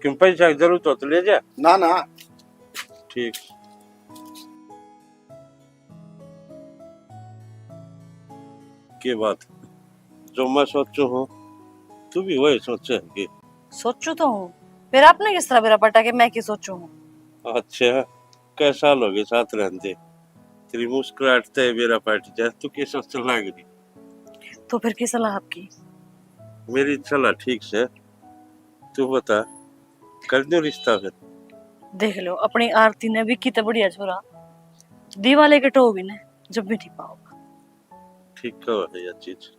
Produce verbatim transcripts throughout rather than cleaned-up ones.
क्यों, पैसा की जरूरत हो तो ले जा। ना, ना। ठीक। के बात, जो मैं सोचूं हूँ, तू भी वही सोचे है के? सोचू तो हूँ, फिर आपने किस तरह बेरा पटा के मैं की सोचू हूँ? अच्छा, कै साल हो गए साथ रहते, तेरी मुस्कुराहट ते बेरा पट जा, तू के सोचने लग रही? तो फिर की सलाह आपकी? मेरी सलाह ठीक से, तू बता, कर दूं रिश्ता फिर? देख लो, अपनी आरती ने विक्की तो बढ़िया छोरा, दिवाले के टो भी ने जब भी नहीं पाओगा। ठीक कहो है यह चीज,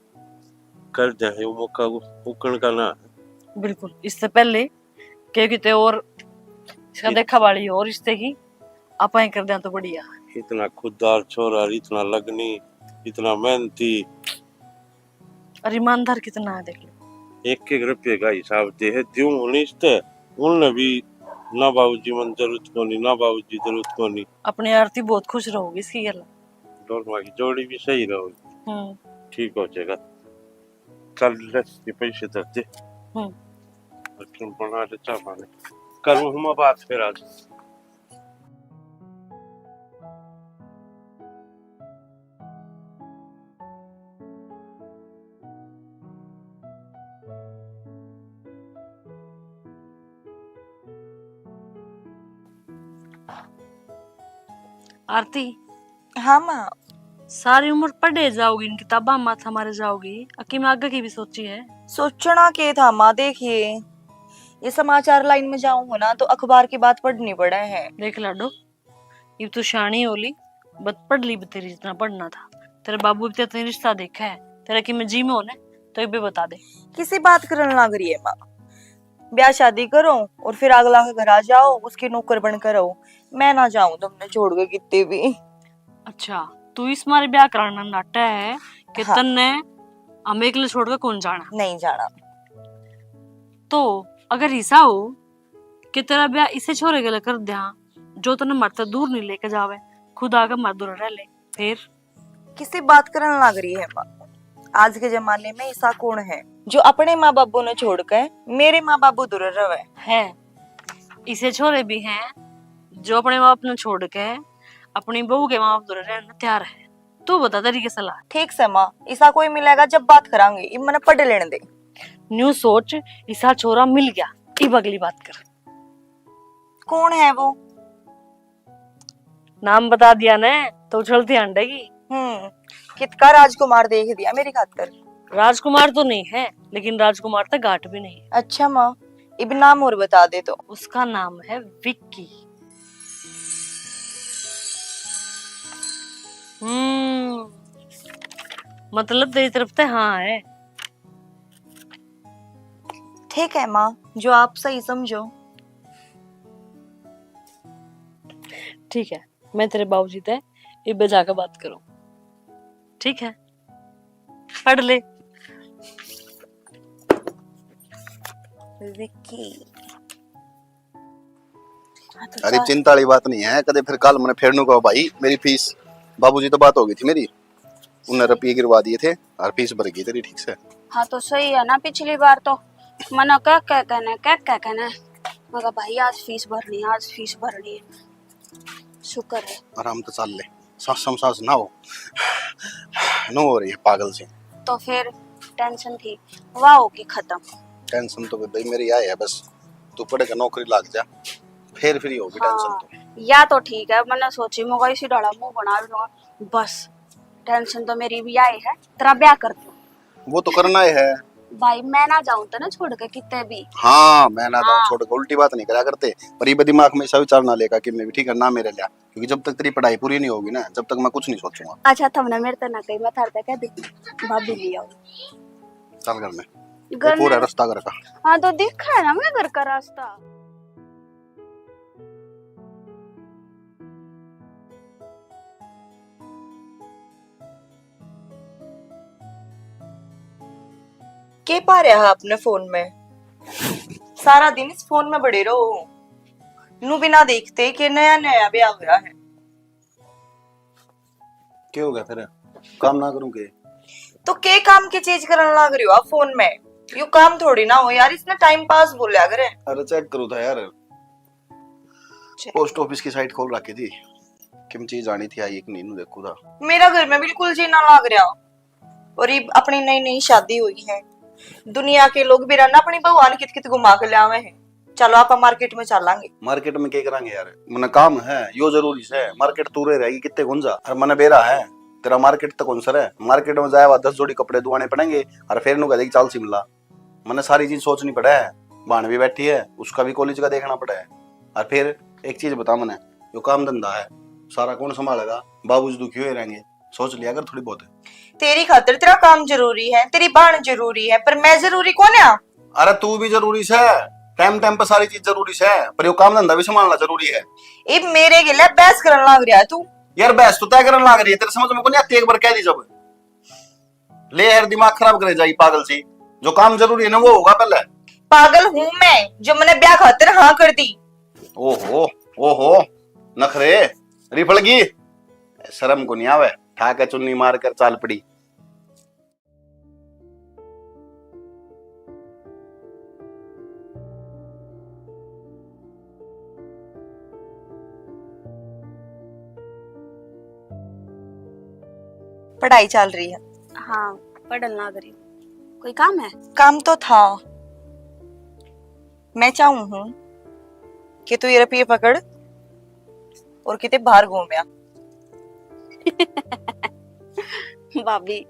कर दे है वो मौका को उकण का ना। बिल्कुल, इससे पहले के किते और इसका ठीक। देखा वाली और रिश्ते की, आप ही कर दें तो बढ़िया। इतना खुददार छोरा, इतना लगनी, इतना मेहनती। और ईमानदार कितना है, देख लो। एक एक रुपये का हिसाब दे है, द्यूं होनी इसते, उनने भी ना बाबूजी मन जरूरत कोनी, ना बाबूजी जरूरत कोनी। अपनी आरती बहुत खुश रहोगी इसकी गल। दोनों की जोड़ी भी सही रहोगी। हम्म। ठीक हो जाएगा। चल ले, ये पैसे धर दे। हम्म। और तुम बना ले चाय पानी। करूँ हम बात फिर आज। आरती। हाँ माँ। सारी उम्र पढ़े जाओगी, इन किताबा माथा मारे जाओगी, अकी में आगे की भी सोची है? सोचना के था माँ, देखिए, ये समाचार लाइन में जाऊंगा ना तो अखबार की बात पढ़नी पड़े है। देख लाडो, इब तू शानी हो ली, बत पढ़ ली बतेरी जितना पढ़ना था। तेरे बाबू भी तेरे रिश्ता देखा है, तेरा कि मैं जी में होने तो इबे बता दे। किसी बात करन लाग रही है माँ? ब्याह शादी करो और फिर अगला के घर आ जाओ, उसकी नौकर बनकर रहो। मैं ना जाऊं तुमने छोड़ के कितने भी। अच्छा, तू इस मारे ब्याह कराना नाटा है कि हाँ। तन्ने हम एकले छोड़ के कौन जाना? नहीं जाना। तो अगर ऐसा हो कि तेरा ब्याह इसे छोरे गले कर दिया, जो तन्ने मरते दूर नहीं लेके जावे, खुद आके मर दूर रह ले, फिर? किसी बात करन लाग रही है माँ? आज के जमाने में ऐसा कौन है जो अपने माँ बाबू ने छोड़ के मेरे माँ बाबू दूर रहे? है, इसे छोरे भी हैं जो अपने माँ बाप ने छोड़ के अपनी बहू के माँ बाप दूर रहने तैयार है। तू बता तेरी की सलाह? ठीक से माँ, ऐसा कोई मिलेगा जब बात करांगे, इब मने पढ़ लेने दे। न्यू सोच, ऐसा छोरा मिल गया, इब अगली बात कर। कौन है वो? नाम बता दिया ने तो उछलती हांडेगी। हम्म, कितका राजकुमार देख दिया मेरी खातर। राजकुमार तो नहीं है, लेकिन राजकुमार तक घाट भी नहीं है। अच्छा माँ, इब नाम और बता दे तो। उसका नाम है विक्की। हम्म, मतलब तेरी तरफ से हाँ है। ठीक है माँ, जो आप सही समझो। ठीक है, मैं तेरे बाबूजी ते इबे जाके बात करूं। ठीक है, पढ़ ले। विक्की। हाँ तो अरे, जा। चिंता वाली बात नहीं है, कदे फिर कल मने फेरनू कहो भाई, मेरी फीस, बाबूजी तो बात हो गई थी मेरी, उन्हें रुपये गिरवा दिए थे और फीस भर गई तेरी ठीक से। हाँ तो सही है ना, पिछली बार तो मना कह कह कहने, कह कह कहने, मगर भाई आज फीस भरनी है, आज फीस भरनी है। शुक्र है। आराम तो चाल ले, सांस में सांस ना हो, नो हो रही है पागल सी। तो फिर टेंशन थी, वह होगी खत्म। टेंशन तो भाई मेरी आए है, बस तू पढ़ के नौकरी लाग जा, फिर फ्री होगी हाँ, टेंशन तो। या तो ठीक है, मैंने सोची मैं इसी डाला मुंह बना लूंगा, बस टेंशन तो मेरी भी आई है, तेरा ब्याह कर दूं। वो तो करना ही है। भाई मैं ना जाऊं तो ना छोड़ के कितने भी। हाँ, मैं ना जाऊं हाँ। छोड़ के, उल्टी बात नहीं करा करते, पर ये दिमाग में ऐसा विचार ना लेगा कि मैं भी ठीक है ना मेरे लिया, क्योंकि जब तक तेरी पढ़ाई पूरी नहीं होगी ना, जब तक मैं कुछ नहीं सोचूंगा। अच्छा, तुमने मेरे तो ना कही, मैं थारे तक कह दी, भाभी ले आओ। चल घर में। घर पूरा में रास्ता घर का। हाँ, तो देखा है ना मैं घर का रास्ता। के पा रहा है अपने फोन में? सारा दिन इस फोन में बड़े रहो। नू बिना देखते कि नया नया ब्याह हुआ है। के हो गया फिर? काम ना करूं के? तो के काम की चीज करन लाग रही हो आप फोन में? यो काम थोड़ी ना हो यार, इसने टाइम पास बोल्या करे। अरे चेक करूँ था यार, चेक। पोस्ट ऑफिस की साइट खोल रखी थी, किम चीज आनी थी, आई कि नहीं, नू देखू था। मेरा घर में बिल्कुल जी ना लाग रहा। और ये अपनी नई नई शादी हुई है, दुनिया के लोग भी रहना अपनी बहू आन कित कित घुमा के ले आवे हैं। चलो आप मार्केट में चलांगे। मार्केट में क्या करांगे यार, मने काम है, यो जरूरी से। मार्केट तू रह रहेगी कितने गुंजा, और मने बेरा है तेरा मार्केट तक कौन सर है। मार्केट में जाए दस जोड़ी कपड़े दुआने पड़ेंगे, और फिर नु कह देगी चाल शिमला। मने सारी चीज सोचनी पड़े है, भाण भी बैठी है, उसका भी कॉलेज का देखना पड़े है। और फिर एक चीज बता मने, यो काम धंधा है, सारा कौन संभालेगा? बाबूजी दुखी हुए रहेंगे, सोच लिया कर थोड़ी बहुत। तेरी खातर तेरा काम जरूरी है, तेरी भाण जरूरी है, पर मैं जरूरी कौन है? अरे तू भी जरूरी से, टाइम टाइम पे सारी चीज जरूरी से, पर यो काम धंधा भी संभालना जरूरी है। इब मेरे गेले बहस करन लाग रहा है तू। यार बहस तो तय करन लाग रही है, तेरे समझ में को नहीं आती, एक बार कह दी जब। ले यार दिमाग खराब करे जाई पागल सी, जो काम जरूरी है ना वो होगा पहले। पागल हूँ मैं जो मैंने ब्याह खातर हाँ कर दी। ओहो, ओहो, नखरे, रिफड़गी, शर्म को नहीं आवे, ठा के चुन्नी मार कर चाल पड़ी। पढ़ाई चल रही है। हाँ, पढ़न लाग रही हूँ। कोई काम है? काम तो था। मैं चाहूँ हूँ कि तू ये रुपये पकड़ और किते बाहर घूम आ। भाभी,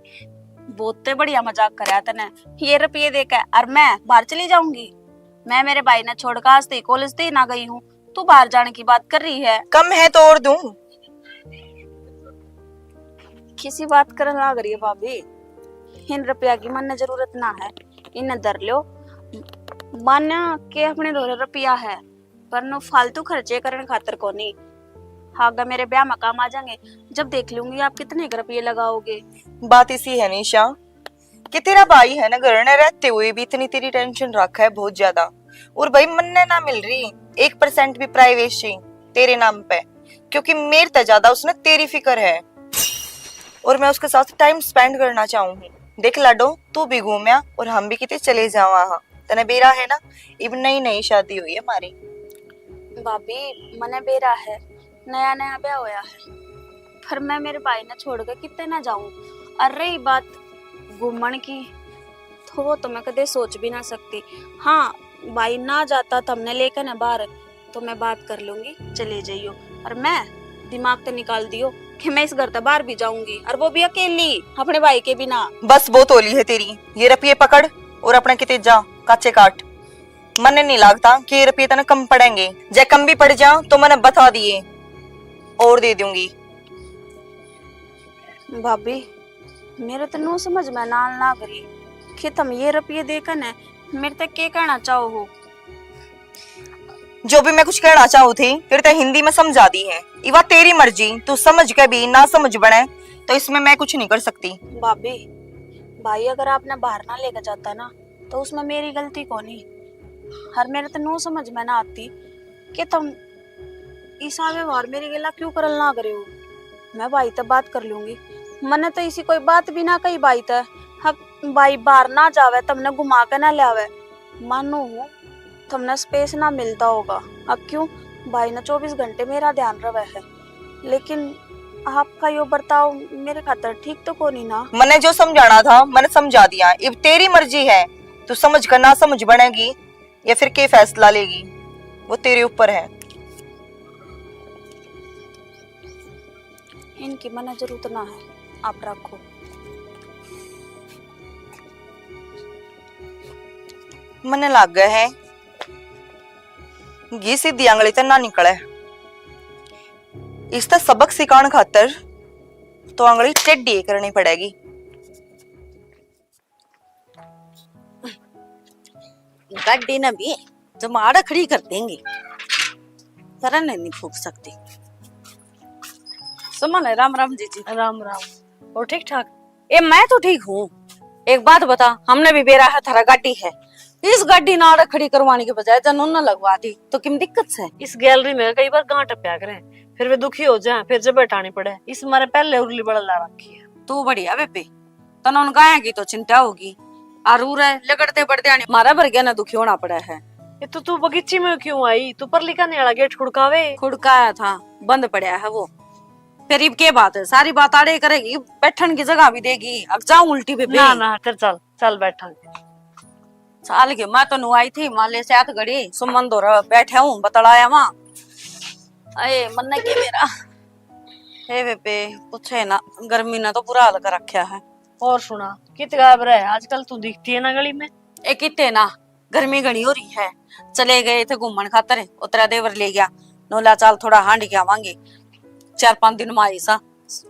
बहुत बढ़िया मजाक करया तने। ये रुपये देके और मैं बाहर चली जाऊंगी? मैं मेरे भाई ने छोड़कर आज तक कॉलेज तक ही ना गई हूँ। तू बाहर जाने की बात कर रही है। कम है तो और दूं। किसी बात करन लाग रही है भाभी? इन रुपया की मन्ने जरूरत ना है, इन्हें धर लो। मान्या के अपने धोरे रुपया है, पर नु फालतू खर्चे करन खातर कोनी। आगे मेरे ब्याह में काम आ जाएंगे, जब देख लूंगी आप कितने के रुपये लगाओगे। बात इसी है निशा, कि तेरा भाई है ना घर में रहते हुए भी इतनी तेरी टेंशन रखा है बहुत ज्यादा, और भाई मन्ने ना मिल रही एक परसेंट भी प्राइवेसी तेरे नाम पे, क्योंकि मेरे ते ज्यादा उसने तेरी फिक्र है और मैं उसके साथ टाइम स्पेंड करना चाहूँ हूँ। देख लाडो, तू भी घूमया और हम भी किते चले जावा हाँ। तने बेरा है ना, इब नई नई शादी हुई है हमारी। भाभी, मने बेरा है, नया नया ब्याह होया है, पर मैं मेरे भाई ने छोड़ के किते ना जाऊं। और रही बात घूमण की, तो वो तो मैं कदे सोच भी ना सकती। हाँ, भाई ना जाता तो हमने लेकर ना बाहर, तो मैं बात कर लूंगी, चले जाइयो। और मैं दिमाग तो निकाल दियो कि मैं इस घर से बाहर भी जाऊंगी, और वो भी अकेली, अपने भाई के बिना। बस बहुत होली है तेरी, ये रुपये पकड़ और अपने किते जा, काचे काट। मन्ने नहीं लगता कि ये रुपये तने कम पड़ेंगे, जे कम भी पड़ जा तो मन्ने बता दिए और दे दूंगी। भाभी, मेरे तो नू समझ में ना लाग रही कि तुम ये रुपये देकर ने मेरे तक के कहना चाहो हो। जो भी मैं कुछ कहना चाहू थी, फिर ते हिंदी में समझा दी है। इवा तेरी मर्जी, तू समझ के भी ना समझ बने, तो इसमें मैं कुछ नहीं कर सकती। भाभी, भाई अगर आपने बाहर ना लेकर जाता ना, तो उसमें मेरी गलती कोनी। हर मेरे तो नू समझ में ना आती कि तुम इसा व्यवहार मेरी गेला क्यों करन लाग रहे हो। मैं भाई तक बात कर लूंगी। मने तो इसी कोई बात भी ना कही भाई तक। अब भाई बाहर ना जावे, तुमने घुमा के ना लावे। मानू हूँ तुमने स्पेस ना मिलता होगा। अब क्यों, भाई ना चौबीस घंटे मेरा ध्यान रवे है, लेकिन आपका यो बर्ताव मेरे खातर ठीक तो कोनी ना। मने जो समझाना था, मने समझा दिया। इब तेरी मर्जी है, तू समझ कर ना समझ बनेगी या फिर के फैसला लेगी, वो तेरे ऊपर है। इनकी मने जरूरत ना है, आप रखो। मने लागे है घी सीधी आंगली ते ना निकले। इसका सबक सिखाण खातर तो आंगली टेढ़ी ही करनी पड़ेगी। गाड़ी ना भी जमाड़ खड़ी कर देंगे, पर नहीं फूक सकती। सुमन, राम राम जीजी। राम राम। और ठीक ठाक? ए, मैं तो ठीक हूँ। एक बात बता, हमने भी बेरा है, थारा गाड़ी है, इस गाड़ी ना आड़े खड़ी करवाने के बजाय जब उन्ने लगवा दी तो किम दिक्कत से? इस गैलरी में कई बार गांठ टपया करें, फिर वे दुखी हो जाए, फिर जब बैठानी पड़े, इस मारे पहले उर्ली बड़ा ला रखी है। तू बढ़िया बेबे, तने उन गाया की तो चिंता होगी। और उरे लगड़ते पड़ते आने मारा भर गया ना दुखी होना पड़ा है। ये तो तू बगीचे में क्यों आई? तू परली कान्हे वाला गेट खुड़कावे। खुड़काया था, बंद पड़ा है वो। फिर इब के बात है, सारी बात आड़े करेगी, बैठन की जगह भी देगी। अब जाऊं उल्टी पे ना, ना, फिर चल, चल बैठा। चाल के मैं तो नु आई थी, माले से हाथ घड़ी सुमन दो बैठे हूँ, बतलाया वहां। अये मन्ने के मेरा, हे बेबे, पूछे ना, गर्मी ने तो बुरा हाल कर रखा है। और सुना, कित गायब रहे आजकल? तू दिखती है ना गली में। ए किते ना, गर्मी घणी हो रही है। चले गए थे घूमन खातर, उतरा देवर ले गया। नोला चाल थोड़ा हांड के आवांगे, चार पांच दिन में आई सा।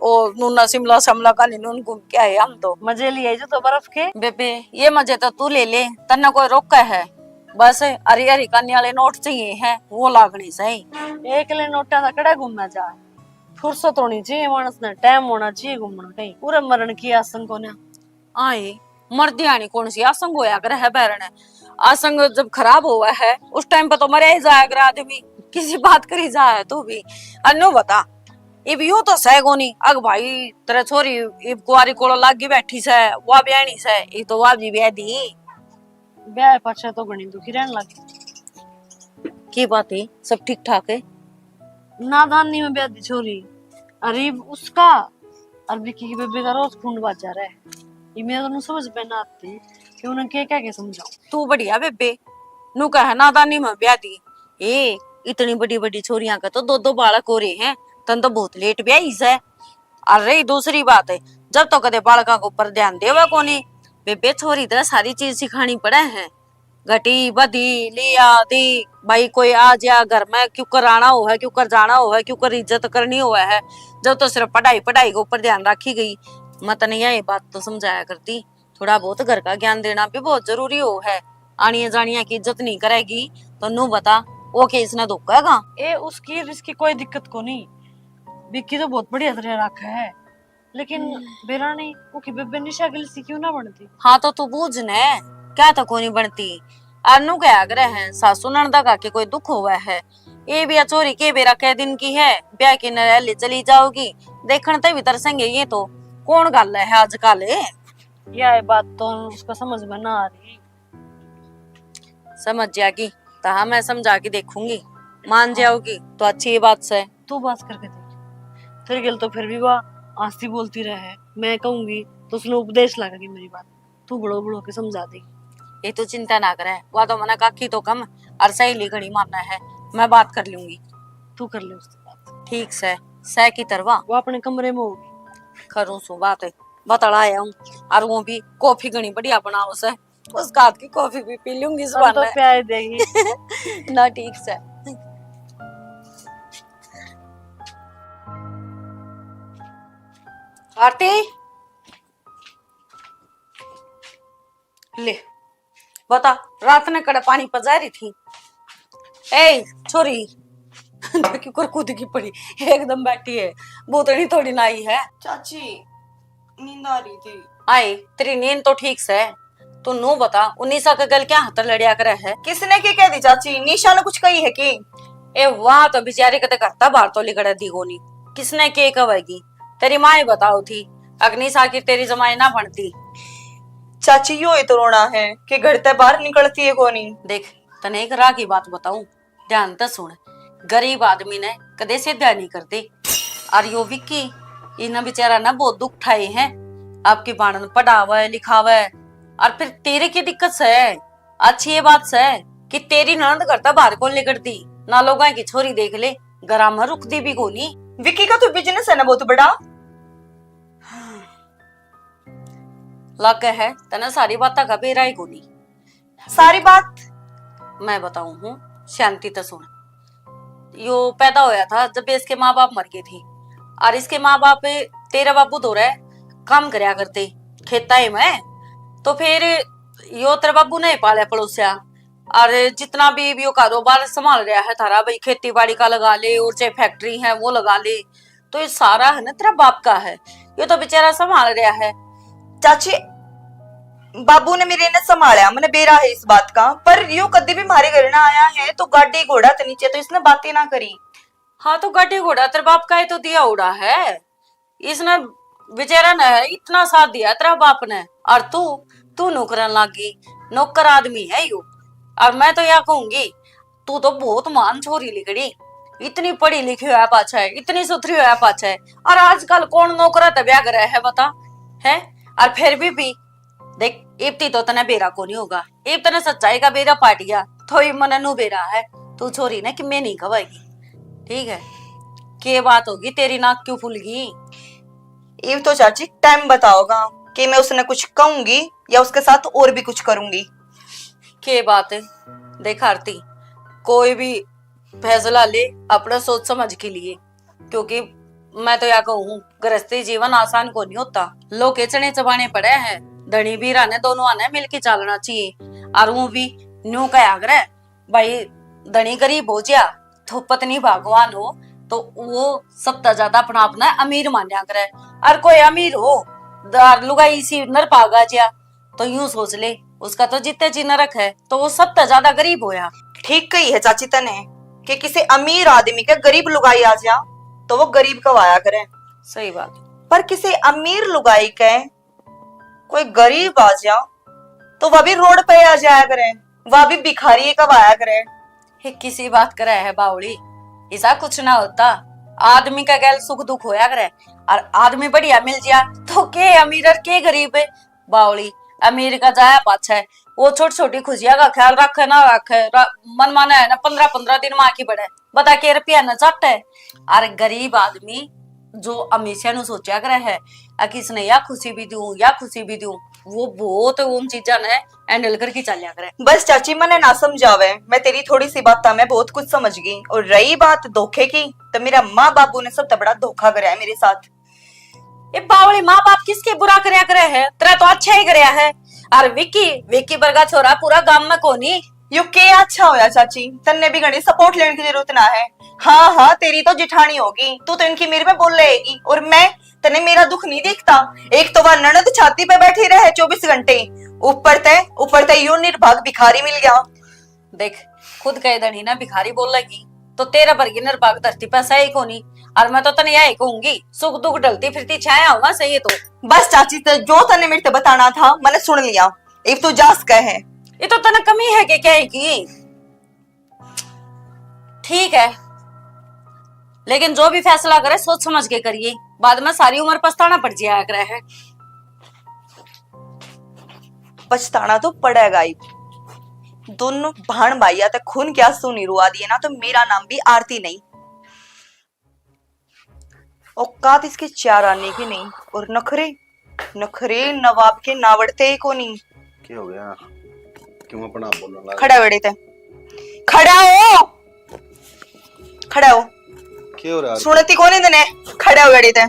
ओ नूना शिमला, शिमला का नहीं, नून घूम के आए हम तो। मजे लिए जो तो बर्फ के। बेबे, ये मजे तो तू ले ले, तन्ने कोई रोका है? बस हरी हरी कानी वाले नोट चाहिए हैं, वो लागने सही। एकले नोटा का कड़ा घूमना जा, फुर्सत होनी चाहिए मानस ने, टाइम होना चाहिए घूमना कहीं। पूरे मरण की आसन को ना। आए, मर्दी आनी कौन सी आसंग होया करे है बैरन? आसंग जब खराब होवा है, उस टाइम पे तो मरया ही जाया करे आदमी, किसी बात करी जा है तो भी। अन्नू बता, इब यूं तो सह कोनी, अग भाई, तेरे छोरी इब कुआरी कोलो लागी बैठी सै, वा ब्याहनी सै, ये तो वा भी ब्याह दी। ब्याह पाछे तो घणी दुखी रहन लगी। की बात है, सब ठीक ठाक है? नादानी में ब्याह दी छोरी, अरे उसका और विक्की की बेबे का रोज खून बाजा रहे। ये मेरे को समझ में ना आती कि उन्हें क्या क्या के समझाऊं। तू बढ़िया बेबे, नू कहे नादानी में ब्याह दी। ए, इतनी बड़ी बड़ी छोरियां का तो दो दो बालक हो रहे हैं, तन तो बहुत लेट ब्याही सै। और रही दूसरी बात, जब तो कदे बालका के ऊपर ध्यान देवे कोनी। बेबे, छोरी तो सारी चीज सिखानी पड़े है, घटी बधी लिया दी, भाई कोई आ जा घर में, क्यों कर आना हो है, क्यों कर जाना हो है, क्यों कर इज्जत करनी हो है। जब तो सिर्फ पढ़ाई पढ़ाई के ऊपर ध्यान रखी गई। मैं तने यही बात तो समझाया करती, थोड़ा बहुत घर का ज्ञान देना भी बहुत जरूरी हो है। आनिया जानिया की इज्जत नहीं करेगी तो नू बता, वो के इसने धोखेगा? ए, उसकी और इसकी कोई दिक्कत को नहीं, विक्की तो बहुत बढ़िया तरह रखा है, लेकिन हम्म। बेरा नहीं, वो की बेबे निशा गिलसी क्यों ना बनती? हाँ तो तू बूझ ने, क्या तो कोनी बनती। और नू क्या आग्रह है, सासू नणदा का के कोई दुख हुआ है? ये भी छोरी के बेरा कै दिन की है, ब्याह की नरैली चली जाओगी, देखण ते भी तरसेंगे ये तो। कौन गल है आजकल? यह बात तो उसको समझ में ना आ रही। समझ जाएगी तो हाँ, मैं समझा के देखूंगी, मान जाओगी तो अच्छी बात से। तू बात करके देख, तेरे गिल तो फिर भी वह हंसती बोलती रहे है। मैं कहूंगी तो उसने उपदेश लगेगी मेरी बात। तू बड़ो बड़ो के समझा दे। ये तू चिंता ना करे, वा तो मना काकी तो कम और सहेली घणी माना है, मैं बात कर लूंगी। तू कर ले उससे बात। ठीक से, सह की तरवा। वो अपने कमरे में होगी। करूँ सु बात, बतला आया हूँ। और वो भी कॉफी घणी बढ़िया बनाओ से, उसका हाथ की कॉफी भी पी लूंगी इस हम तो बहाने। प्यार देगी। ना ठीक से। आरती, ले बता, रात ने कड़े पानी पजा रही थी। ए छोरी, देखी कर कूद की पड़ी, एकदम बैठी है, भूतनी थोड़ी ना आई है। चाची, नींद आ रही थी। आए, तेरी नींद तो ठीक से। तू नू बता, उ निशा के गल क्या हाथ लड़या करे है? किसने के कह दी चाची? निशा ने कुछ कही है कि? ए, वहां तो बेचारी कदे घर ता बाहर तो लिकड़े दी कोनी। किसने के कहेगी? तेरी माँ ही बताओ थी, अगर निशा की तेरी जमाई ना बनती। चाची, यो ही तो रोना है कि घर ते बाहर निकलती है कोनी। देख, तने एक राह की बात बताऊं, ध्यान तै सुण, गरीब आदमी नै कदे सीधा नहीं करते। और यो विक्की, इन्हें बेचारा ना बहुत दुख उठाए हैं। आपकी बाणन पढ़ावे लिखावे, और फिर तेरे की दिक्कत से? अच्छी ये बात से कि तेरी ननद घर तै बाहर कौन निकलती, ना लोगां की छोरी देख ले, घरा में रुकती भी कोनी। विक्की का तो बिजनेस है ना बहुत बड़ा। लागे है तने सारी बातें का बेरा ही कोनी। सारी बात? मैं बताऊं हूँ, शांति तै सुन। यो पैदा होया था जब इसके माँ बाप मर गए थे, और इसके माँ बाप तेरे बाबू धोरे काम करया करते खेता ही में। तो फिर यो तेरे बाबू ने ही पाल्या पलोसया, और जितना भी यो कारोबार संभाल रहा है थारा, भाई खेती बाड़ी का लगा ले और चाहे फैक्ट्री है वो लगा ले, तो ये सारा है ना तेरा बाप का है, यो तो बेचारा संभाल रहा है। चाची, बाबू ने मेरे ने संभाला, मैंने बेरा है इस बात का, पर यो कदी भी मारे घर ना आया है तो गाड़ी घोड़ा तो नीचे तो इसने बातें ना करी। हाँ, तो गाड़ी घोड़ा तेरे बाप का ही तो दिया उड़ा है, इसने बेचारा ने इतना साथ दिया तेरा बाप ने, और तू तू नौकरन लागी, नौकर आदमी है यू। और मैं तो या कहूंगी, तू तो बहुत महान छोरी लिकड़ी, इतनी पढ़ी लिखी होया पाछे, इतनी सुथरी होया पाछे, और आजकल कौन नौकरा ते ब्याह करे है बता, है? और फिर भी, भी देख, इब ती तो तने बेरा कोनी होगा, इब तने सच्चाई का बेरा पाट गया, तो इब मने नू बेरा है, तू छोरी ने कि मैं नहीं खवाएगी, ठीक है? के बात होगी, तेरी नाक क्यों फूल गई? इब तो चाची टाइम बताओगा कि मैं उसने कुछ कहूंगी या उसके साथ और भी कुछ करूंगी। के बात है, देख आरती, कोई भी फैसला ले अपना सोच समझ के लिए, क्योंकि मैं तो या कहूँ, गृहस्थी जीवन आसान को नहीं होता। लोग के चने चबाने पड़े हैं, धनी बीरा ने दोनों आने मिलके चालना चाहिए। और वो भी न्यू कहा करे, भाई, धनी गरीब हो जा तो पत्नी भगवान हो, तो वो सबसे ज्यादा अपना अपना अमीर मान्या करे। और कोई अमीर हो, दार लुगाई इसी नरभाग आ जा, तो यूं सोच ले, उसका तो जितने जी नरक है, तो वो सबसे ज्यादा गरीब होया। ठीक कही है चाची तने कि किसी अमीर आदमी के गरीब लुगाई आ जा, तो वो गरीब कहवाया करे। सही बात। पर किसी अमीर लुगाई के कोई गरीब आ जा, तो वह भी रोड पे आ जाया करे, वह भी भिखारी कहवाया करे। ये किसी बात करे है बावली, ऐसा कुछ ना होता। आदमी का गैल सुख दुख होया करे, और आदमी बढ़िया मिल जा, तो के अमीर और के गरीब है? बावली, अमीर का जाया पाछे, वो छोटी छोटी खुशियां का ख्याल रखे ना रखे, रा-, मन माने है ना, पंद्रह पंद्रह दिन माँ की बड़े, बता के रुपया न चाटे। और गरीब आदमी जो हमेशा नु सोचा करे है, "आ, किसने या खुशी भी दूं, या खुशी भी दूं", वो बहुत उन चीजा ने हैंडल करके चलिया करे। बस चाची, मने ना समझावे, मैं तेरी थोड़ी सी बात में बहुत कुछ समझ गई। और रही बात धोखे की, तो मेरा माँ बाबू ने सबसे बड़ा धोखा करया है मेरे साथ। ये बावली, माँ बाप किसके बुरा करया करे है? तेरा तो अच्छा ही करया है। और विकी, विकी वर्गा छोरा पूरा गांव में कोनी। यो के अच्छा होया चाची, तन्ने भी घणी सपोर्ट लेने की जरूरत ना है। हाँ हाँ, तेरी तो जिठानी होगी, तू तो इनकी मेरे में बोल रहेगी, और मैं, तन्ने मेरा दुख नहीं दिखता? एक तो वह ननद छाती पे बैठी रहे चौबीस घंटे, ऊपर ते, ऊपर ते यो निर्भाग भिखारी मिल गया। देख, खुद के धनी ना भिखारी बोलेगी, तो तेरे वर्गी निर्भाग धरती पे सही कोनी। और मैं तो तने यही कहूंगी, सुख दुख ढलती फिरती छाया होगा सही तो। बस चाची, ते जो तने मेरे ते बताना था, मैंने सुन लिया। इब तू जा सके है। ये तो तने कमी है के क्या है की? ठीक है, लेकिन जो भी फैसला करे, सोच समझ के करिए, बाद में सारी उम्र पछताना पड़ जाया करे है। पछताना तो पड़ेगा ही। दोनों भाण भाइया तक खून के आंसू नहीं रुआ दिए ना, तो मेरा नाम भी आरती नहीं। औकात इसके चार आने की नहीं, और नखरे, नखरे नवाब के नावड़ते ही कोनी। क्या हो गया? क्यों अपना आप बोलने लग खड़ा हो एड़े ते। खड़ा हो। खड़ा हो। क्या हो रहा है? सुनती कोनी तने? खड़ा हो एड़े ते।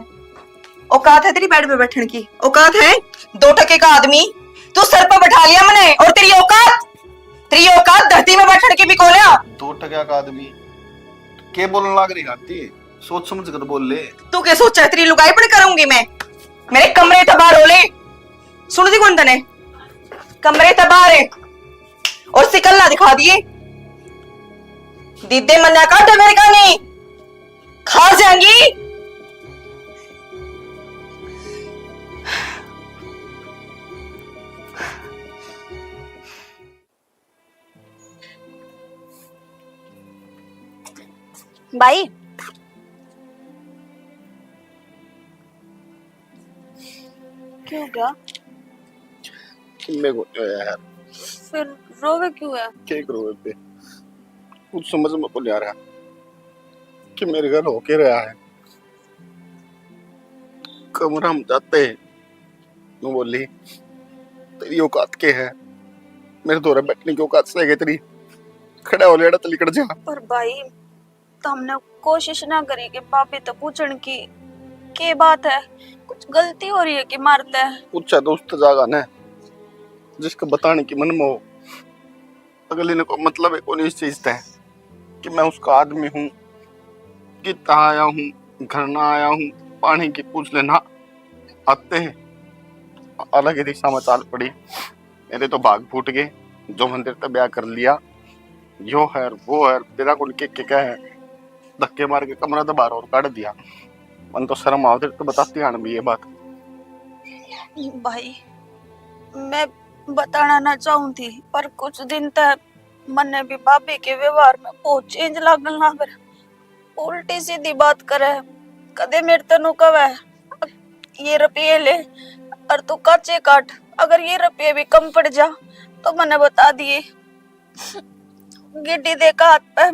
औकात है तेरी बेड पे बैठने की? औकात है? दो टके का आदमी तू सर पे बैठा लिया मने, और तेरी औकात, तेरी औकात धरती में बैठने की भी कोन्या। दो टके का आदमी? के बोलने लग रही आरती? सोच समझ कर बोल ले। तू के सोचा है, तेरी लुगाई पण करूंगी मैं? मेरे कमरे ते बाहर हो ले। सुनती कोनी तने? कमरे ते बाहर है। और सिकल ना दिखा दिए। दीदे मन्ना काटे मेरे का नहीं। खा जाएंगी। भाई, क्यों गया? किन्ने को क्या यार? फिर रोवे क्यों है? क्या रोवे पे? कुछ समझ में को नहीं आ रहा कि मेरे घर हो के रहा है। कमरा में जाते ही वो बोली, "तेरी औकात के है? मेरे धोरे बैठने की औकात से है तेरी? खड़ा हो ले, एड़ा ते लिकड़ जा।" पर भाई, तो हमने कोशिश ना करी कि भाभी तो पूछण की, के बात है, कुछ गलती हो रही है कि मारते? पूछा तो उस तो जागा ने, जिसको बताने की मन में हो। अगले ने कोई मतलब है कोनी इस चीज ते कि मैं उसका आदमी हूँ, कितना आया हूँ, घर ना आया हूँ, पानी की पूछ लेना। आते हैं अलग ही दिशा में चाल पड़ी। मेरे तो भाग फूट गए, जो मंदिर ते ब्याह कर लिया, यो है वो है, बिना कुल के, के क्या है, धक्के मार के कमरा तो बाहर और काट दिया। मन तो शर्म आवती तो बताती आन भी ये बात। भाई, मैं बताना ना चाहूं थी, पर कुछ दिन तक मन्ने भी भाभी के व्यवहार में बहुत चेंज लागण लाग रहा। उल्टी सीधी बात करे, कदे मेरे तनु कवे, "ये रुपये ले और तू काचे काट, अगर ये रुपये भी कम पड़ जा तो मन्ने बता दिए।" गिड्डी दे का हाथ पे,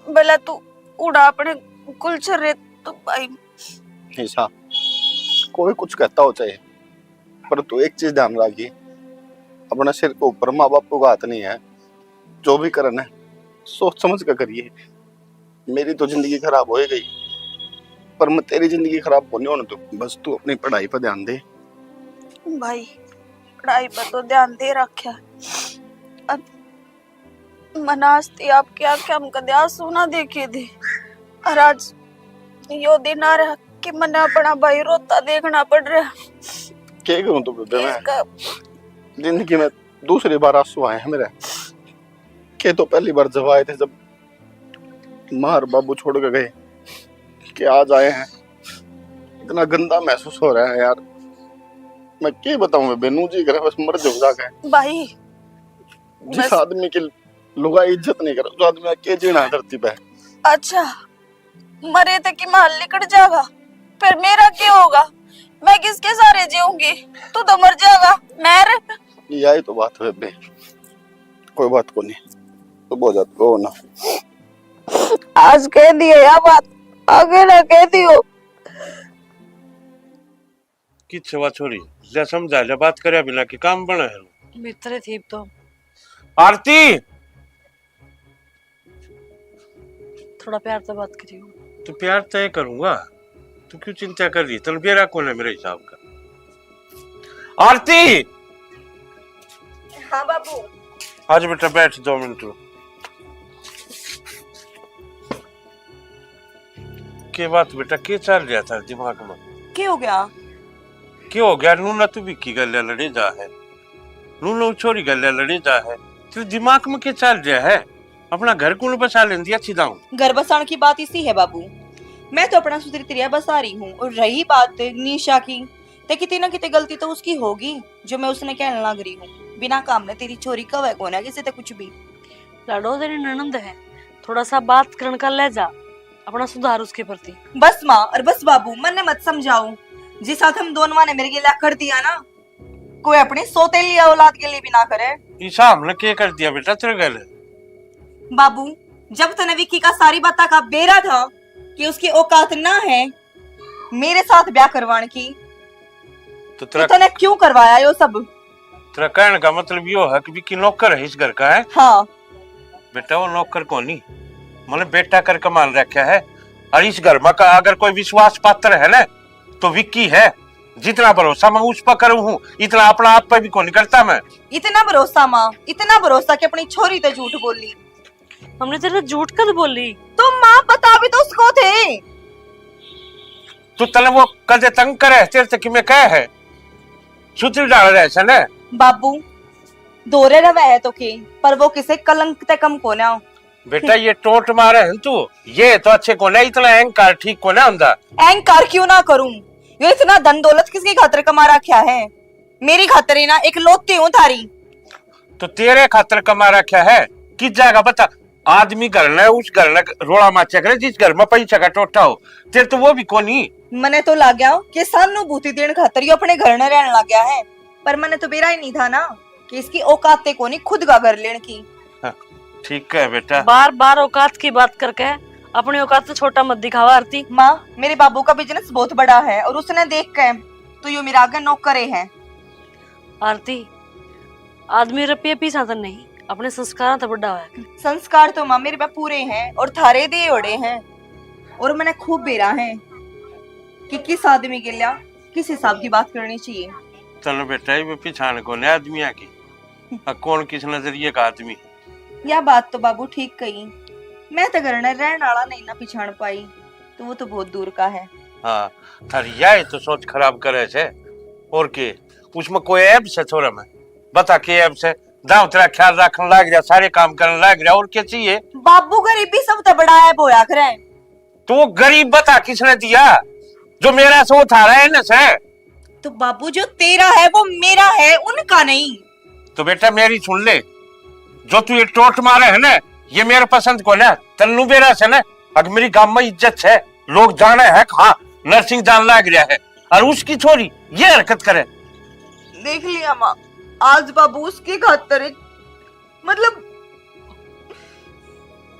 "भला तू उड़ा अपने गुलछर्रे।" तो भाई, ईशा, कोई कुछ कहता हो चाहे, पर तू एक चीज ध्यान रखिए, अपने सिर के ऊपर माँ बाप का हाथ नहीं है। जो भी करना है, सोच समझ कर करिए। मेरी तो जिंदगी खराब हो ही गई, पर मैं तेरी जिंदगी खराब होने होने दूं। बस तू अपनी पढ़ाई पर ध्यान दे। भाई, पढ़ाई पर तो ध्यान दे रखा। अब मनास थी आपकी आंखें में कदे आंसू ना देखे थे, और आज यो दिन आ रहा कि मन्ने अपना भाई रोता देखना पड़ रहा। के करूं तो बेबे मैं? इसका जिंदगी में दूसरी बार आंसू आए हैं मेरे। के तो पहली बार जब आए थे, जब माँ और बाबू छोड़ के गए, के आज आए हैं। इतना गंदा महसूस हो रहा है यार, मैं के बताऊं बेबे, नू जी करे बस मर जाऊं जाके। भाई, जिस बस आदमी की लुगाई इज्जत नहीं करे, उस आदमी का के जीना है धरती पे। अच्छा, मरे तो कि माल लिकड़ जाएगा, फिर मेरा क्या होगा? मैं किसके सहारे जीऊंगी? तू तो मर जाएगा, मैं रे। यही तो बात है बेबे, कोई बात को नहीं, तो बहुत ज्यादा रो ना। आज कह दिया या बात, आगे ना कह दियो। किच्छे वा छोरी, ले समझा ले, बात करया बिना के काम बने है? मित्र थी तो। आरती! थोड़ा प्यार तो बात करियो। तो प्यार तो ये करूंगा, तू क्यों चिंता कर रही? तन बेरा कौन है मेरे हिसाब का? आरती! हाँ बाबू। आज बेटा बैठ दो मिनट। के बात बेटा, के चल रहा था दिमाग में? के हो गया? के हो गया? नूना तू विक्की गल्या लड़े जा है, नूना छोरी गल्या लड़े जा है, तेरे दिमाग में के चल रहा है? अपना घर कौन बसा लेंदी अच्छी दाऊं? घर बसाण की बात इसी है बाबू, मैं तो अपना सुधरी तिरिया बसा रही हूँ। और रही बात निशा की, तो कितने ना कितने गलती तो उसकी होगी जो मैं उसने कहने लग रही हूँ। बिना काम ने तेरी छोरी कवे कोना किसी ते कुछ भी। लाडो तेरी ननंद है, थोड़ा सा बात करण का लहजा अपना सुधार उसके प्रति। बस माँ और बस बाबू, मन्ने मत समझाओ। जिस साथ हम दोनों ने मेरे गेला कर दिया ना, कोई अपनी सौतेली औलाद के लिए भी ना करे। ईशा, हमने के कर दिया बेटा तेरे गल? बाबू, जब तने विक्की का सारी बातों का बेरा था कि उसकी औकात ना है मेरे साथ ब्याह करवाने की, तो तो तेरा तने क्यों करवाया यो सब? तेरा कहने का मतलब यो है कि विक्की नौकर है इस घर का, है? हाँ। बेटा, वो नौकर कोनी, मैंने बेटा करके मान रखा है। और इस घर में का अगर कोई विश्वास पात्र है ना, तो विक्की है। जितना भरोसा मैं उस पर करूं हूँ, इतना अपना आप पे भी कोनी करता मैं। इतना भरोसा माँ, इतना भरोसा कि अपनी छोरी ते झूठ बोली। हमने तेरे से झूठ कद बोली? तो माँ, बता भी तो उसको थे। तू तने वो कदे तंग करे, तेरे से कि मैं कह है? सुतरी डाल रहे से ना? बाबू, दोरे रवे है तो के, पर वो किसे कलंक ते कम कोना। बेटा, ये टोंट मारे है तू, ये तो अच्छे कोना, इतना अहंकार ठीक कोना हुंदा। अहंकार क्यों ना करूं? यो इतना धन दौलत किसकी खातर कमा रखा है? मेरी खातर ही ना, इकलौती हूँ थारी। तो तेरे खातर कमा रखा है, किस जगह बता? आदमी घर ने उस घर ने रोला माचा करे जिस घर में पैसा का टोटा हो। तेरे तो वो भी कोनी। मने तो लाग्या कि सहानुभूति देण खातर यो अपने घर ने रहने लग गया है, पर मने तो बेरा ही नहीं था ना कि इसकी औकात ते कोनी खुद का घर लेने की। हाँ, ठीक है बेटा। बार बार औकात की बात करके अपनी औकात से छोटा मत दिखावा आरती। माँ, मेरे बाबू का बिजनेस बहुत बड़ा है और उसने देख के तो यो मेरा आगे नौकर है। आरती, आदमी रुपये पीछा तो नहीं, अपने संस्कारों तो बड़ा होया। संस्कार तो माँ मेरे पे पूरे हैं और थारे दे ओड़े हैं, और मैंने खूब बेरा है कि किस आदमी के लिया किस हिसाब की बात करनी चाहिए। चलो बेटा, ये पिछाण कोने आदमियां की, आ कौन किस नजरिए का आदमी। या बात तो बाबू ठीक कही, मैं तो घर में रहने वाला नहीं ना पिछाण पाई, तो वो तो बहुत दूर का है। हाँ, थारी यही तो सोच खराब करे से, और के? उसमें कोई ऐब से छोरा में? बता के ऐब से? दाव तेरा ख्याल रखन लाग रहा, सारे काम करन लाग रहा, और क्या चाहिए? बाबू, गरीबी सबसे बड़ा ऐब होया करे। तो वो गरीब बता किसने दिया? जो मेरा से वो थारा है ना से। तो बाबू, जो तेरा है वो मेरा है, उनका नहीं। तो बेटा मेरी सुन ले, जो तू ये टोट मारे है ना, ये मेरे पसंद को ना। तन्नू बेरा से ना, अगर मेरी गांव में इज्जत है, लोग जाने हैं कि हाँ, नरसिंह जान लाग रहा है, और उसकी छोरी ये हरकत करे। देख लिया माँ, आज बाबू उसकी खातर, मतलब,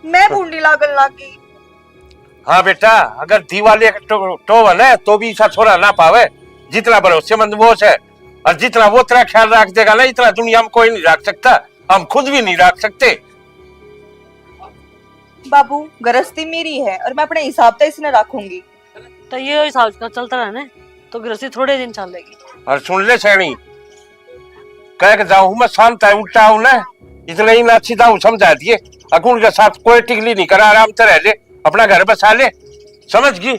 मैं बूंदी लागन लागी। हाँ बेटा, अगर दिवाली एक टो, टो है ना, तो भी ऐसा छोरा ना पावे। जितना भरोसेमंद वो है, और जितना वो तेरा ख्याल रख देगा ना, इतना दुनिया में कोई नहीं रख सकता। हम खुद भी नहीं रख सकते। बाबू, गृहस्थी मेरी है और मैं अपने हिसाब से इसने रखूंगी। तो ये हिसाब का चलता रहा ना, तो गृहस्थी थोड़े दिन चलेगी। और सुन ले सैनी, कह के जाऊं मैं शांत है, उल्टा हूं ना, इतना ही ना अच्छी दाऊ समझा दिए। अकुन के साथ कोई टिकली नहीं करा, आराम से रह ले, अपना घर बसा ले, समझ गई?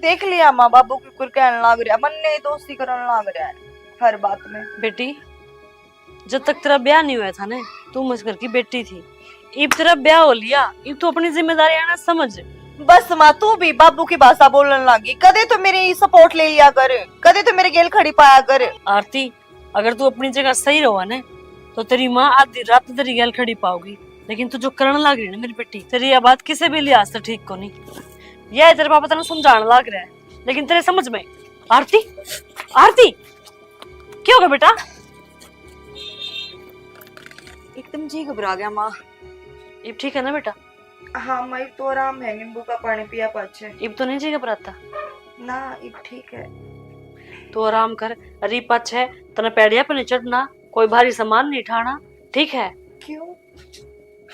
देख लिया माँ, बाबू की कुर कहन लाग रहा, मन ने दोस्ती करन लाग रहा है हर बात में। बेटी, जब तक तेरा ब्याह नहीं हुआ था ना, तू मुझ घर की बेटी थी। इब तेरा ब्याह हो लिया, इब तू अपनी जिम्मेदारी आना समझ। बस माँ, तू भी बाबू की भाषा बोलने लागी। कदे तो मेरी सपोर्ट ले लिया कर, कदे तो मेरे गेल खड़ी पाया कर। आरती, अगर तू अपनी जगह सही रहा ना, तो तेरी माँ आधी रात तेरी गेल खड़ी पाओगी। लेकिन तू जो करण लाग रही है ना मेरी बेटी, तेरी यह बात किसी भी लिहाज से ठीक को नहीं। यह तेरे पापा तेरे समझाने लाग रहा है, लेकिन तेरे समझ में। आरती, आरती, क्या होगा बेटा? एकदम जी घबरा गया माँ। इब ठीक है ना बेटा? हाँ माँ, इब तो आराम है, नींबू का पानी पिया पाछे। इब तो नहीं जी घबराता? ना, इब ठीक है। तू आराम कर। अरे पाछे तने पैड़िया पे नहीं चढ़ना, कोई भारी सामान नहीं ठाना, ठीक है? क्यों?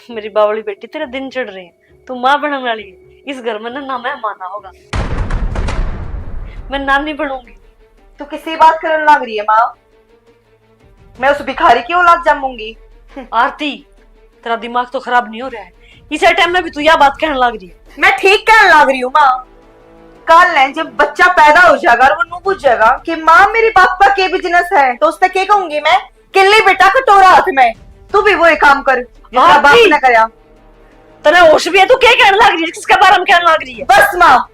मेरी बावली बेटी, तेरे दिन चढ़ रहे हैं, तू माँ बनने वाली है। इस घर में ना, ना मेहमान आओगा, मैं नानी बनूंगी। तू किसी बात करने लग रही है माँ? मैं उस भिखारी की औलाद जमूंगी? आरती, तेरा दिमाग तो खराब नहीं हो रहा है? इसे टाइम में भी तू यह बात कहने लग रही है। मैं ठीक कहने लग रही हूँ माँ। कल है जब बच्चा पैदा हो जाएगा और वो नू बुझेगा कि माँ मेरे बाप का के बिजनेस है, तो उसने के कहूंगी मैं, किल्ली बेटा कटोरा हाथ में, तू भी वही काम कर जिसका बाप आरती! ने करया। तने होश भी है? तू क्या कहने लग रही है, किसके बारे में कहने लग रही है? बस माँ,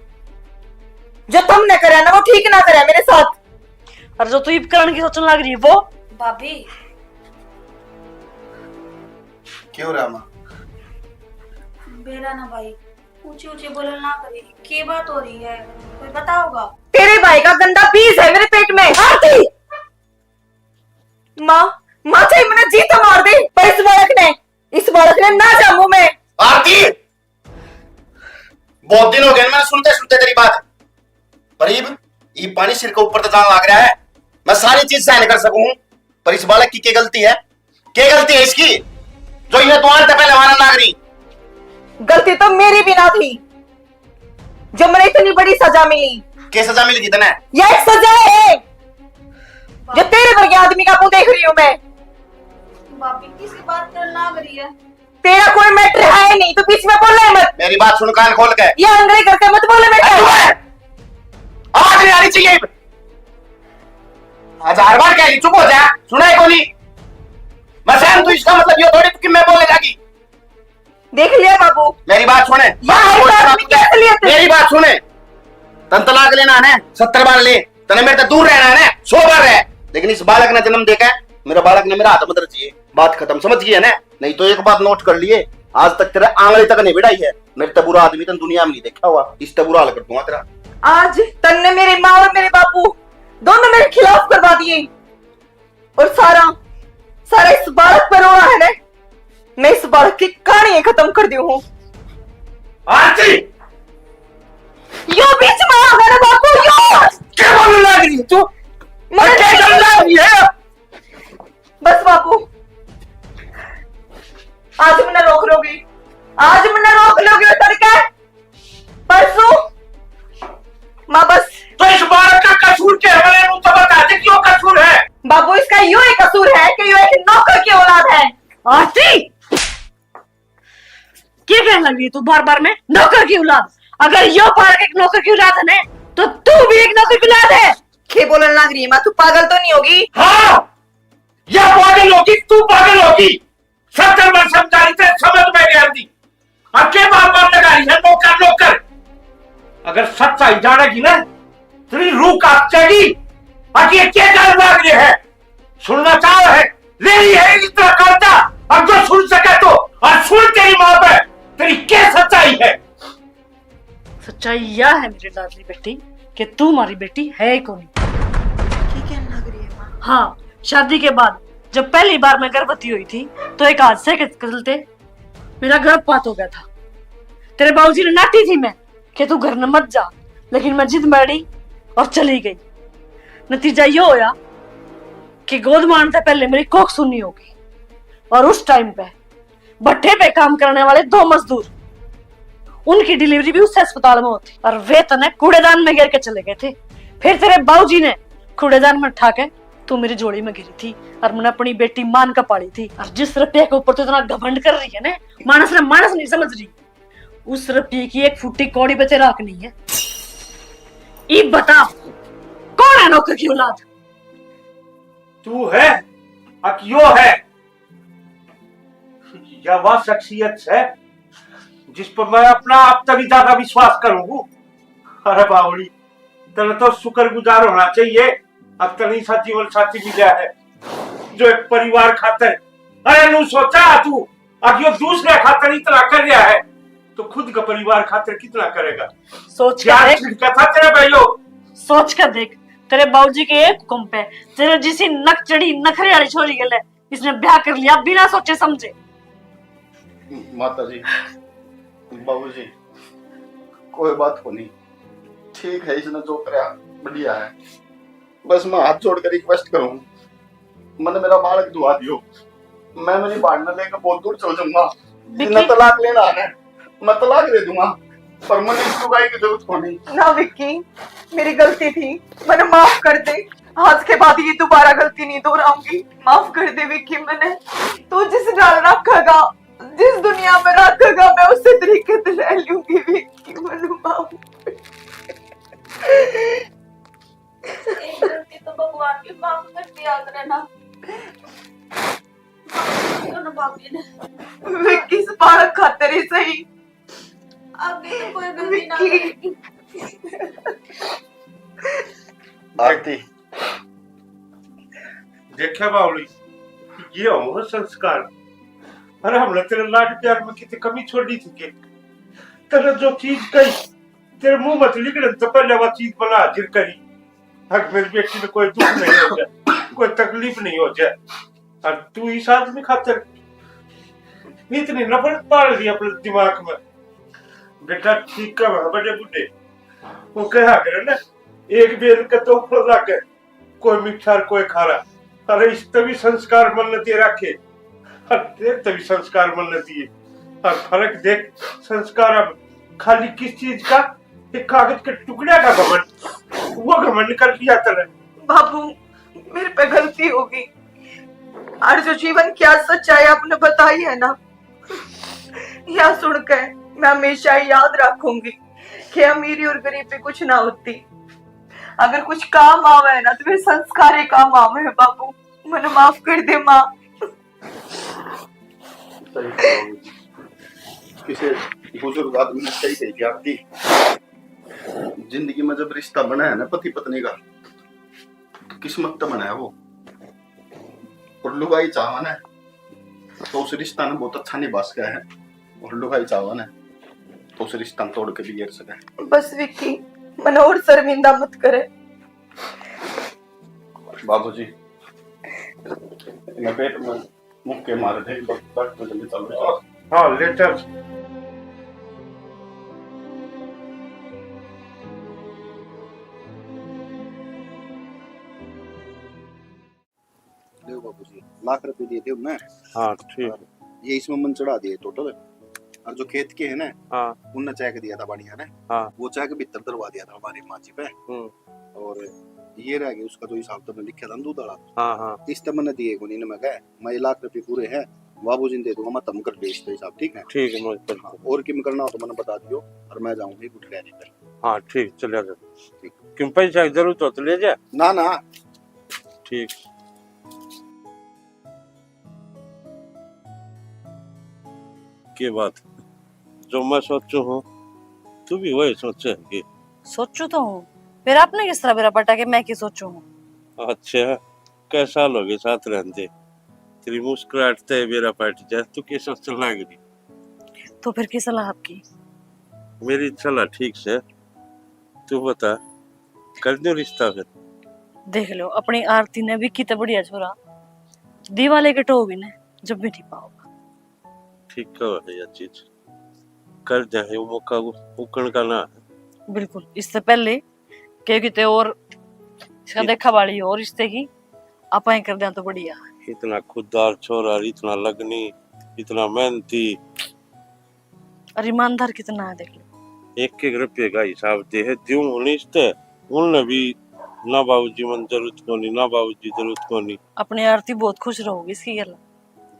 जो तुमने करया ना वो ठीक ना करया मेरे साथ। और जो तू इब करण की सोचने लग रही है वो। भाभी, क्यों रहा माँ? बेरा ना भाई, ऊंची ऊंची बोलन ना करे। के बात हो रही है, कोई बताओगा? तेरे भाई का गंदा बीज है मेरे पेट में। आरती! माँ, माँ चाहे मैंने जी तो मार दे, पर इस बालक ने, इस बालक ने ना जामू मैं। आरती, बहुत दिन हो गए मैंने सुनते सुनते तेरी बात, पर इब, इब पानी सिर के ऊपर तो जान लग रहा है। मैं सारी चीज सहन कर सकूं, पर इस बालक की क्या गलती है? क्या गलती है इसकी जो ये द्वार तक पहले मारन लाग रही? गलती तो मेरी भी ना थी जो मैंने इतनी बड़ी सजा मिली। क्या सजा मिली थी तने? यह एक सजा है जो तेरे वर्गे आदमी का मुंह देख रही हूँ मैं। भाभी किसकी बात करने लाग रही है? तेरा कोई मैटर है ही नहीं, तू बीच में बोले मत। मेरी बात सुन कान खोल के। ये अंग्रेज करके मत बोले ए, चुप बेटा। है। आवाज नहीं आनी चाहिए। हजार बार कह रही, चुप हो जा, सुना है कोनी? मैं सहन तू इसका मतलब ये थोड़ी कि मैं बोले जागी। देख लिया बाबू, मेरी बात सुने। ये हर बात में कैसे लिए थे? मेरी बात सुने। तन तलाक लेना है ना, सत्तर बार ले। तने मेरे से दूर रहना है ना, सौ बार रह, लेकिन इस बालक ने जन्म देकर मेरे बालक ने मेरा हाथ मत रचिए। बात खत्म, समझ गई है ना? नहीं तो एक बात नोट कर लिए, आज तक तेरे आंगली तक नहीं बढ़ाई है। मेरे ते बुरा आदमी तन दुनिया में नहीं देखा हुआ, इस ते बुरा हाल कर दूंगा तेरा। आज तन्ने मेरी माँ और मेरे बापू दोनों मेरे खिलाफ करवा दिए और सारा, सारा इस बालक पर रोना है ना। मैं इस बालक की कहानी खत्म कर दी हूँ। आरती, यो बीच में आ गया ना बापू, यो। क्या बोलने लग रही है तू? मैं क्या करने लग रही है? बस बापू, आज मैंने रोक लोगी, आज मैंने रोक लोगी तड़के परसों। माँ बस। तो इस बालक का कसूर क्या है? मैंने तो बता दे क्यों कसूर है। बापू, इसका यो एक कसूर है कि यो एक नौकर की औलाद है। आरती, क्या कहने लग रही है तू बार बार में? नौकर की औलाद। अगर यो बालक एक नौकर की औलाद है ना, तो तू भी एक नौकर की औलाद है। के बोलन लग रही है माँ, तू पागल तो नहीं होगी? हाँ, या पागल होगी, तू पागल होगी। सत्तर बार समझा रही थी, समझ में नहीं आती। अब के बार बार लगा रही है नौकर नौकर? अगर सच्चाई जानेगी ना, तेरी रूह कांप जाएगी। अब ये क्या कर लग रहे हैं? सुनना चाह रहे, ले रही है इतना कर्जा। अब जो सुन सके तो, और सुन तेरी माँ पे, तेरी क्या सच्चाई है? सच्चाई यह है मेरी लाडली बेटी कि तू हमारी बेटी है ही कोनी। की कहने लग रही है माँ? हाँ, शादी के बाद जब पहली बार मैं गर्भवती हुई थी तो एक हादसे के चलते मेरा गर्भपात हो गया था। तेरे बाबूजी ने नाटी थी मैं कि तू घर न मत जा, लेकिन मैं जिद में अड़ी और चली गई। नतीजा यो होया कि गोद मारने से पहले मेरी कोख सुन्नी हो गई और उस टाइम पे भट्ठे पे काम करने वाले दो मजदूर, उनकी डिलीवरी भी उस अस्पताल में होती और वे तने कूड़ेदान में गिर के चले गए थे। फिर तेरे बाबूजी ने कूड़ेदान में उठा के तू मेरी झोली में गिरी थी और मैंने अपनी बेटी मान का पाली थी। और जिस रुपये के ऊपर तू इतना घमंड कर रही है ना, मानस ने मानस नहीं समझ रही। उस रुपये की एक फुट्टी कौड़ी पे तेरा हक नहीं है। इब बता, कौन है नौकर की औलाद? तू है, अक यो है। या वह शख्सियत है जिस पर मैं अपना आप तभी ज्यादा विश्वास करूंगा। अरे बावड़ी, तेरे तो शुक्रगुजार होना चाहिए, अब तने सा जीवन साथी मिला है जो एक परिवार खातर। अरे नू सोचा तू, अब यो दूसरे खातर इतना कर रहा है तो खुद का परिवार खातर कितना करेगा? सोच के यार देख। छिड़का था तेरे भाइयों। सोच के देख, तेरे बाबूजी के एक हुक्म पे तेरे जिसी नक चढ़ी नखरे वाली छोरी के लिए इसने ब्याह कर लिया बिना सोचे समझे। माता जी, बाबूजी, कोई बात को नहीं, ठीक है, इसने जो करया बढ़िया है। बस मैं हाथ जोड़ कर रिक्वेस्ट करूँ, मैंने मेरा बालक दुआ दियो, मैं मेरी भाण ने लेकर बहुत दूर चल जाऊंगा। विक्की। जितना तलाक लेना है, मैं तलाक दे दूंगा, पर मैंने इस लुगाई की जरूरत को नहीं। ना विक्की, मेरी गलती थी, मैंने माफ कर दे। आज के बाद ये दोबारा गलती नहीं दोहराऊंगी। माफ कर दे विक्की, मैंने तू जिस नाल रखेगा, जिस दुनिया में रखेगा, मैं उसी तरीके से रह लूंगी विक्की, मैंने माफ कर। एक गलती तो भगवान भी माफ कर दिया करे ना। माफ कर दो ना भाभी ने। विक्की इस बालक खातर ही सही। आगे तो कोई गलती ना विक्की। करेगी। आरती। देखे बावली, ये हो संस्कार। अरे हमने तेरे लाड प्यार में कितनी कमी छोड़ी थी के? तेरे जो चीज कही, तेरे मुंह मत निकले तो पहले वह चीज बना हाजिर करी। हक मेरी बेटी में कोई दुख नहीं हो जाए, कोई तकलीफ नहीं हो जाए। और तू इस आदमी खातर इतनी नफरत पाल ली अपने दिमाग में। बेटा ठीक है, वह बड़े बूढ़े वो कहा करे ना, एक बेल के दो फल लागे, कोई मीठा और कोई खारा। अरे इस तभी संस्कार मन ने दे रखे, और तेरे तभी संस्कार मन ने दिए। और फर्क देख, संस्कार अब खाली किस चीज का? एक कागज के टुकड़े का घमंड, वो घमंड कर लिया तने। बाबू, मेरे पे गलती होगी। और जो जीवन की आज सच्चाई आपने बताई है ना, या सुन के मैं हमेशा याद रखूंगी कि अमीरी और गरीबी कुछ ना होती। अगर कुछ काम आवे ना, तो वे संस्कार ही काम आवे। बाबू, मैंने माफ कर दे माँ। सही कहा। किसी बुजुर्ग आदमी ने सही कही थी आरती, जिंदगी में जब रिश्ता बना है ना पति पत्नी का, तो किस्मत तो बना है वो। और लुगाई चाहवा ना, तो उस रिश्ता ने बहुत अच्छा निभा सका है, और लुगाई चाहवा ना, तो उस रिश्ता ने तोड़ के बिगड़ सका है। बस विक्की, मने और शर्मिंदा मत करे। बाबूजी, इन्हें पेट में मुक्के मारे थे, डॉक्टर जल्दी चल रहे। हाँ, ले चल। देव बाबूजी, लाख रुपए दिए थे उनने। हाँ, ठीक। और ये इसमें मन चढ़ा दिए टोटल। और जो खेत के है ना, हाँ। उनने चेक दिया था बढ़िया ने। हाँ। वो चेक भीतर धरवा दिया था हमारी माँ जी पे। हम्म। और ये रह गया उसका जो हिसाब तुमने लिखा था ना दूध वाला। हाँ, हाँ। इस तक मैंने दिए को नहीं, मैं कहा, मैं ये लाख रुपए पूरे हैं, बाबूजी ने दे दूंगा, मैं तुम कर दो इसका हिसाब, ठीक है? ठीक है, मैं कर हाँ, दूंगा। और किम करना हो तो मैंने बता दियो, और मैं जाऊंगी गुठियारी पे। हाँ, ठीक, चले जा। ठीक। क्यों, पैसा की जरूरत हो तो ले जा। ना, ना। ठीक। के बात, जो मैं सोचू हूँ, तू भी वही सोचे है के? सोचू तो हूँ, फिर आपने किस तरह बेरा पटा के मैं की सोचू हूँ? अच्छा, कै साल हो गए साथ रहंदे। तेरी मुस्कुराहट ते बेरा पाट जा, तू के सोचण लाग रही? तो फिर की सलाह आपकी? मेरी सलाह ठीक से, तू बता, कर दो रिश्ता फिर? देख लो, अपनी आरती ने विक्की ते बढ़िया छोरा दिवाले के टो भी ने जब भी नहीं पाओगा। ठीक है भाई, या चीज कर दे, ये मौका उकण का ना है। बिल्कुल, इससे पहले क्योंकि ते और इसका ये देखा वाली और रिश्ते की आपां ही कर दें तो बढ़िया। इतना खुददार छोरा, इतना लगनी, इतना मेहनती। और ईमानदार कितना है, देख लो। एक एक रुपये का हिसाब दे है, द्यूं उन्नीस ते, उनने भी ना बाबूजी मन जरूरत कोनी, ना बाबूजी जरूरत कोनी। अपनी आरती बहुत खुश रहोगी इसकी गल।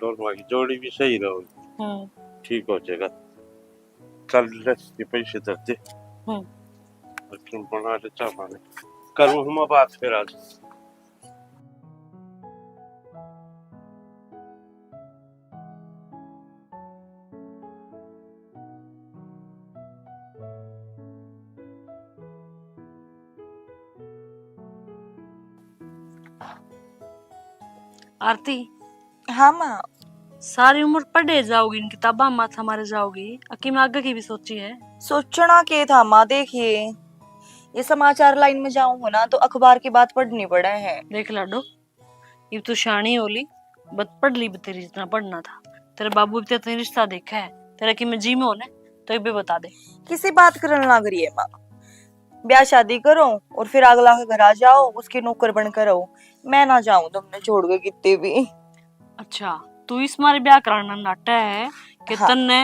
दोनों की जोड़ी भी सही रहोगी। हम्म। ठीक हो जाएगा। चल ले, ये पैसे धर दे। हम्म। और तुम बना ले चाय पानी। करूँ हम बात फिर आज। आरती। हाँ माँ। सारी उम्र पढ़े जाओगी, इन किताबा माथा मारे जाओगी, अकी में आगे की भी सोची है? सोचना के था माँ, देखिए, ये समाचार लाइन में जाऊं हो ना तो अखबार की बात पढ़नी पड़े है। देख लाडो, इब तू शानी हो ली, बत पढ़ ली बतेरी जितना पढ़ना था। तेरे बाबू भी तेरे रिश्ता देखा है, तेरा कि मैं जी में होने तो इबे बता दे। किसी बात करन लाग रही है माँ? ब्याह शादी करो और फिर अगला के घर आ जाओ, उसकी नौकर बनकर रहो। मैं ना जाऊं तुमने छोड़ के कितने भी। अच्छा, तू इस मारे ब्याह कराना नाटा है कि हाँ। तन्ने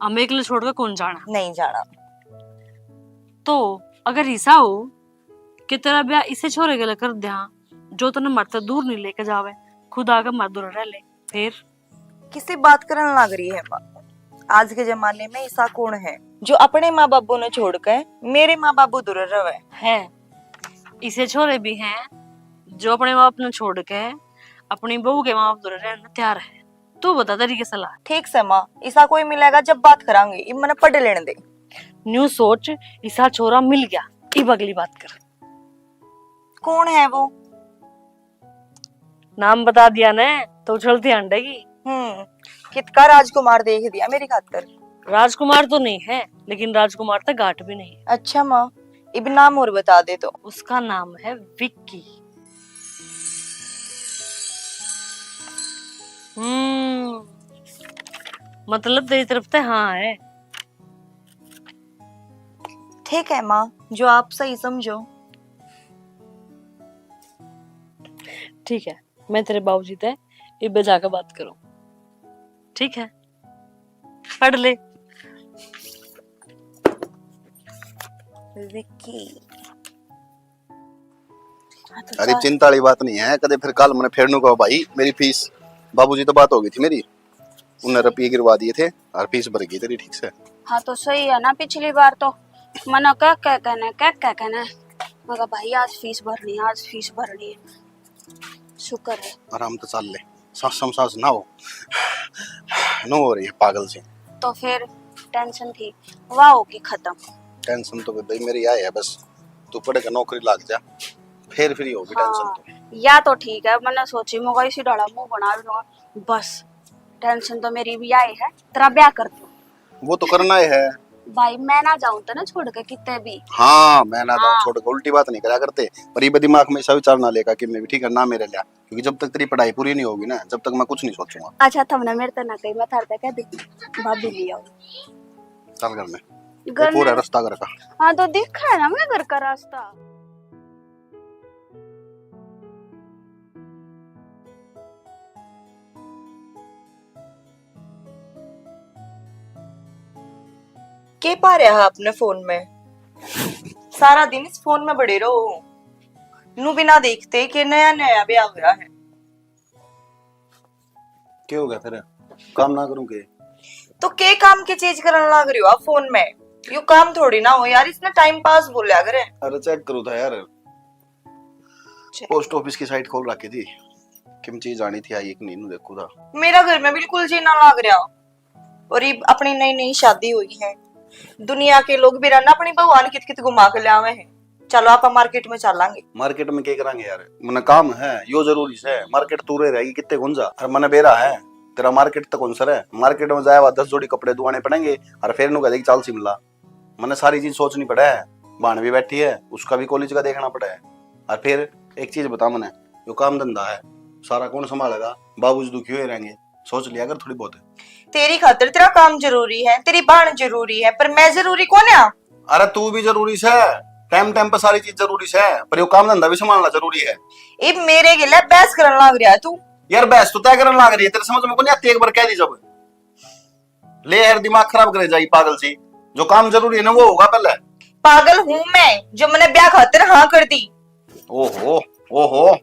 हम एकले छोड़ के कौन जाना? नहीं जाना। तो अगर ऐसा हो कि तेरा ब्याह इसे छोरे के लिए कर दिया, जो तन्ने मारे से दूर नहीं लेके जावे, खुद आके मारे दूर रह ले, फिर? किसी बात करने लग रही है माँ? आज के जमाने में ऐसा कौन है जो अपने माँ बाबू ने छोड़ के मेरे माँ बाबू दूर रहे? है, इसे छोरे भी हैं जो अपने माँ बाप ने छोड़ के अपनी बहू के माँ बाप दूर रहने तैयार है। तू बता तेरी के सलाह? ठीक से माँ, इसा कोई मिलेगा जब बात करांगे, इब मने पढ़ लेने दे। न्यू सोच, इसा छोरा मिल गया, इब अगली बात कर। कौन है वो? नाम बता दिया ने तो उछलती हंडेगी। हम्म, कितका राजकुमार देख दिया मेरी खातर। राजकुमार तो नहीं है, लेकिन राजकुमार तक घाट भी नहीं है। अच्छा माँ, इब नाम और बता दे तो। उसका नाम है विक्की। हम्म, मतलब तेरी तरफ से हाँ है। ठीक है माँ, जो आप सही समझो। ठीक है, मैं तेरे बाबूजी ते इबे जाके बात करूँ। ठीक है, पढ़ ले। विक्की। हाँ, तो अरे, चल। चिंता वाली बात नहीं है, कदे फिर कल मने फिर नू कहो, "भाई, मेरी फीस।" बाबूजी तो बात हो गई थी मेरी, उन्हें रुपये गिरवा दिए थे और फीस भर गई तेरी ठीक से। हाँ, तो सही है ना, पिछली बार तो मना कह कह कहने, कह कह कहने, मैं कहा, "भाई, आज फीस भरनी है, आज फीस भरनी है।" शुक्र है। आराम तो चल ले, सांसम सांस ना हो, नो हो रही है पागल से। तो फिर टेंशन थी, वाह होगी खत्म। टेंशन तो भाई मेरी आए है बस, तू पढ़े के नौकरी लाग जा, फिर फ्री होगी हाँ, टेंशन तो। या तो ठीक है, मैंने सोची मैं इसी डाला मुंह बना लूंगा, बस टेंशन तो मेरी भी आई है, तेरा ब्याह कर दूं। वो तो करना ही है। भाई, मैं ना जाऊं तो ना छोड़ के कितने भी। हाँ, मैं ना जाऊं हाँ। छोड़ के, उल्टी बात नहीं करा करते, पर ये दिमाग में ऐसा विचार ना लेकर कि मैं भी ठीक है ना मेरे लिया, क्योंकि जब तक तेरी पढ़ाई पूरी नहीं होगी ना, जब तक मैं कुछ नहीं सोचूंगा। अच्छा, तुमने मेरे तो ना कही, मैं थारे तक कह दी, भाभी ले आओ। चल घर में, घर पूरा में रास्ता घर का। हाँ, तो दिखा है ना मैं घर का रास्ता। के पा रहा है अपने फोन में? सारा दिन इस फोन में बड़े रहो। नू बिना देखते के नया नया ब्याह हुआ है। क्या हो गया फिर? काम ना करूं के? तो के काम की चीज करन लाग रही हो आप फोन में? यू काम थोड़ी ना हो यार, इसने टाइम पास बोल्या करे। अरे चेक करूं था यार। चेक। पोस्ट ऑफिस की साइट खोल रखी थी, किम चीज आनी थी, आई एक नीनू देखू था। मेरा घर में बिल्कुल जी ना लाग रहा। और ये अपनी नई नई शादी हुई है, दुनिया के लोग भी रहना अपनी भगवान कित कित घुमा के ले आवे हैं। चलो, आप मार्केट में चलांगे। मार्केट में के करांगे यार, मने काम है, यो जरूरी से। मार्केट तू रह रहेगी कितने गुंजा, और मने बेरा है तेरा मार्केट तक कौन सर है। मार्केट में जाए, दस जोड़ी कपड़े दुआने पड़ेंगे, और फिर नु कह देगी, "चाल शिमला।" मने सारी चीज सोचनी पड़े है। बहन भी बैठी है, उसका भी कॉलेज का देखना पड़े है। और फिर एक चीज बता मने, यो काम धंधा है, सारा कौन संभालेगा? बाबूजी दुखी हुए रहेंगे। सोच लिया कर थोड़ी बहुत। तेरी खातर तेरा काम जरूरी है, तेरी बहन जरूरी है, पर मैं जरूरी कौन है? अरे, तू भी जरूरी से। टाइम टाइम पे सारी चीज जरूरी से, पर यो काम धंधा भी संभालना जरूरी है। इब मेरे गेले बहस करन लाग रहा है तू। यार, बहस तो तय करन लाग रही है, तेरे समझ में को नहीं आती? एक बार कह दी जब। ले यार, दिमाग खराब करे जाई पागल सी। जो काम जरूरी है ना, वो होगा पहले। पागल हूँ मैं, जो मैंने ब्याह खातर हाँ कर दी। ओहो, ओहो,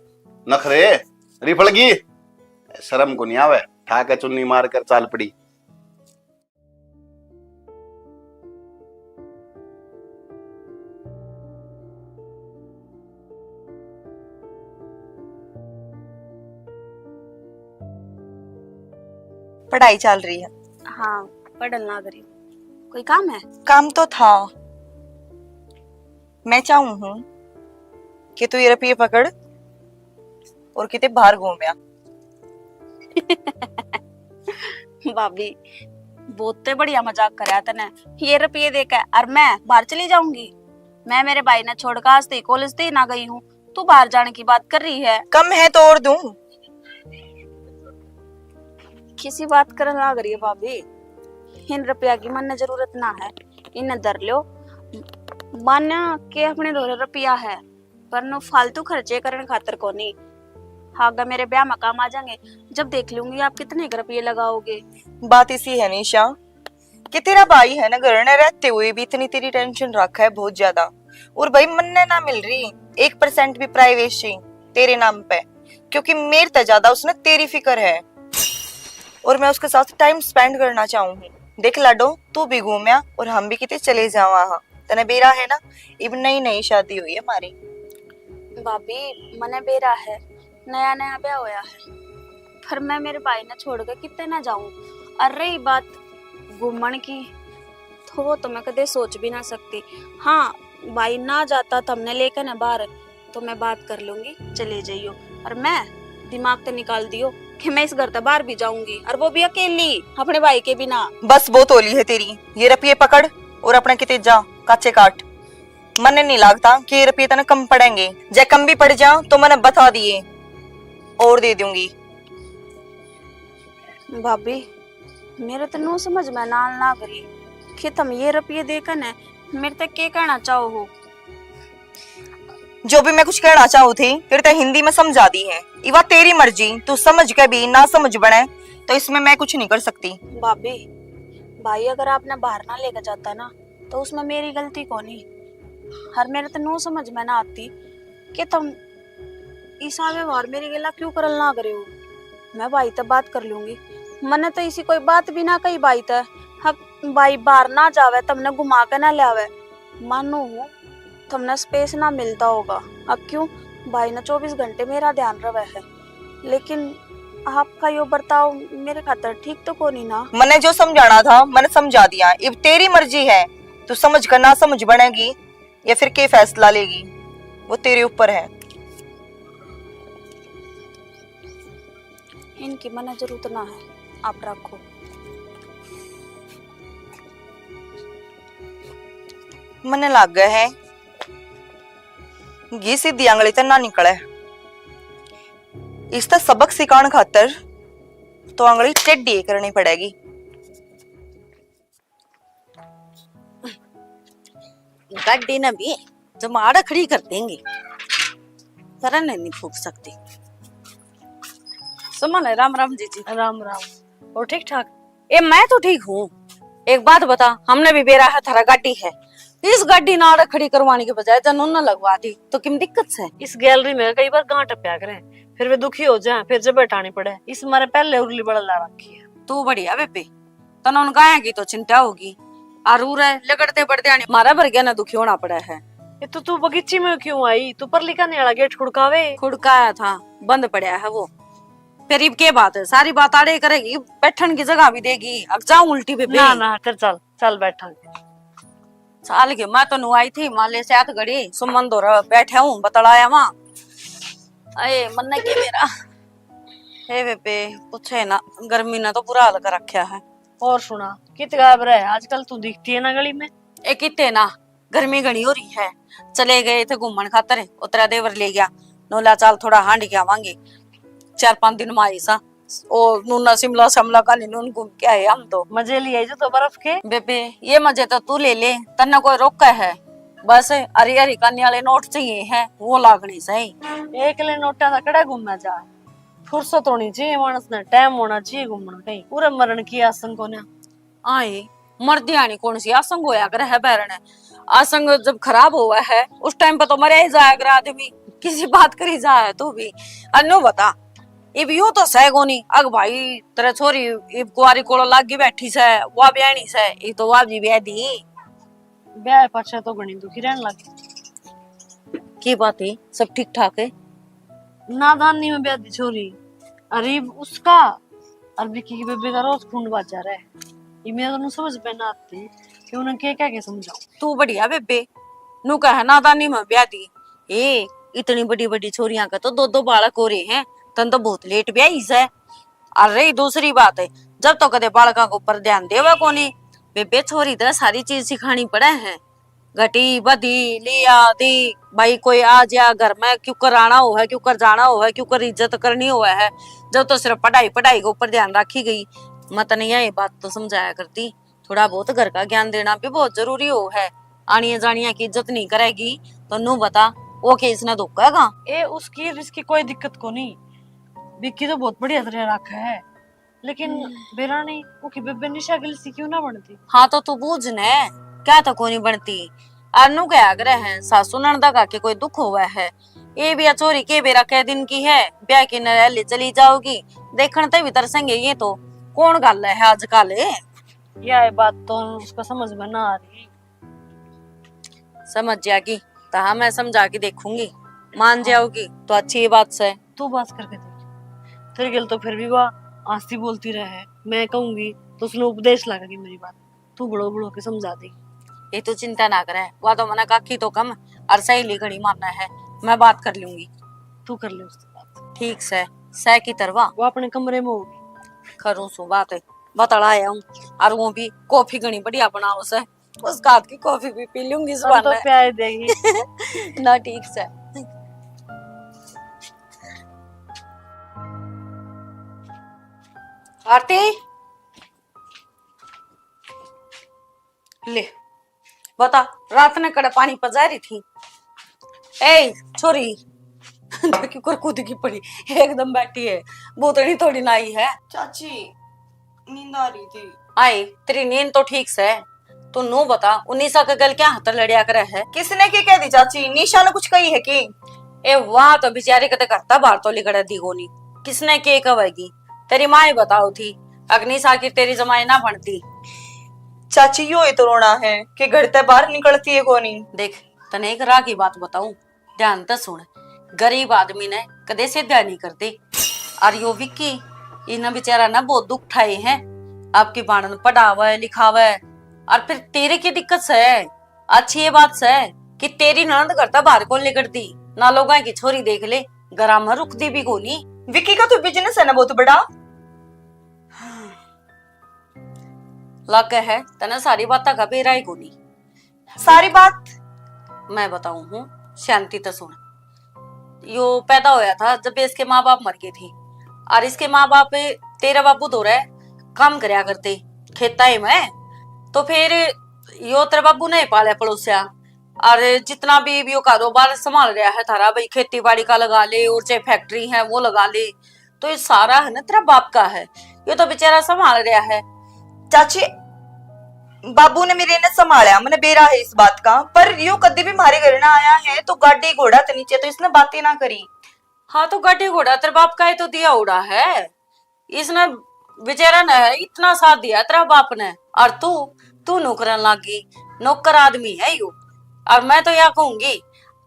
नखरे, रिफड़गी। शर्म को नहीं आवे, ठा के चुन्नी मार कर चाल पड़ी। पढ़ाई चल रही है? हाँ, पढ़न लाग रही हूँ। कोई काम है? काम तो था। मैं चाहूँ हूँ कि तू ये रुपये पकड़ और किते बाहर घूम आ। भाभी, बहुत बढ़िया मजाक करया तने। ये रुपये देके और मैं बाहर चली जाऊंगी? मैं मेरे भाई ने छोड़कर आज तक कॉलेज तक ही ना गई हूँ, तू बाहर जाने की बात कर रही है। कम है तो और दूं। किसी बात करन लाग रही है भाभी? इन रुपया की मन्ने जरूरत ना है, इन्हें धर लो। मान्या के अपने धोरे रुपया है, पर नु फालतू खर्चे करन खातर कोनी। आगे मेरे ब्याह में काम आ जाएंगे, जब देख लूंगी आप कितने के रुपये लगाओगे। बात इसी है निशा, कि तेरा भाई है ना, घर में रहते हुए भी इतनी तेरी टेंशन रखा है, बहुत ज्यादा। और भाई, मन्ने ना मिल रही एक परसेंट भी प्राइवेसी तेरे नाम पे, क्योंकि मेरे ते ज्यादा उसने तेरी फिक्र है और मैं उसके साथ टाइम स्पेंड करना चाहूँ हूँ। देख लाडो, तू भी घूमया और हम भी किते चले जावा हाँ। तने बेरा है ना, इब नई नई शादी हुई है हमारी। भाभी, मने बेरा है, नया नया ब्याह होया है, पर मैं मेरे भाई ने छोड़ के किते ना जाऊं। और रही बात घूमन की, तो वो तो मैं कदे सोच भी ना सकती। हाँ, भाई ना जाता तो हमने लेकर ना बाहर, तो मैं बात कर लूंगी, चले जाइयो। और मैं दिमाग तो निकाल दियो कि मैं इस घर से बाहर भी जाऊंगी, और वो भी अकेली, अपने भाई के बिना। बस, बहुत होली है तेरी। ये रुपये पकड़ और अपना किते जा, काचे काट। मन्ने नहीं लगता कि ये रुपये तने कम पड़ेंगे। जे कम भी पड़ जा तो मन्ने बता दिए और दे दूंगी। भाभी, मेरे तो नू समझ में ना लाग रही कि तुम ये रुपये देकर ने मेरे तक के कहना चाहो हो। जो भी मैं कुछ कहना चाहू थी, फिर ते हिंदी में समझा दी है। इवा तेरी मर्जी, तू समझ के भी ना समझ बने, तो इसमें मैं कुछ नहीं कर सकती। भाभी, भाई अगर आपने बाहर ना लेकर जाता ना, तो उसमें मेरी गलती कोनी। हर मेरे तो नू समझ में ना आती कि तुम इसा व्यवहार मेरी गेला क्यों करल ना करे हो। मैं भाई ते बात कर लूंगी। मने तो इसी कोई बात भी ना कही भाई ते। हाँ, भाई बाहर ना जावे, तुमने घुमा के ना लावे। मानू हूँ, तुमने स्पेस ना मिलता होगा। अब क्यों, भाई ने चौबीस घंटे मेरा ध्यान रवे है, लेकिन आपका यो बर्ताव मेरे खातर ठीक तो कोनी ना। मने जो समझाना था, मने समझा दिया। इब तेरी मर्जी है, तू समझ कर ना समझ बनेगी या फिर के फैसला लेगी, वो तेरे ऊपर है। इनकी मने जरूरत ना है, आप रखो। मने लागे है घी सीधी आंगली ते ना निकले। इसका सबक सिखाण खातर तो आंगली टेढ़ी करनी पड़ेगी। गाड़ी ना भी जब आड़ा खड़ी कर देंगे, पर नहीं फूक सकती। सुमन, राम राम जीजी। राम राम। और ठीक ठाक? ए, मैं तो ठीक हूँ। एक बात बता, हमने भी बेरा है, थारा गाड़ी है, इस गाड़ी ना आड़ा खड़ी करवाने के बजाय जन उन्ना लगवा दी, तो किम दिक्कत से? इस गैलरी में कई बार गांठ टपया करे, फिर वे दुखी हो जाए, फिर जब बैठानी पड़े, इस मारे पहले उर्ली बड़ा ला रखी है। तू बढ़िया बेबे, तने उन गाया की तो चिंता होगी। और उरे लगड़ते बढ़ते आने मारा भर गया ना दुखी होना पड़ा है। ये तो तू बगीची में क्यों आई? तू परली काने वाला गेट खुड़कावे। खुड़काया था, बंद पड़ा है वो। फिर इब के बात है, सारी बात आड़े करेगी, बैठन की जगह भी देगी। अब जाऊं उल्टी पे ना, भी? ना, फिर चल, चल बैठा। चाल के मैं तो नु आई थी, माले से हाथ घड़ी सुमन धोरा बैठा हूँ, बतलाया वहां। अरे मन्ने के मेरा, हे बेबे, पूछे ना, गर्मी ने तो बुरा हाल कर रखा है। और सुना, कित गायब रहे आजकल, तू दिखती है ना गली में। ए किते ना, गर्मी घणी हो रही है। चले गए थे घूमण खातर, उतरा देवर ले गया। नोला चाल थोड़ा हांड के आवांगे, चार पांच दिन में आई सा। ओ नूना शिमला, शिमला का नहीं, नून घूम के आए हम तो। मजे लिए जो तो बर्फ के। बेबे, ये मजे तो तू ले ले, तन्ने कोई रोका है? बस हरी हरी कानी वाले नोट चाहिए हैं, वो लागने सही। एकले नोटा का कड़ा घूमना जा, फुर्सत होनी चाहिए मानस ने, टाइम होना चाहिए घूमना। कहीं पूरे मरण की आसन को ना। आए, मर्दियानी कौन सी आसंग होया करे है बैरण? आसंग जब खराब होवा है, उस टाइम पे तो मरया ही जाया करे आदमी, किसी बात करी जा है तू भी। अन्नू बता, इब यो तो सह कोनी, अग भाई, तेरे छोरी इब कुआरी कोलो लागी बैठी सै, वा ब्याहनी सै, ये तो वा भी ब्याह दी। ब्याह पाछे तो घणी दुखी रहने लगी। की बात है, सब ठीक ठाक है? नादानी में ब्याह दी छोरी, अरे उसका और विक्की की बेबे का रोज खून बाजा रहा है। ये मेरे को समझ में ना आती कि उन्हें क्या क्या के समझाऊं। तू बढ़िया बेबे, नू कह नादानी में ब्याह दी। ए, इतनी बड़ी बड़ी छोरियां का तो दो दो बालक हो रहे हैं, तन तो बहुत लेट ब्याही सै। और रही दूसरी बात, जब तो कदे बालकां के ऊपर ध्यान देवे कोनी। बेबे, छोरी ते सारी चीज सिखानी पड़े है। घटी, बधी, लिया, दी, भाई कोई आ जा घर में, क्यों कर आना हो है, क्यों कर जाना हो है, क्यों कर इज्जत करनी हो है। जब तो सिर्फ पढ़ाई, पढ़ाई के ऊपर ध्यान रखी गई। मैं तने यही बात तो समझाया करती, थोड़ा बहुत घर का ज्ञान देना भी बहुत जरूरी हो है। आनिया जानिया की इज्जत नहीं करेगी तो नू बता, वो के इसने धोखेगा? ए, उसकी और इसकी कोई दिक्कत को नहीं। विक्की तो बहुत बढ़िया तरह रखा है, लेकिन हम्म। बेरा नहीं, वो की बेबे निशा गिल सी क्यों ना बनती? हाँ, तो तू बूझ ने, क्या तो कोनी बनती। और नू क्या आग्रह है, सासू नणदा का के कोई दुख हुआ है? ये भी छोरी के बेरा कै दिन की है, ब्याह की नरैली चली जाओगी, देखण ते भी तरसेंगे ये तो। कौन गल है आजकल? यह बात तो उसको समझ में ना आ रही। समझ जाएगी, तो हाँ, मैं समझा के देखूंगी, मान जाओगी तो अच्छी बात से। तू बात करके देख, तेरे गल तो फिर भी वह हंसती बोलती रहे है। मैं कहूंगी तो उसने उपदेश लगेगी मेरी बात, तू बड़ो बड़ो के समझा दे। ये तू चिंता ना करे, वह तो मना काकी तो कम और सहेली घणी मानना है, मैं बात कर लूंगी। तू कर ले उससे बात। ठीक से, सह की तरवा। वो अपने कमरे में होगी। करूँ सु बात, बतला आया हूँ। और वो भी कॉफी घणी बढ़िया बनाओ से, उसका हाथ की कॉफी भी पी लूंगी हम तो सुबह। प्यार देगी। ना ठीक से। आरती, ले बता, रात ने कड़े पानी पजा रही थी। ए छोरी, देखी कर कूद की पड़ी, एकदम बैठी है, भूतनी थोड़ी ना आई है। चाची, नींद आ रही थी। आई, तेरी नींद तो ठीक से। तू नू बता, उ निशा के गल क्या हाथ लड़या करे है? किसने की कह दी चाची? निशा ने कुछ कही है कि? ए वाह, तो बेचारी कते घर तै बाहर तो लिकड़े दी कोनी। किसने के कहेगी? तेरी माँ ही बताओ थी, अगर निशा की तेरी जमाई ना बनती। चाची, यो ही तो रोना है कि घर तै बाहर निकलती है कोनी। देख, तने एक राह की बात बताऊं, ध्यान तै सुन, गरीब आदमी ने कदे सीधा नहीं करते। और यो विक्की, इन्हें बेचारा ना बहुत दुख उठाए हैं। आपकी बाणन पढ़ावे लिखावे, और फिर तेरे की दिक्कत से? अच्छी ये बात से कि तेरी ननद घर तै बाहर कौन निकलती, ना लोगां की छोरी देख ले, घरा में रुकती भी कोनी। विक्की का तो बिजनेस है ना बहुत बड़ा। लागे है तने सारी बातों का बेरा ही कोनी। सारी बात? मैं बताऊं हूँ, शांति तो सुन। यो पैदा होया था जब इसके माँ बाप मर गए थे, और इसके माँ बाप तेरे बाबू धोरे काम करया करते खेता ही में। तो फिर यो तेरे बाबू ने ही पाल्या पलोसया, और जितना भी यो कारोबार संभाल रहा है थारा, भाई खेती बाड़ी का लगा ले और चाहे फैक्ट्री है वो लगा ले, तो ये सारा है ना तेरा बाप का है, ये तो बेचारा संभाल रहा है। चाची, बाबू ने मेरे ने संभाला, मैंने बेरा है इस बात का, पर यो कदी भी म्हारे घर ना आया है तो गाड़ी घोड़ा ते नीचे तो इसने बातें ना करी। हाँ, तो गाड़ी घोड़ा तेरे बाप का ही तो दिया उड़ा है इसने, बेचारा ने इतना साथ दिया तेरा बाप ने, और तू, तू नौकरन लागी, नौकर आदमी है यू। और मैं तो या कहूंगी,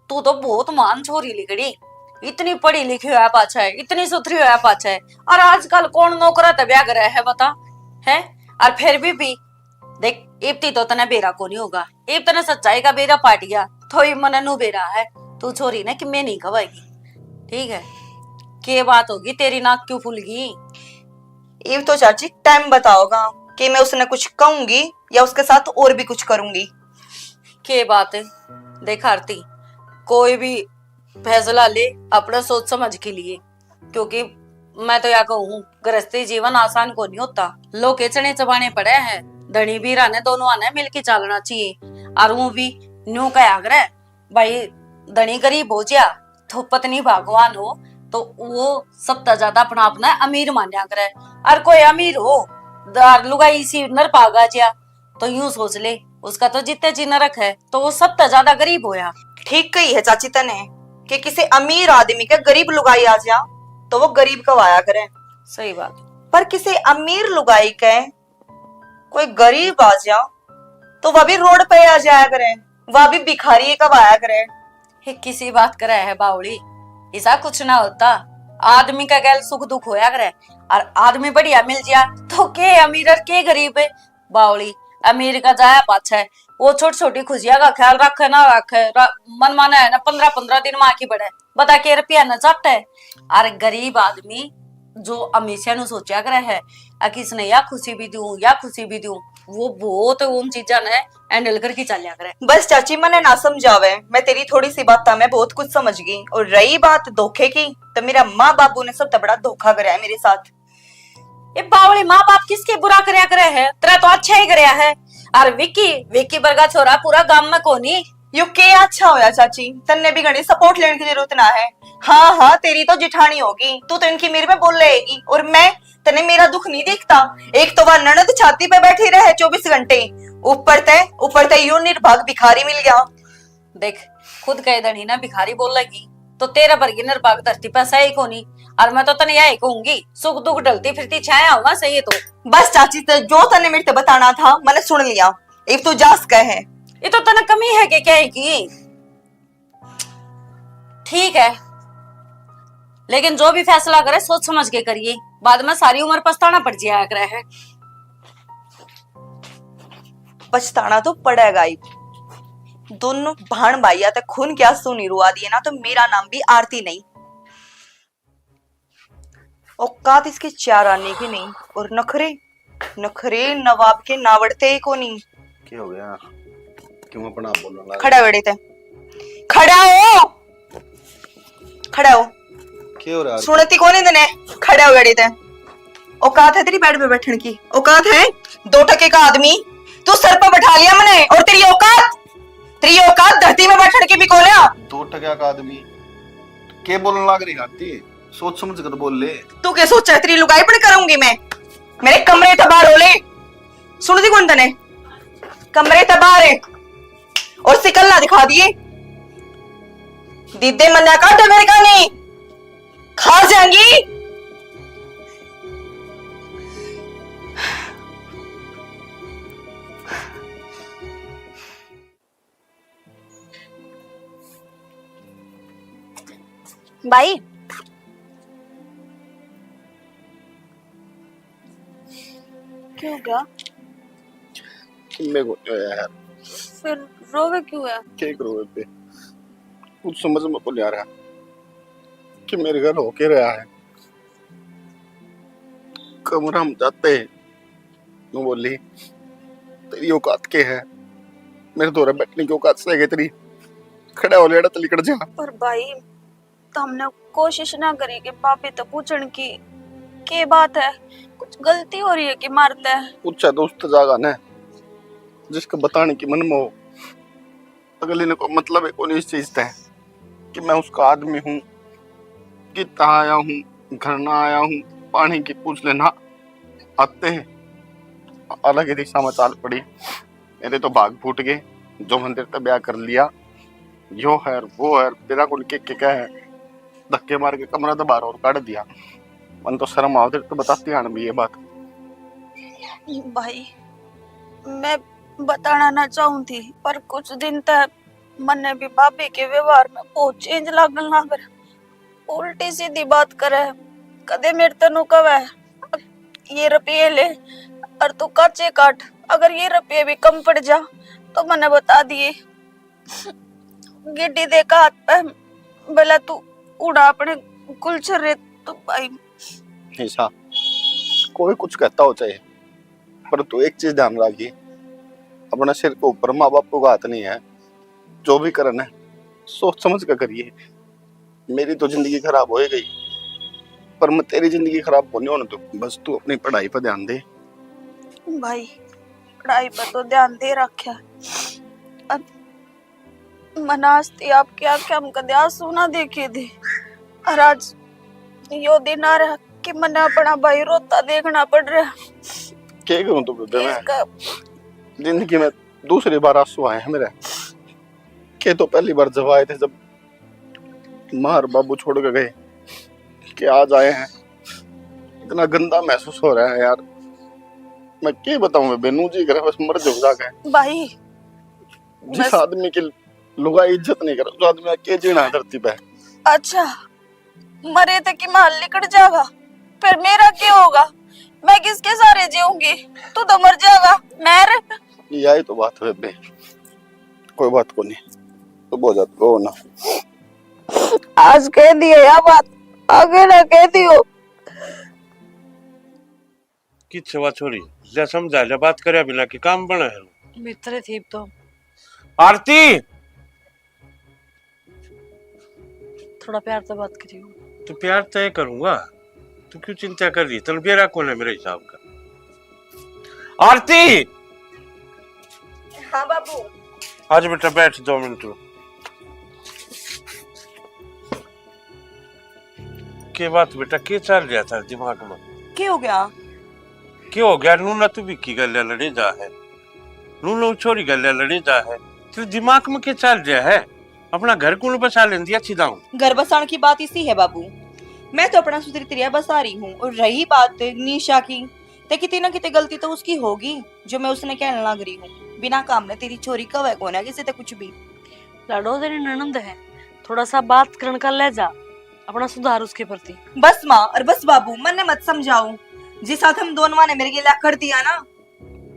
तू तो बहुत महान छोरी लिकड़ी, इतनी पढ़ी लिखी होया पाछे, इतनी सुथरी होया पाछे, और आजकल कौन नौकरा ते ब्याह करे है बता, है? और फिर भी, भी देख, इब ती तो तने बेरा कोनी होगा, इब तने सच्चाई का बेरा पाट गया, तो इब मने नू बेरा है। तू छोरी ने कि मैं नहीं खवाएगी, ठीक है? के बात होगी, तेरी नाक क्यों फूल गई? इब तो चाची टाइम बताओगा कि मैं उसने कुछ कहूंगी या उसके साथ और भी कुछ करूंगी। के बात है, देख आरती, कोई भी फैसला ले अपना सोच समझ के लिए, क्योंकि मैं तो या कहूँ, गृहस्थी जीवन आसान को नहीं होता। लोग के चने चबाने पड़े हैं। धनी बीरा ने दोनों आने मिलके चालना चाहिए। और वो भी न्यू कहा करे, भाई, धनी गरीब हो जा तो पत्नी भगवान हो, तो वो सबसे ज्यादा अपना अपना अमीर मान्या करे। और कोई अमीर हो, दार लुगाई इसी नरपागा जा, तो यूं सोच ले, उसका तो जितने जी नरक है, तो वो सबसे ज्यादा गरीब होया। ठीक कही है चाची तने कि किसी अमीर आदमी के गरीब लुगाई आ जा, तो वो गरीब कहवाया करे। सही बात। पर किसी अमीर लुगाई के कोई गरीब आ जा, तो वह भी रोड पे आ जाया करे, वह भी भिखारी कहवाया करे। ये किसी बात करे है बावली, ऐसा कुछ ना होता। आदमी का गैल सुख दुख होया करे, और आदमी बढ़िया मिल जा, तो के अमीर और के गरीब है? बावली, अमीर का जाया पाछे, वो छोटी छोटी खुशियां का ख्याल रखे ना रखे, रा-, मन माने है ना, पन्द्रह पन्द्रह दिन माँ की बड़े, बता के रुपया न चाटे। और गरीब आदमी जो हमेशा नु सोचा करे है, "आ, किसने या खुशी भी दूं, या खुशी भी दूं", वो बहुत उन चीजा ने हैंडल करके चलिया करे। बस चाची, मने ना समझावे, मैं तेरी थोड़ी सी बात में बहुत कुछ समझ गई। और रही बात धोखे की, तो मेरा माँ बाबू ने सबसे बड़ा धोखा करया है मेरे साथ। ए बावली, माँ बाप किसके बुरा करया करे है? तेरा तो अच्छा ही करया है। और विकी, विकी बरगा छोरा पूरा गांव में कोनी। यो के अच्छा होया चाची, तन्ने भी घणी सपोर्ट लेने की जरूरत ना है। हाँ हाँ, तेरी तो जिठानी होगी, तू तो इनकी मेरे में बोल रहेगी, और मैं, तन्ने मेरा दुख नहीं दिखता? एक तो वह ननद छाती पे बैठी रहे चौबीस घंटे, ऊपर ते, ऊपर ते यो निर्भाग भिखारी मिल गया। देख, खुद कह देनी ना भिखारी बोलेगी, तो तेरे बरगी निर्भाग धरती पे सही कोनी। और मैं तो तने यही कहूंगी, सुख दुख ढलती फिरती छाया हुआ सही है तो। बस चाची, ते जो तने मेरे ते बताना था, मैंने सुन लिया। इब तू जा सके है। ये तो तने कमी है के क्या है की? ठीक है, लेकिन जो भी फैसला करे, सोच समझ के करिए, बाद में सारी उम्र पछताना पड़ जाया करे है। पछताना तो पड़ेगा ही। दोनों भाण भाइया तक खून के आंसू नहीं रुआ दिए ना, तो मेरा नाम भी आरती नहीं। औकात इसके चार आने की नहीं, और नखरे, नखरे नवाब के नावड़ते ही कोनी। क्या हो गया? क्यों अपना आप बोलने लग खड़ा हो एड़े ते। खड़ा हो। खड़ा हो। क्या हो रहा है? सुनती कोनी तने? खड़ा हो एड़े ते। औकात है तेरी बेड पे बैठने की? औकात है? दो टके का आदमी, तू सर पे बैठा लिया मने, और तेरी औकात, तेरी औकात धरती में बैठने की भी कोन्या। दो टके का आदमी के बोलने लग रही आरती? सोच समझ कर बोल ले। तू के सोचा है, तेरी लुगाई पण करूंगी मैं। मेरे कमरे ते बाहर हो ले। सुनती कोनी तने? कमरे ते बाहर है। और शिकल ना दिखा दिए। दीदे मन्ना काटे मेरे का नहीं। खा जाएंगी। भाई, क्यों गया? किन्ने को होया यार? फिर रोवे क्यों है? के रोवे पे? कुछ समझ में को नहीं आ रहा कि मेरे घर हो के रहा है। कमरा में जाते ही न्यू बोली, "तेरी औकात के है? मेरे धोरे बैठने की औकात से है तेरी? खड़ा हो लेड़ा, तो लिकड़ जा।" पर भाई, तो हमने कोशिश ना करी कि भाभी तो पूछण की, के बात है, कुछ गलती हो रही है कि मारते? पूछा दोस्त जागा ने, जिसको बताने की मन में हो, अगले ने को मतलब है कोनी इस चीज ते कि मैं उसका आदमी हूँ, कितना आया हूँ, घर ना आया हूँ, पानी की पूछ लेना आते हैं, अलग ही दिशा में चाल पड़ी। मेरे तो भाग फूट गए, जो मंदिर ते ब्याह कर लिया, यो है, वो है, बिना कुल के, के, के है, धक्के मार के कमरा तो बाहर और काट दिया। मन तो शर्म आओ, तेरे तो बताती आन भी ये बात। भाई, मैं बताना ना चाहूँ थी, पर कुछ दिन तक मन्ने भी भाभी के व्यवहार में बहुत चेंज लागन लाग रहा। उल्टी सीधी बात करे, कदे मेरे तनु कवे, "ये रुपये ले और तू काचे काट, अगर ये रुपये भी कम पड़ जा तो मन्ने बता दिए, गिड्डी दे का हाथ पे, भला तू उड़ा अपने गुलछर्रे तो भाई। ईशा, कोई कुछ कहता हो चाहे, पर तू एक चीज ध्यान रखिए, अपने सिर के ऊपर माँ बाप का हाथ नहीं है। जो भी करना है, सोच समझ कर करिए। मेरी तो जिंदगी खराब हो ही गई, पर मैं तेरी जिंदगी खराब को नहीं होने दूँ। बस तू अपनी पढ़ाई पर ध्यान दे। भाई, पढ़ाई पर तो ध्यान दे रखा है। अब मना आज ती आपकी आंखें हम कदे आंसू ना देखे थे, और आज यो दिन आ रहा कि मन्ने अपना भाई रोता देखना पड़ रहा। क्या करूँ तो बेबे मैं? इसका जिंदगी में दूसरी बार आंसू आए हैं मेरे। के तो पहली बार जब आए थे, जब माँ और बाबू छोड़ के गए, के आज आए हैं। इतना गंदा महसूस हो रहा है यार, मैं क्या बताऊं बेबे, नू जी करे बस मर जाऊं जाके। भाई, जिस आदमी की लुगाई इज्जत नहीं करे, उस आदमी का के जीना है धरती पे। अच्छा, मरे तो कि माल लिकड़ जाएगा, फिर मेरा क्या होगा? मैं किसके सहारे जीऊंगी? तू तो मर जाएगा, मैं रे। यही तो बात है बेबे, कोई बात को नहीं, तू बहुत ज्यादा रो ना। आज कह दिए या बात, आगे ना कह दियो। किच्छे वा छोरी, ले समझा ले, बात करया बिना के काम बने है? मित्र थी तो। आरती, थोड़ा प्यार तो बात करियो। तो प्यार तय करूंगा, तू क्यों चिंता कर रही? तन बेरा कौन है मेरे हिसाब का? आरती, हाँ बाबू। आज बेटा बैठ दो मिनट। के बात बेटा, के चल रहा था दिमाग में? के हो गया? के हो गया? नू ना तू विक्की गल्या लड़े जा है, नू ना छोरी गल्या लड़े जा है। तेरे दिमाग में के चल रहा है? अपना घर कौन बसा लेंदी अच्छी दाऊ? घर बसाण की बात इसी है बाबू, मैं तो अपना सुधरी तरिया बसा रही हूँ। और रही बात निशा की, ते कितने ना कितने गलती तो उसकी होगी जो मैं उसने कहने लग रही हूँ। बिना काम ने तेरी छोरी कवे कोना किसी ते कुछ भी। लाडो तेरी ननंद है, थोड़ा सा बात करण का लहजा अपना सुधार उसके प्रति। बस माँ और बस बाबू, मन्ने मत समझाओ। जिस साथ हम दोनों ने मेरे लिए कर दिया ना,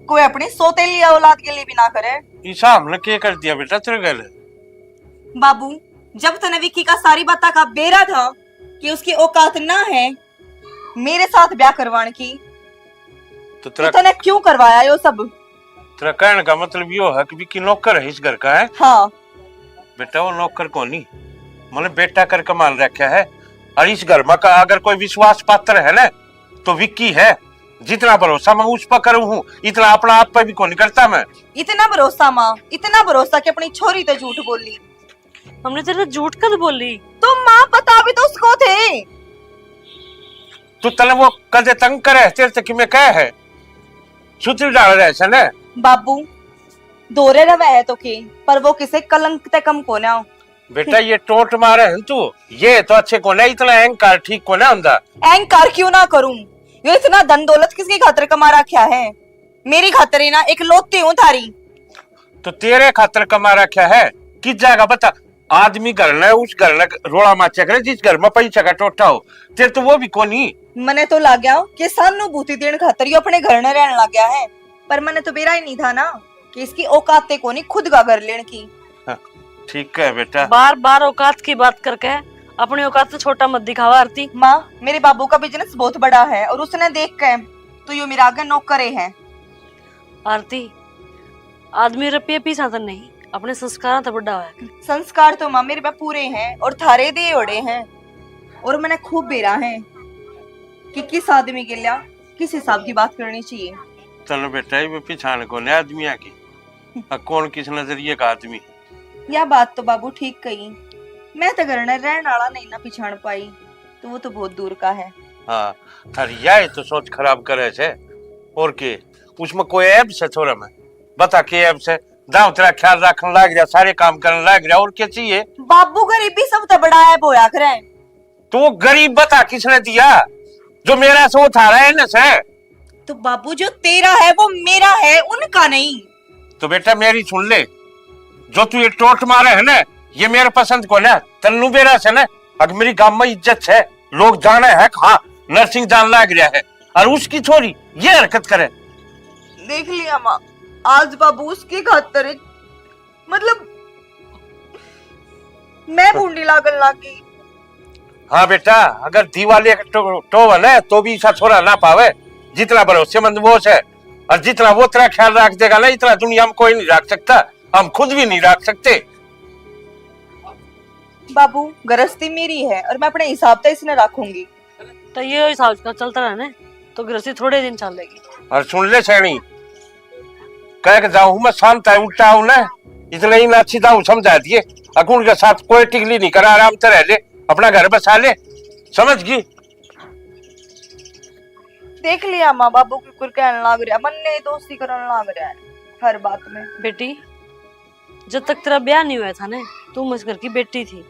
कोई अपनी सौतेली औलाद के लिए भी ना करे। ईशा, हमने के कर दिया बेटा तेरे गल? बाबू, जब तने विक्की का सारी बातों का बेरा था कि उसकी औकात ना है मेरे साथ ब्याह करवाने की, तो तो तेरा तने क्यों करवाया यो सब? तेरा कहने का मतलब यो है कि विक्की नौकर है इस घर का, है? हाँ। बेटा, वो नौकर कोनी, मैंने बेटा करके मान रखा है। और इस घर में का अगर कोई विश्वास पात्र है ना, तो विक्की है। जितना भरोसा मैं उस पर करूँ हूँ, इतना अपना आप पे भी कोनी करता मैं। इतना भरोसा माँ, इतना भरोसा कि अपनी छोरी ते झूठ बोली। हमने तेरे से झूठ कद बोली? तो माँ, पता भी तो उसको थे। तू तने वो कदे तंग करे है, तेरे तक मैं कह है, सुतरी डाल रहे से ना। बाबू, दोरे रवे है तो के, पर वो किसे कलंक ते कम कोना। बेटा, ये टोट मारे है तू, ये तो अच्छे कोने, इतना अहंकार ठीक कोने होंदा। अहंकार क्यों ना करूं? यो इतना धन दौलत किसकी खातर कमा रखा है? मेरी खातर ही ना, इकलौती हूँ थारी। तो तेरे खातर कमा रखा है, किस जाएगा बता? आदमी घर ने उस घर ने रोला माचा करे जिस घर में पैसा का टोटा हो, तेरे तो वो भी कोनी। मने तो लाग्या कि सहानुभूति देण खातर यो अपने घर ने रहने लग गया है, पर मने तो बेरा ही नहीं था ना कि इसकी औकात ते कोनी खुद का घर लेने की। ठीक है बेटा। बार बार औकात की बात करके अपनी औकात से छोटा मत दिखावा आरती। माँ, मेरे बाबू का बिजनेस बहुत बड़ा है और उसने देख के तो यो मेरे आगे नौकरे है। आरती, आदमी रुपये पीछा तो नहीं, अपने संस्कारों तो बड़ा है। संस्कार तो माँ मेरे पे पूरे हैं और थारे दे ओड़े हैं, और मैंने खूब बेरा है कि किस आदमी के लिए किस हिसाब की बात करनी चाहिए। चलो बेटा, ये पिछाण कोने आदमिया की, आ कौन किस नजरिए का आदमी। या बात तो बाबू ठीक कही, मैं तो घर में रहने वाला नहीं ना पिछाण पाई, तो वो तो बहुत दूर का है। हाँ, थारी यही तो सोच खराब करे से। और के, उसमें कोई ऐब से छोरा में? बता के ऐब से? दाव तेरा ख्याल रखन लाग रहा, सारे काम करन लाग रहा, और क्या चाहिए? बाबू, गरीबी सब तो बड़ा ऐब होया करे। तो वो गरीब बता किसने दिया? जो मेरा से वो थारा है ना से। तो बाबू, जो तेरा है वो मेरा है, उनका नहीं। तो बेटा मेरी सुन ले, जो तू ये टोट मारे है ना, ये मेरे पसंद को ना। तन्नू बेरा से ना, अगर मेरी गांव में इज्जत है, लोग जाने है कि हाँ, नरसिंह जान लाग रहा है, और उसकी छोरी ये हरकत करे। देख लिया माँ, आज बाबू उसकी खातर, मतलब, मैं भूंडी लागन लागी। हाँ बेटा, अगर दिवाले टो, टोवे ना तो भी ऐसा छोरा ना पावे, जितना भरोसेमंद वो है। और जितना वो तेरा ख्याल रख देगा ना, इतना दुनिया में कोई नहीं रख सकता, हम खुद भी नहीं रख सकते। बाबू, गृहस्थी मेरी है और मैं अपने हिसाब से इसने रखूंगी। तो ये हिसाब का चलता रहा ना, तो गृहस्थी थोड़े दिन चलेगी। और सुन ले सैनी, कह के जाऊं मैं शांत है, उल्टा हूं ना, इतना ही ना अच्छी दाऊ समझा दिए। अकुन के साथ कोई टिकली नहीं करा, आराम से रह ले, अपना घर बसा ले, समझ गई? देख लिया माँ, बाबू की कुर कहन लाग रहा, मन ने दोस्ती करन लाग रहा है हर बात में। बेटी, जब तक तेरा ब्याह नहीं हुआ था ना, तू इस घर की बेटी थी।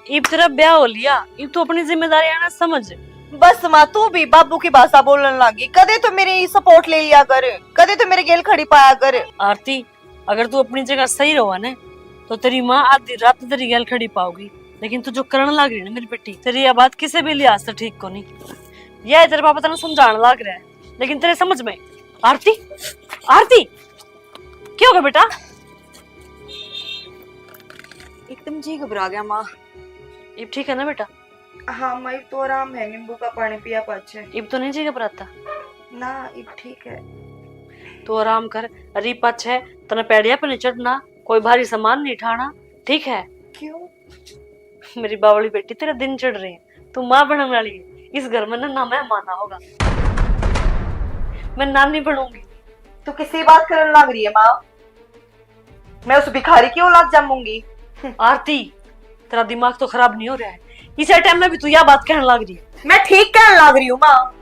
इब तेरा ब्याह हो लिया, इब तू अपनी जिम्मेदारी आना समझ। बस माँ, तू भी बाबू की भाषा बोलने लागी। कदे तो मेरी सपोर्ट ले लिया कर, कदे तो मेरे गेल खड़ी पाया कर। आरती, अगर तू अपनी जगह सही रहो ना, तो तेरी माँ आधी रात तेरी गेल खड़ी पाओगी। लेकिन तू जो करण लाग रही है ना मेरी बेटी, तेरी यह बात किसी भी लिहाज से ठीक को नहीं। यह तेरे पापा तेना समझाने लाग रहा है, लेकिन तेरे समझ में। आरती, आरती, क्या होगा बेटा? एकदम जी घबरा गया माँ। इब ठीक है ना बेटा? हाँ माँ, इब तो आराम है, नींबू का पानी पिया पाछे। इब तो नहीं जी घबराता? ना, इब ठीक है। तू आराम कर। अरे पाछे तने पैड़िया पे नहीं चढ़ना, कोई भारी सामान नहीं ठाना, ठीक है? क्यों? मेरी बावली बेटी, तेरे दिन चढ़ रहे हैं, तू माँ बनने वाली है। इस घर में ना, ना मेहमान होगा, मैं नानी बनूंगी। तू किसी बात करने लग रही है माँ? मैं उस भिखारी की औलाद जमूंगी। आरती, तेरा दिमाग तो खराब नहीं हो रहा है? इसे टाइम में भी तू यह बात कहने लग रही है। मैं ठीक कहने लग रही हूँ माँ।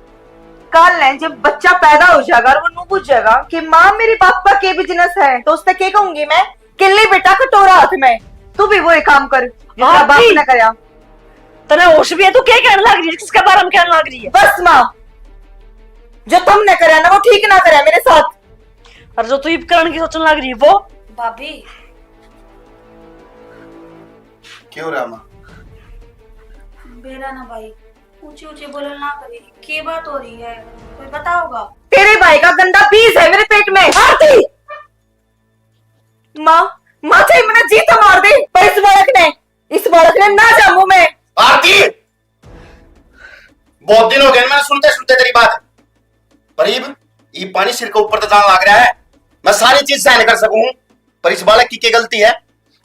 कल है जब बच्चा पैदा हो जाएगा और वो नू पूछेगा कि माँ मेरी बाप का के बिजनेस है, तो उससे के कहूंगी मैं, किल्ली बेटा कटोरा हाथ में, तू भी वही काम कर जिसका बाप ने करया। तने होश भी है? तू क्या कहने लग रही है? किसके बारे में कहने लग रही है? बस माँ, जो तुमने करया ना वो ठीक ना करया मेरे साथ। और जो तू इब करण की सोचने लग रही है वो। भाभी, क्यों रहा माँ? बेरा ना भाई, ऊंची ऊंची बोलना ना करी। के बात हो रही है, कोई बताओगा? तेरे भाई का गंदा बीज है मेरे पेट में। आरती, माँ, माँ चाहे मैंने जी तो मार दे, पर इस बालक ने, इस बालक ने ना जामू मैं। आरती, बहुत दिन हो गए मैंने सुनते सुनते तेरी बात, पर इब, इब पानी सिर के ऊपर तो जान लग रहा है। मैं सारी चीज सहन कर सकूं, पर इस बालक की क्या गलती है?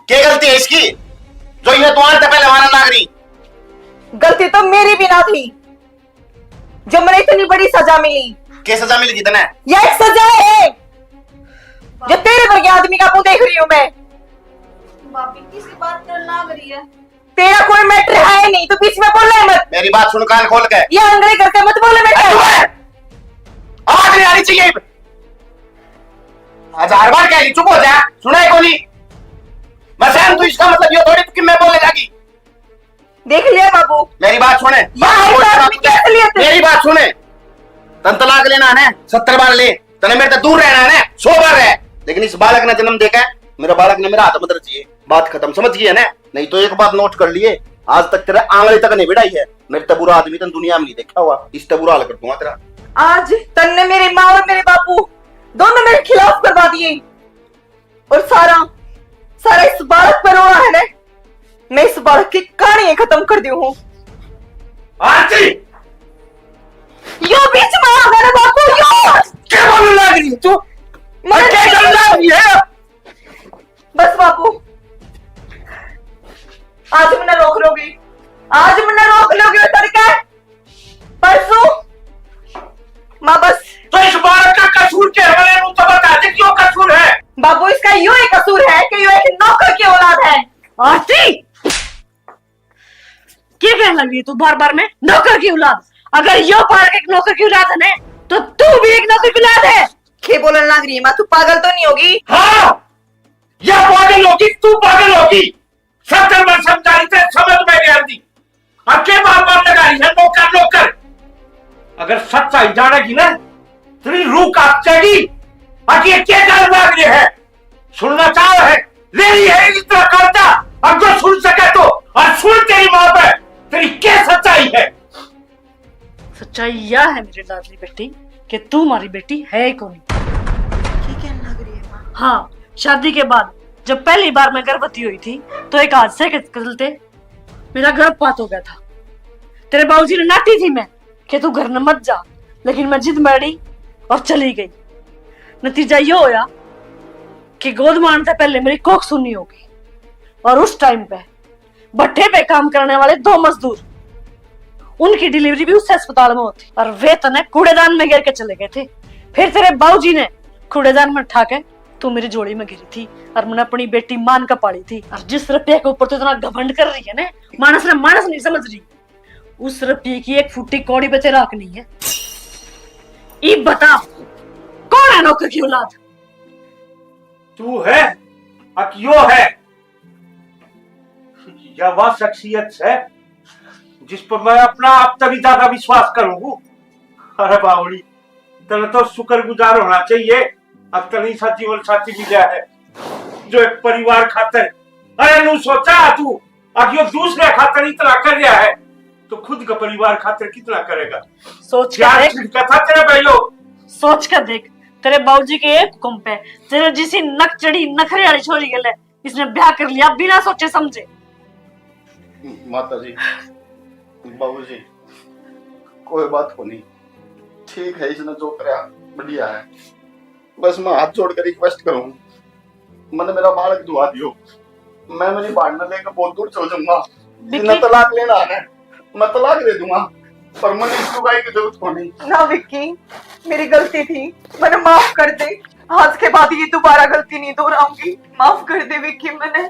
क्या गलती है इसकी जो यह द्वार तक पहले मारन लाग रही? गलती तो मेरी भी ना थी जो मैंने इतनी बड़ी सजा मिली। क्या सजा मिल गई तने? यह एक सजा है जो तेरे वर्गे आदमी का मुंह देख रही हूँ मैं। भाभी किसकी बात करने लाग रही है? तेरा कोई मैटर है ही नहीं, तू बीच में बोल मत। मेरी बात सुन कान खोल के। ये अंग्रेज करके मत बोले मेरे। आवाज नहीं आनी चाहिए। आज हर बार कह रही चुप हो जा, सुना है कोनी? मैं सहन, तू इसका मतलब ये थोड़ी कि मैं बोलने लगी। देख लिया बाबू। मेरी बात सुने। मेरी बात सुने। तन तलाक लेना है ना, सत्तर बार ले। तने मेरे तो दूर रहना है ना, सौ बार रह, लेकिन इस बालक ने जन्म देकर मेरा बालक ने मेरा हाथ मत रचिए। बात खत्म, समझ गई है ना? नहीं तो एक बात नोट कर लिए, आज तक तेरे आंगली तक नहीं बढ़ाई है। मेरे तो बुरा आदमी तन दुनिया में नहीं देखा हुआ, इस तो बुरा हाल कर दूंगा तेरा। आज तन्ने मेरी माँ और मेरे बापू दोनों मेरे खिलाफ करवा दिए, और सारा, सारा इस बालक पर रोना है ना। मैं इस बालक की कहानी खत्म कर दी हूँ। आरती, यो बीच में आ गया ना बापू, यो। क्या बोलने लग रही है तू? मैं क्या करने लग रही है? बस बापू, आज मैंने रोक लोगी, आज मैंने रोक लोगी तड़के परसों। माँ बस। तो इस बालक का कसूर के हवाले में तो बता दे, क्यों कसूर है? बाबू, इसका यो एक कसूर है कि यो एक नौकर की औलाद है। आरती, क्या कहने लगी तू बार बार में नौकर की औलाद? अगर यो बालक एक नौकर की औलाद है ना, तो तू भी एक नौकर की औलाद है। के बोलन लाग रही है माँ, तू पागल तो नहीं होगी? हाँ, या पागल होगी, तू पागल होगी। सत्तर बार समझा रही थे, समझ में नहीं आती। अब के बार बार लगा रही है नौकर नौकर? अगर सच्चाई जानेगी ना, तेरी रूह कांप जाएगी। अब ये क्या जान लाग रही है? सुनना चाहो है, ले रही है इतना कर्जा। अब जो सुन सके तो, और सुन तेरी माँ पे, तेरी क्या सच्चाई है? सच्चाई यह है मेरी लाडली बेटी कि तू हमारी बेटी है ही कोनी। हाँ, शादी के बाद जब पहली बार मैं गर्भवती हुई थी, तो एक हादसे के चलते मेरा गर्भपात हो गया था। तेरे बाबूजी ने नाटी थी मैं कि तू घर न मत जा, लेकिन मैं जिद में अड़ी और चली गई। नतीजा यो होया कि गोद मारने से पहले मेरी कोख सुन्नी होगी, और उस टाइम पे भट्ठे पे काम करने वाले दो मजदूर, उनकी डिलीवरी भी उस अस्पताल में होती, और वे तने कूड़ेदान में गिर के चले गए थे। फिर तेरे बाबूजी ने कूड़ेदान में ठा के तू मेरी झोली में गिरी थी, और मैंने अपनी बेटी मान का पाली थी। और जिस रुपये के ऊपर तू इतना घमंड कर रही है ना, मानस ने मानस नहीं समझ रही। उस रुपये की एक फुट्टी कौड़ी पे तेरा हक नहीं है। इब बता, कौन है नौकर की औलाद? तू है, अक यो है। या वह शख्सियत है जिस पर मैं अपना आप तभी ज्यादा विश्वास करूंगा। अरे बावड़ी, तेरे तो शुक्रगुजार होना चाहिए, अब तने सा जीवन साथी मिला है जो एक परिवार खातर। अरे नू सोचा तू, अब यो दूसरे खातर इतना कर रहा है, तो खुद का परिवार खातर कितना करेगा? सोच के क्या देख। छिड़का था तेरे भाइयों? सोच के देख, तेरे बाबूजी के एक हुक्म पे तेरे जिसी नक चढ़ी नखरे वाली छोरी गले इसने ब्याह कर लिया बिना सोचे समझे। माता जी, बाबूजी, कोई बात को नहीं, ठीक है, इसने जो करया बढ़िया है। बस मैं हाथ जोड़ कर रिक्वेस्ट करूँ, मैंने मेरा बालक दुआ दियो, मैं मेरी भाड़ना लेकर बहुत दूर चल जाऊंगा। विक्की। जिन्हें तलाक लेना है, मैं तलाक दे दूंगा, पर मैंने इस लुगाई की जरूरत को नहीं। ना विक्की, मेरी गलती थी, मैंने माफ कर दे। आज के बाद ये दोबारा गलती नहीं दोहराऊंगी। माफ कर दे विक्की, मैंने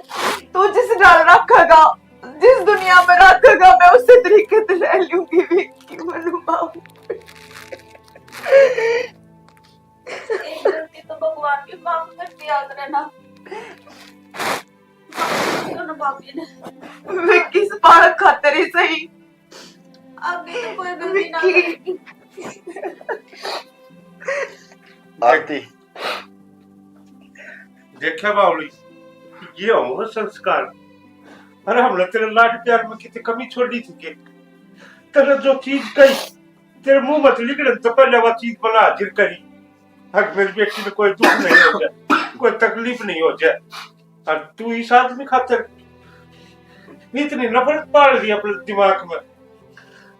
तू जिस ढाल रखेगा, जिस दुनिया में रखेगा, मैं उसी तरीके से रह लूंगी विक्की, मैंने माफ। एक गलती तो भगवान की माफ कर दिया करे ना। माफ कर दो ना भाभी ने। विक्की, इस बालक खातर ही सही। आगे तो कोई गलती ना विक्की। करेगी। आरती। देखा बावली, ये हो संस्कार। अरे हमने तेरे लाड प्यार में कितनी कमी छोड़ी थी के? तेरे जो चीज कही, तेरे मुंह में निकलने से पहले वह चीज बना हाजिर करी। अक मेरी बेटी में कोई दुख नहीं हो जाए, कोई तकलीफ नहीं हो जाए। और तू इस आदमी खातर इतनी नफरत पाल ली अपने दिमाग में।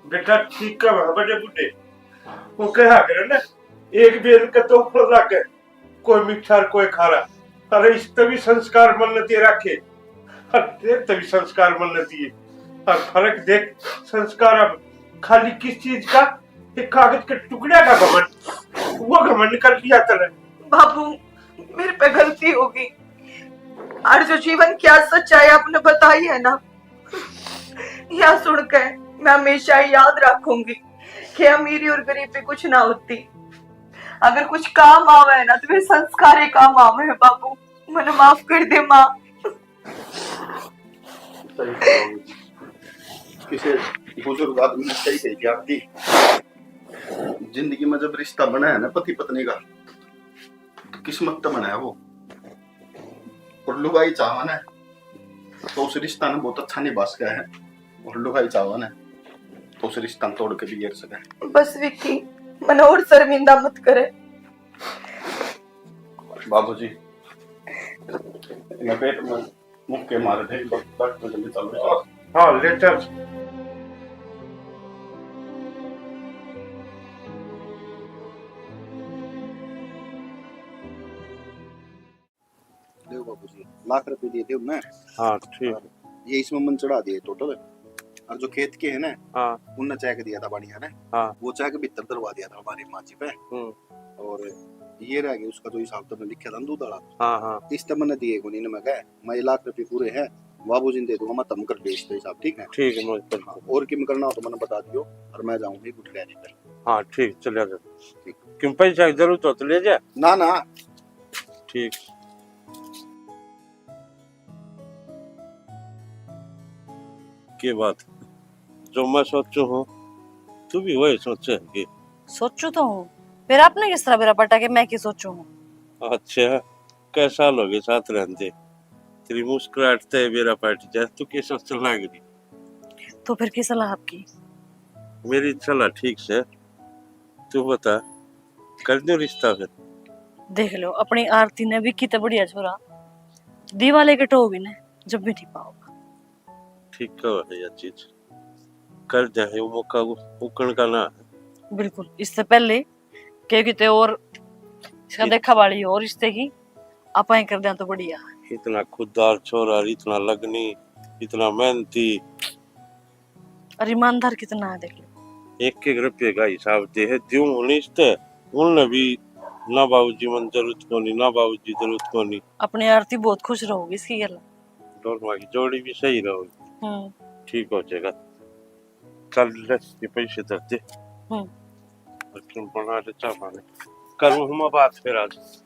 बेटा ठीक है, वह बड़े बूढ़े वो कहा करे ना, एक बेल के दो फल लागे, कोई मीठा और कोई खारा। अरे इस तभी संस्कार मन ने दे रखे, अरे तेरे तभी संस्कार मन ने दिए। और फर्क देख, संस्कार अब खाली किस चीज का? एक कागज के टुकड़े का घमंड, वो घमंड कर लिया तने। बाबू, मेरे पे गलती होगी। और जो जीवन की आज सच्चाई आपने बताई है ना, या सुन के मैं हमेशा याद रखूंगी कि अमीरी और गरीबी कुछ ना होती। अगर कुछ काम आवे है ना, तो मेरे संस्कार ही काम आवे है बाबू। मैंने माफ कर दे माँ। सही कहा। किसी बुजुर्ग आदमी ने सही कही थी आपकी, जिंदगी में जब रिश्ता बना है ना पति पत्नी का, तो किस्मत तो बना है वो, और लुगाई चाहवा ना, तो उस रिश्ता ने बहुत अच्छा निभा सका है, और लुगाई चाहवा ना, तो उस रिश्ता ने तोड़ के बिगड़ सका है। बस विक्की, मने और शर्मिंदा मत करे। बाबूजी, मैं पेट में मुक्के मारे थे, डॉक्टर के लिए चलो। हाँ, ले चल। देव बाबूजी, लाख रुपए दिए थे उनने। हाँ, ठीक। और ये इसमें मन चढ़ा दिए टोटल। और जो खेत के है ना, हाँ। उनने चेक दिया था बढ़िया ने। हाँ। वो चेक भीतर दरवा दिया था हमारी माँ जी पे। हम्म। और ये रह गया उसका जो हिसाब तो मैं लिखा था ना दूध वाला। हाँ, हाँ। इस तो मैंने दिए को नहीं, मैं कहा, मैं ये लाख रुपए पूरे हैं, बाबूजी ने दे दूंगा, मैं तम कर दे इसका हिसाब, ठीक है? ठीक है, मैं कर हाँ, दूँ। और किम करना हो तो मैंने बता दियो, और मैं जाऊंगी गुठलिया लेकर। हाँ, ठीक, चले जा। ठीक। क्यों पैसा की जरूरत हो तो ले जा। ना, ना। ठीक। के बात, जो मैं सोचू हूँ, तू भी वही सोचे है के? सोचू तो हूँ, फिर आपने किस तरह बेरा पटा के मैं की सोचू हूँ? अच्छा, कै साल हो गए साथ रहते, तेरी मुस्कुराहट ते बेरा पट जा, तू के सोचने लग रही? तो फिर की सलाह आपकी? मेरी सलाह ठीक से, तू बता, कर दूं रिश्ता फिर? देख लो, अपनी आरती ने भी कितना बढ़िया छोरा, दिवाले के टो भी ने जब भी नहीं पाओगा। ठीक तो है यह चीज, कर दे, ये मौका उ-, उकण का ना है। बिल्कुल, इससे पहले क्योंकि ते और इसका इत-, देखा वाली और रिश्ते की आपां ही कर दें तो बढ़िया। इतना खुददार छोरा, इतना लगनी, इतना मेहनती। और ईमानदार कितना है, देख लो। एक एक रुपये का हिसाब दे है, द्यूं उन्नीस ते, उनने भी ना बाबूजी मन जरूरत कोनी, ना बाबूजी जरूरत कोनी। अपनी आरती बहुत खुश रहोगी इसकी गल। दोनों की जोड़ी भी सही रहोगी। हम्म। ठीक हो जाएगा। चल ले, ये पैसे धर दे। हम्म। और तुम बना ले चाय पानी। करूँ हूँ मैं बात फिर आज।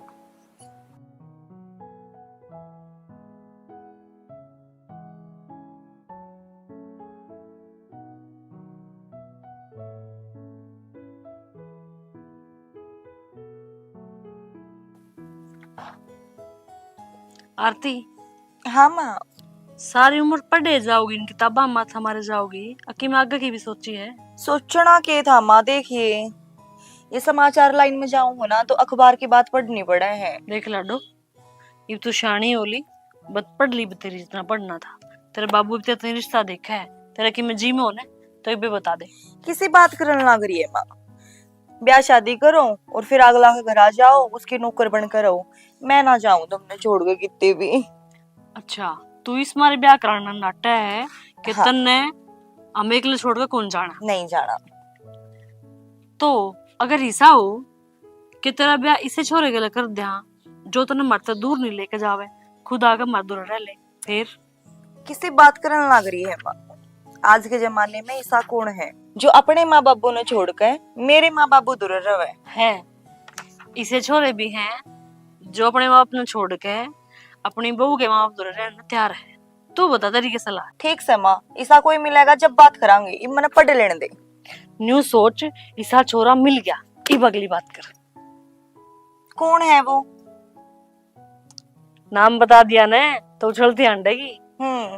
आरती। हाँ माँ। सारी उम्र पढ़े जाओगी, इन किताबा माथा मारे जाओगी, अकी में आगे की भी सोची है? सोचना के था माँ, देखिए, ये समाचार लाइन में जाऊं हो ना तो अखबार की बात पढ़नी पड़े है। देख लाडो, इब तू शानी होली, बत पढ़ ली, बतेरी जितना पढ़ना था। तेरे बाबू भी तेरे रिश्ता देखा है, तेरा कि मैं जी में हो ना, तो इबे बता दे। किसी बात करन लाग रही है माँ? ब्याह शादी करो और फिर अगला के घर आ जाओ, उसकी नौकर बनकर रहो। मैं ना जाऊं तुमने छोड़ के कितने भी। अच्छा, तू इस मारे ब्याह कराना नाटा है कि हाँ। तन्ने हम एकले छोड़ के कौन जाना? नहीं जाना। तो अगर ऐसा हो कि तेरा ब्याह इसे छोरे के लिए कर दिया, जो तन्ने मारे तै दूर नहीं लेके जावे, खुद आके मारे दूर रह ले, फिर? किसी बात करन लाग रही है माँ? आज के जमाने में ऐसा कौन है जो अपने माँ बाबू ने छोड़ के मेरे माँ बाबू दूर रहे? है, इसे छोरे भी हैं जो अपने माँ बाप ने छोड़ के अपनी बहू के माँ बाप दूर रहने तैयार है। तू बता, तेरी की सलाह? ठीक से माँ, इसा कोई मिलेगा जब बात करांगे, इब मने पढ़ लेने दे। न्यू सोच, इसा छोरा मिल गया, इब अगली बात कर। कौन है वो? नाम बता दिया ने तो उछलती हांडेगी। हम्म,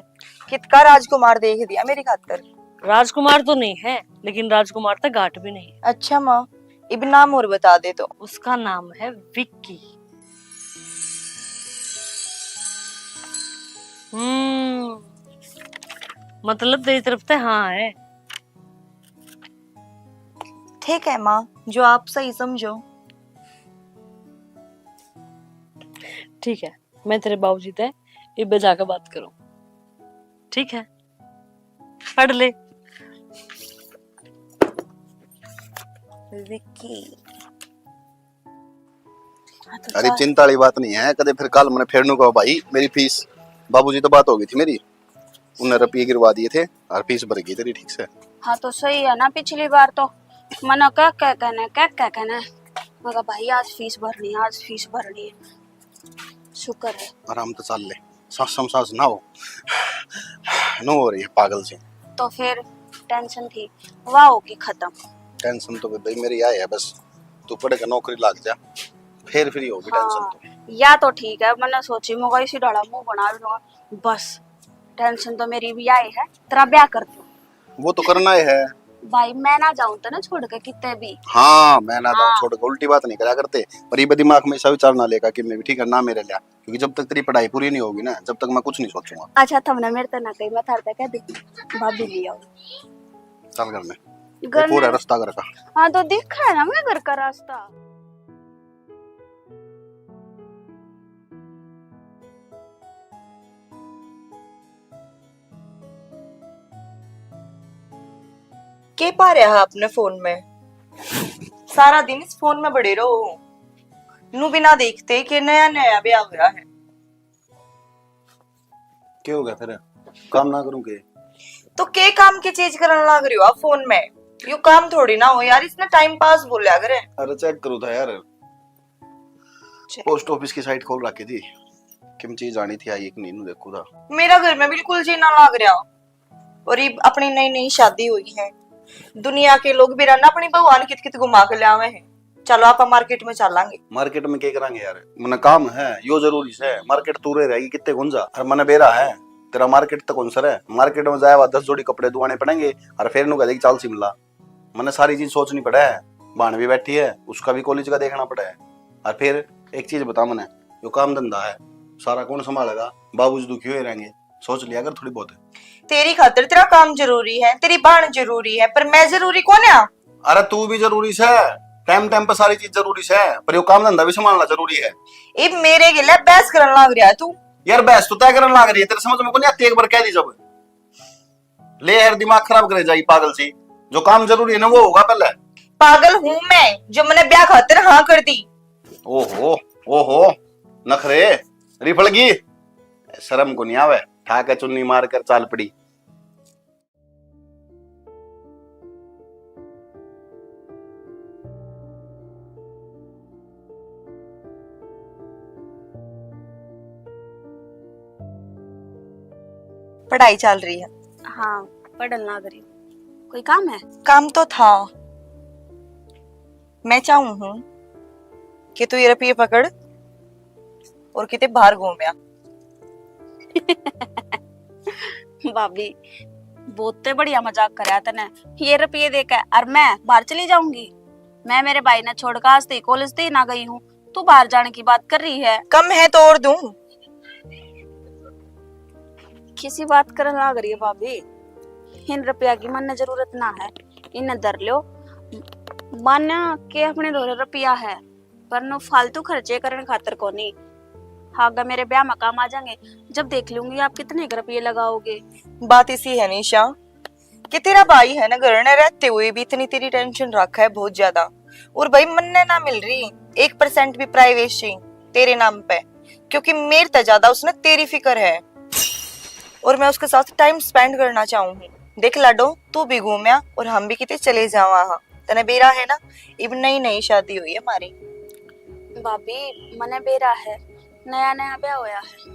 कितका राजकुमार देख दिया मेरी खातर। राजकुमार तो नहीं है, लेकिन राजकुमार तक घाट भी नहीं है। अच्छा माँ, इब नाम और बता दे तो। उसका नाम है विक्की। हम्म, मतलब तेरी तरफ से हाँ है। ठीक है माँ, जो आप सही समझो। ठीक है, मैं तेरे बाबूजी ते इबे जाके बात करूं। ठीक है, पढ़ ले। विक्की। हाँ, तो अरे, चा- चिंता वाली बात नहीं है। कदे फिर कल मैंने फिर नू कहो, "भाई, मेरी फीस।" बाबूजी तो बात हो गई थी मेरी, उन्हें रुपये गिरवा दिए थे और फीस भर गई तेरी ठीक से। हाँ, तो सही है ना, पिछली बार तो मना कह कह कहने, कह कह कहने, मगर भाई, आज फीस भरनी है, आज फीस भरनी है। शुक्र है। आराम तो चल ले, सांस में सांस ना हो। नो हो रही है पागल से। तो फिर टेंशन थी, वाह होगी खत्म। टेंशन तो भाई मेरी आए है, बस तू पढ़ के नौकरी लाग जा, फिर फ्री होगी हाँ, टेंशन तो। या तो ठीक है, मैंने सोची मैं इसी डाला मुंह बना लूंगा, बस टेंशन तो मेरी भी आए है, तेरा ब्याह कर दूं। वो तो करना ही है। भाई, मैं ना जाऊं तो ना छोड़ के कितने भी। हाँ, मैं ना जाऊं हाँ। छोड़ के, उल्टी बात नहीं करा करते। पर ये दिमाग में ऐसा विचार ना लेगा कि मैं भी ठीक है ना मेरे लिया, क्योंकि जब तक तेरी पढ़ाई पूरी नहीं होगी ना, जब तक मैं कुछ नहीं सोचूंगा। अच्छा, थमने मेरे ते ना कही, मैं थारे ते कह दी, भाभी ले आओ। चल घर में। घर पूरा में रास्ता घर का। हाँ, तो दिखा है ना मैं घर का रास्ता। के पा रहा अपने फोन में? सारा दिन इस फोन में बड़े रहो। नू बिना देखते के नया नया ब्याह हुआ है। के हो गया फिर? काम ना करूं के? तो के काम की चीज करन लाग रही हो आप फोन में? यू काम थोड़ी ना हो यार, इसने टाइम पास बोल्या करे। अरे चेक करो था यार। चेक। पोस्ट ऑफिस की साइट खोल रखी थी, किम चीज आनी थी, आई कि नहीं, नू देखू था। मेरा घर में बिल्कुल जी ना लाग रहा। और ये अपनी नई नई शादी हुई है, दुनिया के लोग भी रहना अपनी भगवान कित कित घुमा के ले आवे हैं। चलो आप मार्केट में चलांगे। मार्केट में क्या करांगे यार, मने काम है, यो जरूरी से। मार्केट तू रह रहेगी कितने गुंजा, और मने बेरा है तेरा मार्केट तक कौन सर है। मार्केट में जाए दस जोड़ी कपड़े दुआने पड़ेंगे, और फिर नू कह देगी चाल शिमला। मने सारी चीज सोचनी पड़े है। भाण भी बैठी है, उसका भी कॉलेज का देखना पड़े है। और फिर एक चीज बता मने, यो काम धंधा है, सारा कौन संभालेगा? बाबूजी दुखी हुए रहेंगे, सोच लिया कर थोड़ी बहुत। तेरी खातर तेरा काम जरूरी है, तेरी बाण जरूरी है, पर मैं जरूरी कौन है? अरे तू भी जरूरी से, टाइम टाइम पे सारी चीज जरूरी से, पर यो काम धंधा भी संभालना जरूरी है। इब मेरे गेले बहस करन लाग रहा है तू। यार बहस तो तय करन लाग रही है, तेरे समझ में को नहीं आती, एक बार कह दी जब। ले यार, दिमाग खराब करे जाई पागल सी। जो काम जरूरी है ना, वो होगा पहले। पागल हूँ मैं, जो मैंने ब्याह खातर हाँ कर दी। ओहो, ओहो, नखरे, रिफड़गी, शर्म को नहीं आवे, ठा के चुन्नी मार कर चाल पड़ी। पढ़ाई चल रही है। हाँ, पढ़न लाग रही हूँ। कोई काम है? काम तो था। मैं चाहूँ हूँ कि तू ये रुपये पकड़ और किते बाहर घूम आ। भाभी, बहुत बढ़िया मजाक करया तने। ये रुपये देके और मैं बाहर चली जाऊंगी? मैं मेरे भाई ने छोड़कर आज तक कॉलेज तक ना गई हूँ, तू बाहर जाने की बात कर रही है। कम है तो और दूं? किसी बात करन लाग रही है भाभी? इन रुपया की मन्ने जरूरत ना है, इन्हें धर लो। मान्या के अपने धोरे रुपया है, पर नो फालतू खर्चे करने खातर कोनी। आगे मेरे ब्याह में काम आ जाएंगे, जब देख लूंगी आप कितने के रुपये लगाओगे। बात इसी है निशा, कि तेरा भाई है ना घर में रहते हुए भी इतनी तेरी टेंशन रखा है बहुत ज्यादा। और भाई मन्ने ना मिल रही एक परसेंट भी प्राइवेसी तेरे नाम पे, क्योंकि मेरे ते ज्यादा उसने तेरी फिक्र है। और मैं उसके साथ टाइम स्पेंड करना चाहूँ हूँ। देख लाडो, तू भी घूमया और हम भी किते चले जावा हाँ। तने बेरा है ना, इब नई नई शादी हुई है हमारी। भाभी, मने बेरा है, नया नया ब्याह होया है,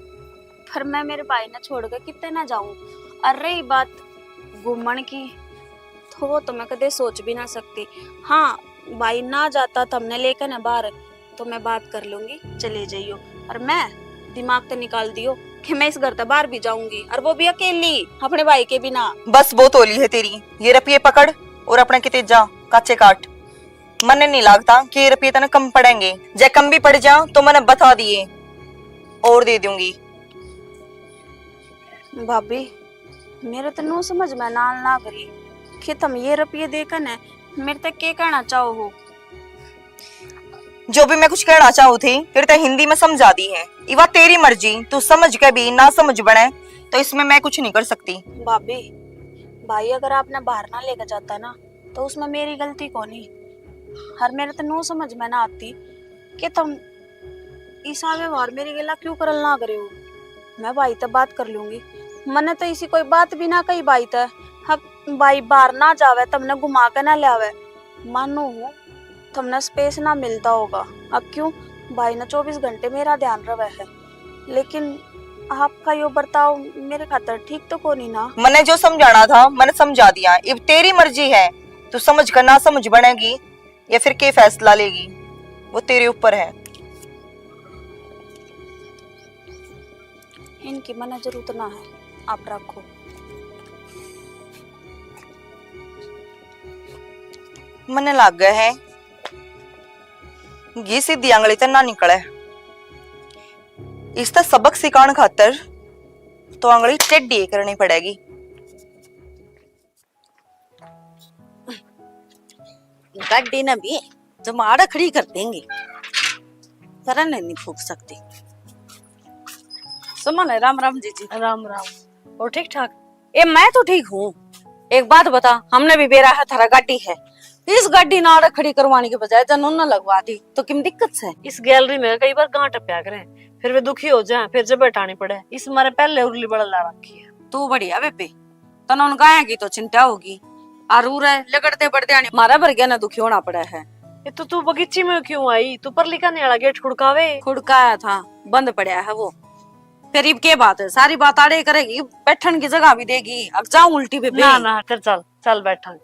पर मैं मेरे भाई ने छोड़ के किते ना जाऊं। और रही बात घूमण की, तो वो तो मैं कदे सोच भी ना सकती। हाँ, भाई ना जाता तो हमने लेकर ना बाहर, तो मैं बात कर लूंगी, चले जाइयो। और मैं दिमाग तो निकाल दियो कि मैं इस घर से बाहर भी जाऊंगी, और वो भी अकेली, अपने भाई के बिना। बस, बहुत होली है तेरी, ये रुपये पकड़ और अपना किते जा, काचे काट। मन्ने नहीं लगता कि ये रुपये तने कम पड़ेंगे। जे कम भी पड़ जा तो मन्ने बता दिए, और दे दूंगी। भाभी, मेरे तो नू समझ में ना आन लाग रही कि तुम ये रुपये देकर ने मेरे तक के कहना चाहो हो? जो भी मैं कुछ कहना चाहूँ थी, फिर ते हिंदी में समझा दी है। इवा तेरी मर्जी, तू समझ के भी ना समझ बने, तो इसमें मैं कुछ नहीं कर सकती। भाभी, भाई अगर आपने बाहर ना लेकर जाता ना, तो उसमें मेरी गलती कोनी। हर मेरे तो नू समझ में ना आती कि तुम इसा व्यवहार मेरी गेला क्यों करन लाग रहे हो। मैं भाई तै बात कर लूंगी। मने तो इसी कोई बात भी ना कही भाई तै। अब भाई बाहर ना जावे, तुमने घुमा के ना लावे। मानू हूँ, तुमने स्पेस ना मिलता होगा। अब क्यों, भाई ने चौबीस घंटे मेरा ध्यान रवे है, लेकिन आपका यो बर्ताव मेरे खातर ठीक तो कोनी ना। मने जो समझाना था, मने समझा दिया। इब तेरी मर्जी है, तू समझ कर ना समझ बनेगी या फिर के फैसला लेगी, वो तेरे ऊपर है। इनकी मने जरूरत ना है, आप रखो। मने लागे है, घी सीधी आंगली ते ना निकले। इसका सबक सिखाण खातर तो आंगली टेढ़ी करनी पड़ेगी। गाड़ी ने भी जमाड़ खड़ी कर देंगे, पर ने नहीं फूक सकती। सुमन, राम राम जीजी। राम राम। और ठीक ठाक? ए, मैं तो ठीक हूँ। एक बात बता, हमने भी बेरा है, थारा गाड़ी है, इस गाड़ी ने आड़े खड़ी करवाने के बजाय जन उन्हें लगवा दी, तो किम दिक्कत से? इस गैलरी में कई बार गांठ टप्या करें, फिर वे दुखी हो जाए, फिर जब बैठानी पड़े, इस मारे पहले उर्ली बड़ा ला रखी है। तू बढ़िया बेबे, तने उन गाया की तो चिंता होगी। और उरे लगड़ते बढ़ते आने मारा भर गया ना दुखी होना पड़ा है। ये तो तू बगीची में क्यों आई? तू परली कान्हे वाला गेट खुड़कावे। खुड़काया था, बंद पड़ा है वो। फिर इब के बात है, सारी बात आड़े करेगी, बैठन की जगह भी देगी। अब जाऊं उल्टी पे ना, ना, फिर चल, चल बैठा।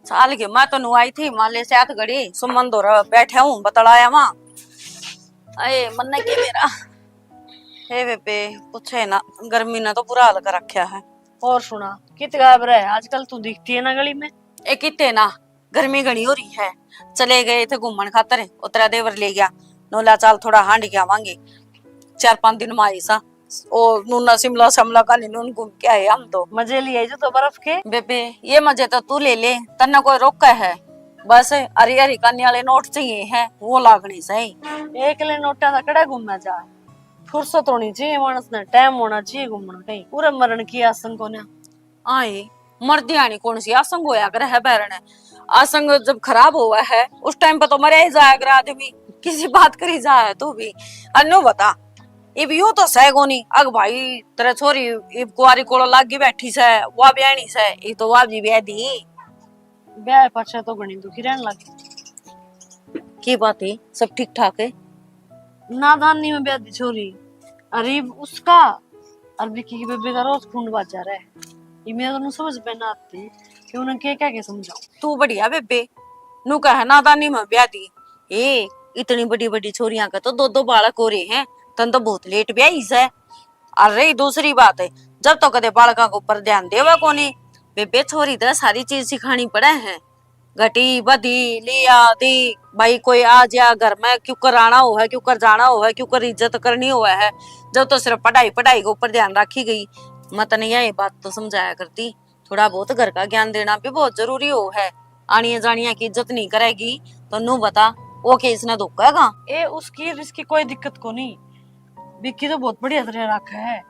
चाल के मैं तो नु आई थी, माले से हाथ घड़ी, सुमन धोरा बैठा हूँ, बतलाया वहाँ। अये, मन्ने के मेरा। हे बेबे, पूछे ना, गर्मी ने तो बुरा हाल कर रखा है। और सुना, कित गायब रहे? आजकल तू दिखती है ना गली में। ए, किते ना, गर्मी घणी हो रही है। चले गए थे घूमन खातर, उतरा देवर ले गया। नोला चाल थोड़ा हांड के आवांगे, चार पांच दिन में आई सा। ओ नूना शिमला, शिमला का नहीं, नून घूम के आए हम तो। मजे लिए जो तो बर्फ के। बेबे, ये मजे तो तू ले ले, तन्ने कोई रोका है? बस हरी हरी कानी वाले नोट चाहिए हैं, वो लागने सही। एकले नोटा का कड़ा घूमना जा, फुर्सत होनी चाहिए मानस ने, टाइम होना चाहिए घूमना। कहीं पूरे मरण की आसन को ना। आए, मर दियानी कौन सी आसंग होया करे है बैरन? आसंग जब खराब होवा है, उस टाइम पे तो मरया ही जाया करे आदमी, किसी बात करी जा है तू भी। अन्नू बता, इब यू तो सह कोनी। अग भाई, तेरा छोरी इब कुआरी कोलो लागी बैठी सै, वा ब्याहनी सै, ये तो वा भी ब्याह दी। ब्याह पाछे तो घणी दुखी रहन लगी। की बात है, सब ठीक ठाक है? नादानी में ब्याह दी छोरी, अरे उसका और विक्की की बेबे का रोज खून बाजा रहा है। ये मेरे को समझ में ना आती कि उन्हें क्या क्या के समझाऊं। तू बढ़िया बेबे, नू कह नादानी में ब्याह दी। ए, इतनी बड़ी बड़ी छोरियां के तो दो दो बालक हो रहे हैं, तन तो बहुत लेट ब्याही सै। और रही दूसरी बात, जब तो कदे बालका के ऊपर ध्यान देवे कोनी। बेबे, छोरी तो सारी चीज सिखानी पड़े है। घटी बधी लिया दी भाई, कोई आ जा घर में, क्यों कर आना हो है, क्यों कर जाना हो है, क्यों कर इज्जत करनी हो है। जब तो सिर्फ पढ़ाई पढ़ाई के ऊपर ध्यान रखी गई। मैं तने यही बात तो समझाया करती, थोड़ा बहुत घर का ज्ञान देना भी बहुत जरूरी हो है। आनिया जानिया की इज्जत नहीं करेगी तो नू बता, वो के इसने धोखेगा? ए, उसकी और इसकी कोई दिक्कत को नहीं। विक्की तो बहुत बढ़िया तरह रखा है,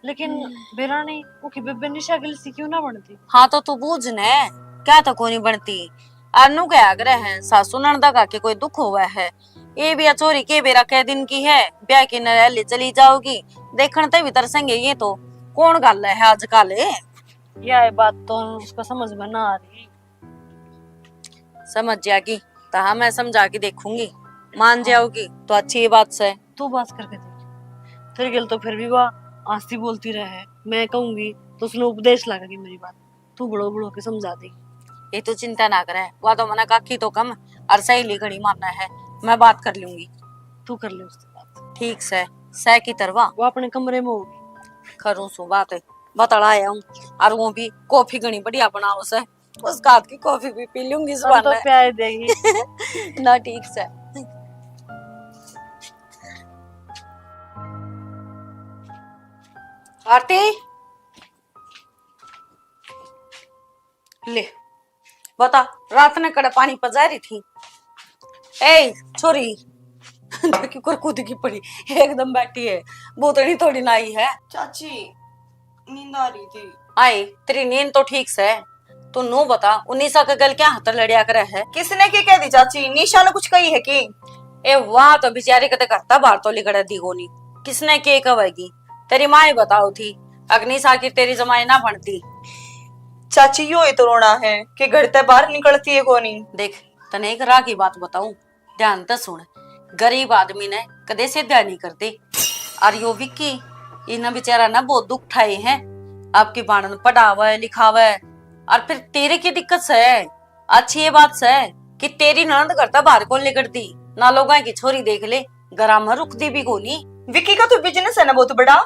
लेकिन हम्म। बेरा नहीं, वो की बेबे निशा गिलसी क्यों ना बनती? हाँ, तो तू बूझ ने, क्या तो कोनी बनती। और नू क्या आग्रह है, सासू नणदा का के कोई दुख हुआ है? ये भी आ छोरी के बेरा कै दिन की है, ब्याह की नरैली चली जाओगी, देखण ते भी तरसेंगे ये तो। कौन गल है आजकल? यह बात तो उसको समझ में ना आ रही। समझ जाएगी, तो हाँ, मैं समझा के देखूंगी, मान जाओगी तो अच्छी बात से। तू बात करके देख, तेरे गेल तो फिर भी वह हंसती बोलती रहे है। मैं कहूंगी तो उसने उपदेश लगेगी मेरी बात, तू बड़ो बड़ो के समझा देगी। ये तू चिंता ना करे, वह तो मना काकी तो कम और सहेली घणी मानना है, मैं बात कर लूंगी। तू कर ले उससे बात। ठीक से, सह की तरवा। वो अपने कमरे में होगी। करूँ सु बात, बतला आया हूँ। और वो भी कॉफी घणी बढ़िया बनाओ से, उसका हाथ की कॉफी भी पी लूंगी इस हम तो बहाने। प्यार देगी। ना, ठीक से। आरती, ले, बता, रात ने कड़े पानी पजा रही थी। ए छोरी, देखी कर कूद की पड़ी, एकदम बैठी है, भूतनी थोड़ी ना आई है। चाची, नींद आ रही थी। आए, तेरी नींद तो ठीक से। तू नू बता, उ निशा के गल क्या हाथ लड़या करे है? किसने की कह दी चाची? निशा ने कुछ कही है कि? ए, वहां तो बेचारी कदे घर तै बाहर तो लिकड़े दी कोनी। किसने के कहेगी? तेरी माँ ही बताओ थी, अगर निशा की तेरी जमाई ना बनती। चाची, यो ही तो रोना है कि घर तै बाहर निकलती है कोनी। देख, तने एक राह की बात बताऊं, ध्यान तै सुन, गरीब आदमी ने कदे सीधा नहीं करते। और यो विक्की, इन्हें बेचारा ना बहुत दुख उठाए हैं। आपकी बाणन पढ़ावे लिखावे, और फिर तेरे की दिक्कत से? अच्छी ये बात से कि तेरी ननद घर तै बाहर कौन लिकड़ती, ना लोगां की छोरी देख ले, घरा में रुकती भी कोनी। विक्की का तो बिजनेस है ना बहुत बड़ा।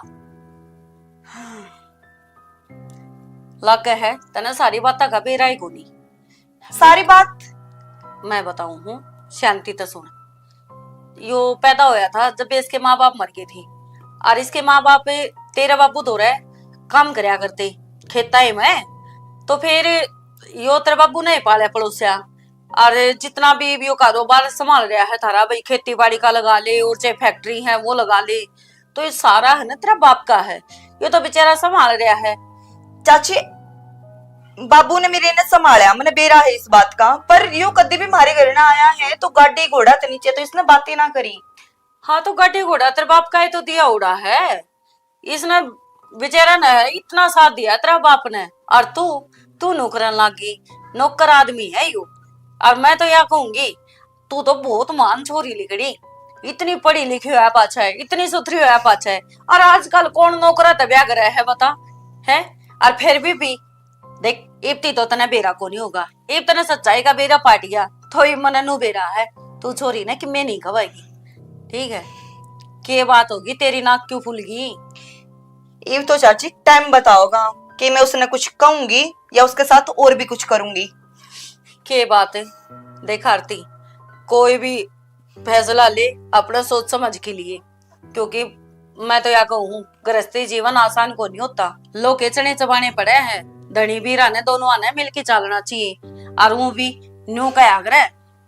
लागे है तने सारी बातों का बेरा ही कोनी। सारी बात? मैं बताऊं हूँ, शांति तै सुन। यो पैदा होया था जब इसके माँ बाप मर गए थे, और इसके माँ बाप तेरे बाबू धोरे काम करया करते खेताई में, तो फिर यो तेरे बाबू ने ही पाल्या पड़ोस्या, और जितना भी यो कारोबार संभाल रहा है थारा, भाई खेती बाड़ी का लगा ले और चाहे फैक्ट्री है वो लगा ले, तो ये सारा है ना तेरा बाप का है, यो तो बेचारा संभाल रहा है। चाची, बाबू ने मेरे ने संभाला, मैंने बेरा है इस बात का, पर यो कदी भी म्हारे घर ना आया है तो गाड़ी घोड़ा तो नीचे तो इसने बातें ना करी। हाँ, तो गाड़ी घोड़ा तेरे बाप का ही तो दिया उड़ा है इसने, बेचारा ने इतना साथ दिया तेरा बाप ने, और तू, तू नौकरन लागी, नौकर आदमी है यो। और मैं तो या कहूंगी, तू तो बहुत महान छोरी लिकड़ी, इतनी पढ़ी लिखी है पाछे, इतनी सुथरी है पाछे। और आजकल कौन नौकरा तै ब्याह करे है बता, है? और फिर भी, भी देख, इब्ती तो तने बेरा को नहीं होगा, इब तने सच्चाई का बेरा पाट गया, तो इब मने नू बेरा है, तू छोरी ने किम्मे नहीं खवाएगी, ठीक है? के बात होगी, तेरी नाक क्यों फूल गई? इब तो चाची टाइम बताओगा कि मैं उसने कुछ कहूंगी या उसके साथ और भी कुछ करूंगी। के बात है, देख आरती, कोई भी फैसला ले अपना सोच समझ के लिए, क्योंकि मैं तो या कहूँ, गृहस्थी जीवन आसान को नहीं होता। लोग के चने चबाने पड़े हैं। धनी बीरा ने दोनों ने मिलके चालना चाहिए। और वो भी न्यू कहा करे,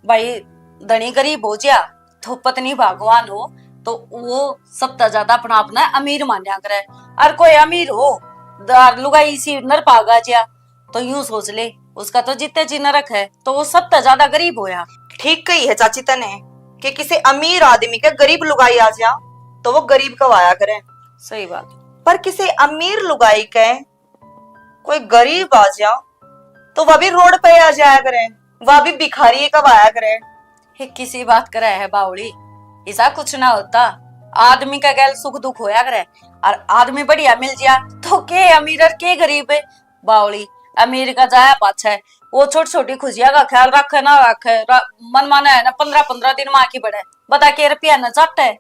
भाई, धनी गरीब हो जा तो पत्नी भगवान हो, तो वो सबसे ज्यादा अपना अपना अमीर मान्या करे। और कोई अमीर हो, दार लुगाई इसी नर पागा जा, तो यूं सोच ले, उसका तो जितने जी नरक है, तो वो सबसे ज्यादा गरीब होया। ठीक कही है चाची तने कि किसी अमीर आदमी के गरीब लुगाई आ जा, तो वो गरीब कहवाया करे। सही बात। पर किसी अमीर लुगाई के कोई गरीब आ जा, तो वह भी रोड पे आ जाया करे, वह भी भिखारी कहवाया करे। ये किसी बात करे है बावली, ऐसा कुछ ना होता। आदमी का गैल सुख दुख होया करे, और आदमी बढ़िया मिल जा तो के अमीर और के गरीब है। बावली, अमीर का जाया पाछे, वो छोटी छोटी खुशियां का ख्याल रखे ना रखे, रा-, मन माने है ना, पंद्रह पंद्रह दिन माँ की बढ़े, बता के रुपया न चाटे।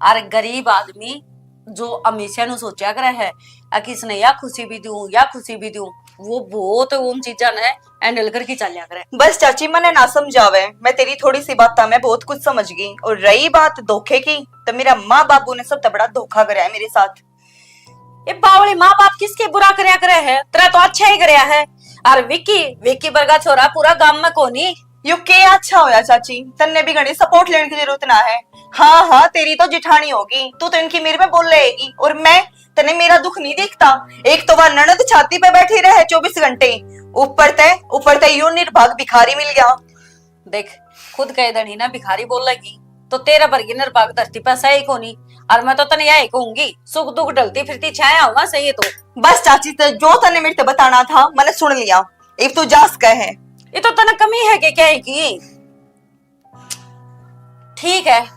और गरीब आदमी जो हमेशा नु सोचा करे है, आ किसने या खुशी भी दूं, या खुशी भी दूं, वो बहुत उन चीजा ने हैंडल करके चलिया करे। बस चाची, मने ना समझावे, मैं तेरी थोड़ी सी बात में बहुत कुछ समझ गई। और रही बात धोखे की, तो मेरा माँ बाबू ने सबसे बड़ा धोखा कराया मेरे साथ। ये बावली माँ बाप किसके बुरा करया करे है? तेरा तो अच्छा ही करया है। और विक्की, विक्की वर्गा छोरा पूरा गांव में कोनी। यो के अच्छा होया चाची, तन्ने भी घणी सपोर्ट लेने की जरूरत ना है। हाँ हाँ, तेरी तो जिठानी होगी, तू तो इनकी मेरे में बोल रहेगी। और मैं, तन्ने मेरा दुख नहीं दिखता? एक तो वह ननद छाती पे बैठी रहे चौबीस घंटे, ऊपर ते ऊपर ते यो निर्भाग भिखारी मिल गया। देख, खुद कह देनी ना भिखारी बोलेगी, तो तेरे वर्गी निर्भाग धरती पे सही कोनी। और मैं तो तने यही कहूंगी, सुख दुख ढलती फिरती छाया हुआ सही है तो। बस चाची, ते जो तने मेरे ते बताना था, मैंने सुन लिया। इब तू जास कह है। ये तो तने कमी है के क्या है की? ठीक है,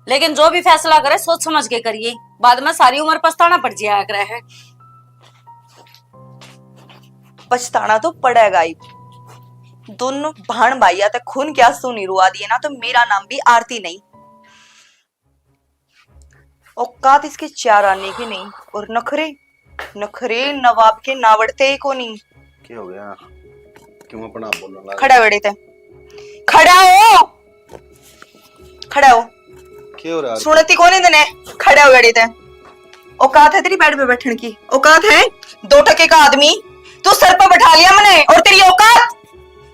लेकिन जो भी फैसला करे, सोच समझ के करिए, बाद में सारी उम्र पछताना पड़ जाया करे है। पछताना तो पड़ेगा ही। दोनों भाण भाइया तक खून के आंसू नहीं रुआ दिए ना, तो मेरा नाम भी आरती नहीं। औकात इसके चार आने की नहीं, और नखरे, नखरे नवाब के नावड़ते ही कोनी। क्या हो गया? क्यों अपना आप बोलने लगा? खड़ा हो एड़े ते, खड़ा हो, खड़ा हो। क्या हो रहा है? सुनती कोनी तने? खड़ा हो एड़े ते। औकात है तेरी बेड पे बैठने की? औकात है? दो टके का आदमी, तू सर पे बैठा लिया मने, और तेरी औकात,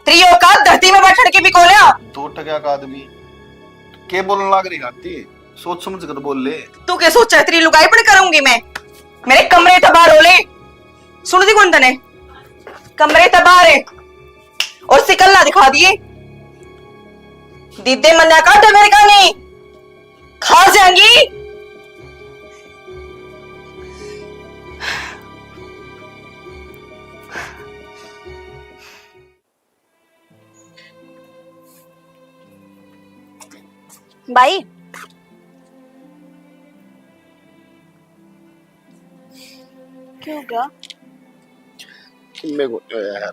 तेरी औकात धरती में बैठने की भी कोन्या। दो टका का आदमी, के बोलने लाग रही आरती? सोच समझ कर बोल ले। तू के सोचा है, तेरी लुगाई पण करूंगी मैं? मेरे कमरे ते बाहर हो ले। सुनती कोनी तने? कमरे ते बाहर है। और शिकल ना दिखा दिए। दीदे मन्ना काटे मेरे का नहीं। खा जाएंगी। भाई, क्यों क्या? मैं को यार।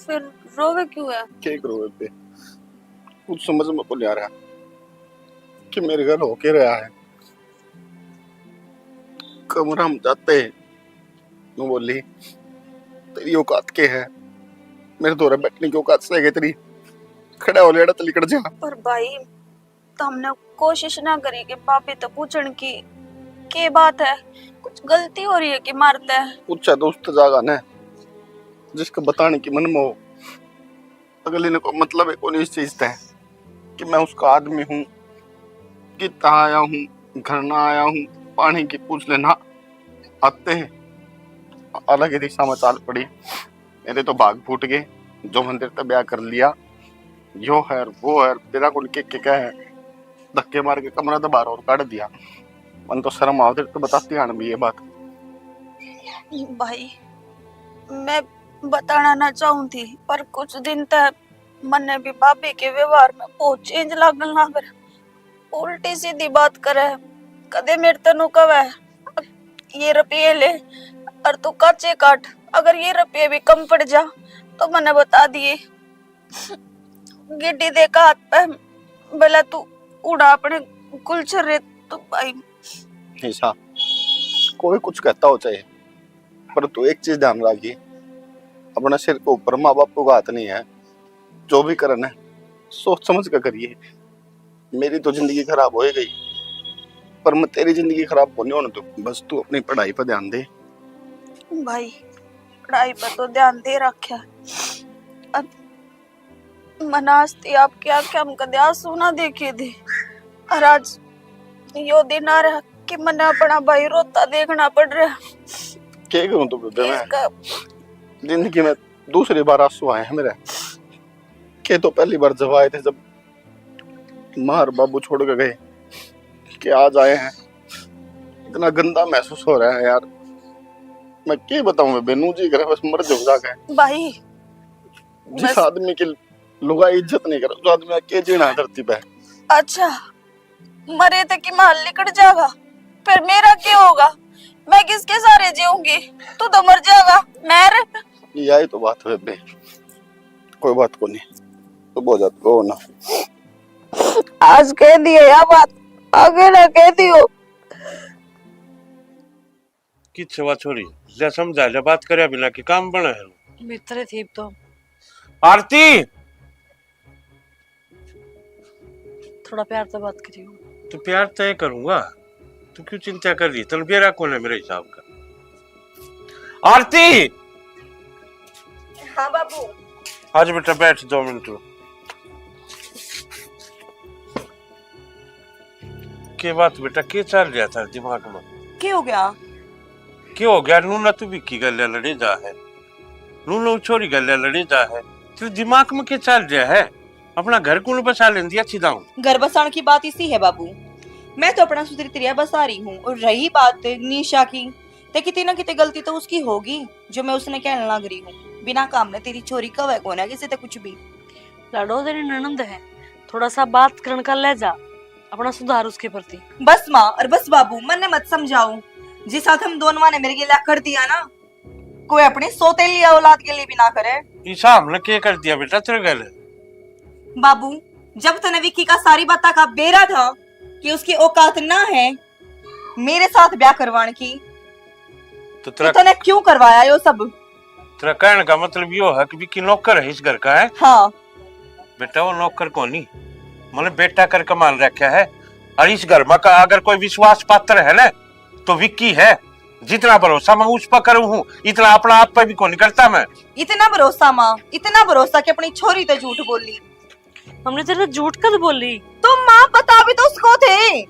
फिर रोवे क्यों है? क्या करूँ बे? कुछ समझ में को नहीं आ रहा कि मेरे घर हो के रहा है। कमरा में जाते ही यूं बोली, "तेरी औकात के है? मेरे धोरे बैठने की औकात से है तेरी? खड़ा हो लेड़ा तो लिकड़ जा।" पर भाई, तो हमने कोशिश ना करी कि भाभी तो पूछण की के बात है, कुछ गलती हो रही है कि मारते है? पूछा तो उस तो जागा ने, जिसके बताने की मन में हो। अगले ने कोई मतलब है कोनी इस चीज ते कि मैं उसका आदमी हूँ, कितना आया हूँ, घर ना आया हूँ, पानी की पूछ लेना आते हैं। अलग ही दिशा में चाल पड़ी। मेरे तो भाग फूट गए, जो मंदिर ते ब्याह कर लिया, यो है वो है, तेरा कौन के, के क्या है, धक्के मार के कमरा तो बाहर और काट दिया। मन तो शर्म आओ, तेरे तो बताती आन भी ये बात। भाई, मैं बताना ना चाहूँ थी, पर कुछ दिन तक मन्ने भी भाभी के व्यवहार में बहुत चेंज लागन लाग रहा। उल्टी सीधी बात करे, कदे मेरे तनु कवे, "ये रुपये ले और तू काचे काट, अगर ये रुपये भी कम पड़ जा तो मन्ने बता दिए।" गिड्डी दे का हाथ पे, "भला तू उड़ा अपने गुलछर रे।" तो भाई, ऐसा कोई कुछ कहता हो चाहे, पर तू एक चीज ध्यान रखिए, अपने सिर के ऊपर माँ बाप का हाथ नहीं है। जो भी करना है सोच समझ कर करिए। मेरी तो जिंदगी खराब हो ही गई, पर मैं तेरी जिंदगी खराब कोनी होने दूं। बस तू अपनी पढ़ाई पर ध्यान दे। भाई, पढ़ाई पर तो ध्यान दे रखा। अब मनास्ती आपकी आंखें हम कदे आंसू ना देखे थे, और आज यो दिन आ रहा कि मने अपना भाई रोता देखना पड़ रहा। के करूं तो बेबे मैं? जिंदगी में दूसरी बार आंसू आए हैं मेरे। के तो पहली बार जब आए थे, जब माँ और बाबू छोड़ के गए, के आज आए हैं। इतना गंदा महसूस हो रहा है यार, मैं के बताऊं बेबे, नू जी करे बस मर जाऊं जाके। भाई, जिस बस आदमी की लुगाई इज्जत नहीं करे, उस आदमी का के जीना है धरती पे। अच्छा, मरे तो कि माल लिकड़ जाएगा, फिर मेरा क्या होगा? मैं किसके सहारे जीऊंगी? तू तो मर जाएगा, मैं रे। यही तो बात है बेबे, कोई बात को नहीं, तो बहुत ज्यादा रो ना। आज कह दिए या बात, आगे ना कह दियो। किच्छे वा छोरी, ले समझा ले, बात करया बिना की काम बने है? मित्र थी तो। आरती! थोड़ा प्यार तो बात करियो। तो प्यार तो ये करूंगा, तू क्यों चिंता कर रही? तन बेरा कौन है मेरे हिसाब का? आरती! हाँ बाबू। आज बेटा बैठ दो मिनट। के बात बेटा, के चल रहा था दिमाग में? के हो गया? के हो गया? नूना तू विक्की गल्या लड़े जा है, नूना छोरी गल्या लड़े जा है, तेरे दिमाग में के चल रहा है? अपना घर कौन बसा लेंदी अच्छी दाऊं? घर बसाण की बात इसी है बाबू, मैं तो अपना सुधरी तरिया बसा रही हूँ। और रही बात निशा की, तो कितनी ना कितनी गलती तो उसकी होगी जो मैं उसने कहने लग रही हूँ। बिना काम ने तेरी छोरी कहवे कोना किसी ते कुछ भी। लाडो तेरी ननंद है, थोड़ा सा बात करण का ले जा, अपना सुधार उसके प्रति। बस माँ और बस बाबू, मन्ने मत समझाओ। जिस साथ हम दोनों ने मेरे लिए कर दिया ना, कोई अपनी सौतेली औलाद के लिए भी ना करे। ईसा हमने के कर दिया बेटा तेरे गल? बाबू, जब तने विक्की का सारी बातों का बेरा था कि उसकी औकात ना है मेरे साथ ब्याह करवाने की, तो तो तेरा तने क्यों करवाया यो सब? तेरा कहने का मतलब यो है कि विक्की नौकर है इस घर का, है? हाँ। बेटा, वो नौकर कोनी, मैंने बेटा करके मान रखा है। और इस घर में का अगर कोई विश्वास पात्र है ना, तो विक्की है। जितना भरोसा मैं उस पर करूं हूं, इतना अपना आप पर भी कोनी करता मैं। इतना भरोसा माँ, इतना भरोसा कि अपनी छोरी ते झूठ बोली। हमने तेरे से झूठ कद बोली? तो माँ, पता भी तो उसको थे।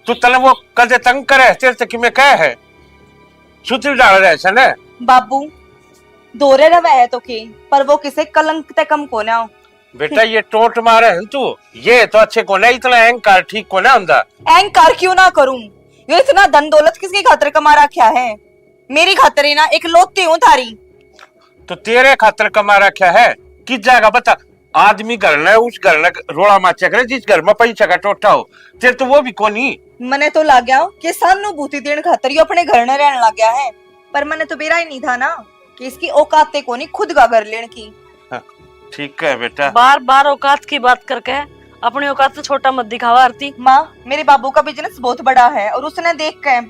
तू तने वो कदे तंग करे है, तेरे से कि मैं कह है? सुतरी डाल रहे से ना? बाबू, दोरे रवे है तो के, पर वो किसे कलंक ते कम कोना। बेटा, ये टोट मारे है तू, ये तो अच्छे कोना, इतना अहंकार ठीक कोना हुंदा। अहंकार क्यों ना करूं? यो इतना धन दौलत किसकी खातर कमा रखा है? मेरी खातर ही ना, इकलौती हूँ थारी। तो तेरे खातर कमा रखा है, किस जगह बता? आदमी घर ने, उस घर ने रोला माचा करे, जिस घर में पैसा का टोटा हो। तेरे तो वो भी कोनी। मने तो लाग्या कि सहानुभूति देण खातर यो अपने घर ने रहने लग गया है, पर मने तो बेरा ही नहीं था ना कि इसकी औकात ते कोनी खुद का घर लेने की। हाँ, ठीक है बेटा। बार बार औकात की बात करके अपनी औकात से छोटा मत दिखावा आरती। माँ, मेरे बाबू का बिजनेस बहुत बड़ा है और उसने देख के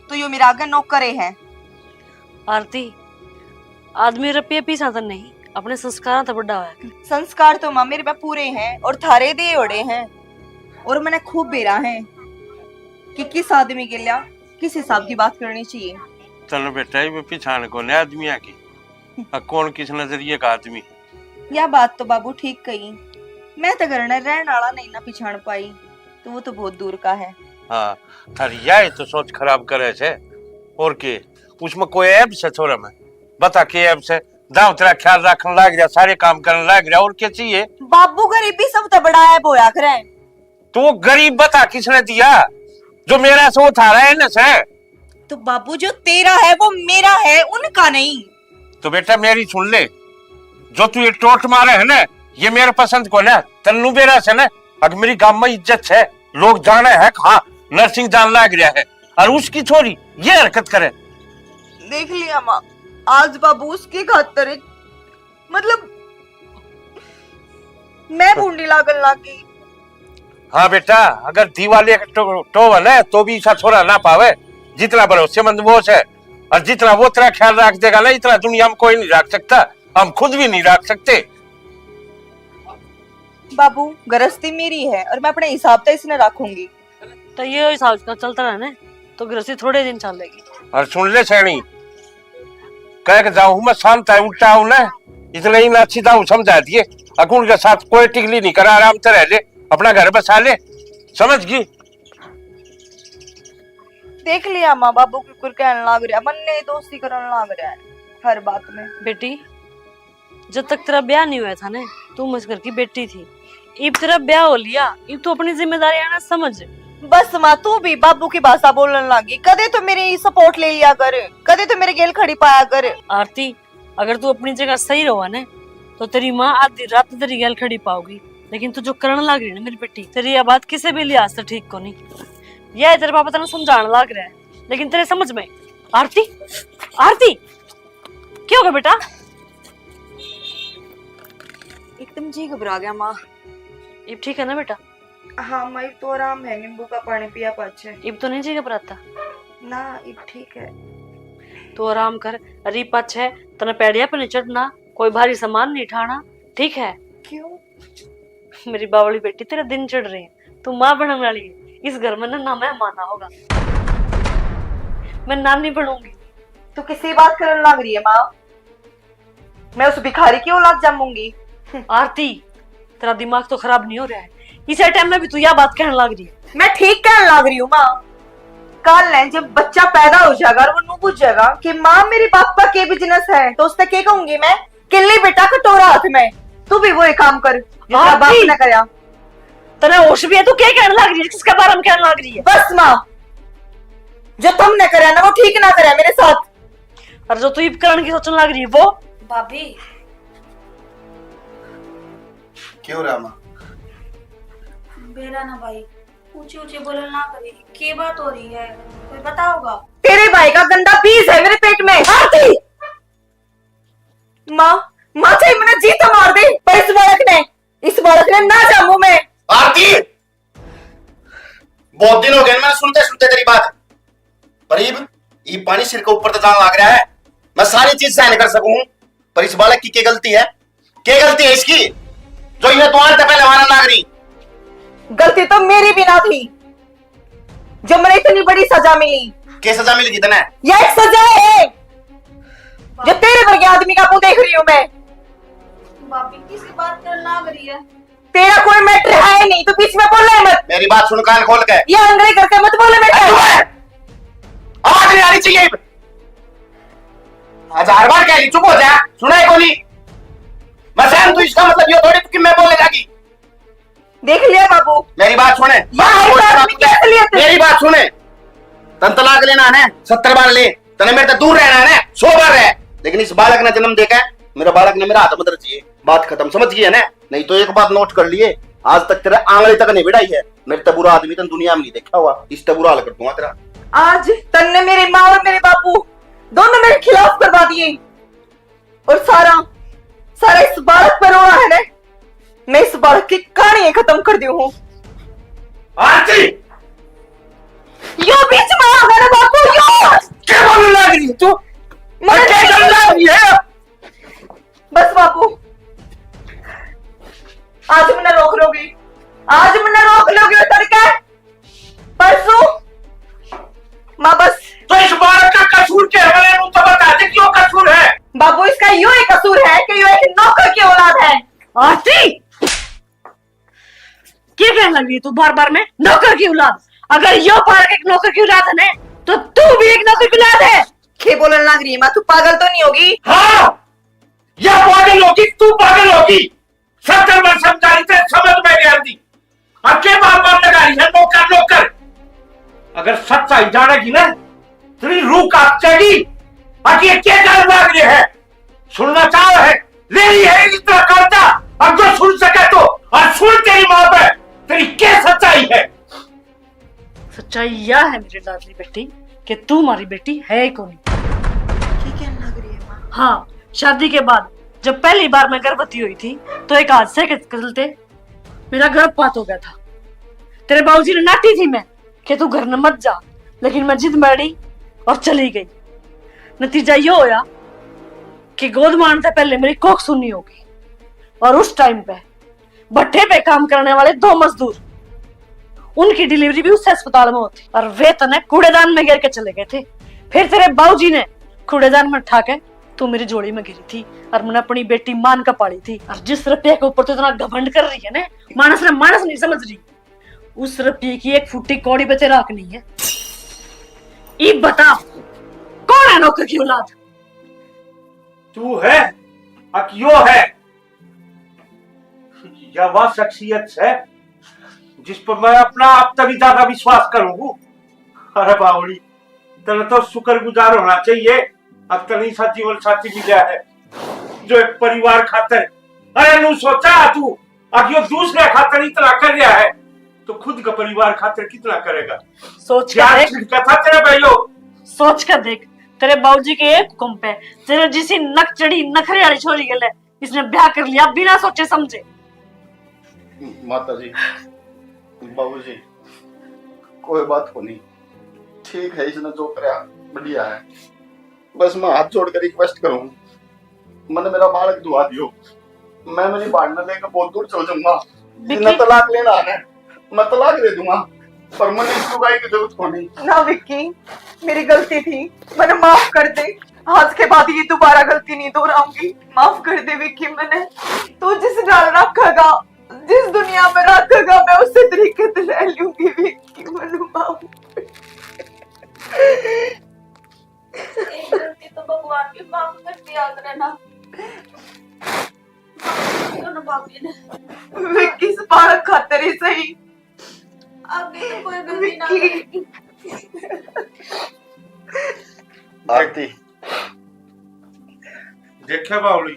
तो यो मेरा आगे नौकर है। आरती, आदमी रुपये पीछा तो नहीं, अपने संस्कारों तो बड़ा है। संस्कार तो माँ मेरे पे पूरे हैं और थारे दे ओड़े हैं, और मैंने खूब बेरा है कि किस आदमी के लिया किस हिसाब की बात करनी चाहिए। चलो बेटा, ये पिछाण कोने आदमिया की, आ कौन किस नजरिए का आदमी। या बात तो बाबू ठीक कही। मैं तो घर ने रहने वाला नहीं ना पिछाण पाई, तो वो तो बहुत दूर का है। हाँ, थारी या ही तो सोच खराब करे से। और के, उसमें कोई ऐब से छोरा में? बता के ऐब से? दाव तेरा ख्याल रखने लाग रहा, सारे काम करने लाग रहा, और क्या चाहिए? बाबू, गरीबी सब तो बड़ा ऐब होया करे। तो वो गरीब बता किसने दिया? जो मेरा से वो थारा है ना से। तो बाबू, जो तेरा है वो मेरा है, उनका नहीं। तो बेटा मेरी सुन ले, जो तू ये टोट मारे है ना, ये मेरे पसंद को ना। तन्नू बेरा से ना, अगर मेरी गांव में इज्जत है, लोग जाने है, हाँ, नरसिंह जान लाग रहा है, और उसकी छोरी ये हरकत करे। देख लिया माँ, आज बाबू उसकी खातर, मतलब, मैं भूंडी लागन लाग गई। हाँ बेटा, अगर दिवाले टो, टोवे ना, तो भी इसा छोरा ना पावे, जितना भरोसेमंद वो है, और जितना वो तेरा ख्याल रख देगा ना, इतना दुनिया में कोई नहीं रख सकता, हम खुद भी नहीं रख सकते। बाबू, गृहस्थी मेरी है और मैं अपने हिसाब से इसने रखूंगी। तो ये हिसाब का चलता रहा ना, तो गृहस्थी थोड़े दिन चलेगी। और सुन ले सैनी, कह के जाऊं मैं, शांत है, उल्टा हूं ना, इसलिए इन अच्छी दाऊ समझा दिए। अकुन के साथ कोई टिकली नहीं करा, आराम से रह ले, अपना घर बसा ले, समझ गई? देख लिया माँ, बाबू की कुर कहने लाग रहा, मन ने दोस्ती करने लाग रहा है हर बात में। बेटी, जब तक तेरा ब्याह नहीं हुआ था ना, तू इस घर की बेटी थी। इब तेरा ब्याह हो लिया, इब तू अपनी जिम्मेदारी आना समझ। बस माँ, तू भी बाबू की भाषा बोलने लागी। कदे तो मेरी सपोर्ट ले लिया कर, कदे तो मेरे गेल खड़ी पाया कर। आरती, अगर तू अपनी जगह सही रहो ना, तो तेरी माँ आधी रात तेरी गेल खड़ी पाओगी। लेकिन तू जो करण लाग रही है ना मेरी बेटी, तेरी यह बात किसी भी लिहाज से ठीक को नहीं। यह तेरे पापा तेने समझाने लाग रहा है, लेकिन तेरे समझ में। आरती, आरती, क्या होगा बेटा? एकदम जी घबरा गया माँ। इब ठीक है ना बेटा? हाँ माँ, इब तो आराम है, नींबू का पानी पिया पाछे। इब तो नहीं जी घबराता? ना, इब ठीक है। तू आराम कर। अरे पाछे तने पैड़िया पे नहीं चढ़ना, कोई भारी सामान नहीं ठाना, ठीक है? क्यों? मेरी बावली बेटी, तेरे दिन चढ़ रहे हैं, तू माँ बनने वाली है। इस घर में ना, ना मैं माना होगा, मैं नानी बनूंगी। तू किसी बात करने लग रही है माँ? मैं उस भिखारी की औलाद जमूंगी। आरती, तेरा दिमाग तो खराब नहीं हो रहा है? इसे टाइम में भी तू यह बात कहने लग रही है। मैं ठीक कहने लग रही हूँ माँ। कल है जब बच्चा पैदा हो जाएगा और वो नू बुझेगा कि माँ, मेरी बाप का के बिजनेस है, तो उससे के कहूंगी मैं? किल्ली बेटा कटोरा हाथ में, तू भी वही काम कर जिसका बाप ने करया। तने होश भी है? तू क्या कहने लग रही है, किसके बारे में कहने लग रही है? बस माँ, जो तुमने करया ना, वो ठीक ना करया मेरे साथ। और जो तू इब करण की सोचने लग रही है वो? भाभी। क्यों हो रहा माँ? बेरा ना भाई, ऊंचे ऊंचे बोलना ना करे। के बात हो रही है, कोई बताओगा? तेरे भाई का गंदा बीज है मेरे पेट में। आरती! माँ, माँ, चाहे मैंने जी तो मार दे, पर इस बालक ने, इस बालक ने ना जामू मैं। आरती, बहुत दिन हो गए मैंने सुनते सुनते तेरी बात, पर इब, इब पानी सिर के ऊपर तो जान लग रहा है। मैं सारी चीज सहन कर सकूं, पर इस बालक की क्या गलती है? क्या गलती है इसकी जो इन्हें दुआन तक पहले मारन लाग रही? गलती तो मेरी भी ना थी जो मैंने इतनी बड़ी सजा मिली। क्या सजा मिल गई तने? यह एक सजा है जो तेरे वर्गे आदमी का मुंह देख रही हूँ मैं। भाभी, किसी बात करने लाग रही है? तेरा कोई मैटर है नहीं, तो बीच में बोले मत। मेरी बात सुन कान खोल के। ये अंग्रेज करके मत बोले मेरे से। आवाज नहीं आनी चाहिए। हजार बार कह ली, चुप हो जा, सुना है कोनी? मैं सहन तू इसका मतलब यो थोड़ी कि मैं बोले जागी। देख लिया बाबू। मेरी बात सुने। मेरी बात सुने। तन तलाक लेना है, सत्तर बार ले। तने मेरे से दूर रहना है ना, सौ बार रह, लेकिन इस बालक ने जन्म देकर मेरा बालक ने मेरा हाथ मत रचिए। बात खत्म, समझ गई है ना? नहीं तो एक बात नोट कर लिए, आज तक तेरे आंगली तक नहीं बढ़ाई है। मेरे ते बुरा आदमी तन दुनिया में नहीं देखा हुआ, इस ते बुरा हाल कर दूंगा तेरा। आज तन्ने मेरी माँ और मेरे बापू दोनों मेरे खिलाफ करवा दिए, और सारा, सारा इस बालक पर रोना है ना? मैं इस बालक की कहानी खत्म कर दी हूँ। आरती! यो बीच में आ गया ना बापू, यो! क्या बोलने लग रही है तू? मैं क्या करने लग रही है? बस बापू, आज मैंने रोक लोगी, आज मैंने रोक लोगी तड़के। परसों माँ बस। तो इस बालक का कसूर के हवाले में तो बता दे, क्यों कसूर है? बाबू, इसका यो ही कसूर है कि यो एक नौकर की औलाद है। आरती, क्या कहने लग रही है तू बार बार में, नौकर की औलाद? अगर यो बालक एक नौकर की औलाद है ना, तो तू भी एक नौकर की औलाद है। के बोलने लग रही है माँ, तू पागल तो नहीं होगी? हाँ, या पागल होगी, तू पागल होगी। सत्तर बार समझा रही थे, समझ में नहीं आती। और के बार बार लगा रही है नौकर, नौकर? अगर सच्चाई जानेगी ना, तेरी रूह कांप जाएगी। और ये क्या गाल मार रहे हैं? सुनना चाह है, ले रही है इतना करता। और जो सुन सके तो, और सुन तेरी माँ पे, तेरी क्या सच्चाई है? सच्चाई यह है मेरी लाडली बेटी कि तू हमारी बेटी है ही कोनी। ठीक है, लग रही है माँ। हाँ, शादी के बाद जब पहली बार मैं गर्भवती हुई थी, तो एक हादसे के चलते मेरा गर्भपात हो गया था। तेरे बाबूजी ने नाटी थी मैं कि तू घर न मत जा, लेकिन मैं जिद में अड़ी और चली गई। नतीजा यो होया कि गोद मारने से पहले मेरी कोख सुन्नी हो गई, और उस टाइम पे भट्ठे पे काम करने वाले दो मजदूर, उनकी डिलीवरी भी उस अस्पताल में होती और वे तने कूड़ेदान में गिर के चले गए थे। फिर तेरे बाबूजी ने कूड़ेदान में ठा के तू मेरी झोली में गिरी थी और मैंने अपनी बेटी मान का पाली थी। और जिस रुपये के ऊपर तू इतना घमंड कर रही है ना, मानस ने मानस नहीं समझ रही। उस रुपये की एक फुट्टी कौड़ी पे तेरा हक नहीं है। इब बता, कौन है नौकर की औलाद? तू है, अक यो है। या वह शख्सियत है जिस पर मैं अपना आप तभी ज्यादा विश्वास करूंगा। अरे बावड़ी, तेरे तो शुक्रगुजार होना चाहिए, अब तने ऐसा जीवन साथी मिला है जो एक परिवार खातर। अरे नू सोचा तू, अब यो दूसरे खातर इतना कर रहा है तो खुद का परिवार खातर कितना करेगा? सोच के क्या देख, छिड़का था तेरे भाइयों? सोच के देख, तेरे बाबूजी के एक हुक्म पे तेरे जिसी नक चढ़ी नखरे वाली छोरी गले इसने ब्याह कर लिया बिना सोचे समझे। माता जी, बाबूजी, कोई बात को नहीं, ठीक है, इसने जो करया बढ़िया है। बस मैं हाथ जोड़कर रिक्वेस्ट करूँ, मैंने मेरा बालक दुआ दियो, मैं मेरी भाड़ना लेकर बहुत दूर चल जाऊंगा। विक्की। जिन्हें तलाक लेना है, मैं तलाक दे दूंगा, पर मैंने इस लुगाई की जरूरत को नहीं। ना विक्की, मेरी गलती थी, मैंने माफ कर दे। आज के बाद ये दोबारा गलती नहीं दोहराऊंगी। माफ कर दे विक्की, मैंने तू जिस नाल रखेगा, जिस दुनिया में रखेगा, मैं उसी तरीके से रह लूंगी विक्की, मैंने माफ। एक गलती तो भगवान भी माफ कर दिया करे ना। माफ कर दो ना भाभी ने। विक्की, इस बालक खातर ही सही। आगे तो कोई गलती ना विक्की। करेगी। आरती, देखे बावली,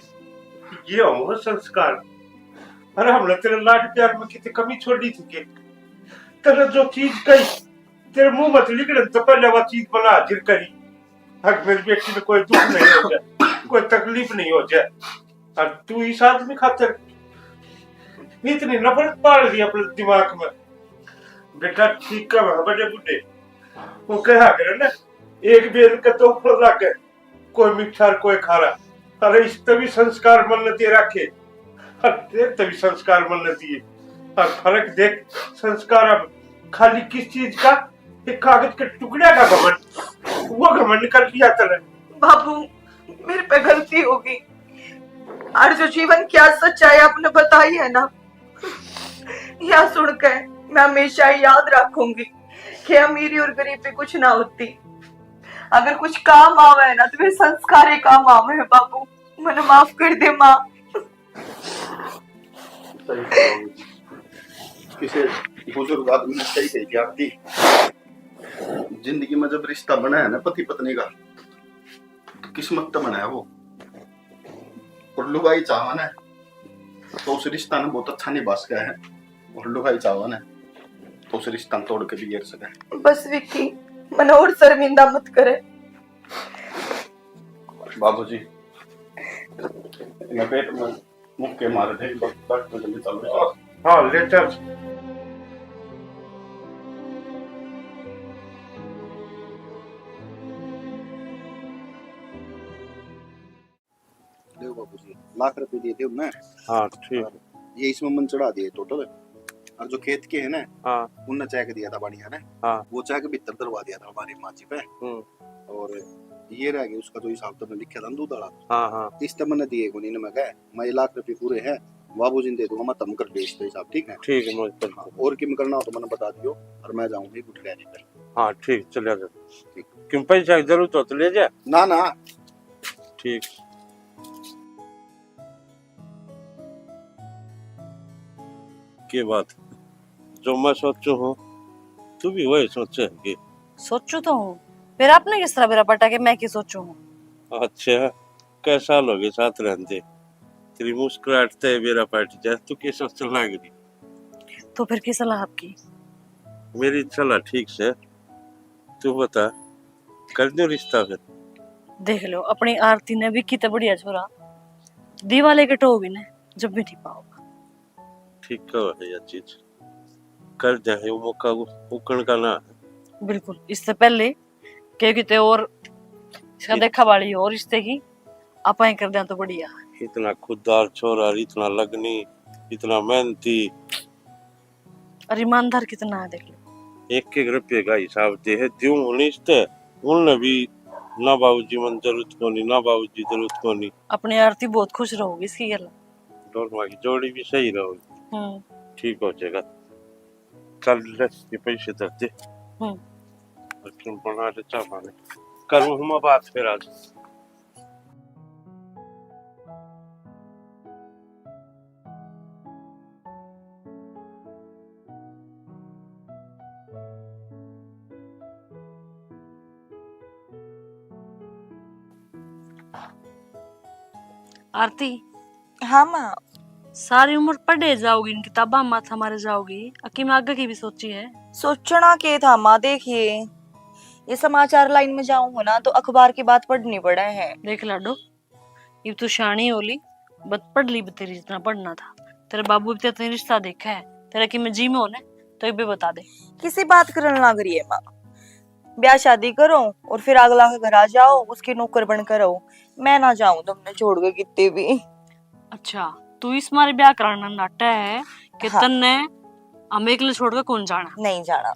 ये हो संस्कार। अरे हमने तेरे लाड प्यार में कितनी कमी छोड़ी थी के? तेरे जो चीज कही, तेरे मुंह मत निकले तो पहले वह चीज बना हाजिर करी। हक मेरी बेटी में कोई दुख नहीं हो जाए, कोई तकलीफ नहीं हो जाए। और तू इस आदमी खातर इतनी नफरत पाल रही अपने दिमाग में। बेटा ठीक कह बड़े बूढ़े, वो कहा करे ना, एक बेल के दो फल लागे, कोई मीठा और कोई खारा। अरे इस तभी संस्कार मन ने दे रखे, अरे तेरे तभी संस्कार मन ने दिए। और फर्क देख, संस्कार अब खाली किस चीज का? एक कागज के टुकड़े का घमंड, वो घमंड कर लिया तने। बाबू, मेरे पे गलती होगी। और जो जीवन क्या सच्चाई आपने बताई है ना, यह सुन के मैं हमेशा याद रखूंगी कि अमीरी और गरीबी कुछ ना होती। अगर कुछ काम आवे है ना, तो मेरे संस्कार ही काम आवे है बाबू। मैंने माफ कर दे माँ। सही कहा। किसी बुजुर्ग आदमी ने सही कही थी आरती, जिंदगी में जब रिश्ता बना है ना पति पत्नी का, तो किस्मत तो बना है वो। और लुगाई चाहवा ना, तो उस रिश्ता ने बहुत अच्छा निभा सका है, और लुगाई चाहवा ना, तो उस रिश्ता ने तोड़ के बिगेड़ सका है। बस विक्की, मैंने और शर्मिंदा मत करे। बाबूजी, मैं पेट में मुक्के मारे थे, डॉक्टर जल्दी चलो। हाँ, ले चल। देव बाबूजी, लाख रुपए दिए थे उनने। हाँ, ठीक। ये इसमें मन चढ़ा दिए टोटल। और जो खेत के है ना, हाँ। उनने चेक दिया था बढ़िया ने। हाँ। वो चेक भीतर धरवा दिया था हमारी माँ जी पे। हम्म। और ये रह गया उसका जो हिसाब तो मैं लिखा था ना दूध वाला। हाँ, हाँ। इस तो मैंने दिए को नहीं, मैं कहा, मैं ये लाख रुपए पूरे हैं, बाबूजी ने दे दूंगा, मैं तम कर दे इसका हिसाब, ठीक है? ठीक है, मैं कर हाँ, और किम करना हो तो मैंने बता दियो, और मैं जाऊंगा गुठलिया लेकर। हाँ, ठीक, चले जा। क्यों पैसा की जरूरत हो तो ले जा। ना, ना। ठीक। के बात, जो मैं सोचू हूँ, तू भी वही सोचे है के? सोचू तो हूँ, फिर आपने किस तरह बेरा पटा के मैं की सोचू हूँ? अच्छा, कै साल हो गए साथ रहते, तेरी मुस्कुराहट ते बेरा पाट जा, तू के सोचने लग रही? तो फिर की सलाह आपकी? मेरी सलाह ठीक से, तू बता, कर दो रिश्ता फिर? देख लो, अपनी आरती ने विक्की ते बढ़िया छोरा, दिवाले के टो भी ने जब भी नहीं पाओगा। ठीक कहो है यह चीज, कर दे, ये मौका उकण का ना। बिल्कुल, इससे पहले क्योंकि ते और इसका ये- देखा वाली और रिश्ते की आपाई कर दें तो बढ़िया। इतना खुददार छोरा, इतना लगनी, इतना मेहनती। और ईमानदार कितना है, देख लो। एक एक रुपये का हिसाब दे है, द्यूं होने इसते, उनने भी ना बाबूजी मन जरूरत कोनी, ना बाबूजी जरूरत कोनी। अपनी आरती बहुत खुश रहोगी इसकी गल। दोनों की जोड़ी भी सही रहोगी। हम्म। ठीक हो जाएगा। चल ले, ये पैसे धर दे। हम्म। और तुम बना ले चाय पानी। करूँ हूँ मैं बात फिर आज। आरती। हाँ माँ। सारी उम्र पढ़े जाओगी, इन किताबां माथा मारे जाओगी, अकी में आगे की भी सोची है? सोचना के था माँ, देखिए, ये समाचार लाइन में जाऊँ हो ना, तो अखबार की बात पढ़नी पड़े है। देख लाडो, इब तू शानी हो ली, बत पढ़ ली, बतेरी जितना पढ़ना था। तेरे बाबू भी तेरे रिश्ता देखा है, तेरा कि मैं जी में हो ना, तो इबे बता दे। किसी बात करन लाग रही है माँ? ब्याह शादी करो और फिर अगला के घर आ जाओ, उसकी नौकर बन कर रहो। मैं ना जाऊं तुमने छोड़ के कितने भी। अच्छा, तू इस मारे ब्याह कराना नाटा है कि हाँ। तन्ने हम एकले छोड़ के कौन जाना? नहीं जाना।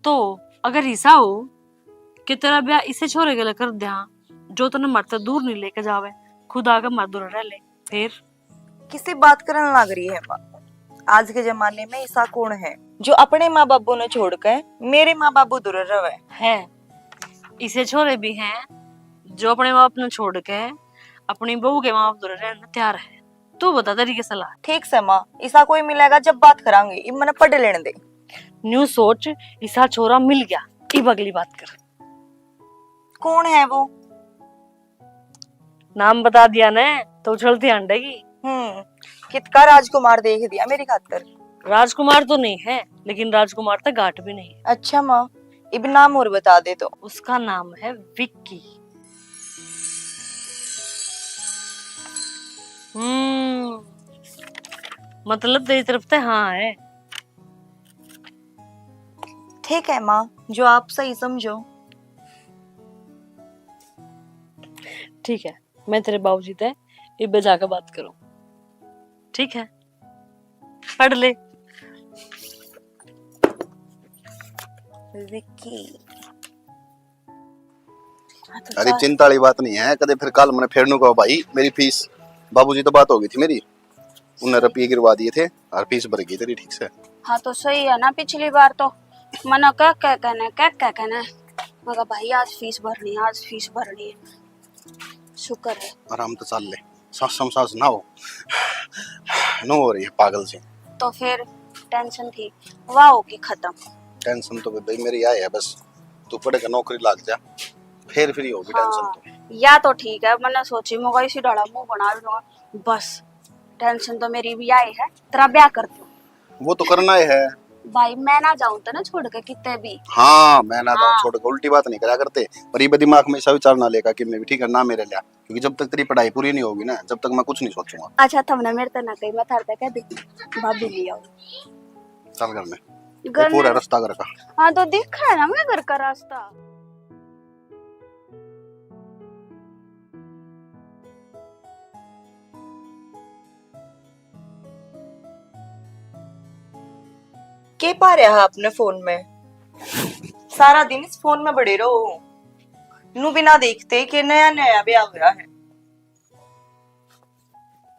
तो अगर ऐसा हो कि तेरा ब्याह इसे छोरे के लिए कर दिया, जो तन्ने मरते दूर नहीं लेके जावे, खुद आके मर दूर रह ले, फिर? किसी बात करन लाग रही है माँ? आज के जमाने में ऐसा कौन है जो अपने माँ बाबू ने छोड़ के मेरे माँ बाबू दूर रहे? है, इसे छोरे भी हैं जो अपने माँ बाप ने छोड़ के अपनी बहू के माँ बाप दूर रहने तैयार है। तू बता, तेरी क्या सलाह? ठीक से माँ, ऐसा कोई मिलेगा जब बात करांगे, इब मने पढ़ लेने दे। न्यू सोच, ऐसा छोरा मिल गया, इब अगली बात कर। कौन है वो? नाम बता दिया ने तो उछलती हांडेगी। हम्म, कितका राजकुमार देख दिया मेरी खातर। राजकुमार तो नहीं है, लेकिन राजकुमार तक घाट भी नहीं है। अच्छा माँ, इब नाम और बता दे तो। उसका नाम है विक्की। हम्म, मतलब तेरी तरफ से हाँ है। ठीक है माँ, जो आप सही समझो। ठीक है, मैं तेरे बाबूजी ते इबे जाके बात करूँ। ठीक है, पढ़ ले। विक्की। हाँ, तो अरे, जा। चिंता वाली बात नहीं है, कदे फिर कल मैंने फेर नू कहो, "भाई, मेरी फीस।" बाबूजी तो बात हो गई थी मेरी, उन्हें रुपये गिरवा दिए थे और फीस भर गई तेरी ठीक से। हाँ, तो सही है ना, पिछली बार तो मना कह कह कहने, कह कह कहने, मगर भाई, आज फीस भरनी है, आज फीस भरनी है। शुक्र है। आराम तो चाल ले, सांस में सांस ना हो। नो हो रही है पागल से। तो फिर टेंशन थी, वह होगी खत्म। टेंशन तो भाई मेरी आए है बस, तू पढ़ के नौकरी लाग जा, फिर फ्री होगी टेंशन हाँ, तो। या तो ठीक है, मैंने सोची मैं इसी डाला मुंह बना लूंगा, बस टेंशन तो मेरी भी आए है, तेरा ब्याह कर दूं। वो तो करना ही है। भाई, मैं ना जाऊं तो ना छोड़ के कितने भी। हाँ, मैं ना जाऊं हाँ। छोड़ के, उल्टी बात नहीं करा करते। पर ये दिमाग में ऐसा विचार ना लेगा कि मैं भी ठीक है ना मेरे लिया, क्योंकि जब तक तेरी पढ़ाई पूरी नहीं होगी ना, जब तक मैं कुछ नहीं सोचूंगा। अच्छा, थमने मेरे ते ना कही, मैं थारे ते कह दी, भाभी ले आओ। चल घर में। घर ये पूरा में? रास्ता घर का। हाँ, तो दिखा है ना मैं घर का रास्ता। के पा रहा है आपने फोन में? सारा दिन इस फोन में बड़े रहो। नू बिना देखते के नया नया ब्याह हो रहा है।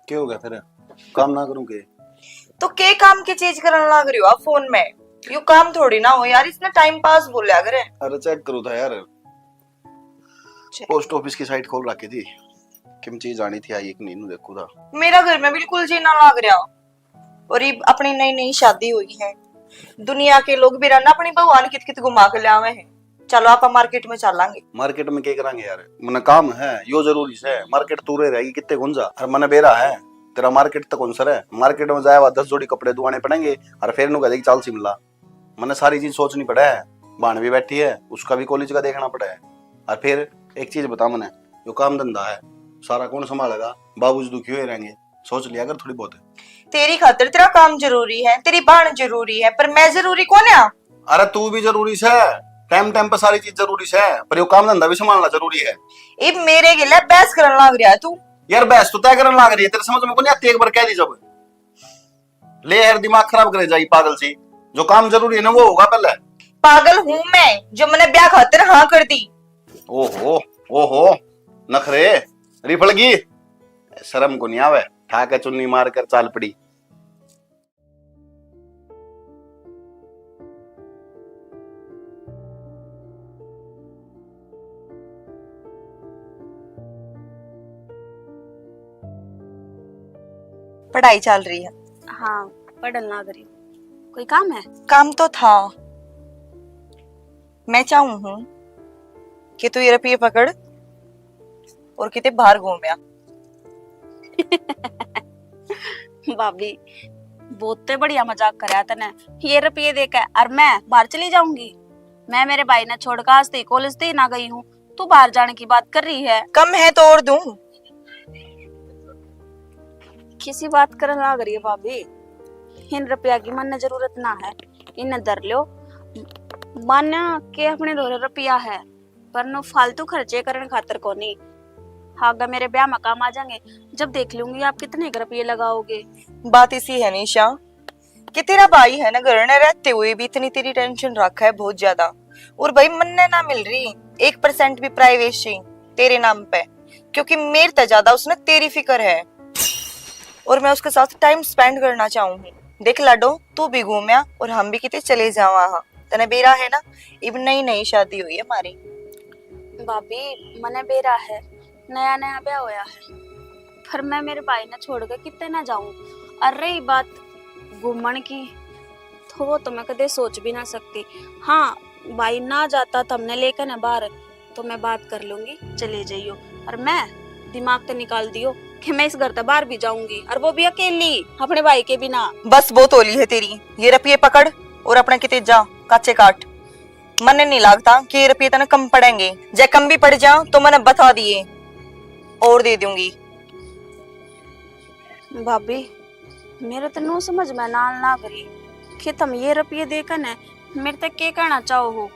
क्या हो गया फिर? काम ना करूं के? तो के काम की चीज करन लाग रही हो आप फोन में? यू काम थोड़ी ना हो यार, इसने टाइम पास बोल्या करे। अरे चेक करो था यार। चेक। पोस्ट ऑफिस की साइट खोल रखी थी, किम चीज आनी थी, आई कि नहीं, नू देखू था। मेरा घर में बिल्कुल जी ना लाग रहा। और ये अपनी नई नई शादी हुई है, दुनिया के लोग भी रहना अपनी भगवान कित कित घुमा के ले आवे हैं। चलो, आप मार्केट में चलांगे। मार्केट में क्या करांगे यार, मने काम है, यो जरूरी से। मार्केट तू रह रहेगी कितने गुंजा, और मने बेरा है, तेरा मार्केट तक कौन सर है। मार्केट में जाए, वहाँ दस जोड़ी कपड़े दुआने पड़ेंगे, और फिर नु कह देगी, "चाल शिमला।" मने सारी चीज सोचनी पड़े है, बहन भी बैठी है, उसका भी कॉलेज का देखना पड़े है। और फिर एक चीज बता मने, जो काम धंधा है, सारा कौन संभालेगा? बाबूजी दुखी हुए रहेंगे, सोच लिया कर थोड़ी बहुत। तेरी खातर तेरा काम जरूरी है, तेरी बहन जरूरी है, पर मैं जरूरी कौन है? अरे तू भी जरूरी से, टाइम टाइम पे सारी चीज जरूरी से, पर यो काम धंधा भी संभालना जरूरी है। इब मेरे गेले बहस करन लाग रहा है तू। यार, बहस तो तय करने लाग रही है, तेरे समझ में को नहीं आती? एक बार कह दी जब, ले यार, दिमाग खराब करे जाई पागल सी। जो काम जरूरी है ना, वो होगा पहले। पागल हूँ मैं, जो मैंने ब्याह खातिर हाँ कर दी। ओहो, ओहो, नखरे, रिफल गई। शर्म को नहीं आवे, ठा के चुन्नी मार कर चाल पड़ी। पढ़ाई चल रही है। हाँ, पढ़न लाग रही हूँ। कोई काम है? काम तो था। मैं चाहूँ हूँ कि तू ये रुपये पकड़ और किते बाहर घूम आ। भाभी, बहुत बढ़िया मजाक करया तने। ये रुपये देके और मैं बाहर चली जाऊंगी? मैं मेरे भाई ने छोड़कर आज तक कॉलेज तक ना गई हूँ, तू बाहर जाने की बात कर रही है। कम है तो और दूं? किसी बात करन लाग रही है भाभी? इन रुपया की मन्ने जरूरत ना है, इन्हें धर लो। मान्या के अपने धोरे रुपया है, पर नु फालतू खर्चे करन खातर कोनी। हाँ, अगर मेरे ब्याह में काम आ जाएंगे, जब देख लूंगी आप कितने क रुपये लगाओगे। बात इसी है निशा, कि तेरा भाई है ना, घर में रहते हुए भी इतनी तेरी टेंशन रखा है, बहुत ज्यादा। और भाई, मन्ने ना मिल रही एक परसेंट भी प्राइवेसी तेरे नाम पे, क्योंकि मेरे ते ज्यादा उसने तेरी फिक्र है और मैं उसके साथ टाइम स्पेंड करना चाहूँ हूँ। देख लाडो, तू भी घूमया और हम भी किते चले जावा हाँ। तने बेरा है ना, इब नई नई शादी हुई है हमारी। भाभी, मने बेरा है, नया नया ब्याह होया है, पर मैं मेरे भाई ने छोड़ के किते ना जाऊं। और रही बात घूमन की, तो वो तो मैं कदे सोच भी ना सकती। हाँ, भाई ना जाता तो हमने लेकर ना बाहर, तो मैं बात कर लूंगी, चले जाइयो। और मैं दिमाग तो निकाल दियो कि मैं इस घर से बाहर भी जाऊंगी, और वो भी अकेली, अपने भाई के बिना। बस, बहुत होली है तेरी, ये रुपये पकड़ और अपना किते जा, काचे काट। मन्ने नहीं लगता कि ये रुपये तने कम पड़ेंगे, जे कम भी पड़ जा तो मन्ने बता दिए और दे दूंगी। भाभी, मेरे तो नो समझ में ना लाग रही कि तुम ये रुपये देकर ने मेरे तक के कहना चाहो हो।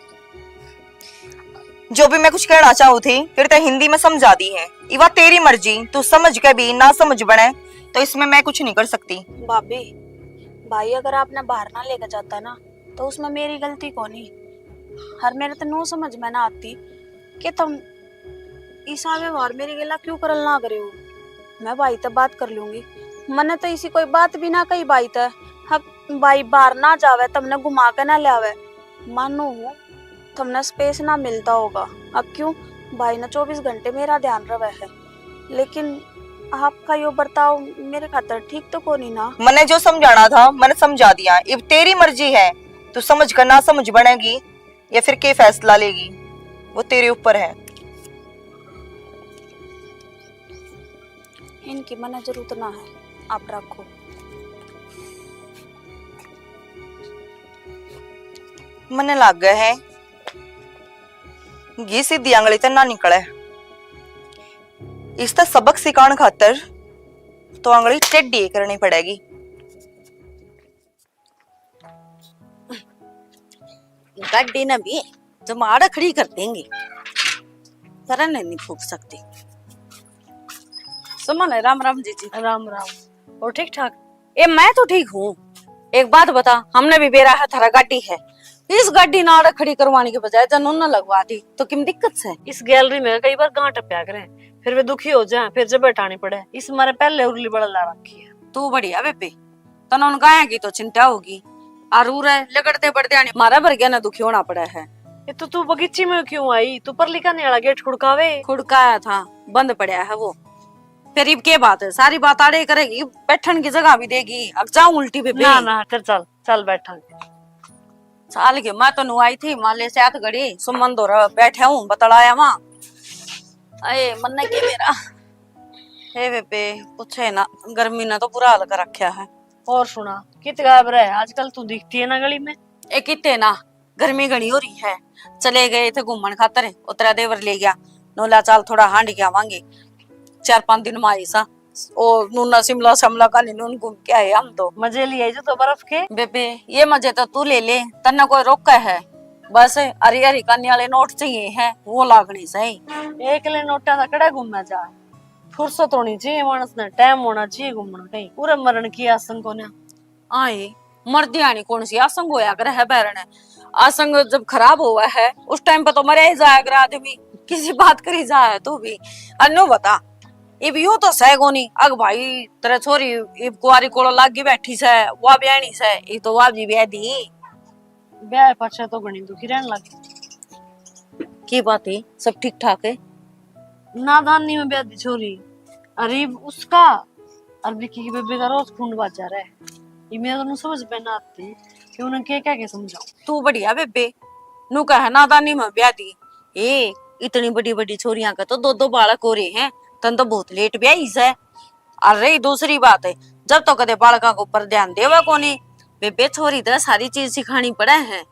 जो भी मैं कुछ कहना चाहूँ थी, फिर ते हिंदी में समझा दी है। इवा तेरी मर्जी, तू समझ के भी ना समझ बने, तो इसमें मैं कुछ नहीं कर सकती। भाभी, भाई अगर आपने बाहर ना लेकर जाता ना, तो उसमें मेरी गलती कोनी। हर मेरे तो नो समझ में ना आती कि तुम इसा व्यवहार मेरी गेला क्यों करल ना करे हो। मैं भाई ते बात कर लूंगी। मने तो इसी कोई बात भी ना कही भाई ते। अब भाई बाहर ना जावे, तुमने घुमा के ना लावे। मानू हूँ, तुमने स्पेस ना मिलता होगा। अब क्यों, भाई ने चौबीस घंटे मेरा ध्यान रवे है, लेकिन आपका यो बर्ताव मेरे खातर ठीक तो कोनी ना। मने जो समझाना था, मने समझा दिया। इब तेरी मर्जी है, तू समझ कर ना समझ बनेगी या फिर के फैसला लेगी, वो तेरे ऊपर है। इनकी मने जरूरत ना है, आप रखो। मने लागे है घी सीधी आंगली ते ना निकले। इसका सबक सिखाण खातर तो आंगली टेढ़ी करनी पड़ेगी। गाड़ी ने भी जमा आड़ा खड़ी कर देंगे, तरह ने नहीं फूक सकती। सुमन, राम राम जीजी। राम राम। और ठीक ठाक? ए, मैं तो ठीक हूँ। एक बात बता, हमने भी बेरा है थारा गाड़ी है, इस गाड़ी ने आड़ा खड़ी करवाने के बजाय जब नूना लगवा दी तो किम दिक्कत से? इस गैलरी में कई बार गांठ टप्या करें, फिर वे दुखी हो जाए, फिर जब बैठानी पड़े, इस मारे पहले उर्ली बड़ा ला रखी है। तू बढ़िया बेबे, तने उन गाया की तो चिंता होगी। और उरे लगड़ते बढ़ते आने मारा भर गया ना दुखी होना पड़ा है। ये तो तू बगीची में क्यों आई? तू परली काने वाला गेट खुड़कावे। खुड़काया था, बंद पड़ा है वो। फिर इब के बात है, सारी बात आड़े करेगी, बैठन की जगह भी देगी। अक जाऊं उल्टी पे भी। ना, ना, कर चल, चल बैठांगे। चाल के मैं तो नु आई थी, माले से हाथ घड़ी, सुमन दो बैठे हूँ, बतलाया वहां। अये, मन्ने के मेरा। हे बेबे, पूछे ना, गर्मी ने तो बुरा हाल कर रखा है। और सुना, कित गायब रहे आजकल, तू दिखती है ना गली में। ए, किते ना, गर्मी घणी हो रही है, चले गए थे घूमन खातर, उतरा देवर ले गया, नोला चाल थोड़ा हांड के आवांगे, चार पांच दिन में आई सा। ओ नूना शिमला, शिमला का नहीं, नून घूम के आए हम तो। मजे लिए जो तो बर्फ के। बेबे, ये मजे तो तू ले ले, तन्ने कोई रोका है? बस हरी हरी कानी वाले नोट चाहिए हैं, वो लागनी सही। एक ले नोटा का कड़ा घूमना जा। फुर्सत होनी चाहिए मानस ने, टाइम होना चाहिए घूमण कहीं। उरे मरण की आसन कोन्या। आए, मर दियानी कौन सी आसंग होया करे है बैरण? आसंग जब खराब होवे है, उस टाइम पे तो मरया ही जाया करे आदमी। किसी बात करी जा है तू भी। अन्नू बता, इब यू तो सह कोनी। अग भाई, तेरे छोरी इब कुआरी कोलो लागी बैठी सै, वा ब्याहनी सै, इब तो वा भी ब्याह दी। ब्याह पाछे तो घणी दुखी रहन लगी। की बात है, सब ठीक ठाक है? नादानी में ब्याह दी छोरी। अरे उसका और विक्की की बेबे का रोज खून बाजा रहा है। ये मेरे तो समझ में ना आती कि उन्हें क्या क्या के समझाऊं। तू बढ़िया बेबे, नू कह नादानी में ब्याह दी। ए, इतनी बड़ी बड़ी छोरियां के तो दो दो बालक हो रहे हैं, तन तो बहुत लेट ब्याही सै। और रही दूसरी बात, जब तो कदे बालकां के ऊपर ध्यान देवे कोनी। बेबे, छोरी तो सारी चीज सिखानी पड़े है।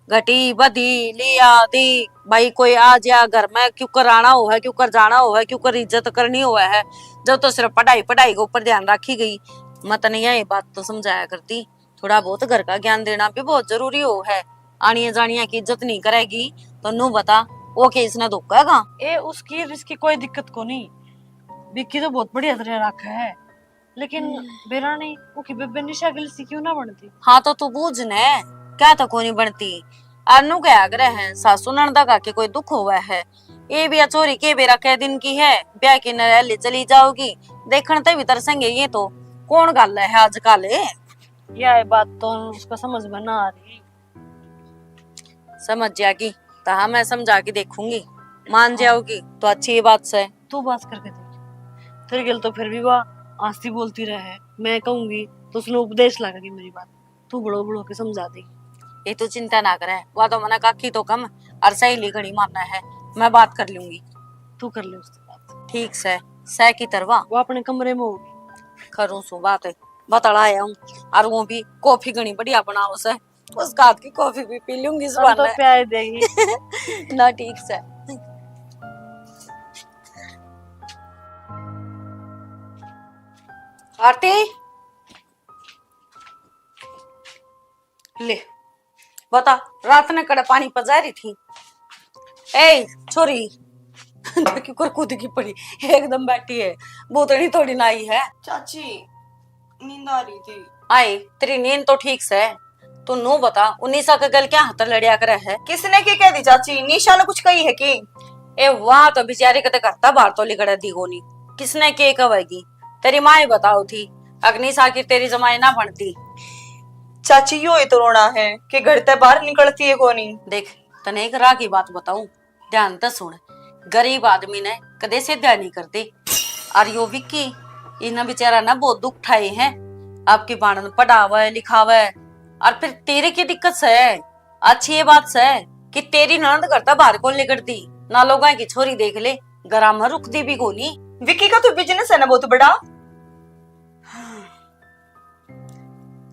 घटी, बधी, लिया, दी, भाई कोई आ जा घर में, क्यों कर आना हो है, क्यों कर जाना हो है, क्यों कर इज्जत करनी हो है। जब तो सिर्फ पढ़ाई, पढ़ाई के ऊपर ध्यान रखी गई। मैं तने यही बात तो समझाया करती, थोड़ा बहुत घर का ज्ञान देना भी बहुत जरूरी हो है। आनिया जानिया की इज्जत नहीं करेगी तो नू बता, वो के इसने धोखेगा? ए, उसकी और इसकी कोई दिक्कत को नहीं। विक्की तो बहुत बढ़िया तरह रखा है, लेकिन हम्म। बेरा नहीं, वो की बेबे निशा गिल सी क्यों ना बनती? हाँ, तो तू बूझ ने, क्या तो कोनी बनती। और नू क्या आग्रह है, सासू नणदा का के कोई दुख हुआ है? ये भी छोरी के बेरा कै दिन की है, ब्याह की नरैली चली जाओगी, देखण ते भी तरसेंगे ये तो। कौन गल है आजकल? यह बात तो उसका समझ में ना आ रही। समझ जाएगी, तो हाँ, मैं समझा के देखूंगी, मान जाओगी तो अच्छी बात से। तू बात करके देख, तेरे गेल तो फिर भी वह हंसती बोलती रहे, मैं कहूंगी तो उसने उपदेश लगेगी मेरी बात। तू बड़ो बड़ो के समझा देगी। ये तू चिंता ना करे, वह तो मना काकी तो कम और सहेली घणी मानना है, मैं बात कर लूंगी। तू कर ले उससे बात। ठीक से, सह की तरवा। वो अपने कमरे में होगी। करूँ सु बात, बतला आया हूँ। और वो भी कॉफी घणी बढ़िया बनाओ से, उसका हाथ की कॉफी भी पी लूंगी इस हम तो बहाने। प्यार देगी। ना, ठीक से। आरती, ले, बता, रात ने कड़े पानी पजा रही थी। ए छोरी, देखी कर कूद की पड़ी, एकदम बैठी है, भूतनी थोड़ी ना आई है। चाची, नींद आ रही थी। आए, तेरी नींद तो ठीक से। तू नू बता, उन्नीसा के गल क्या हाथ लड़िया करे है? किसने के कह दी चाची? निशा ने कुछ कही है कि? ए वाह, तो बेचारी कदे घर ता बाहर तो लिकड़े दी कोनी। किसने के कहेगी? तेरी माँ ही बताओ थी, अग्निश आखिर तेरी जमाई ना बनती। चाची, यो ही तो रोना है कि घर ते बाहर निकलती है कोनी। देख, तने एक राह की बात बताऊं, ध्यान ते सुन। गरीब आदमी ने कदे सीधा नहीं करते। और यो विक्की, इन्हें बेचारा ना बहुत दुख उठाए हैं। आपकी बाणन पढ़ावे, लिखावे, और फिर तेरे की दिक्कत से? अच्छी ये बात से कि तेरी ननद घर ते बाहर कौन निकलती, ना लोगां की छोरी देख ले, घरा में रुकती भी कोनी। विक्की का तो बिजनेस है ना बहुत बड़ा।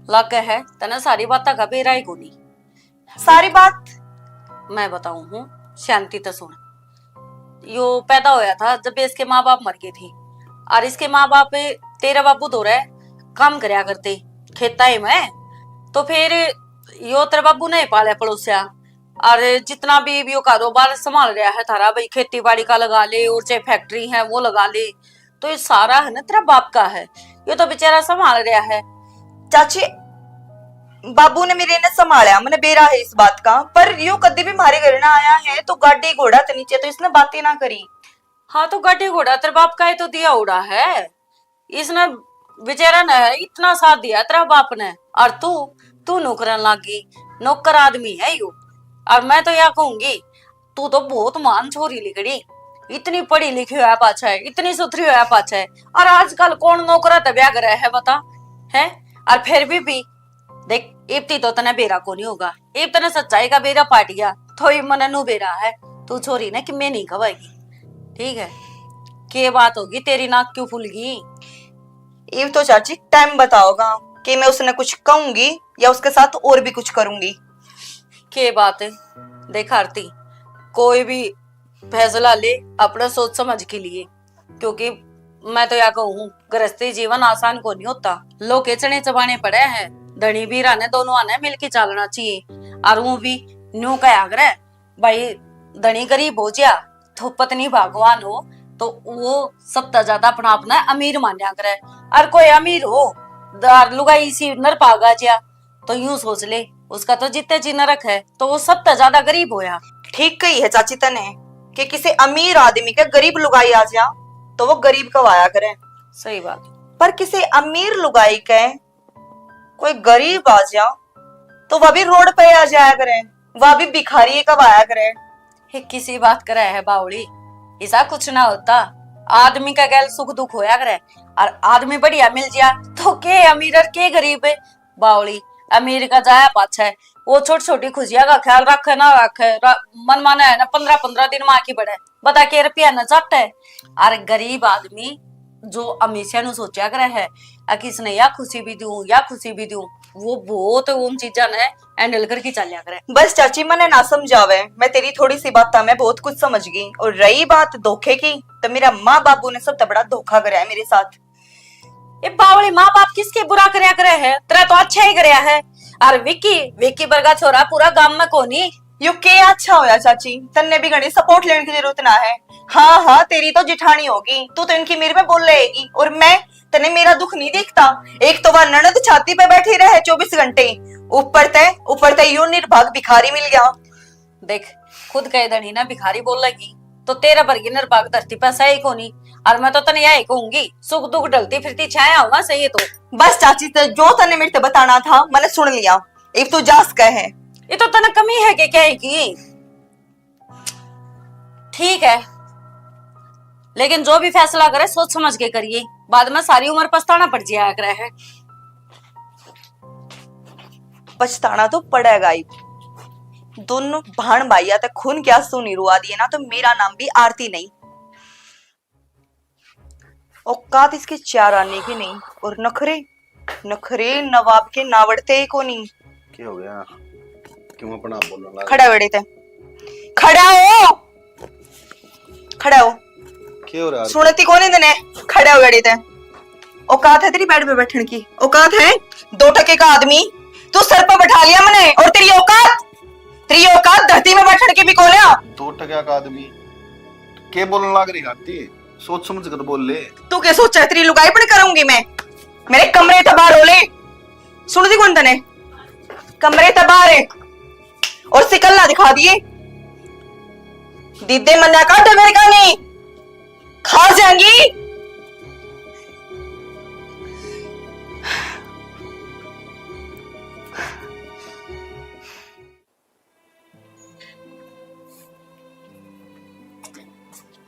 लागे है तने सारी बातें का बेरा ही कोनी। सारी बात? मैं बताऊं हूँ, शांति ते सुन। यो पैदा होया था जब इसके माँ बाप मर गए थे, और इसके माँ बाप तेरे बाबू धोरे काम करया करते खेता ही में। तो फिर यो तेरे बाबू ने पाल्या पड़ोस्या, और जितना भी, भी यो कारोबार संभाल रहा है थारा, भाई खेती बाड़ी का लगा ले और चाहे फैक्ट्री है वो लगा ले, तो ये सारा है ना तेरा बाप का है, यो तो बेचारा संभाल रहा है। चाची, बाबू ने मेरे ने संभाला, मैंने बेरा है इस बात का, पर यो कदी भी मारे घर ना आया है तो गाड़ी घोड़ा ते नीचे तो इसने बातें ना करी। हाँ, तो गाड़ी घोड़ा तेरे बाप का ही तो दिया उड़ा है, इसने बेचारा ने इतना साथ दिया तेरा बाप ने, और तू, तू नौकरन लागी, नौकर आदमी है यो। और मैं तो या कहूंगी, तू तो बहुत महान छोरी लिकड़ी, इतनी पढ़ी लिखी हुआ पाछे, इतनी सुथरी हुआ पाछे, और आजकल कौन नौकरा ते ब्याह करे है बता, है? और फिर भी, भी देख, इब ती तो तने बेरा को नहीं होगा, इब तने सच्चाई का बेरा पाट गया, तो इब मने नू बेरा है, तू छोरी ने किम्मे नहीं खवाएगी, ठीक है? के बात होगी, तेरी नाक क्यों फूल गई? इब तो चाची टाइम बताओगा कि मैं उसने कुछ कहूंगी या उसके साथ और भी कुछ करूंगी। के बात है, देख आरती, कोई भी फैसला ले अपना सोच समझ के लिए, क्योंकि मैं तो या कहूँ, गृहस्थी जीवन आसान को नहीं होता। लोग के चने चबाने पड़े हैं, धनी बीरा ने दोनों ने मिलके चालना चाहिए। और वो भी न्यू कहा करे, भाई, धनी गरीब हो जा तो पत्नी भगवान हो, तो वो सबसे ज्यादा अपना आप ने अमीर मान्या करे। और कोई अमीर हो, और लुगाई इसी नरपाग आ जा, तो यूं सोच ले, उसका तो जितने जी नरक है, तो वो सबसे ज्यादा गरीब होया। ठीक कही है चाची तने कि किसी अमीर आदमी के गरीब लुगाई आ जा, तो वो गरीब कहवाया करे। सही बात। पर किसी अमीर लुगाई के कोई गरीब आ जा, तो वह भी रोड पे आ जाया करे, वह भी भिखारी कहवाया करे। ये किसी बात करे है बावली, ऐसा कुछ ना होता। आदमी का गैल सुख दुख होया करे, और आदमी बढ़िया मिल जा, तो के अमीर और के गरीब है। बावली, अमीर का जाया पाछे, वो छोटी छोटी खुशियां का ख्याल रखे ना रखे, रा-, मन माने है ना, पंद्रह पंद्रह दिन माँ की बड़े, बता के रुपया न चाटे। और गरीब आदमी जो हमेशा नु सोचा करे है, आ किसने या खुशी भी दूं, या खुशी भी दूं, वो बहुत उन चीजा ने हैंडल करके चलिया करे। बस चाची, मने ना समझावे, मैं तेरी थोड़ी सी बात में बहुत कुछ समझ गई। और रही बात धोखे की, तो मेरा माँ बाबू ने सबसे बड़ा धोखा करा है मेरे साथ। ये बावली, माँ बाप किसके बुरा करया करे है? तेरा तो अच्छा ही करया है। और विक्की, विक्की वर्गा छोरा पूरा गांव में कोनी। यो के अच्छा होया चाची, तन्ने भी घणी सपोर्ट लेने की जरूरत ना है। हाँ हाँ, तेरी तो जिठानी होगी, तू तो इनकी मेरे में बोल रहेगी। और मैं, तने मेरा दुख नहीं देखता? एक तो वह ननद छाती पे बैठी रहे चौबीस घंटे, ऊपर ते, ऊपर ते यो निर्भाग भिखारी मिल गया। देख, खुद कह देनी ना भिखारी बोलेगी, तो तेरे वर्गी निर्भाग धरती पे सही कोनी। और मैं तो तने यही कहूंगी, सुख दुख ढलती फिरती छाया होना सही है तो। बस चाची, ते जो तने मेरे ते बताना था, मैंने सुन लिया। इब तू जास कह है। ये तो तने कमी है के कहे की? ठीक है, लेकिन जो भी फैसला करे, सोच समझ के करिए, बाद में सारी उम्र पछताना पड़ जाया करे है। पछताना तो पड़ेगा ही। दोनों भाण भाइया तक खून के आंसू नहीं रुआ दिए ना, तो मेरा नाम भी आरती नहीं। औकात इसकी चार आने की नहीं, और नखरे, नखरे नवाब के नावड़ते ही कोनी। क्या हो गया? क्यों अपना आप बोलने लगा? खड़ा हो बेड़े ते, खड़ा हो, खड़ा हो। क्या हो रहा है? सुनती कोनी तने? खड़ा हो बेड़े ते। औकात है तेरी बेड पे बैठने की? औकात है? दो टके का आदमी तू सर पे बैठा लिया मने, और तेरी औकात, तेरी औकात धरती में बैठने की भी कोन्या। दो टका का आदमी के बोलने लाग रही आरती? सोच समझ कर बोल ले। तू के सोचा है, तेरी लुगाई पण करूंगी मैं? मेरे कमरे ते बाहर हो ले। सुनती कोनी तने? कमरे ते बाहर है। और सिकल्ला दिखा दिए। दीदे मन्ना काटे मेरे कानी। खा जाएंगी।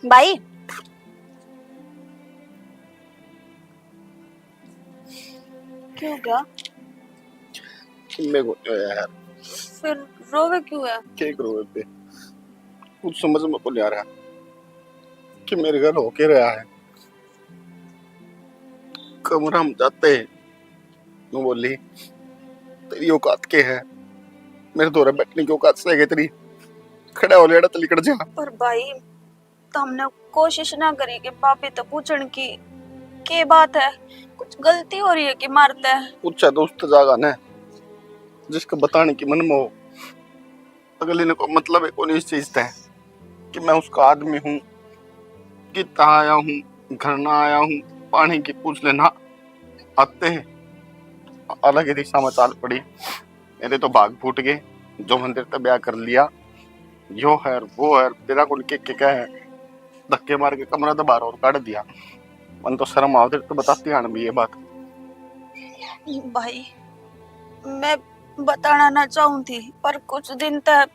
भाई, क्यों गया? मेरे को तो यार। फिर रोवे क्यों है? क्या करूँ बेबे? कुछ समझ में को नहीं आ रहा कि मेरे घर हो के रहा है। कमरा में जाते हैं, वो बोली, "तेरी औकात के है? मेरे धोरे बैठने की औकात से है तेरी? खड़ा हो, लेड़ा तो लिकड़ जा।" पर भाई, तो हमने कोशिश ना करी कि भाभी तो पूछण की, के बात है, कुछ गलती हो रही है कि मारते? पूछा तो उस तो जागा ने, जिसको बताने की मन में हो। अगले ने कोई मतलब है कोनी इस चीज तै कि मैं उसका आदमी हूँ, कितना आया हूँ, घर ना आया हूँ, पानी की पूछ लेना आते हैं। अलग ही दिशा में चाल पड़ी। मेरे तो भाग फूट गए, जो मंदिर तक ब्याह कर लिया, यो है वो है, तेरा कौन के, के क्या है, धक्के मार के कमरा तो बाहर और काट दिया। मन तो शर्म आओ, तेरे तो बताती आन भी ये बात। भाई, मैं बताना ना चाहूँ थी, पर कुछ दिन तक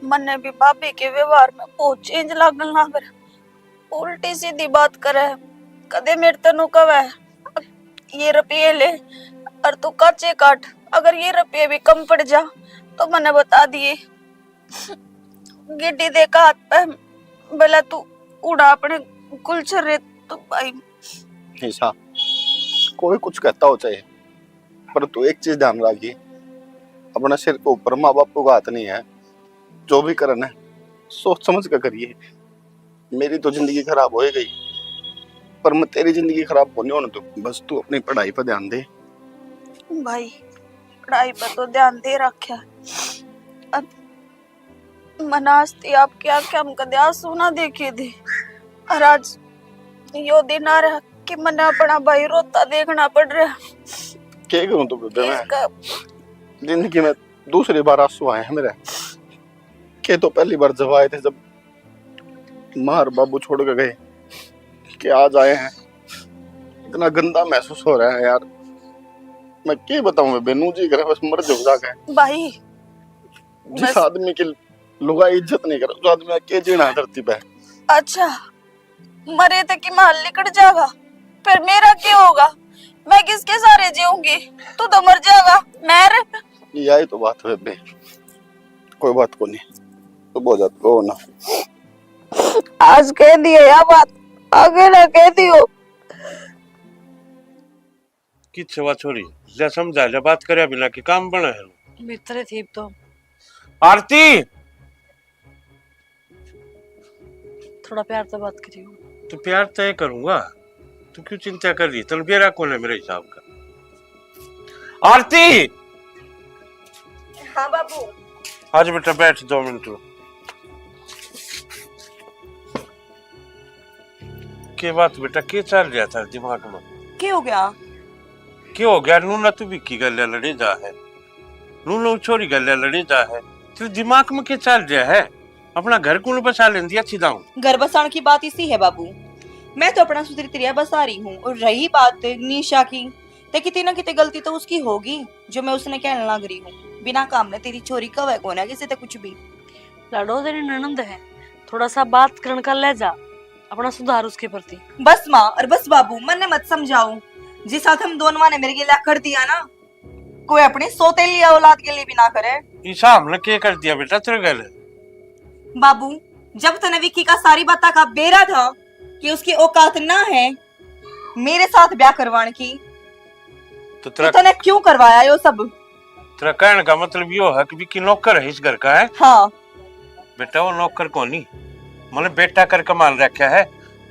मन्ने भी भाभी के व्यवहार में बहुत चेंज लागन लाग रहा। उल्टी सीधी बात करे, कदे मेरे तै न्यू कहे, "ये रुपये ले और तू काचे काट, अगर ये रुपये भी कम पड़ जा तो मन्ने बता दिए।" गिड्डी दे का हाथ पे, "भला तू उड़ा अपने गुलछर रे।" तो भाई, ऐसा कोई कुछ कहता हो चाहे, पर तू एक चीज ध्यान रखिए, अपने सिर के ऊपर माँ बाप का हाथ नहीं है। जो भी करना है, सोच समझ कर करिए। मेरी तो जिंदगी खराब हो ही गई, पर मैं तेरी जिंदगी खराब होने होने दूं। बस तू अपनी पढ़ाई पर ध्यान दे। भाई, पढ़ाई पर तो ध्यान दे रखा। अब मनास्ती आपकी आंखें हम कदे आंसू ना देखे थे, और आज यो दिन आ रहा कि मन्ने अपना भाई रोता देखना पड़ रहा। के करूं तो बेबे मैं? इसका जिंदगी में दूसरी बार आंसू आए हैं मेरे। के तो पहली बार जब आए थे, जब माँ और बाबू छोड़ के गए, के आज आए हैं। इतना गंदा महसूस हो रहा है यार, मैं के बताऊं बेबे, नू जी करे बस मर जाऊं जाके। भाई, जिस बस आदमी की लुगाई इज्जत नहीं करे, उस आदमी का के जीना है धरती पे। अच्छा, मरे थे कि माल लिकड़ जाएगा, फिर मेरा क्या होगा? मैं किसके सहारे जीऊंगी? तू तो मर जाएगा, मैं रह- यही तो बात है बेबे, कोई बात को नहीं, तो बहुत ज्यादा रो ना। आज कह दिए या बात, आगे ना कह दियो। किच्छे वा छोरी, ले समझा ले, बात करया बिना के काम बने है? भीतर थी तो। आरती! थोड़ा प्यार तो बात करियो। तो प्यार तय करूंगा, तू क्यों चिंता कर रही? तन बेरा कौन है मेरे हिसाब का? आरती! हाँ बाबू। आज बेटा बैठ दो मिनट। के बात बेटा, के चल रहा था दिमाग में? के हो गया? के हो गया? नूना तू भी की गल लड़े जा है, नूना छोरी गल लड़े जा है, तेरे दिमाग में के चल रहा है? अपना घर कौन बसा लेंदी अच्छी दाऊं? घर बसाण की बात इसी है बाबू, मैं तो अपना सुधरी त्रिया बसा रही हूँ। और रही बात निशा की, ते कितनी ना कितनी गलती तो उसकी होगी जो मैं उसने कहने लग रही हूँ। बिना काम ने तेरी छोरी कवे कोना किसी ते कुछ भी। लाडो तेरी ननंद है, थोड़ा सा बात करण का लहजा अपना सुधार उसके प्रति। बस माँ और बस बाबू, मन्ने मत समझाओ। जिस साथ हम दोनों ने मेरे लिए कर दिया ना, कोई अपनी सौतेली औलाद के लिए भी ना करे। ईसा हमने के कर दिया बेटा तेरे गल? बाबू, जब तने विक्की का सारी बातों का बेरा था कि उसकी औकात ना है मेरे साथ ब्याह करवाने की, तो तो तेरा तने क्यों करवाया यो सब? तेरा कहने का मतलब यो है कि विक्की नौकर है इस घर का, है? हाँ। बेटा, वो नौकर कोनी, मैंने बेटा करके मान रखा है।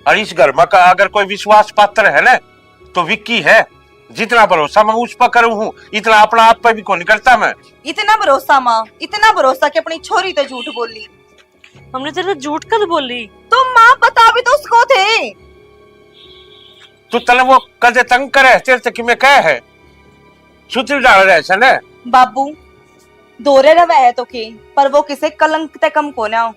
और इस घर में का अगर कोई विश्वास पात्र है ना, तो विक्की है। जितना भरोसा मैं उस पर करूँ हूँ, इतना अपना आप पर भी कोनी करता मैं। इतना भरोसा माँ, इतना भरोसा कि अपनी छोरी ते झूठ बोली। हमने तेरे से झूठ कद बोली? तो माँ बता भी तो उसको थे। तू तने वो कदे तंग करे, तेरे से कि मैं कह है? सुधरी डाल रहे से ना? बाबू, दोरे रवे है तो के, पर वो किसे कलंक ते कम कोना।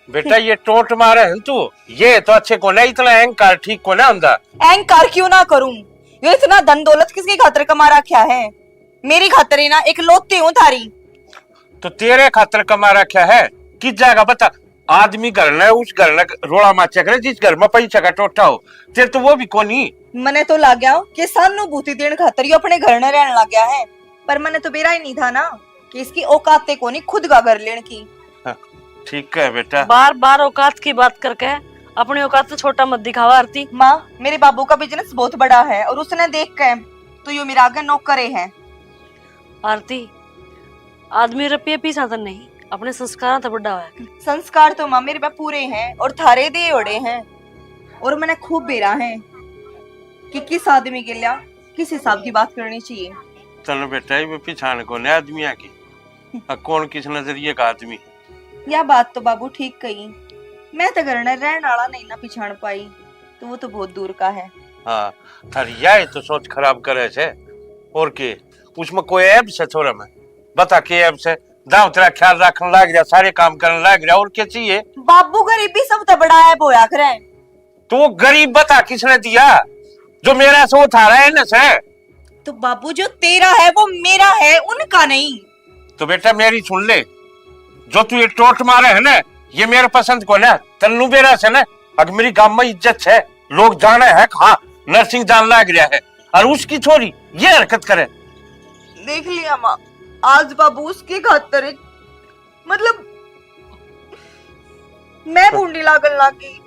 बेटा, ये टोट मारे है तू, ये तो अच्छे कोना, इतना अहंकार ठीक कोना हुंदा। अहंकार क्यों ना करूं? यो इतना धन दौलत किसकी खातर कमा रखा है? मेरी खातर ही ना, इकलौती हूँ थारी। तो तेरे खातर कमा रखा है, किस जगह बता? आदमी घर ने, उस घर ने रोला माचा करे, जिस घर में पैसा का टोटा हो। तेरे तो वो भी कोनी। मने तो लाग्या कि सानुभूति देण खातर यो अपने घर ने रहन लग गया है, पर मने तो बेरा ही नहीं था ना कि इसकी औकात ते कोनी खुद का घर लेण की। हाँ, ठीक है बेटा। बार बार औकात की बात करके अपनी औकात से छोटा मत दिखावा आरती। माँ, मेरे बाबू का बिजनेस बहुत बड़ा है और उसने देख के तो यो मेरा आगे नौकर है। आरती, आदमी रुपये पीछा तो नहीं, अपने संस्कारों तो बड़ा है। संस्कार तो माँ मेरे पे पूरे हैं और थारे दिए ओड़े हैं। और मैंने खूब बेरा है कि किस आदमी के लिए किस हिसाब की बात करनी चाहिए। चलो बेटा, ये पिछाण कोने आदमियां की, आ कौन किस नजरिए का आदमी। या बात तो बाबू ठीक कही, मैं तो घर में रहने वाला नहीं ना पिछाण पाई, तो वो तो बहुत दूर का है। हाँ, थारी या तो सोच खराब करे से, और के, उसमें कोई ऐब से छोरा में? बता के ऐब से? दाव तेरा ख्याल रखने लाग रहा, सारे काम करने लाग रहा, और क्या चाहिए? बाबू, गरीबी सब तो बड़ा ऐब होया करे। तो वो गरीब बता किसने दिया? जो मेरा से वो थारा है ना से। तो बाबू, जो तेरा है वो मेरा है, उनका नहीं। तो बेटा मेरी सुन ले, जो तू ये टोट मारे है ना, ये मेरे पसंद को ना। तन्नू बेरा से ना, अगर मेरी गांव में इज्जत है, लोग जाने है, हाँ, नरसिंह जान लाग रहा है, और उसकी छोरी ये हरकत करे। देख लिया माँ, आज बाबू उसकी खातर, मतलब, मैं भूंडी लागन लागी।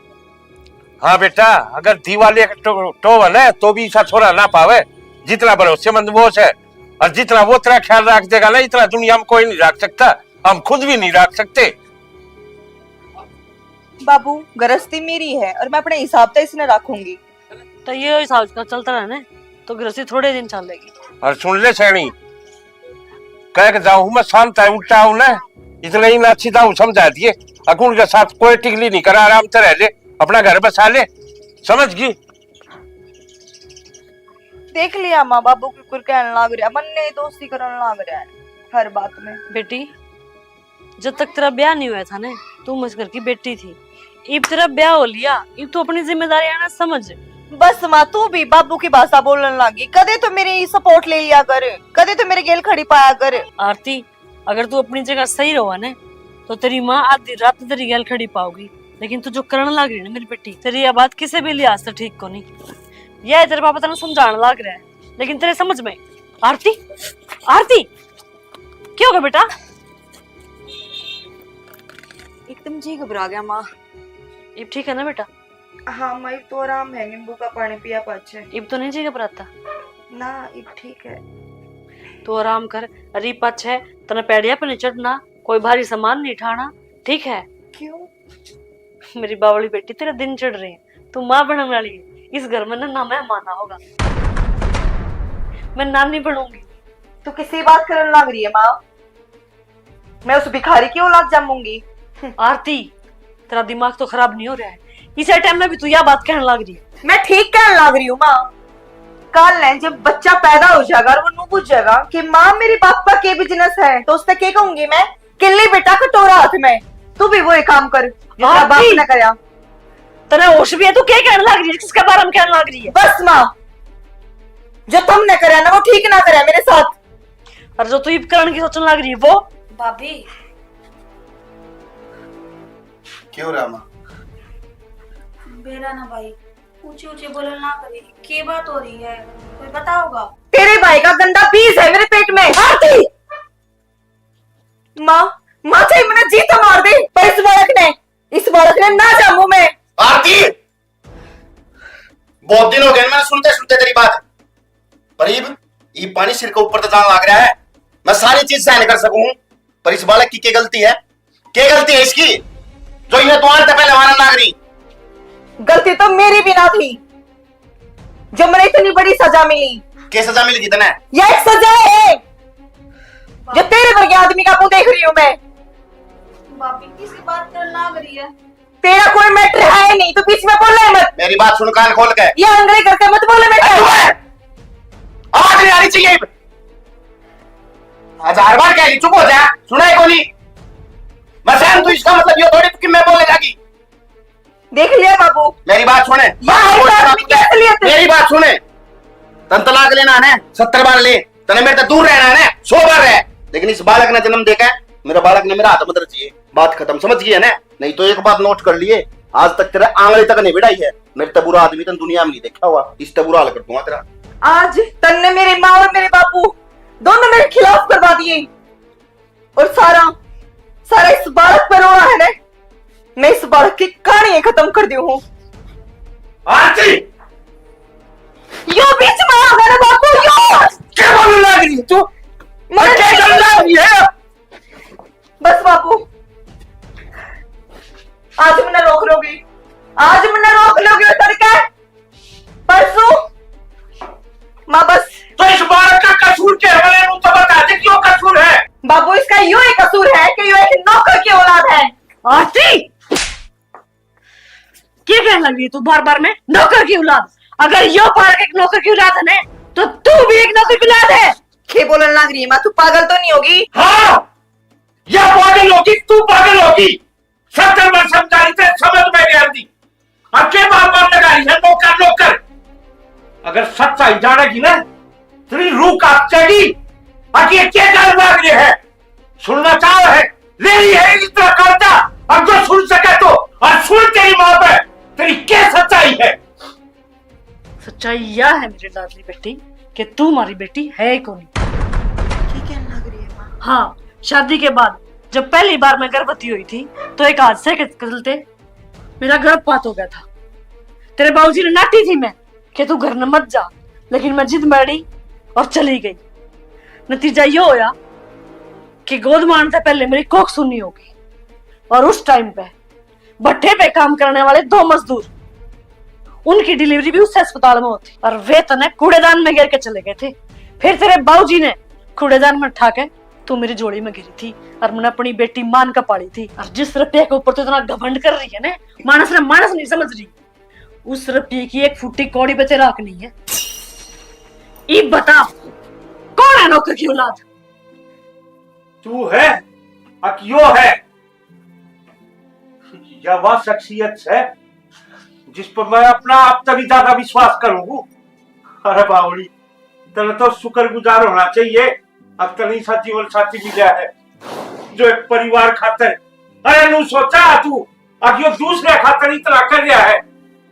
हाँ बेटा, अगर दिवाले टो, टोवे ना, तो भी ऐसा छोरा ना पावे, जितना भरोसेमंद वो है, और जितना वो तेरा ख्याल रख देगा ना, इतना दुनिया में कोई नहीं रख सकता, हम खुद भी नहीं रख सकते। बाबू, गृहस्थी मेरी है और मैं अपने हिसाब से इसने रखूंगी। तो ये हिसाब का चलता रहे ना, तो गृहस्थी थोड़े दिन चलेगी। और सुन ले सैनी, कह के जाऊं मैं, शांत है, उल्टा हूं ना, इतना ही ना सीधा हूं, समझा दिए। अकुन के साथ कोई टिकली नहीं करा, आराम से रह ले, अपना घर बसा ले, समझ गई? देख लिया माँ, बाबू की कुर कहने लाग रहा, मन्ने ही दोषी करने लाग रहा है हर बात में। बेटी, जब तक तेरा ब्याह नहीं हुआ था ना, तू इस घर की बेटी थी। इब तेरा ब्याह हो लिया, इब तू अपनी जिम्मेदारी आना समझ। बस माँ, तू भी बाबू की भाषा बोलने लागी। कदे तो मेरी सपोर्ट ले लिया कर, कदे तो मेरे गेल खड़ी पाया कर। आरती, अगर तू अपनी जगह सही रहो ना, तो तेरी माँ आधी रात तेरी गेल खड़ी पाओगी। लेकिन तू जो करण लाग रही है ना मेरी बेटी, तेरी यह बात किसी भी लिहाज से ठीक को नहीं। यह तेरे पापा तेरे समझाने लाग रहा है, लेकिन तेरे समझ में। आरती, आरती, क्या होगा बेटा? एकदम जी घबरा गया माँ। इब ठीक है ना बेटा? हाँ माँ, इब तो आराम है, नींबू का पानी पिया पाछे। इब तो नहीं जी घबराता? ना, इब ठीक है। तू आराम कर। अरे पाछे तने पैड़िया पे नहीं चढ़ना, कोई भारी सामान नहीं उठाना, ठीक है? क्यों? मेरी बावली बेटी, तेरे दिन चढ़ रहे हैं, तू माँ बनने वाली है। इस घर में ना, ना मेहमान होगा। मैं नानी बनूंगी। तू किसी बात करने लग रही है माँ? मैं उस भिखारी की औलाद जमूंगी। आरती, तेरा दिमाग तो खराब नहीं हो रहा है? इसे टाइम में भी तू यह बात कहने लग रही है। मैं ठीक कहने लग रही हूँ माँ। कल है जब बच्चा पैदा हो जाएगा और वो नू बुझेगा कि माँ, मेरे बाप का के बिजनेस है, तो उससे के कहूंगी मैं? किल्ली बेटा कटोरा हाथ में, तू भी वही काम कर जो तेरा बाप ने करया। तने होश भी है? तू के कहने लग रही है? किसके बारे में कहने लग रही है? बस माँ, जो तुमने करया ना, वो ठीक ना करया मेरे साथ। और जो तू इब करण की सोचने लग रही है वो? भाभी। क्यों रहा माँ? बेरा ना भाई, ऊंचे ऊंचे बोलना ना करी। के बात हो रही है? कोई बताओगा? तेरे भाई का गंदा बीज है मेरे पेट में। आरती! माँ, माँ चाहे मैंने जी तो मार दे, पर इस बालक ने, इस बालक ने ना जामू मैं। आरती! बहुत दिन हो गए मैंने सुनते सुनते तेरी बात, पर इब, इब पानी सिर के ऊपर तो जान लग रहा है। मैं सारी चीज सहन कर सकूं, पर इस बालक की क्या गलती है? क्या गलती है इसकी जो इन्हें दुआर से पहले मारन लाग रही? गलती तो मेरी भी ना थी जो मैंने इतनी बड़ी सजा मिली। क्या सजा मिल गई तने? यह एक सजा है जो तेरे वर्गे आदमी का मुंह देख रही हूँ मैं। भाभी किसी बात करने लाग रही है। तेरा कोई मैटर है ही नहीं, तू बीच में बोले मत। मेरी बात सुन कान खोल के। ये अंग्रेज करके मत बोले मेरे से। आवाज नहीं आनी चाहिए। हजार बार कह ली, चुप हो जा, सुना है कोनी? मैं सहन तू इसका मतलब ये थोड़ी कि मैं बोले जागी। देख लिया बाबू। मेरी बात सुने। मेरी बात सुने। तन तलाक लेना है ना, सत्तर बार ले। तने मेरे से दूर रहना है ना, सौ बार रह। लेकिन इस बालक ने जन्म देकर मेरा बालक ने मेरा हाथ मत रचिए। बात खत्म, समझ गई है ना? नहीं तो एक बात नोट कर लिए, आज तक तेरे आंगली तक नहीं बढ़ाई है। मेरे तो बुरा आदमी तन दुनिया में नहीं देखा हुआ, इस तो बुरा हाल कर दूंगा तेरा। आज तन्ने मेरी माँ और मेरे बापू दोनों मेरे खिलाफ करवा दिए। और सारा, सारा इस बालक पर रोना है ना? मैं इस बालक की कहानी खत्म कर दी हूँ। आरती! यो बीच में आ गया ना बापू, यो! क्या बोलने लग रही है तू? मैं क्या करने लग रही है? बस बापू, आज मैंने रोक लोगी, आज मैंने रोक लोगी तड़के। परसों माँ बस। तो इस बालक का कसूर के हवाले नू तो बता दे, क्यों कसूर है? बाबू, इसका यो ही कसूर है कि यो एक नौकर की औलाद है। आरती, क्या कहने लग रही है तू बार बार में नौकर की औलाद? अगर यो बालक एक नौकर की औलाद है ना, तो तू भी एक नौकर की औलाद है। के बोलने लग रही है माँ, तू पागल तो नहीं होगी? हाँ, या पागल होगी, तू पागल होगी। सत्तर बार समझा रही थे, समझ में नहीं आती। अब के बार बार लगा रही है नौकर नौकर? अगर सच्चाई जानेगी ना, तेरी रूह कांप जाएगी। अब ये क्या कर लग रही है? सुनना चाह है, ले रही है इतना कर्जा। अब जो सुन सके तो, और सुन तेरी माँ पे, तेरी क्या सच्चाई है? सच्चाई यह है मेरी लाडली बेटी कि तू हमारी बेटी है ही कोनी। ठीक है, लग रही है माँ। हाँ, शादी के बाद जब पहली बार मैं गर्भवती हुई थी तो एक हादसे के चलते मेरा गर्भपात हो गया था। तेरे बाबूजी ने नाटी थी मैं कि तू घर न मत जा, लेकिन मैं जिद मारी और चली गई। नतीजा यो होया कि गोद मारने से पहले मेरी कोख सुन्नी हो गई और उस टाइम पे भट्ठे पे काम करने वाले दो मजदूर, उनकी डिलीवरी भी उस अस्पताल में होती और वे तने कूड़ेदान में गिर के चले गए थे। फिर तेरे बाबूजी ने कूड़ेदान में उठा के तू मेरी झोली में गिरी थी और मैंने अपनी बेटी मान के पाली थी। और जिस रुपये के ऊपर तू इतना घमंड कर रही है ना, मानस ने मानस नहीं समझ रही। उस रुपये की एक फुट्टी कौड़ी पे तेरा हक नहीं है। इब बता, कौन है नौकर की औलाद? तू है, अक यो है, या वह शख्सियत है जिस पर मैं अपना आप तभी ज्यादा विश्वास करूंगा। अरे बावड़ी, तने तो शुक्रगुजार होना चाहिए, अब तने सा जीवन साथी मिला है जो एक परिवार खातर। अरे नू सोचा तू, अब यो दूसरे खातर इतना कर रहा है,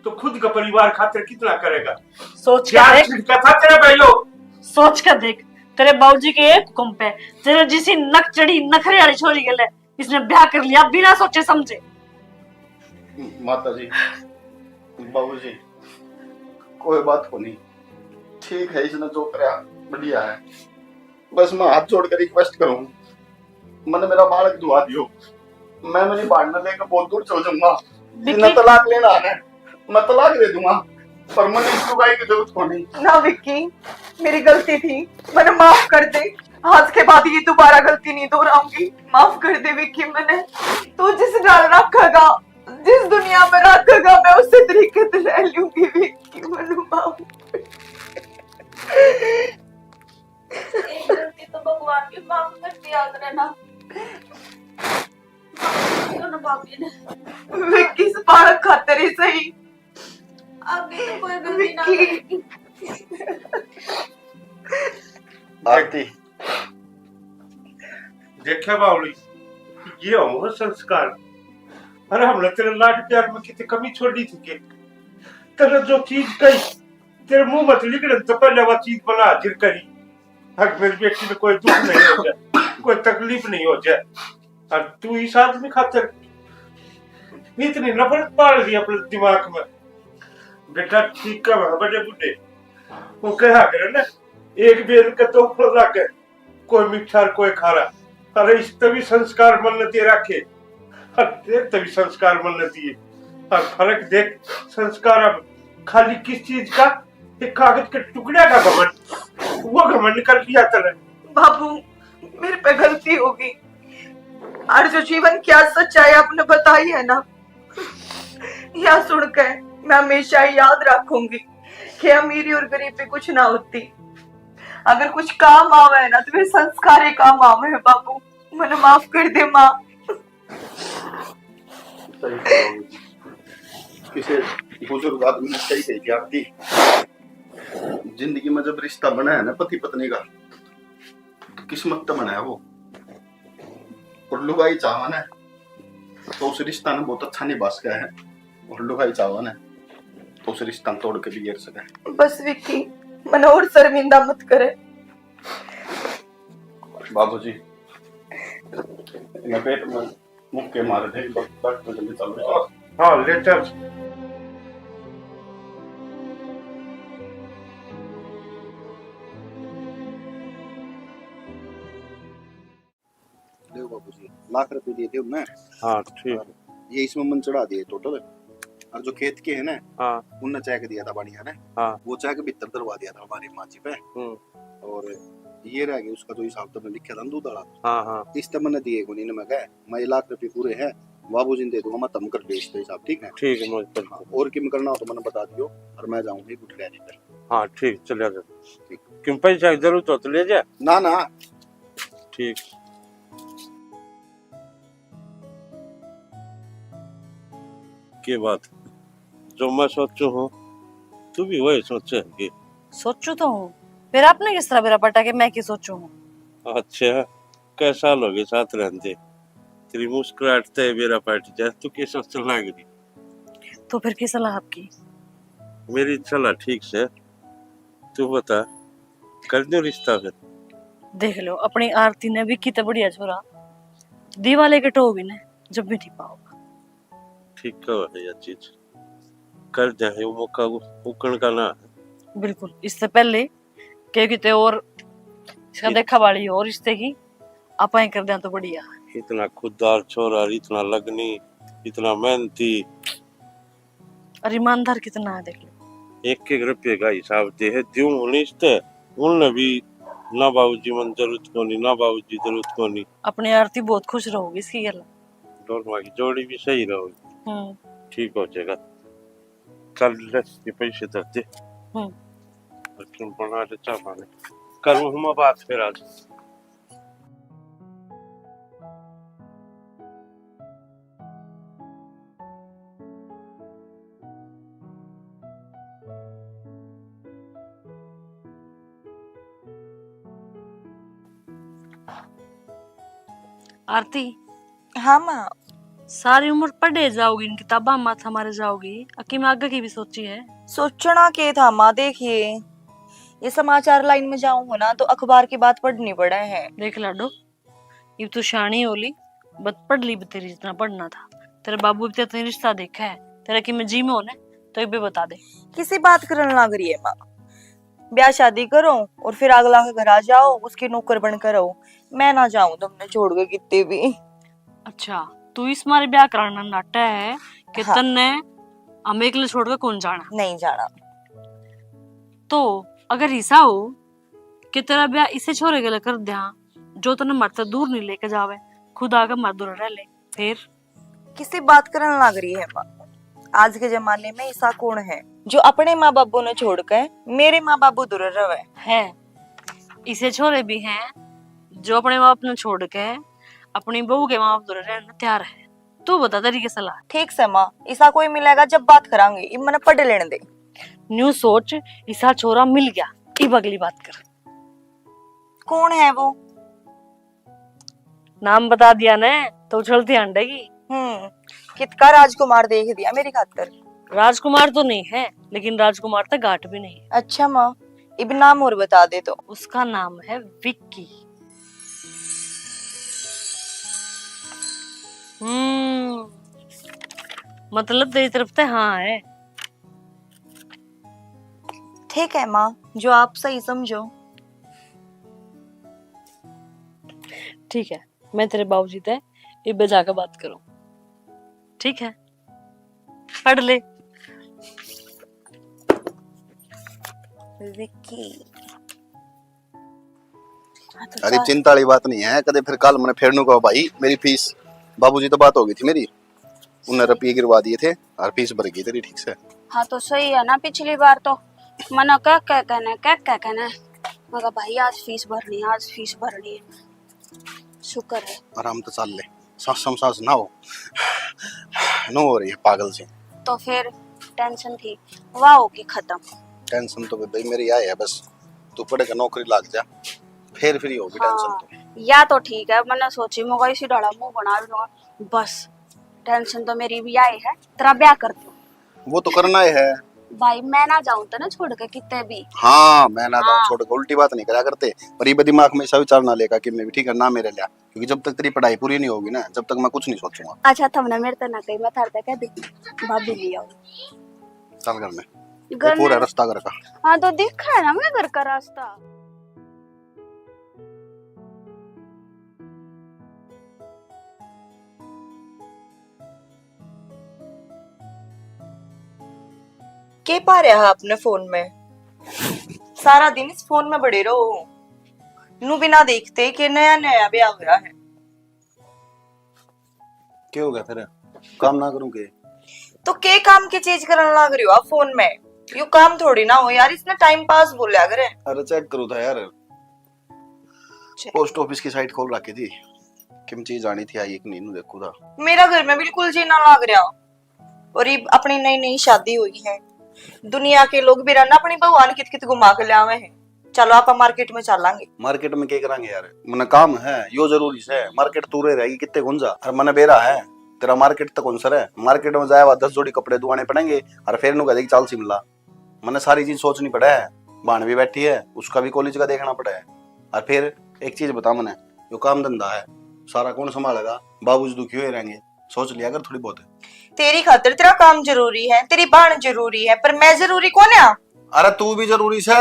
तो खुद का परिवार खातर कितना करेगा? सोच के क्या देख। छिड़का था तेरे भाइयों? सोच के देख, तेरे बाबूजी के एक हुक्म पे तेरे जिसी नक चढ़ी नखरे वाली छोरी के लिए इसने ब्याह कर लिया बिना सोचे समझे। माता जी, बाबूजी, कोई बात को नहीं, ठीक है, इसने जो करा बढ़िया है। बस मैं हाथ जोड़ कर रिक्वेस्ट करूँ, मैंने मेरा बालक दुआ दियो, मैं मेरी भाड़ना लेकर बहुत दूर चल जाऊंगा। विक्की। जिन्हें तलाक लेना है, मैं तलाक दे दूंगा, पर मैंने इस लुगाई की जरूरत को नहीं। ना विक्की, मेरी गलती थी, मैंने माफ कर दे। आज के बाद ये दोबारा गलती नहीं दोहराऊंगी। माफ कर दे विक्की, मैंने तू जिस ढाल रखेगा, जिस दुनिया में रखेगा, मैं उसी तरीके से रह लूंगी विक्की, मैंने माफ कर। एक गलती तो भगवान की माफ कर दिया करे ना। माफ कर दो ना भाभी ने। विक्की, इस बालक खातर ही सही। आगे तो कोई गलती ना विक्की। करेगी। आरती। देखे बावली, ये हो संस्कार। अरे हमने तेरे लाड प्यार में कितनी कमी छोड़ी थी के? तेरे जो चीज कही, तेरे मुंह मत निकले तो पहले वह चीज बना हाजिर करी। अगर मेरी बेटी में कोई दुख नहीं हो जाए, कोई तकलीफ नहीं हो जाए, और तू इस आदमी खातर इतनी नफरत पाल ली अपने दिमाग में। बेटा ठीक कह बड़े बूढ़े, वो कहा करे ना, एक बेल के दो फल लागे, कोई मीठा और कोई खारा। अरे इस तभी संस्कार मन ने दे रखे, और तेरे तभी संस्कार मन ने दिए। और फर्क देख, संस्कार अब खाली किस चीज का? एक कागज के टुकड़े का घमंड, वो घमंड कर लिया तने। बाबू, मेरे पे गलती होगी, और जो जीवन की आज सच्चाई आपने बताई है ना, यह सुनकर मैं हमेशा याद रखूंगी कि अमीरी और गरीबी कुछ ना होती। अगर कुछ काम आवे है ना, तो मेरे संस्कार ही काम आवे हैं बाबू। मैंने माफ कर दे माँ। सही कहा। किसी बुजुर्ग आदमी ने सही कही थी आरती, जिंदगी में जब रिश्ता बना है ना पति पत्नी का, तो किस्मत तो बना है वो, और लुगाई चाहवा ना तो उस रिश्ता ने बहुत अच्छा निभा सका है, और लुगाई चाहवा ना तो उस रिश्ता ने तोड़ के बिगेर सका है। बस विक्की, मने और शर्मिंदा मत करे। बाबूजी, मैं पेट में मुक्के मारे थे, डॉक्टर के लिए चलो। हाँ, ले चल। ले बाबूजी, लाख रुपए दिए थे उनने। हाँ, ठीक। और ये इसमें मन चढ़ा दिए टोटल। और जो खेत के है ना, हाँ। उनने चेक दिया था बढ़िया ने। हाँ। वो चेक भीतर धरवा दिया था हमारी माँ जी पे। हम्म। और ये रह गया उसका जो हिसाब तुमने लिखा था ना दूध वाला। हाँ, हाँ। इस तो मैंने दिए को नहीं, मैं कहा, मैं ये लाख रुपए पूरे हैं, बाबूजी ने दे दूंगा, मैं तुम कर दे इसका हिसाब, ठीक है? ठीक है, मैं कर दूंगा। और किम करना हो तो मैंने बता दियो, और मैं जाऊंगा गुठलिया लेकर। हाँ, ठीक, चले जा। ठीक। किम पैसा की जरूरत हो तो ले जा। ना, ना। ठीक। के बात, जो मैं सोचू हूँ, तू भी वही सोचे है के? सोचू तो हूँ, फिर आपने किस तरह बेरा पटा के मैं की सोचू हूँ? अच्छा, कै साल हो गए साथ रहते, तेरी मुस्कुराहट ते बेरा पट जा, तू के सोचने लग रही? तो फिर की सलाह आपकी? मेरी सलाह ठीक से, तू बता, कर दूं रिश्ता फिर? देख लो, अपनी आरती ने विक्की ते बढ़िया छोरा, दिवाले के टो भी ने जब भी नहीं पाओगा। ठीक कहो है यह चीज, कर दे, ये मौका उ-, उकण का ना है। बिल्कुल, इससे पहले के किते और इसका ये देखा वाली हो रिश्ते की, आपां ही कर दें तो बढ़िया। इतना खुददार छोरा, इतना लगनी, इतना मेहनती। और ईमानदार कितना है, देख लो। एक एक रुपये का हिसाब दे है, द्यूं उन्नीस ते, उनने भी ना बाबूजी मन जरूरत कोनी, ना बाबूजी जरूरत कोनी। अपनी आरती बहुत खुश रहोगी इसकी गल। दोनों की जोड़ी भी सही रहोगी। हम्म। ठीक हो जाएगा। चल ले, ये पैसे धर दे। हम्म। तुम बना ले चाय पानी। करूँ हूँ मैं बात फिर आज। आरती। हाँ माँ। सारी उम्र पढ़े जाओगी, इन किताबां माथा मारे जाओगी, अकी में आगे की भी सोची है? सोचना के था माँ, देखिए, ये समाचार लाइन में जाऊँ हूँ ना, तो अखबार की बात पढ़नी पड़े है। देख लाडो, इब तू शानी हो ली, बत पढ़ ली भी तेरी जितना पढ़ना था। तेरे बाबू भी तेरे रिश्ता देखा है, तेरा कि मैं जी में होने तो इबे बता दे। किसी बात करन लाग रही है माँ? ब्याह शादी करो और फिर अगला के घर आ जाओ, उसकी नौकर बनकर रहो। मैं ना जाऊं तुमने छोड़ के कितने भी। अच्छा, तू इस मारे ब्याह कराना नाटा है कि हाँ। तन्ने हम एकले छोड़ के कौन जाना? नहीं जाना। तो अगर ऐसा हो कि तेरा ब्याह इसे छोरे गेले कर दिया, जो तन्ने मारे तै दूर नहीं लेके जावे, खुद आके मारे दूर रह ले, फिर? किसी बात करन लाग रही है माँ? आज के जमाने में ऐसा कौन है जो अपने माँ बाबू ने छोड़ के मेरे माँ बाबू दूर रहे? है, इसे छोरे भी हैं जो अपने माँ बाप ने छोड़ के अपनी बहू के माँ बाप दूर रहने तैयार है। तू बता तेरी के सलाह? ठीक से माँ, इसा कोई मिलेगा जब बात करांगे, इब मने पढ़ लेने दे। न्यू सोच, इसा छोरा मिल गया, इब अगली बात कर। कौन है वो? नाम बता दिया ने तो उछलती हांडेगी। हम्म, कितका राजकुमार देख दिया मेरी खातर। राजकुमार तो नहीं है, लेकिन राजकुमार तक घाट भी नहीं है। अच्छा माँ, इब नाम और बता दे तो। उसका नाम है विक्की। हम्म, मतलब तेरी तरफ से हाँ है। ठीक है माँ, जो आप सही समझो। ठीक है, मैं तेरे बाबूजी ते इबे जाके बात करूँ। ठीक है, पढ़ ले। विक्की। हाँ, तो अरे, चल। चिंता वाली बात नहीं है, कदे फिर कल मने फेर नू कहो, "भाई, मेरी फीस।" बाबूजी तो बात हो गई थी मेरी, उन्हें रुपये गिरवा दिए थे और फीस भर गई तेरी ठीक से। हाँ, तो सही है ना, पिछली बार तो मना कह कह कहने, कह कह कहने, मैं कहा, "भाई, आज फीस भरनी है, आज फीस भरनी है।" शुक्र है। आराम तो चल ले, सांसों में सांस ना हो, नो हो रही है पागल सी। तो फिर टेंशन थी, वह होगी खत्म। टेंशन तो भाई मेरी आए है, बस तू पढ़ के नौकरी लाग जा, फिर फ्री होगी टेंशन हाँ, तो। या तो ठीक है, मैंने सोची, मैं इसी डाला मुंह बना लूंगा, बस टेंशन तो मेरी भी आए है, तेरा ब्याह कर दूं। वो तो करना ही है। भाई, मैं ना जाऊं तो ना छोड़ के कितने भी। हाँ, मैं ना जाऊं हाँ। छोड़ के, उल्टी बात नहीं करा करते, पर ये दिमाग में ऐसा विचार ना लेगा कि मैं भी ठीक है ना मेरे लिया, क्योंकि जब तक तेरी पढ़ाई पूरी नहीं होगी ना, जब तक मैं कुछ नहीं सोचूंगा। अच्छा, थमने मेरे ते ना कही, मैं थारे ते कह दी, भाभी ले आओ। चल घर में। घर पूरा में? रास्ता घर का। हाँ, तो देखा है ना मैं घर का रास्ता। के पा रहा है अपने फोन में? सारा दिन इस फोन में बड़े रहो। नू बिना देखते कि नया नया ब्याह हुआ है। क्या हो गया फिर? काम ना करूं के? तो के काम की चीज करन लाग रही हो आप फोन में? यू काम थोड़ी ना हो यार, इसने टाइम पास बोल्या करे। अरे चेक करूं था यार। चेक। पोस्ट ऑफिस की साइट खोल रखी थी, किम चीज आनी थी, आई एक नीनू देखू था। मेरा घर में बिल्कुल जी ना लाग रहा। और ये अपनी नई नई शादी हुई है, दुनिया के लोग भी रहना अपनी भगवान कित कित घुमा के ले आवे हैं। चलो आप मार्केट में चलांगे। मार्केट में क्या करांगे यार, मने काम है, यो जरूरी से। मार्केट तू रह रहेगी कितने घुंजा, और मने बेरा है तेरा मार्केट तक कौन सर है। मार्केट में जाए बाद दस जोड़ी कपड़े दुआने पड़ेंगे, और फिर नु कह देगी चाल शिमला। मने सारी चीज सोचनी पड़े है, भाण भी बैठी है, उसका भी कॉलेज का देखना पड़े है। और फिर एक चीज बता मने, जो काम धंधा है सारा कौन संभालेगा? बाबूजी दुखी हुए रहेंगे, सोच लिया कर थोड़ी बहुत। तेरी खातर तेरा काम जरूरी है, तेरी भाण जरूरी है, पर मैं जरूरी कौन है? अरे तू भी जरूरी से,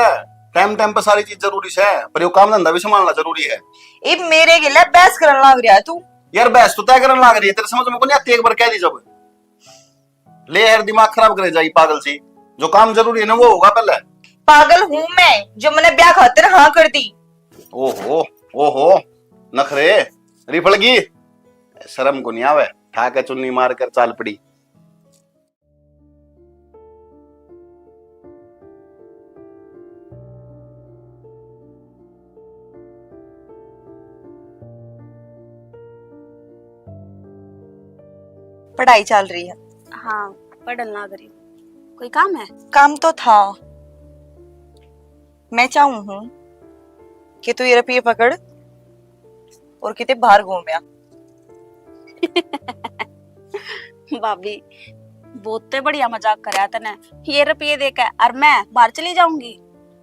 टाइम टाइम पे सारी चीज जरूरी से, पर यो काम धंधा भी संभालना जरूरी है। इब मेरे गेले बहस करन लाग रहा है तू। यार बहस तो तय करन लाग रही है, तेरे समझ में को नहीं आती, एक बार कह दी जब। ले यार दिमाग खराब करे जाई पागल सी, जो काम जरूरी है ना वो होगा पहले। पागल हूँ मैं जो मैंने ब्याह खातर हाँ कर दी। ओहो, ओहो, नखरे, रिफल गई, शर्म को नहीं आवे, ठा के चुन्नी मार कर चाल पड़ी। पढ़ाई चल रही है? हाँ, पढ़न लाग रही हूँ। कोई काम है? काम तो था। मैं चाहूँ हूँ कि तू ये रुपये पकड़ और किते बाहर घूम आ। भाभी, बहुत बढ़िया मजाक करया तने। ये रुपये देके और मैं बाहर चली जाऊंगी?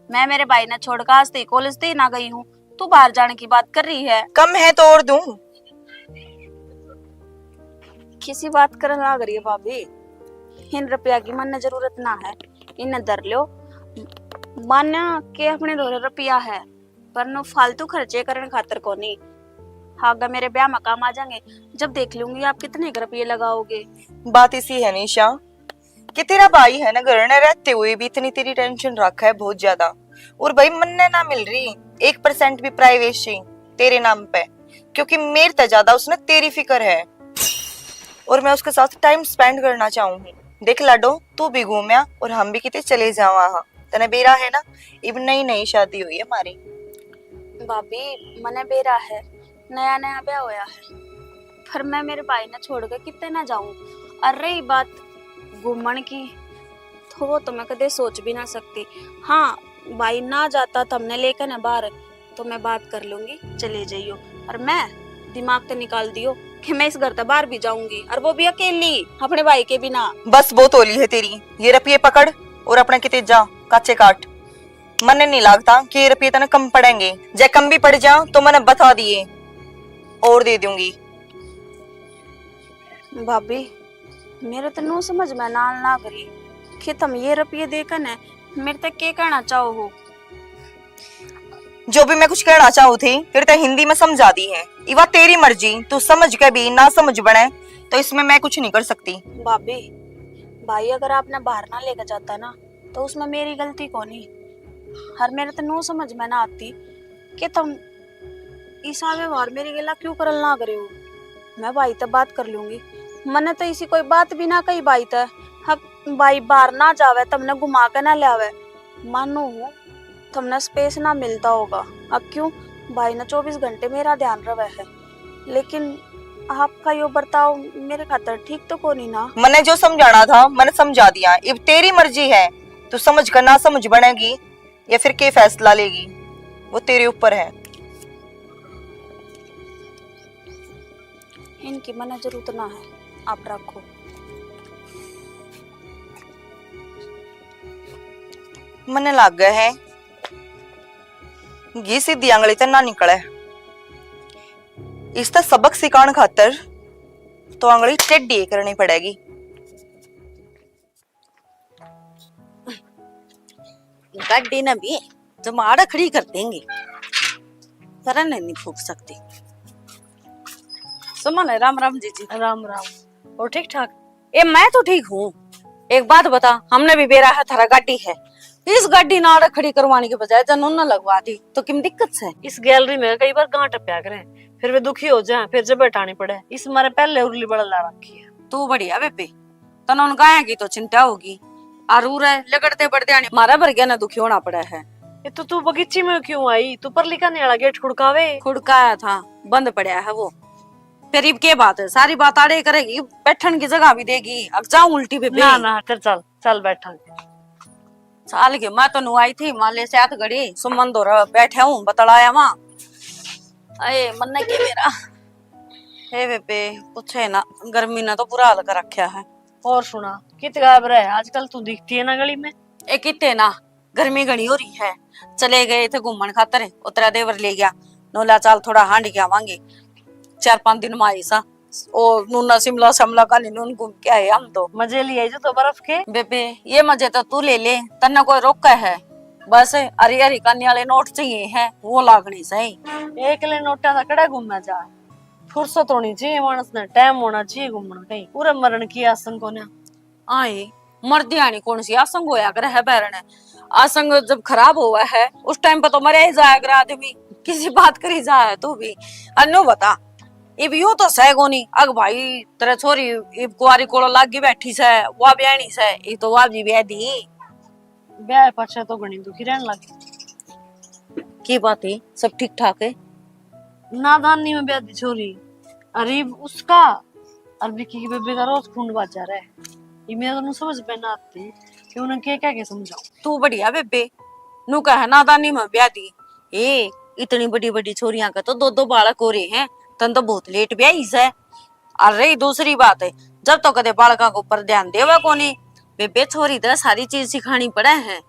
मैं मेरे भाई ने छोड़कर आज तक कॉलेज तक ना गई हूँ, तू बाहर जाने की बात कर रही है। कम है तो और दूं? किसी बात करन लाग रही है भाभी? इन रुपया की मन्ने जरूरत ना है, इन्हें धर लो। मान्या के अपने धोरे रुपया है, पर नो फालतू खर्चे करण खातर कोनी। आगे मेरे ब्याह में काम आ जाएंगे, जब देख लूंगी आप कितने के रुपये लगाओगे। बात इसी है निशा, कि तेरा भाई है ना घर में रहते हुए भी इतनी तेरी टेंशन रखा है, बहुत ज्यादा। और भाई, मन्ने ना मिल रही एक परसेंट भी प्राइवेसी तेरे नाम पे, क्योंकि मेरे ते ज्यादा उसने तेरी फिक्र है और मैं उसके साथ टाइम स्पेंड करना चाहूँ हूँ। देख लाडो, तू भी घूमया और हम भी किते चले जावा हाँ। तने बेरा है ना, इब नई नई शादी हुई है हमारी। भाभी, मने बेरा है, नया नया ब्याह होया है, पर मैं मेरे भाई ने छोड़ के किते ना जाऊं। और रही बात घूमण की, तो वो तो मैं कदे सोच भी ना सकती। हाँ, भाई ना जाता तो हमने लेकर ना बाहर, तो मैं बात कर लूंगी, चले जाइयो। और मैं दिमाग तो निकाल दियो कि मैं इस घर से बाहर भी जाऊंगी, और वो भी अकेली, अपने भाई के बिना। बस, बहुत होली है तेरी, ये रुपये पकड़ और अपना किते जा, काचे काट। मन्ने नहीं लगता कि ये रुपये तने कम पड़ेंगे, जे कम भी पड़ जा तो मन्ने बता दिए और दे दूंगी। भाभी, मेरे तो नू समझ में ना लाग रही कि तुम ये रुपये देकर ने मेरे तक के कहना चाहो हो। जो भी मैं कुछ कहना चाहू थी, फिर ते हिंदी में समझा दी है। इवा तेरी मर्जी, तू समझ के भी ना समझ बने, तो इसमें मैं कुछ नहीं कर सकती। भाभी, भाई अगर आपने बाहर ना लेकर जाता ना, तो उसमें मेरी गलती कोनी। हर मेरे तो नू समझ में ना आती कि तुम इसा व्यवहार मेरी गेला क्यों करन लाग रहे हो। मैं भाई तै बात कर लूंगी। मने तो इसी कोई बात भी ना कही भाई तै। अब भाई बाहर ना जावे, तुमने घुमा के ना लावे। मानू हूँ, तुमने स्पेस ना मिलता होगा। अब क्यों, भाई ने चौबीस घंटे मेरा ध्यान रवे है, लेकिन आपका यो बर्ताव मेरे खातर ठीक तो कोनी ना। मने जो समझाना था, मने समझा दिया। इब तेरी मर्जी है, तू समझ कर ना समझ बनेगी या फिर के फैसला लेगी, वो तेरे ऊपर है। इनकी मना जरूरत ना है, आप रखो। मने लागे है घी सीधी आंगली ते ना निकले। इसका सबक सिखाण खातर तो आंगली टेढ़ी करनी पड़ेगी। गाड़ी ने भी जमाड़ खड़ी कर देंगे, सरन नहीं फूक सकती। सुमन, राम राम जीजी। राम राम। और ठीक ठाक? ए, मैं तो ठीक हूँ। एक बात बता, हमने भी बेरा है, थारा गाड़ी है, इस गाड़ी ने आड़ खड़ी करवाने के बजाय जनून न लगवा दी तो किम दिक्कत से? इस गैलरी में कई बार गांठ टप्या करें, फिर वे दुखी हो जाए, फिर जब बैठानी पड़े, इस मारे पहले उर्ली बड़ा ला रखी है। तू बढ़िया बेबे, तने उन गाया की तो चिंता होगी। और उरे लगड़ते बढ़ते आने मारा भर गया ना दुखी होना पड़ा है। ये तो तू बगीची में क्यों आई? तू परली कान्हे वाला गेट खुड़कावे। खुड़काया था, बंद पड़ा है वो। फिर इब के बात है, सारी बात आड़े करेगी, बैठन की जगह भी देगी। अब जाऊं उल्टी पे भी? ना, ना, फिर चल, चल बैठांगे। चाल के मैं तो नु आई थी, माले से हाथ घड़ी, सुमन दो बैठे हूँ, बतलाया वहाँ। अये, मन्ने के मेरा। हे बेबे, पूछे ना, गर्मी ने तो बुरा हाल कर रखा है। और सुना, कित गायब रहे आजकल, तू दिखती है ना गली में। ए, किते ना, गर्मी घणी हो रही है। चले गए थे घूमन खातर, उतरा देवर ले गया, नोला चाल थोड़ा हांड के आवांगे, चार पांच दिन में आई सा। ओ नूना शिमला, शिमला का नहीं, नून घूम के आए हम तो। मजे लिए जो तो बर्फ के। बेबे, ये मजे तो तू ले ले, तन्ने कोई रोका है? बस हरी हरी कानी वाले नोट चाहिए हैं, वो लागनी सही। एकले नोटा का कड़ा घूमना जा, फुर्सत होनी चाहिए मानस ने, टाइम होना चाहिए घूमना कहीं। पूरे मरण की आसन को ना आए। मर्दियानी कौन सी आसंग होया करे है बैरने? आसंग जब खराब होवा है, उस टाइम पे तो मरया ही जाया करे आदमी। किसी बात करी जा है तू भी। अन्नू बता, इब यूं तो सह कोनी। अग भाई, तेरे छोरी इब कुआरी कोलो लागी बैठी से, वा ब्याहनी से, इब तो वा भी ब्याह दी। ब्याह पाछे तो घणी दुखी रहने लगी। की बात है, सब ठीक ठाक है? नादानी में ब्याह दी छोरी। अरे उसका और विक्की की बेबे का रोज खून बाजा रहा है। ये मेरे को समझ में ना आती कि उन्हें क्या क्या के समझाऊं। तू बढ़िया बेबे, नू कह नादानी में ब्याह दी। ए, इतनी बड़ी बड़ी छोरियां के तो दो दो बालक हो रहे हैं, तन तो बहुत लेट ब्याही सै। और रही दूसरी बात, जब तो कदे बालका के ऊपर ध्यान देवे कोनी। बेबे, छोरी ते सारी चीज सिखानी पड़े है।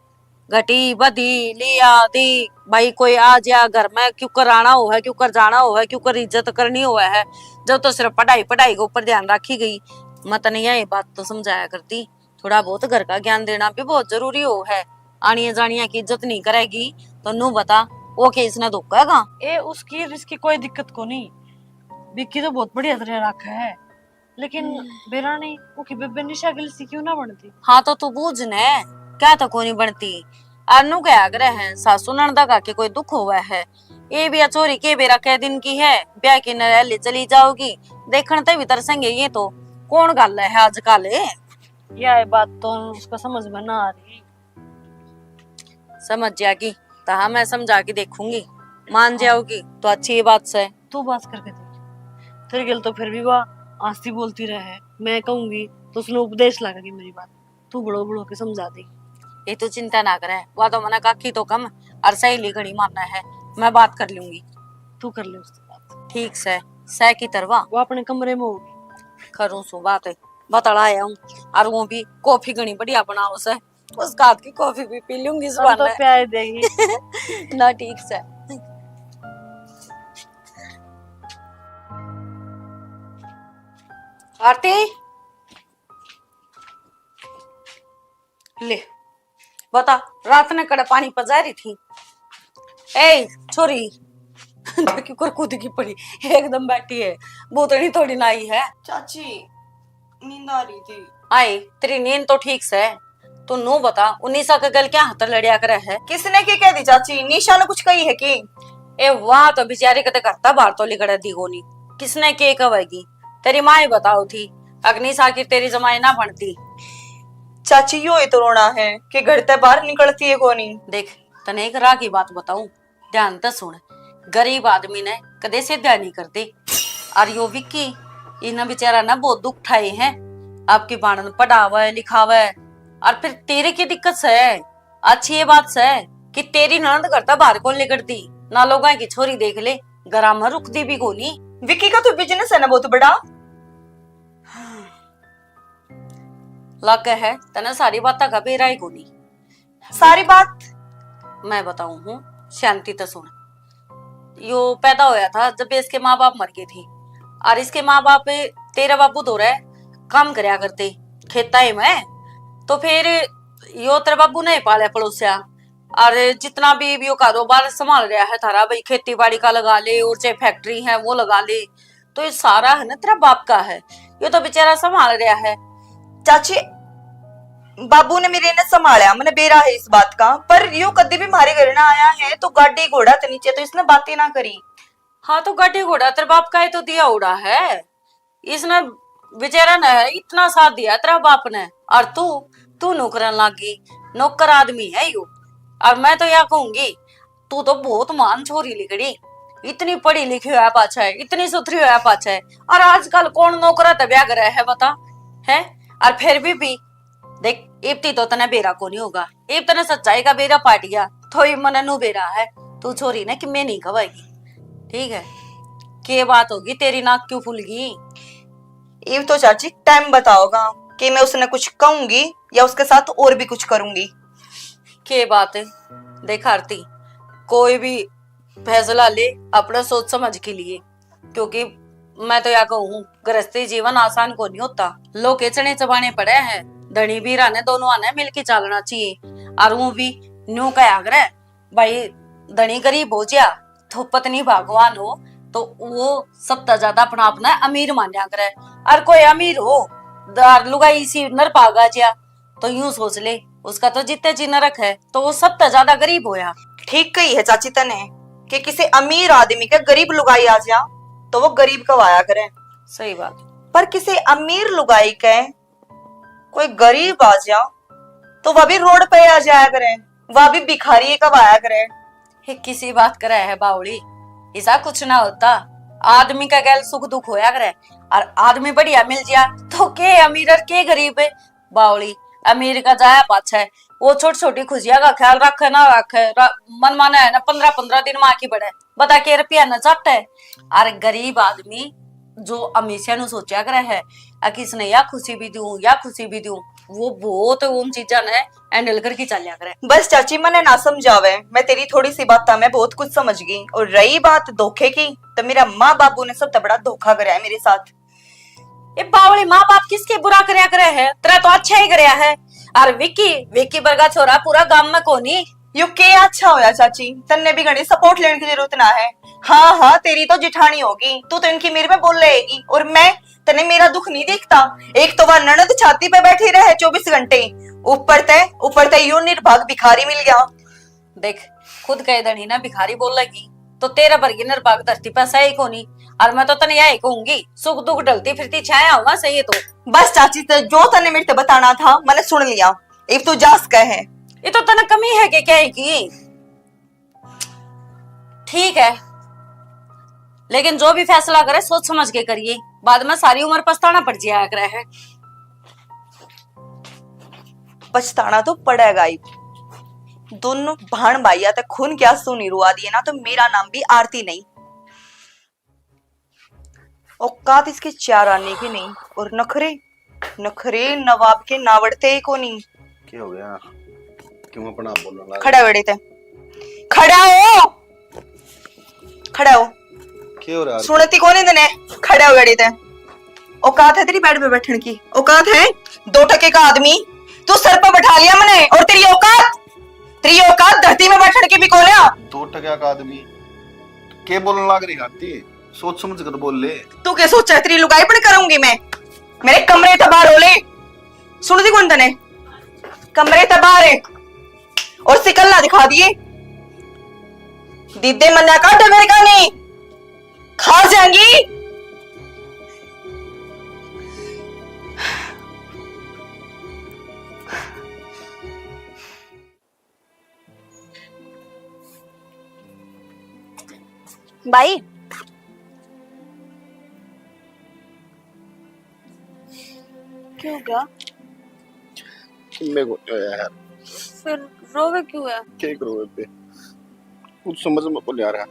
घटी बधी लिया दी भाई, कोई आ जा घर में, क्यों कर आना हो है, क्यों कर जाना हो है, क्यों कर इज्जत करनी हो है। जब तो सिर्फ पढ़ाई पढ़ाई के ऊपर ध्यान रखी गई। मैं तने यही बात तो समझाया करती, थोड़ा बहुत घर का ज्ञान देना भी बहुत जरूरी हो है। आनिया जानिया की इज्जत नहीं करेगी तो नू बता, वो के इसने धोखा है? ए, उसकी और इसकी कोई दिक्कत को नहीं। विक्की तो बहुत बढ़िया तरह रखा है, लेकिन हम्म। बेरा नहीं, वो की बेबे निशा गिलसी क्यों ना बनती? हाँ, तो तू बूझ ने, क्या तो कोनी बनती। और नू क्या आग्रह है, सासू नणदा का के कोई दुख हुआ है? ये भी छोरी के बेरा कै दिन की है, ब्याह की नरैली चली जाओगी, देखण ते भी तरसेंगे ये तो। कौन गल है आजकल? यह बात तो उसका समझ में ना आ रही। समझ जाएगी, तो हाँ, मैं समझा के देखूंगी, मान जाओगी तो अच्छी ये बात से। तू बात करके देख, तेरे गेल तो फिर भी वह आस्ती बोलती रहे है। मैं कहूंगी तो उसने उपदेश लगेगी मेरी बात। तू बड़ो बड़ो के समझा दे। ये तू चिंता ना करे, वह तो मना काकी तो कम और सहेली घणी मानना है, मैं बात कर लूंगी। तू कर ले उससे बात। ठीक से, सह की तरवा। वो अपने कमरे में होगी। करूँ सु बात, बतला आया हूँ। और वो भी कॉफी घणी बढ़िया बनाओ से, उसका हाथ की कॉफी भी पी लूंगी इस हम तो बहाने। प्यार देगी। ना, ठीक से। आरती, ले, बता, रात ने कड़े पानी पजा रही थी। ए छोरी, देखी कर कूद की पड़ी, एकदम बैठी है, भूतनी थोड़ी ना आई है। चाची, नींद आ रही थी। आए, तेरी नींद तो ठीक से। तू नू बता, उ निशा के गल क्या हाथ लड़या करे है? किसने के कह दी चाची? निशा ने कुछ कही है कि? ए, वाह, तो बेचारी कदे घर ता बाहर तो लिकड़े दी कोनी। किसने के कहेगी? तेरी माँ ही बताओ थी, अगर निशा की तेरी जमाई ना बनती। चाची, यो ही तो रोना है कि घर ते बाहर निकलती है कोनी। देख, तने एक राह की बात बताऊं, ध्यान तै सुन, गरीब आदमी नै कदे सीधा नहीं करते। और यो विक्की, इन्हें बेचारा ना बहुत दुख उठाए हैं। आपकी बाणन पढ़ावे लिखावे, और फिर तेरे की दिक्कत से? अच्छी ये बात से कि तेरी ननद घर तै बाहर कौन निकलती, ना लोगां की छोरी देख ले, घरा में रुकती भी कोनी। विक्की का तो बिजनेस है ना बहुत बड़ा। लागे है तने सारी बात का बेरा ही कोनी। सारी बात? मैं बताऊं हूँ, शांति तो सुन। यो पैदा होया था जब इसके माँ बाप मर गए थे, और इसके माँ बाप, तेरा बाबू धोरे काम करया करते खेता ही में, तो फिर यो तेरे बाबू ने पाल्या पड़ोस्या, और जितना भी, भी यो कारोबार संभाल रहा है थारा भाई, खेती बाड़ी का लगा ले और चाहे फैक्ट्री है वो लगा ले, तो ये सारा है ना तेरा बाप का है, ये तो बेचारा संभाल रहा है। चाची, बाबू ने मेरे ने संभाला, मैंने बेरा है इस बात का, पर यो कदी भी मारे घर ना आया है, तो गाड़ी घोड़ा तो नीचे तो इसने बातें ना करी। हाँ, तो गाड़ी घोड़ा तेरे बाप का ही तो दिया उड़ा है, इसने बेचारा ने इतना साथ दिया तेरा बाप ने, और तू, तू नौकरन लाग गई, नौकर आदमी है यो। और मैं तो या कहूंगी, तू तो बहुत महान छोरी लिकड़ी, इतनी पढ़ी लिखी है पाछे, इतनी सुथरी है पाछे, और आजकल कौन नौकरा ते ब्याह करे है बता, है? और फिर भी, भी देख, इब्ती तो तने बेरा को नहीं होगा, इब तने सच्चाई का बेरा पाट गया, तो इब मने नू बेरा है, तू छोरी ने कि मैं नहीं कहवाएगी, ठीक है? के बात होगी, तेरी नाक क्यों फूल गई? इब तो चाची टाइम बताओगा कि मैं उसने कुछ कहूंगी या उसके साथ और भी कुछ करूंगी। के बात है, देख आरती, कोई भी फैसला ले अपना सोच समझ के लिए, क्योंकि मैं तो या कहूँ, गृहस्थी जीवन आसान को नहीं होता। लोग के चने चबाने पड़े हैं। धनी बीरा ने दोनों ने मिलके चालना चाहिए। और वो भी न्यू कहा करे, भाई, धनी गरीब हो जा तो पत्नी भगवान हो, तो वो सबसे ज्यादा अपना आप ने अमीर मान्या करे। और कोई अमीर हो, और लुगाई इसी नर पागा जा, तो यूं सोच ले, उसका तो जितने जी नरक है, तो वो सबसे ज्यादा गरीब होया। ठीक कही है चाची तने कि किसी अमीर आदमी के गरीब लुगाई आ जा, तो वो गरीब कहवाया करे। सही बात। पर किसी अमीर लुगाई के कोई गरीब आ जा, तो वह भी रोड पे आ जाया करे, वह भी भिखारी कहवाया करे। ये किसी बात करे है बावली, ऐसा कुछ ना होता। आदमी का गैल सुख दुख होया करे, और आदमी बढ़िया मिल जिया तो के अमीर और के गरीब है। बावली, अमीर का जाया पाछे, वो छोटी छोटी खुशियां का ख्याल रखे ना रखे, रा-, मन माने है ना, पंद्रह पंद्रह दिन माँ की बड़े, बता के रुपया न चाटे। और गरीब आदमी जो हमेशा नु सोचा करे है, आ किसने या खुशी भी दूं, या खुशी भी दूं, वो बहुत उन चीजा ने हैंडल करके चलिया करे। बस चाची, मने ना समझावे, मैं तेरी थोड़ी सी बात में बहुत कुछ समझ गई। और रही बात धोखे की, तो मेरा माँ बाबू ने सबसे बड़ा धोखा करा है मेरे साथ। ये बावली माँ बाप किसके बुरा करया करे है? तेरा तो अच्छा ही करया है। और विकी, विकी वर्गा छोरा पूरा गांव में कोनी। यो के अच्छा होया चाची, तन्ने भी घणी सपोर्ट लेने की जरूरत ना है। हाँ हाँ, तेरी तो जिठानी होगी, तू तो इनकी मेरे में बोल रहेगी। और मैं, तने मेरा दुख नहीं दिखता? एक तो वह ननद छाती पे बैठी रहे चौबीस घंटे, ऊपर ते, ऊपर ते यो निर्भाग भिखारी मिल गया। देख, खुद कह देनी ना भिखारी बोलेगी, तो तेरे वर्गी निर्भाग धरती पे सही कोनी। और मैं तो तने यही कहूंगी, सुख दुख ढलती फिरती छाया हुआ सही है तो। बस चाची, ते जो तने मेरे ते बताना था, मैंने सुन लिया। इब तू जा सके है। ये तो तने कमी है के कहे की? ठीक है, लेकिन जो भी फैसला करे, सोच समझ के करिए, बाद में सारी उम्र पछताना पड़ जाया करे है। पछताना तो पड़ेगा ही। दोनों भाण भाइया तक खून के आंसू नहीं रुआ दिए ना, तो मेरा नाम भी आरती नहीं। औकात इसके चार आने की नहीं, और नखरे, नखरे नवाब के नावड़ते ही कोनी। क्या हो गया? क्यों अपना आप बोलने लगा? खड़ा हो बेड़े ते, खड़ा हो, खड़ा हो। क्या हो रहा है? सुनती कोनी तने? खड़ा हो बेड़े ते। औकात है तेरी बेड पे बैठने की? औकात है? दो टके का आदमी, तू सर पे बैठा लिया मने, और तेरी औकात, तेरी औकात धरती में बैठने की भी कोन्या। दो टके का आदमी, के बोलने लग रही आरती? सोच समझ कर बोल ले। तू के सोचा है, तेरी लुगाई पण करूंगी मैं? मेरे कमरे ते बाहर हो ले। सुनती कोनी तने? कमरे ते बाहर है। और सिकल्ला दिखा दिए। दीदे मन्ना काटे मेरे का नहीं। खा जाएंगी। भाई, क्यों गया? मेरे को नहीं होया यार। फिर रोवे क्यों है? क्या करूँ बेबे? कुछ समझ में को नहीं आ रहा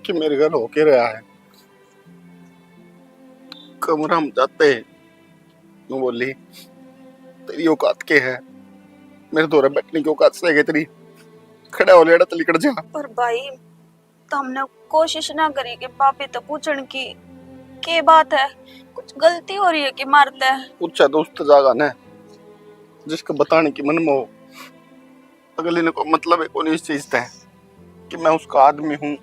कि मेरे घर हो के रहा है। कमरा में जाते हैं, वो बोली, "तेरी औकात के है? मेरे धोरे बैठने की औकात से है तेरी? खड़ा हो लेड़ा, चल निकल जा।" पर भाई, तो हमने कोशिश ना करी कि भाभी तो पूछण की, के बात है, कुछ गलती हो रही है कि मारते? पूछा तो उस तो जागा ने, जिसको बताने की मन में हो। अगले ने कोई मतलब है कोनी इस चीज तै कि मैं उसका आदमी हूँ,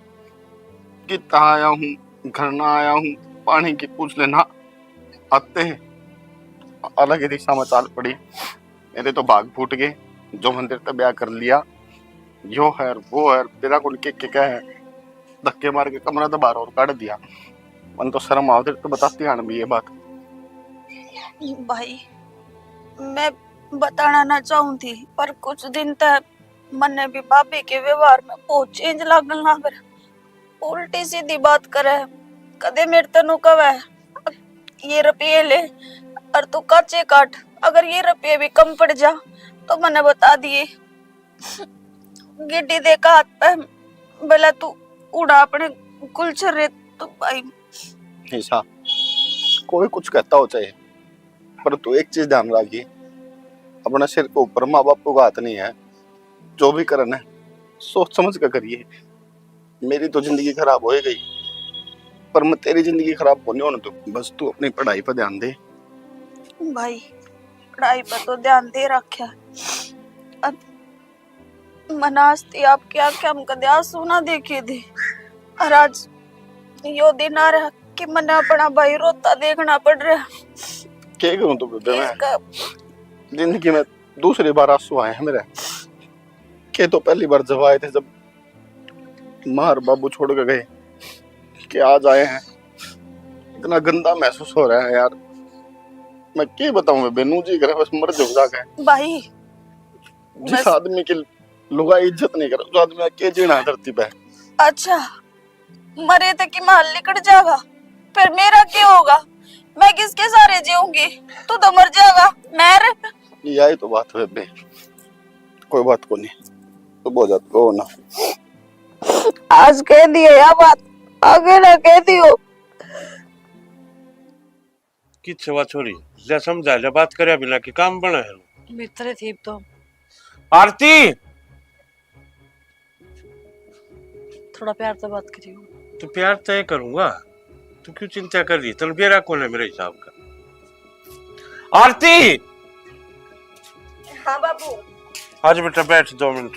कितना आया हूँ, घर ना आया हूँ, पानी की पूछ लेना आते हैं। अलग ही दिशा में चाल पड़ी। मेरे तो भाग फूट गए, जो मंदिर तक ब्याह कर लिया, यो है वो है, बिना कौन के, के क्या है, धक्के मार के कमरा तो बाहर और काट दिया। मन तो शर्म आवती तो बताती आन भी ये बात। भाई, मैं बताना ना चाहूँ थी, पर कुछ दिन तक मन्ने भी भाभी के व्यवहार में बहुत चेंज लागण लाग रहा। उल्टी सीधी बात करे, कदे मेरे तै न्यू कहे, "ये रुपये ले, और तू काचे काट, अगर ये रुपये भी कम पड़ जा, तो मन्ने बता दिए।" गिड्डी दे का हाथ पे, "भला तू उड़ा अपने गुलछर्रे।" तो भाई, ऐसा कोई कुछ कहता हो चाहे, पर तू एक चीज ध्यान रखिए, अपने सिर के ऊपर माँ बाप का हाथ नहीं है। जो भी करना है, सोच समझ कर करिए। मेरी तो जिंदगी खराब हो ही गई, पर मैं तेरी जिंदगी खराब होने होने दूँ। बस तू अपनी पढ़ाई पर ध्यान दे। भाई, पढ़ाई पर तो ध्यान दे रखा। अब मने आज तक आपकी आंखें में कदे आंसू ना देखे थे, और आज यो दिन आ रहा कि मने अपना भाई रोता देखना पड़ रहा। क्या करूँ तो बेबे मैं? इसका जिंदगी में दूसरी बार आंसू आए हैं मेरे। के तो पहली बार जब आए थे, जब माँ और बाबू छोड़ के गए, के आज आए हैं। इतना गंदा महसूस हो रहा है यार, मैं क्या बताऊं बेबे, नू जी करे बस मर जाऊं जाके। भाई, जिस बस आदमी की लुगाई इज्जत नहीं करे, उस आदमी का के जीना है धरती पे। अच्छा, मरे ते की माल लिकड़ जाएगा, फिर मेरा क्या होगा? मैं किसके सहारे जीऊंगी? तू तो मर जाएगा, मैं रे। यही तो बात है बेबे, कोई बात को नहीं, तो बहुत ज्यादा रो ना। आज कह दिए या बात, आगे ना कह दियो। किच्छे वा छोरी, ले समझा ले, बात करया बिना के काम बना है? मित्र थी तो। आरती! थोड़ा प्यार से बात करियो। तो प्यार तय करूंगा, तू क्यों चिंता कर रही? तन बेरा कौन है मेरे हिसाब का? आरती! हाँ बाबू। आज बेटा बैठ दो मिनट।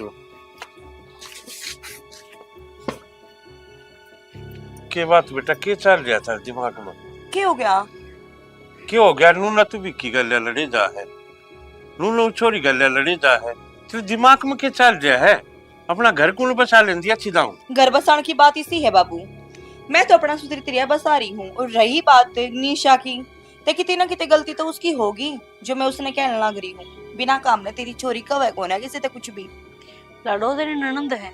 के बात बेटा, के चल रहा था दिमाग में? के हो गया? के हो गया? नूना तू विक्की गल्या लड़े जा है, नूना छोरी गल्या लड़े जा है, तेरे दिमाग में के चल रहा है? अपना घर कौन बसा लेंदी अच्छी दाऊ? घर बसाण की बात इसी है बाबू, मैं तो अपना सुधरी तिरिया बसा रही हूँ। और रही बात निशा की, ते कितने ना कितने गलती तो उसकी होगी जो मैं उसने कहने लग रही हूँ। बिना काम ने तेरी छोरी कवे कोना किसी ते कुछ भी। लाडो तेरी ननंद है,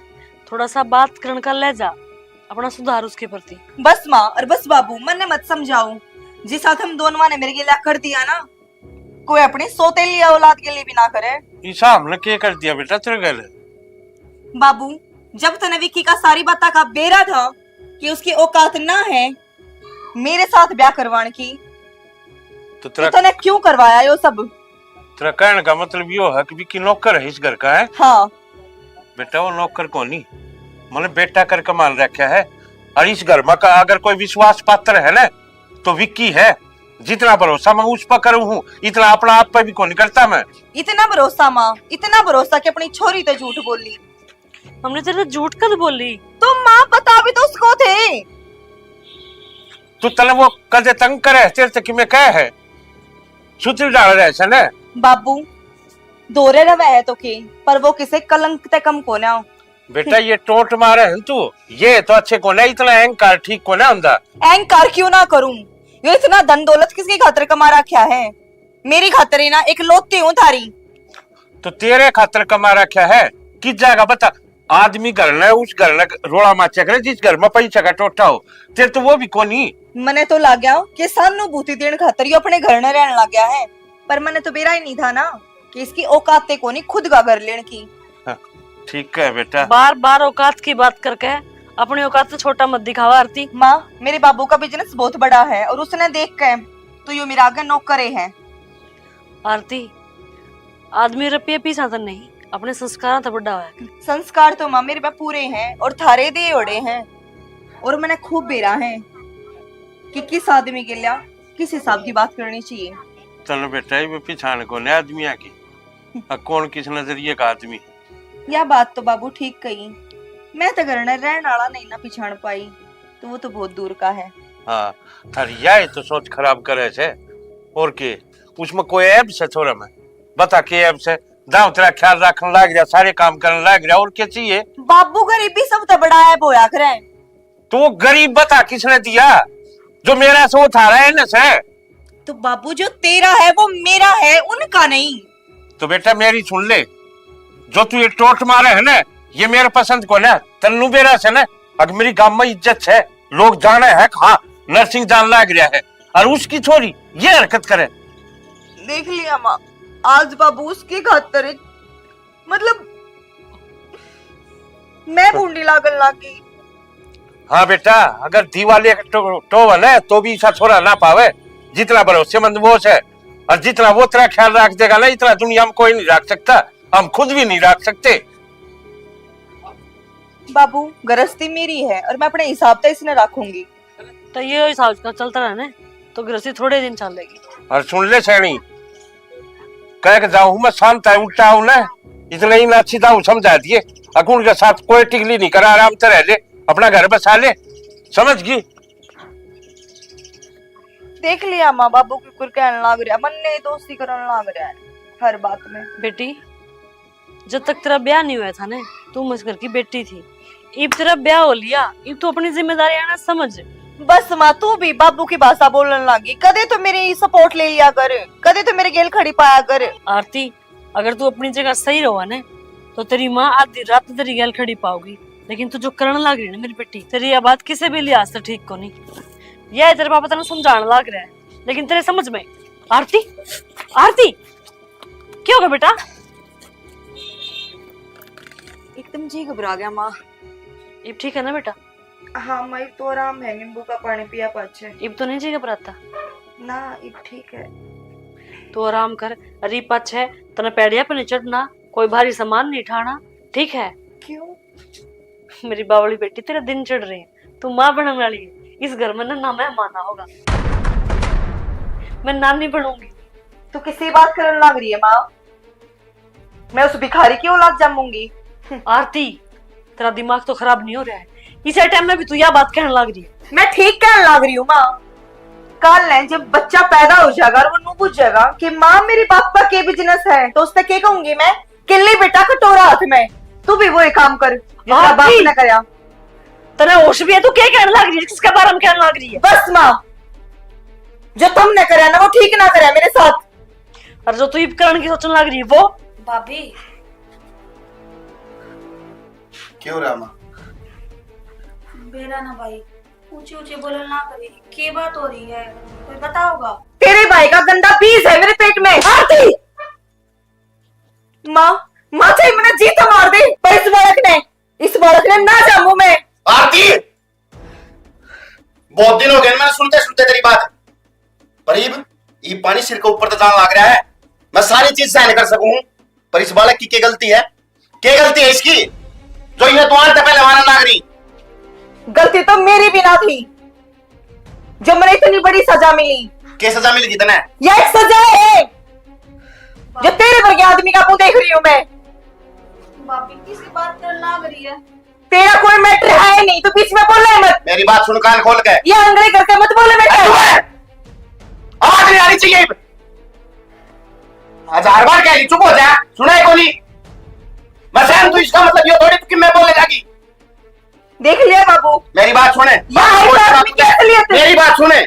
थोड़ा सा बात करण का लहजा अपना सुधार उसके प्रति। बस माँ और बस बाबू, मन्ने मत समझाओ। जिस साथ हम दोनों ने मेरे लिए कर दिया ना, कोई अपनी सौतेली औलाद के लिए भी ना करे। ईसा हमने के कर दिया बेटा तेरे गल? बाबू, जब तने विक्की का सारी बातों का बेरा था कि उसकी औकात ना है मेरे साथ ब्याह करवाने की, तो तो तेरा तने क्यों करवाया यो सब? तेरा कहने का मतलब यो है कि विक्की नौकर है इस घर का, है? हाँ। बेटा, वो नौकर कोनी, मैंने बेटा करके मान रखा है। और इस घर में का अगर कोई विश्वास पात्र है ना, तो विक्की है। जितना भरोसा मैं उस पर करूँ हूँ, इतना अपना आप पे भी कोनी करता मैं। इतना भरोसा माँ, इतना भरोसा कि अपनी छोरी ते झूठ बोली। हमने तेरे से झूठ कद बोली? तो माँ बता भी तो उसको थे। तू तने वो कदे तंग करे, तेरे से कि मैं कह है? सुतरी डाल रहे से ना? बाबू, दोरे रवे है तो के, पर वो किसे कलंक ते कम कोना। बेटा, ये टोट मारे है तू, ये तो अच्छे कोना, इतना अहंकार ठीक कोना हुंदा। अहंकार क्यों ना करूं? यो इतना धन दौलत किसकी खातर कमा रखा है? मेरी खातर ही ना, इकलौती हूँ थारी। तो तेरे खातर कमा रखा है, किस जगह बता? आदमी घर ने, उस घर ने रोला माचा करे, जिस घर में पैसा का टोटा हो। तेरे तो वो भी कोनी। मने तो लाग्या कि सानुभूति देण खातर यो अपने घर ने रहन लग गया है, पर मने तो बेरा ही नहीं था ना कि इसकी औकात ते कोनी खुद का घर लेण की। हाँ, ठीक है बेटा। बार बार औकात की बात करके अपनी औकात से छोटा मत दिखावा आरती। माँ, मेरे बाबू का बिजनेस बहुत बड़ा है और उसने देख के तो यो मेरा आगे नौकर है। आरती, आदमी रुपये पीछा तो नहीं, अपने संस्कारों तो बड़ा है। संस्कार तो माँ मेरे में पूरे हैं और थारे दे ओड़े हैं। और मैंने खूब बेरा है कि किस आदमी के लिया किस हिसाब की बात करनी चाहिए। चलो बेटा, ये पिछाण कोने आदमियां की, आ कौन किस नजरिए का आदमी। या बात तो बाबू ठीक कही, मैं तो घर में रहने वाला नहीं ना पिछाण पाई, तो वो तो बहुत दूर का है। हाँ, थारी या ही तो सोच खराब करे से। और के, उसमें कोई ऐब से छोरा में? बता के ऐब से? दाव तेरा ख्याल रखन लाग रहा, सारे काम करन लाग रहा, और क्या चाहिए? बाबू, गरीबी सब तो बड़ा ऐब होया करे। तो वो गरीब बता किसने दिया? जो मेरा से वो थारा है ना से। तो बाबू, जो तेरा है वो मेरा है, उनका नहीं। तो बेटा मेरी सुन ले, जो तू ये टोट मारे है ना, ये मेरे पसंद को ना। तन्नू बेरा से ना, अगर मेरी गाम में इज्जत है, लोग जाने है, हाँ, नरसिंह जान लाग रहा है, और उसकी छोरी ये हरकत करे। देख लिया माँ, आज बाबू उसकी खातर, मतलब, मैं भूंडी लागन लाग गई। हाँ बेटा, अगर दिवाले टो, टोवे ना, तो भी ऐसा छोरा ना पावे, जितना भरोसेमंद वो है, और जितना वो तेरा ख्याल रख देगा ना, इतना दुनिया में कोई नहीं रख सकता, हम खुद भी नहीं रख सकते। बाबू, गृहस्थी मेरी है और मैं अपने हिसाब से इसने रखूंगी। तो ये हिसाब का चलता रहे ना, तो गृहस्थी थोड़े दिन चलेगी। और सुन ले सैनी, कह के जाऊं मैं शांत है, उल्टा हूं ना, इतना ही ना अच्छी दाऊ समझा दिए। अकुन के साथ कोई टिकली नहीं करा, आराम से रह ले, अपना घर बसा ले, समझ गई? देख लिया माँ, बाबू की कुर कहन लाग रहा, मन ने दोस्ती करन लाग रहा है हर बात में। बेटी, जब तक तेरा ब्याह नहीं हुआ था ना, तू इस घर की बेटी थी। इब तेरा ब्याह हो लिया, इब तू अपनी जिम्मेदारी आना समझ। बस माँ, तू भी बाबू की भाषा बोलने लगी। कदे तो मेरी सपोर्ट ले लिया कर, कदे तो मेरे गेल खड़ी पाया कर। आरती, अगर तू अपनी जगह सही रहा ना, तो तेरी माँ आधी रात तेरी गेल खड़ी पाओगी। लेकिन तू जो करण लाग रही है ना मेरी बेटी, तेरी यह बात किसी भी लिहाज से ठीक को नहीं। यह तेरे पापा तेरे समझाने लाग रहा है, लेकिन तेरे समझ में, आरती, आरती, क्या होगा बेटा? एकदम जी घबरा गया माँ। इब ठीक है ना बेटा? हाँ माँ, इब तो आराम है, नींबू का पानी पिया पाछे। इब तो नहीं जी घबराता? ना, इब ठीक है। तू आराम कर। अरे पाछे तने पैड़िया पे नहीं चढ़ना, कोई भारी सामान नहीं उठाना, ठीक है? क्यों? मेरी बावली बेटी, तेरे दिन चढ़ रहे हैं, तू माँ बनने वाली है। इस घर में ना, ना मेहमान आओगा, मैं नानी बनूंगी। तू किसी बात करने लग रही है माँ? मैं उस भिखारी की औलाद जमूंगी। आरती, तेरा दिमाग तो खराब नहीं हो रहा है? इस टाइम में भी तू यह बात कहने लग रही है? मैं ठीक कहने लग रही हूँ माँ। कल है जब बच्चा पैदा हो जाएगा और वो नू बुझेगा कि माँ मेरे बाप का के बिजनेस है, तो उसने के कहूंगी मैं, किल्ली बेटा कटोरा हाथ में, तू भी वही काम कर जिसका बाप आरती! ने करया। तेरा होश भी है? तू क्या कहने लग रही है? किसके बारे में कहने लग रही है? बस माँ, जो तुमने करया ना वो ठीक ना करया मेरे साथ। और जो तू इब करण की सोचने लग रही है वो? भाभी। क्यों रहा माँ? बेरा ना भाई, ऊंचे ऊंचे बोलन ना करी। के बात हो रही है, कोई बताओगा? तेरे भाई का गंदा बीज है मेरे पेट में। आरती! माँ, माँ चाहे मैंने जी तो मार दे, पर इस बालक ने, इस बालक ने ना जामू मैं। आरती, बहुत दिन हो गए मैंने सुनते सुनते तेरी बात, पर इब, इब पानी सिर के ऊपर तो जान लग रहा है। मैं सारी चीज सहन कर सकूं, पर इस बालक की क्या गलती है? क्या गलती है इसकी जो ये दुआर से पहले मारन लाग रही? गलती तो मेरी भी ना थी जो मैंने इतनी बड़ी सजा मिली। क्या सजा मिली थी तने? यह एक सजा है जो तेरे वर्गे आदमी का मुंह देख रही हूँ मैं। भाभी किसकी बात करने लाग रही है? तेरा कोई मैटर है ही नहीं, तू बीच में बोले मत। मेरी बात सुन कान खोल के। ये अंग्रेज करके मत बोले मेरे ए, से। चुप है। आवाज नहीं आनी चाहिए। हजार बार कह रही, चुप हो जा, सुना है कोनी? मैं सहन तू, इसका मतलब ये थोड़ी कि मैं बोले जागी। देख लिया बाबू। मेरी बात सुने। ये हर बात में कैसे लिए थे? मेरी बात सुने।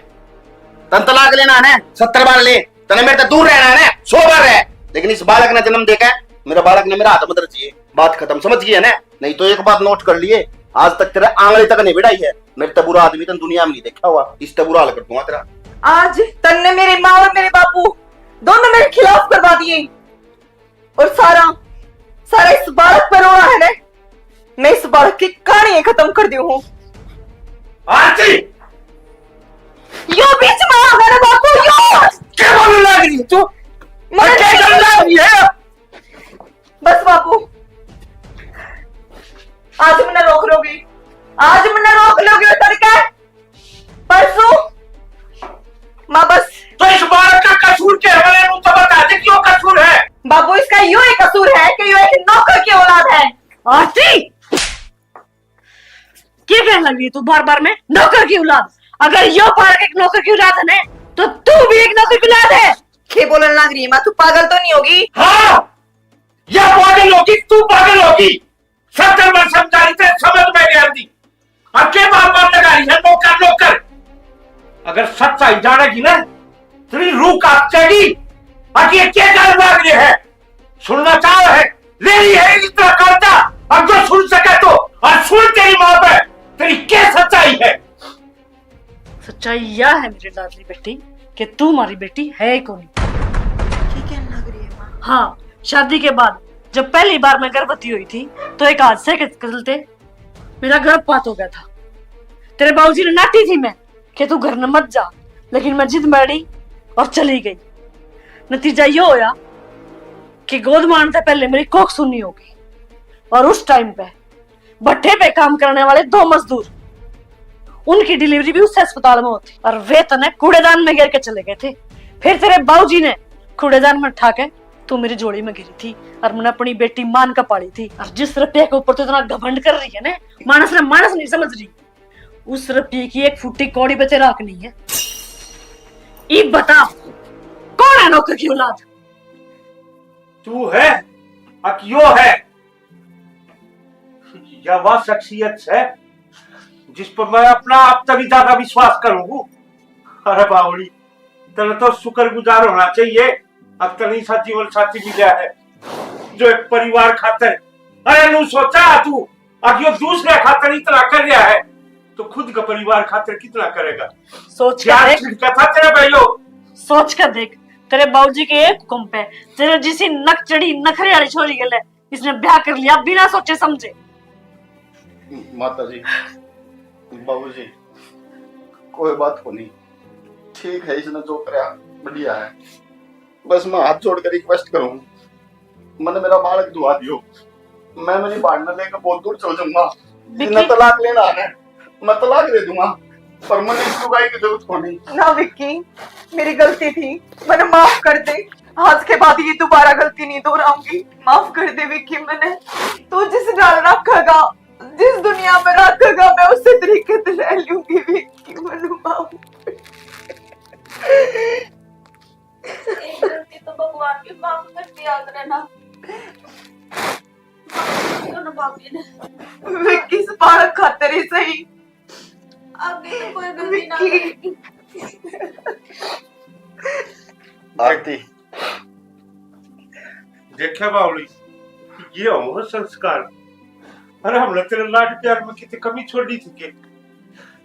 तन तलाक लेना है ना, सत्तर बार ले। तने मेरे से दूर रहना है ना, सौ बार रह। लेकिन इस बालक ने जन्म देकर मेरे बालक ने मेरा हाथ मत रचिए। बात खत्म, समझ गई है ना? नहीं तो एक बात नोट कर लिए, आज तक तेरे आंगली तक नहीं बढ़ाई है। मेरे ते बुरा आदमी तन दुनिया में नहीं देखा हुआ, इस ते बुरा हाल कर दूंगा तेरा। आज तन्ने मेरी माँ और मेरे बापू दोनों मेरे खिलाफ करवा दिए। और सारा, सारा इस बालक पर रोना है ना? मैं इस बालक की कहानी ही खत्म कर दी हूँ। आरती! यो बीच में आ गया ना बापू, यो! क्या बोलने लग रही है तू? मैं क्या करने लग रही है? बस बापू, आज मन्ने रोक लोगे, आज मन्ने रोक लोगे तड़के? परसों? माँ बस। तो इस बालक का कसूर के हवाले नू तो बता दे, क्यों कसूर है? बाबू, इसका यो ही कसूर है कि यो एक नौकर की औलाद है। आरती, क्या कहने लगी तू बार बार में नौकर की औलाद? अगर यो बालक एक नौकर की औलाद है ना, तो तू भी एक नौकर की औलाद है। के बोलन लग रही है माँ, तू पागल तो नहीं होगी? हाँ, या पागल होगी, तू पागल होगी। सत्तर बार समझा रही थे, समझ में नहीं आती। अब के बार बार लगा रही है नौकर नौकर? अगर सच्चाई जानेगी ना, तेरी रूह कांप जाएगी। अब ये क्या कर रहे है? सुनना चाह रहे, ले रही है इतना कर्जा। अब जो सुन सके तो, और सुन तेरी माँ पे, तेरी क्या सच्चाई है? सच्चाई यह है मेरी लाडली बेटी कि तू हमारी बेटी है ही कोनी। ठीक है, लग रही है माँ। हाँ, शादी के बाद जब पहली बार मैं गर्भवती हुई थी तो एक हादसे के चलते मेरा गर्भपात हो गया था। तेरे बाबूजी ने नाटी थी मैं कि तू घर न मत जा, लेकिन मैं जिद में अड़ी और चली गई। नतीजा यो होया कि गोद मारने से पहले मेरी कोख सुन्नी हो गई और उस टाइम पे भट्ठे पे काम करने वाले दो मजदूर, उनकी डिलीवरी भी उस अस्पताल में होती और वे तने कूड़ेदान में गिर के चले गए थे। फिर तेरे बाबूजी ने कूड़ेदान में उठा के तू मेरी झोली में गिरी थी और मैंने अपनी बेटी मान के पाली थी। और जिस रुपये के ऊपर तू इतना घमंड कर रही है ना, मानस ने मानस नहीं समझ रही, उस रुपये की एक फुट्टी कौड़ी पे तेरा हक नहीं है। इब बता, कौन है नौकर की औलाद? तू है, अक यो है। या वह शख्सियत है जिस पर मैं अपना आप तभी ज्यादा विश्वास करूंगा। अरे बावड़ी, तने तो शुक्रगुजार होना चाहिए, अब तने ऐसा जीवन साथी मिला है जो एक परिवार खातर। अरे नू सोचा तू, अब यो दूसरे खातर इतना कर रहा है, तो खुद का परिवार खातर कितना करेगा? सोच के क्या देख। छिड़का था तेरे भाई लोग? सोच के देख, तेरे बाबूजी के एक हुक्म पे तेरे जिसी नक चढ़ी नखरे वाली छोरी के लिए इसने ब्याह कर लिया बिना सोचे समझे। माता जी, बाबूजी, कोई बात को नहीं, ठीक है, इसने जो करया बढ़िया है। बस मैं हाथ जोड़ कर रिक्वेस्ट करूँ, मैंने मेरा बालक दुआ दियो, मैं मेरी भाड़ना लेकर बहुत दूर चल जाऊंगा। विक्की। इन्हें तलाक लेना है, मैं तलाक दे दूंगा, पर मैंने इस लुगाई की जरूरत को नहीं। ना विक्की, मेरी गलती थी, मैंने माफ कर दे। आज के बाद ये दोबारा गलती नहीं दोहराऊंगी। माफ कर दे विक्की, मैंने तू जिस ढाल रखेगा, जिस दुनिया में रखेगा, मैं उसी तरीके से रह लूंगी विक्की, मैंने माफ कर। एक गलती तो भगवान की माफ कर दिया करे ना। माफ कर दो ना भाभी ने। विक्की, इस बालक खातर ही सही। आगे तो कोई गलती ना विक्की। करेगी। आरती, देखा बावली, ये हो संस्कार। अरे हमने तेरे लाड प्यार में कितनी कमी छोड़ी थी के?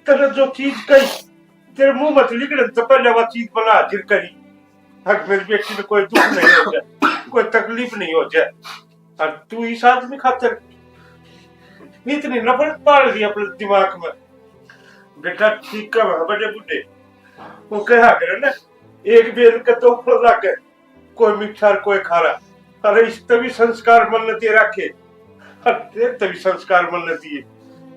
तेरे जो चीज कही, तेरे मुंह मत निकले तो पहले वो चीज बना हाजिर करी। हक मेरी बेटी में कोई दुख नहीं हो जाए, कोई तकलीफ नहीं हो जाए। और तू इस आदमी खातर इतनी नफरत पाल ली अपने दिमाग में। बेटा ठीक है, वहाँ बड़े बूढ़े वो कहा करे ना, एक बेल के दो फल लागे, कोई मीठा और कोई खारा। अरे इस तभी संस्कार मन ने दे रखे, और तेरे तभी संस्कार मन ने दिए।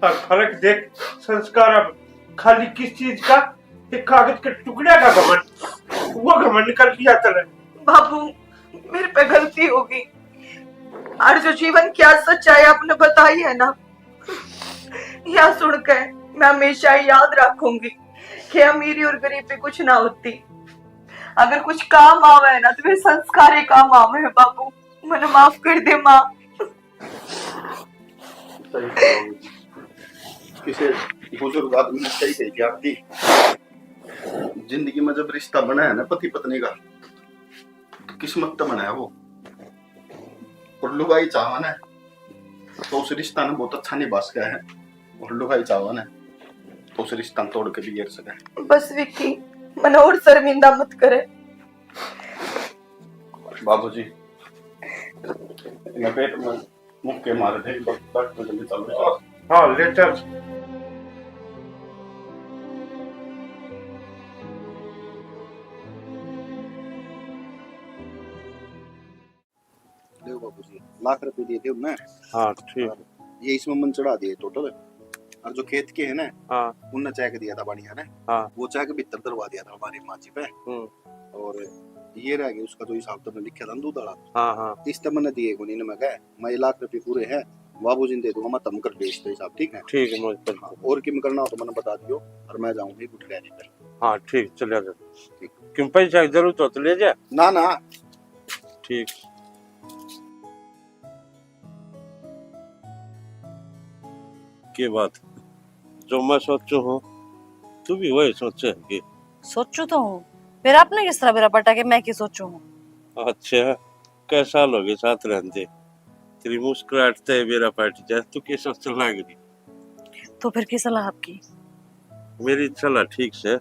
और फर्क देख, संस्कार अब खाली किस चीज का? एक कागज के टुकड़े का घमंड, वो घमंड कर लिया तने। बाबू, मेरे पे गलती होगी, और जो जीवन की आज सच्चाई आपने बताई है ना, या सुनकर मैं हमेशा याद रखूंगी कि अमीरी और गरीबी कुछ ना होती। अगर कुछ काम आवे ना, तो वे संस्कार ही काम आवे हैं बाबू। मैंने माफ कर दे माँ। सही कहा। किसी बुजुर्ग आदमी ने सही कही थी आरती, जिंदगी में जब रिश्ता बना है ना पति पत्नी का, तो किस्मत तो बना है वो। और लुगाई चाहवा ना, तो उस रिश्ता ने बहुत अच्छा निभा सका है, और लुगाई चाहवा ना, तो उस रिश्ता ने तोड़ के बिगेड़ सका है। बस विक्की, मने और शर्मिंदा मत करे। बाबूजी, इन्हें पेट में मुक्के मारे थे, डॉक्टर जल्दी चल रहे। हाँ, ले चल। देव बाबूजी, लाख रुपए दिए थे उन्हें। हाँ, ठीक। और ये इसमें मन चढ़ा दिए टोटल। और जो खेत के है ना, हाँ। उनने चेक दिया था बढ़िया ने। हाँ। वो चेक भीतर धरवा दिया था हमारी माँ जी पे। हम्म। और ये रह गए, उसका जो हिसाब तुमने लिखा था ना दूध वाला, हाँ, हाँ। इस तब मैंने दिए को नहीं, मैं कहा, मैं ये लाख रुपए पूरे हैं, बाबूजी ने दे दूंगा, मैं तम कर दे इसका हिसाब, ठीक है? ठीक है, मैं कर दूंगा। और किम करना हो तो मैंने बता दियो, और मैं जाऊंगा गुट डैडी पे। हाँ, ठीक, चले जा। ठीक। किम पैसा की जरूरत हो तो ले जा। ना, ना। ठीक। के बात, जो मैं सोचू हूँ, तू भी वही सोचे है के? सोचू तो हूँ, फिर आपने किस तरह बेरा पटा के मैं की सोचू हूँ? अच्छा, कै साल हो गए साथ रहते, तेरी मुस्कुराहट ते बेरा पट जाए, तू के सोचने लग रही? तो फिर की सलाह आपकी? मेरी सलाह ठीक से,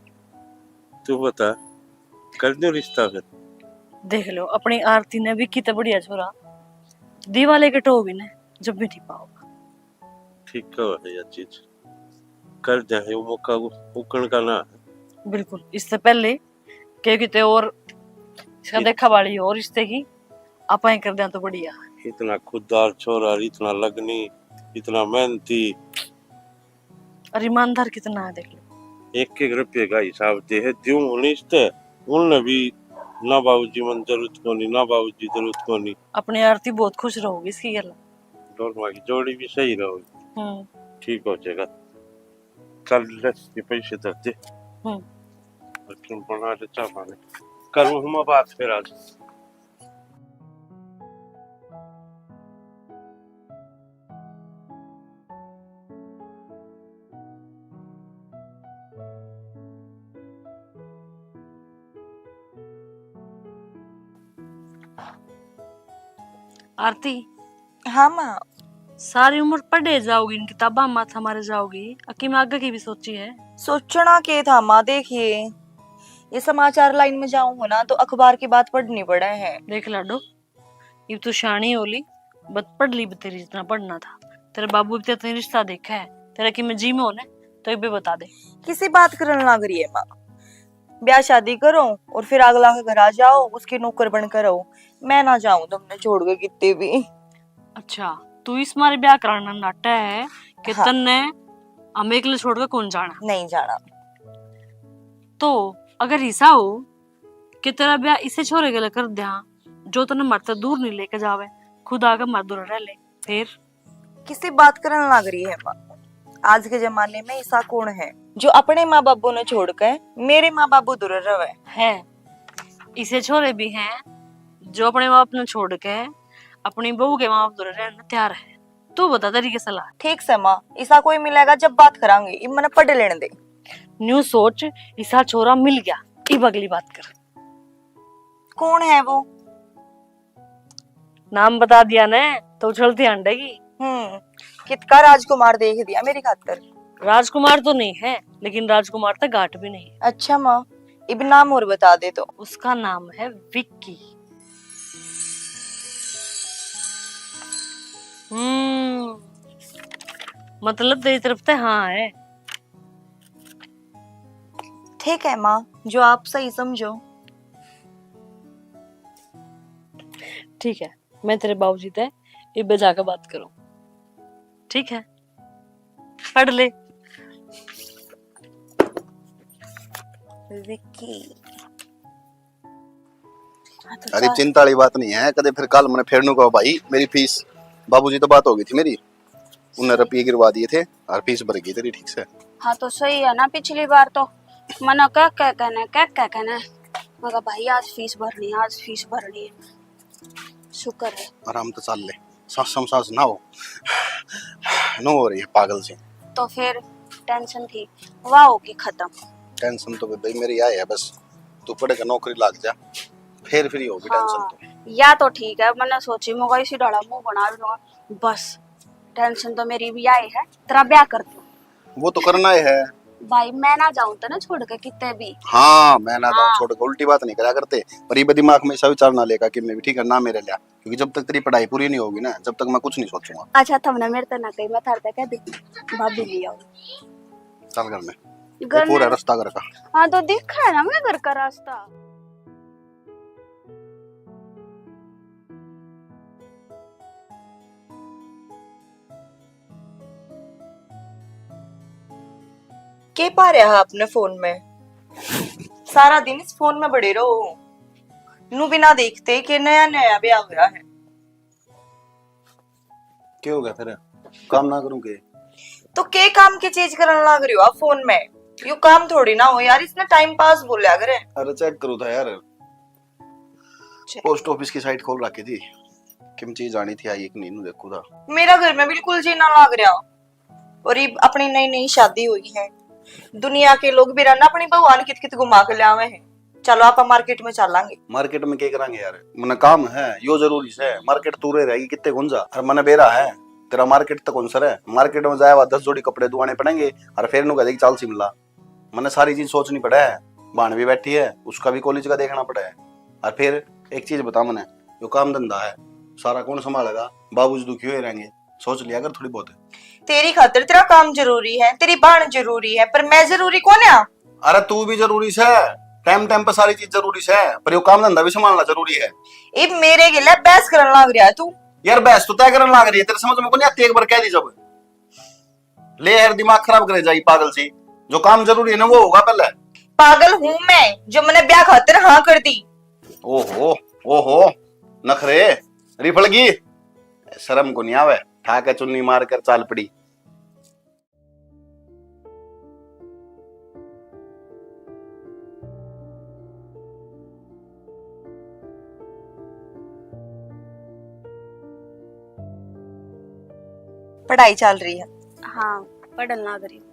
तू बता, कर दो रिश्ता फिर। देख लो, अपनी आरती ने भी कितना बढ़िया छोरा, दिवाले के टो भी ने जब भी नहीं पाओगा। ठीक कहो है यह चीज, कर दे, ये मौका उ-, उकण का ना है। बिल्कुल, इससे पहले क्योंकि ते और इसका इत-, देखा वाली और रिश्ते की आपाएं कर दें तो बढ़िया। इतना खुददार छोरा, इतना लगनी, इतना मेहनती। और ईमानदार कितना है, देख लो। एक एक रुपये का हिसाब दे है, द्यूं उन्नीस ते, उनने भी ना बाबूजी मन जरूरत कोनी, ना बाबूजी जरूरत कोनी। अपनी आरती बहुत खुश रहोगी इसकी गल। दोनों की जोड़ी भी सही रहोगी। हम्म। ठीक हो जाएगा। चल ले, ये पैसे दे दे। हम्म। और तुम बना ले चाय पानी। करूँ हम बात फिर आज। आरती। हाँ माँ। सारी उम्र पढ़े जाओगी, इन किताबां माथा मारे जाओगी, अकी में आगे की भी सोची है? सोचना के था माँ, देखिए, ये समाचार लाइन में जाऊं हो ना, तो अखबार की बात पढ़नी पड़े है। देख लाडो, इब तू शानी हो ली, बत पढ़ ली, तेरी जितना पढ़ना था। तेरे बाबू भी तेरे रिश्ता देखा है, तेरा कि मैं जी में होने, तो इबे बता दे। किसी बात करन लाग रही है माँ? ब्याह शादी करो और फिर अगला के घर आ जाओ, उसकी नौकर बनकर रहो। मैं ना जाऊं तुमने छोड़ के कितने भी। अच्छा, तू इस मारे ब्याह कराना नाटा है कि हाँ। तन्ने हम एकले छोड़ के कौन जाना? नहीं जाना। तो अगर ऐसा हो कि तेरा ब्याह इसे छोरे के लिए कर दिया, जो तन्ने मारे तै दूर नहीं लेके जावे, खुद आके मारे दूर रह ले, फिर? किसी बात करन लाग रही है माँ? आज के जमाने में ऐसा कौन है जो अपने माँ बाबू ने छोड़ के मेरे माँ बाबू दूर रहे? है, इसे छोरे भी हैं जो अपने माँ बाप ने छोड़ के अपनी बहू के माँ बाप दूर रहने तैयार है। तू बता, तेरी क्या सलाह? ठीक से माँ, इसा कोई मिलेगा जब बात करांगे, इब मने पढ़ लेने दे। न्यू सोच, इसा छोरा मिल गया, इब अगली बात कर। कौन है वो? नाम बता दिया ने तो उछलती हांडेगी। हम्म, कितका राजकुमार देख दिया मेरी खातर। राजकुमार तो नहीं है, लेकिन राजकुमार तक घाट भी नहीं है। अच्छा माँ, इब नाम और बता दे तो। उसका नाम है विक्की। हम्म, मतलब तेरी तरफ से हाँ है। ठीक है माँ, जो आप सही समझो। ठीक है, मैं तेरे बाबूजी ते इबे जाके बात करूँ। ठीक है, पढ़ ले। विक्की। हाँ, तो अरे, जा। चिंता वाली बात नहीं है, कदे फिर कल मने फेर नू कहो, "भाई, मेरी फीस।" बाबूजी तो बात हो गई थी मेरी, उन्हें रुपये गिरवा दिए थे और फीस भर गई तेरी ठीक से। हाँ, तो सही है ना, पिछली बार तो मना कह कह के ना, कह कह के ना, मैं कहा, "भाई, आज फीस भरनी है, आज फीस भरनी है।" शुक्र है। आराम तो चाल ले, सांसों में सांस ना हो, नो हो रही है पागल सी। तो फिर टेंशन थी, वाह होगी खत्म। टेंशन तो भाई मेरी आए है बस, तू पढ़ के नौकरी लाग जा, फिर फ्री होगी हाँ, टेंशन तो। या तो ठीक है, मैंने सोची, मैं इसी डाला मुंह बना लूंगा, बस टेंशन तो मेरी भी आए है, तेरा ब्याह कर दूं। वो तो करना ही है। भाई, मैं ना जाऊं तो ना छोड़ के कितने भी। हाँ, मैं ना जाऊं हाँ। छोड़ के, उल्टी बात नहीं करा करते। पर ये दिमाग में ऐसा विचार ना लेगा कि मैं भी ठीक है ना मेरे लिया, क्योंकि जब तक तेरी पढ़ाई पूरी नहीं होगी ना, जब तक मैं कुछ नहीं सोचूंगा। अच्छा, थमने मेरे ते ना कही, मैं थारे ते कह दी, भाभी ले आओ। चल घर में। घर एक और है में रास्ता घर का। हाँ, तो देखा है ना मैं घर का रास्ता। के पा रहा है अपने फोन में? सारा दिन इस फोन में बड़े रहो, नू भी ना देखते कि नया नया ब्याह हुआ है। क्या हो गया फिर? काम ना करूं के? तो के काम की चीज करन लाग रही हो आप फोन में? यो काम थोड़ी ना हो यार, इसने टाइम पास बोल्या करे। अरे चेक करूं था यार, चेक। पोस्ट ऑफिस की साइट खोल रखी थी, किम चीज आनी थी, आई कि नहीं, नू देखू था। मेरा घर में बिल्कुल जी ना लाग रहा। और ये अपनी नई नई शादी हुई है, दुनिया के लोग भी रहना अपनी बहू ने कित कित घुमा के ले आवे हैं। चलो, आप मार्केट में चलांगे। मार्केट में के करांगे यार, मने काम है, यो जरूरी से। मार्केट तू रह रहेगी कितने गुंजा, और मने बेरा है तेरा मार्केट तक कौन सर है। मार्केट में जाए, वहाँ दस जोड़ी कपड़े दुआने पड़ेंगे, और फिर नु कह देगी, "चाल शिमला।" मने सारी चीज सोचनी पड़े है। भाण भी बैठी है, उसका भी कॉलेज का देखना पड़े है। और फिर एक चीज बता मने, यो काम धंधा है, सारा कौन संभालेगा? बाबूजी दुखी हुए रहेंगे। सोच लिया कर थोड़ी बहुत। तेरी खातर तेरा काम जरूरी है, तेरी भाण जरूरी है, पर मैं जरूरी कौन है? अरे तू भी जरूरी से, टाइम टाइम पे सारी चीज जरूरी से, पर यो काम धंधा भी संभालना जरूरी है। इब मेरे गेले बहस करन लाग रहा है तू। यार बहस तो तय करन लाग रही है, तेरे समझ में को नहीं आती, एक बार कह दी जब। ले यार, दिमाग खराब करे जाई पागल सी। जो काम जरूरी है ना, वो होगा पहले। पागल हूँ मैं, जो मैंने ब्याह खातिर हाँ कर दी। ओहो, ओहो, नखरे, रिफड़गी, शर्म को नहीं आवे, ठा के चुन्नी मार कर चाल पड़ी। पढ़ाई चल रही है? हाँ, पढ़न लाग रही हूँ।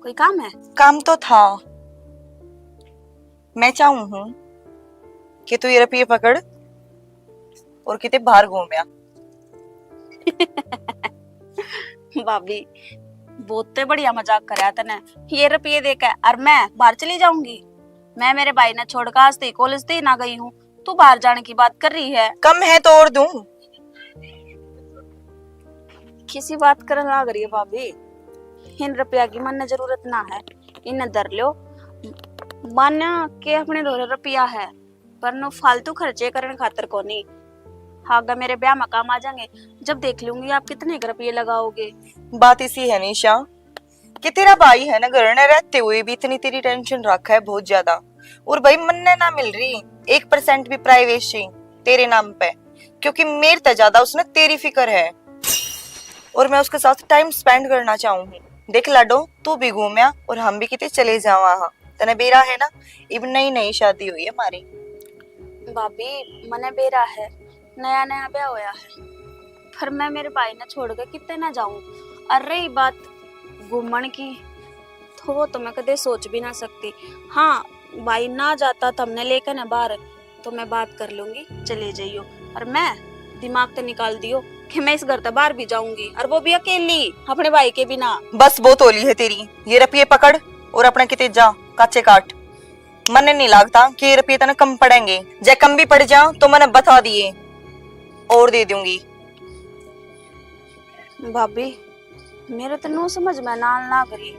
कोई काम है? काम तो था। मैं चाहूँ हूँ कि तू ये रुपये पकड़ और किते बाहर घूम आ। भाभी, बहुत बढ़िया मजाक करया तने। ये रुपये देके और मैं बाहर चली जाऊंगी? मैं मेरे भाई ने छोड़कर आज तक कॉलेज तक ना गई हूँ, तू बाहर जाने की बात कर रही है। कम है तो और दूं। किसी बात करन लाग रही है भाभी? इन रुपया की मन्ने जरूरत ना है, इन्हें धर लो। मान्या के अपने धोरे रुपया है, पर नो फालतू खर्चे करन खातर कोनी। आगे मेरे ब्याह में काम आ जाएंगे, जब देख लूंगी आप कितने के रुपये लगाओगे। बात इसी है निशा, कि तेरा भाई है ना घर में रहते हुए भी इतनी तेरी टेंशन रखा है बहुत ज्यादा। और भाई मन्ने ना मिल रही एक परसेंट भी प्राइवेसी तेरे नाम पे, क्योंकि मेरे ते ज्यादा उसने तेरी फिक्र है। और मैं उसके साथ टाइम स्पेंड करना चाहूँ हूँ। देख लाडो, तू भी घूमया और हम भी किते चले जावा हाँ। तने बेरा है ना, इब नई नई शादी हुई है हमारी। भाभी, मने बेरा है, नया नया ब्याह होया है, पर मैं मेरे भाई ने छोड़ के किते ना जाऊं। और रही बात घूमण की, तो वो तो मैं कदे सोच भी ना सकती। हाँ, भाई ना जाता तो हमने लेकर ना बाहर, तो मैं बात कर लूंगी, चले जाइयो। और मैं दिमाग तो निकाल दियो कि मैं इस घर से बाहर भी जाऊंगी, और वो भी अकेली, अपने भाई के बिना। बस बहुत होली है तेरी, ये रुपये पकड़ और अपने किते जा काचे काट। मन्ने नहीं लगता कि ये रुपये तने कम पड़ेंगे, जे कम भी पड़ जा तो मन्ने बता दिए और दे दूंगी। भाभी, मेरे तो नू समझ में ना लाग रही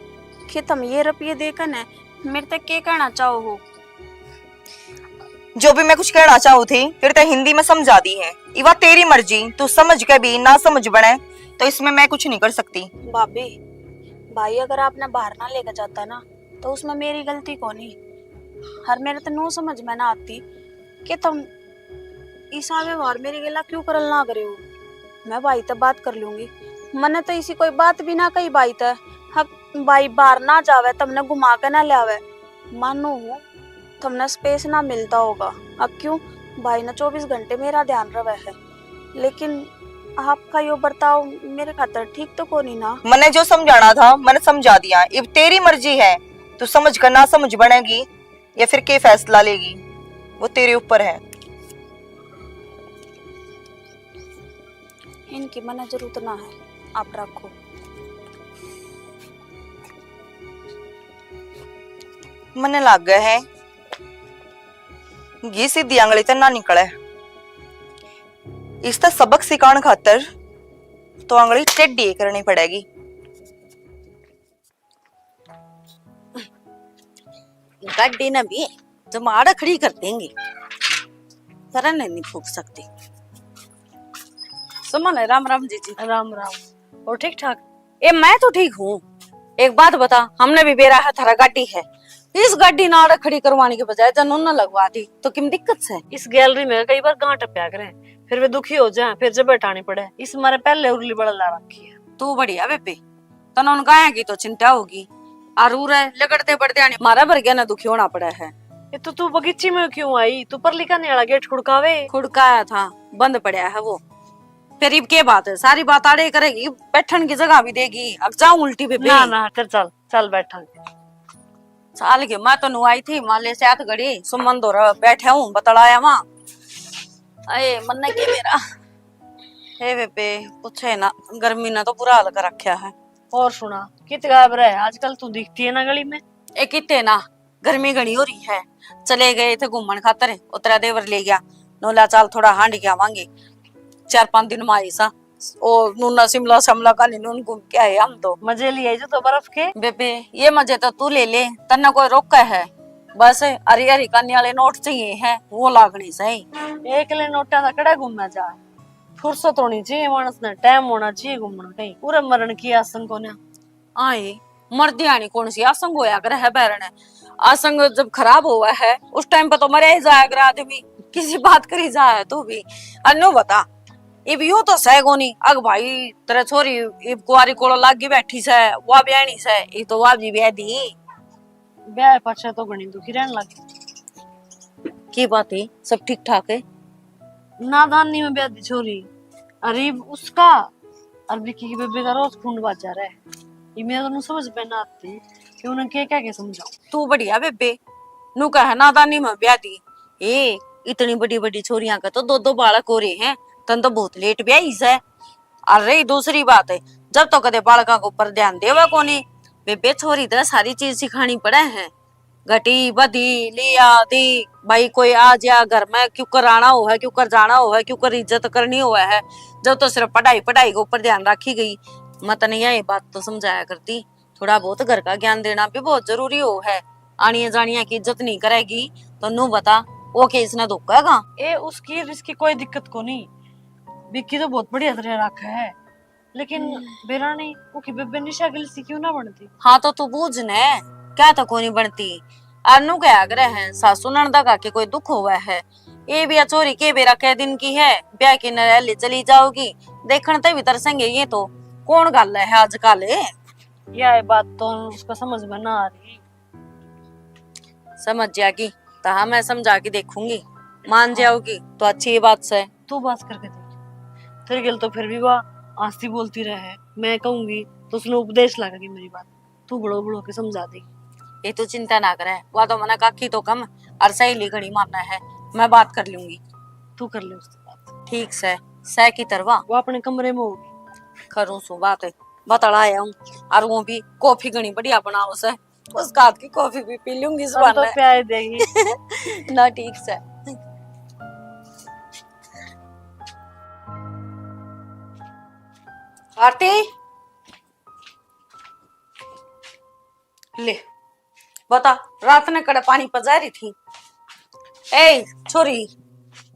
कि तुम ये रुपये देकर ने मेरे तक के कहना चाहो हो। जो भी मैं कुछ कहना चाहूँ थी, तेरे ते हिंदी में समझा दी है। इवा तेरी मर्जी, तू समझ के भी ना समझ बने, तो इसमें मैं कुछ नहीं कर सकती। भाभी, भाई अगर आपने बाहर ना लेकर जाता ना, तो उसमें मेरी गलती कोनी। हर मेरे तो नू समझ में ना आती कि तुम इसा व्यवहार मेरी गेला क्यों करल ना करे हो। मैं भाई तक बात कर लूंगी, मने तो इसी कोई बात भी ना कही भाई तक। अब भाई बाहर ना जावे, तुमने घुमा के ना लावे। मानू हूँ, तुमने स्पेस ना मिलता होगा। अब क्यों, भाई ने चौबीस घंटे मेरा ध्यान रवे है, लेकिन आपका यो बर्ताव मेरे खातर ठीक तो कोनी ना। मने जो समझाना था, मने समझा दिया। इब तेरी मर्जी है, तू समझ कर ना समझ बनेगी या फिर के फैसला लेगी, वो तेरे ऊपर है। इनकी मने जरूरत ना है, आप रखो। मने लागे है घी सीधी आंगली ते ना निकले। इसका सबक सिखाने खातर तो आंगली टेढ़ी करनी पड़ेगी। गाड़ी ना भी जमाड़ खड़ी कर देंगे, तरह नहीं फूक सकती। सुमन, राम राम जीजी। राम राम। और ठीक ठाक? ए, मैं तो ठीक हूँ। एक बात बता, हमने भी बेरा है, थारा गाड़ी है, इस गाड़ी ना आड़े खड़ी करवाने के बजाय जब नूना लगवा दी तो किम दिक्कत से? इस गैलरी में कई बार गांठ टपया करें, फिर वे दुखी हो जाए, फिर जब बैठानी पड़े, इस मारे पहले उर्ली बड़ा ला रखी है। तू बढ़िया बेबे, तने उन गाया की तो चिंता होगी। और उरे लगड़ते बढ़ते आने मारा भर गया ना दुखी होना पड़ा है। ये तो तू बगीची में क्यों आई? तू परली कान्हे वाला गेट खुड़कावे। खुड़काया था, बंद पड़ा है वो। फिर इब के बात है, सारी बात आड़े करेगी, बैठन की जगह भी देगी। अब जाऊं उल्टी पे ना, भी? ना, कर चल, चल बैठा। चाल के मैं तो नु आई थी, माले से हाथ घड़ी सुमन दो बैठे हूँ, बतलाया वहां। अये, मन्ने के मेरा। हे बेबे, पूछे ना, गर्मी ने तो बुरा हाल कर रखा है। और सुना, कित गायब रहे आजकल, तू दिखती है ना गली में। ए किते ना, गर्मी घणी हो रही है, चले गए थे घूमन खातर, उतरा देवर ले गया, नोला चाल थोड़ा हांड के आवांगे, चार पांच दिन में आई सा। ओ नूना शिमला, शिमला का नहीं, नून घूम के आए हम तो। मजे लिए जो तो बर्फ के। बेबे, ये मजे तो तू ले ले, तन्ने कोई रोका है? बस हरी हरी कानी वाले नोट चाहिए हैं, वो लागने सही। एक ले नोटा का कड़ा घूमना जा, फुर्सत होनी चाहिए मानस ने, टाइम होना चाहिए घूमना कहीं। पूरे मरण की आसन को ना आए। मर्दियानी कौन सी आसंग होया करे है बैरने? आसंग जब खराब होवा है, उस टाइम पे तो मरे ही जाया करे आदमी। किसी बात करी जा है तू भी। अन्नू बता, इब यूं तो सह कोनी, अग भाई, तेरे छोरी इब कुआरी कोलो लागी बैठी से, वा ब्याहनी से, ये तो वा भी ब्याह दी। ब्याह पाछे तो घणी दुखी रहने लगी। की बात है, सब ठीक ठाक है? नादानी में ब्याह दी छोरी, अरे उसका और विक्की की बेबे का रोज खून बाजा रहे। ये मेरे तो समझ में ना आती कि उन्हें क्या क्या के समझाऊं। तू बढ़िया बेबे, नू कहे नादानी में ब्याह दी। ए, इतनी बड़ी बड़ी छोरियां का तो दो दो बालक हो रहे हैं, तन तो बहुत लेट ब्याही से। और रही दूसरी बात, जब तो कदे बालका के ऊपर ध्यान देवे कोनी। बेबे, छोरी तो सारी चीज सिखानी पड़े है, घटी बधी लिया दी, भाई कोई आ जा घर में, क्यों कर आना हो है, क्यों कर जाना हो है, क्यों कर इज्जत करनी हो है। जब तो सिर्फ पढ़ाई पढ़ाई के ऊपर ध्यान रखी गई। मैं तने यही बात तो समझाया करती, थोड़ा बहुत घर का ज्ञान देना भी बहुत जरूरी हो है। आनिया जानिया की इज्जत नहीं करेगी तो नू बता, वो के इसने धोखेगा? ए, उसकी और इसकी कोई दिक्कत को नहीं। विक्की तो बहुत बढ़िया तरह रखा है, लेकिन हम्म। बेरा नहीं, वो की बेबे निशा गिलसी क्यों ना बनती? हाँ, तो तू बूझ ने, क्या तो कोनी बनती। और नू क्या आग्रह है, सासू नणदा का के कोई दुख हुआ है? ये भी आ छोरी के बेरा कै दिन की है, ब्याह की नरैली चली जाओगी, देखण ते भी तरसेंगे ये तो। कौन गल है आजकल? यह बात तो उसका समझ में ना आ रही। समझ जाएगी, तो हाँ, मैं समझा के देखूंगी, मान जाओगी तो अच्छी बात से। तू बात करके देख, तेरे गल तो फिर भी वह हंसती बोलती रहे, मैं कहूंगी तो उसने उपदेश लगेगी मेरी बात। तू बड़ो बड़ो के समझा दे। ये तू चिंता ना करे, वह तो मना काकी तो कम और सहेली घणी मानना है, मैं बात कर लूंगी। तू कर ले उससे बात। ठीक से, सह की तरवा। वो अपने कमरे में होगी। करूँ सु बात, बतला आया हूँ। और वो भी कॉफी घणी बढ़िया बनाओ से, उसका हाथ की कॉफी भी पी लूंगी इस हम तो बहाने। प्याय देगी। ना, ठीक से। आरती, ले, बता, रात ने कड़े पानी पजा रही थी। ए छोरी,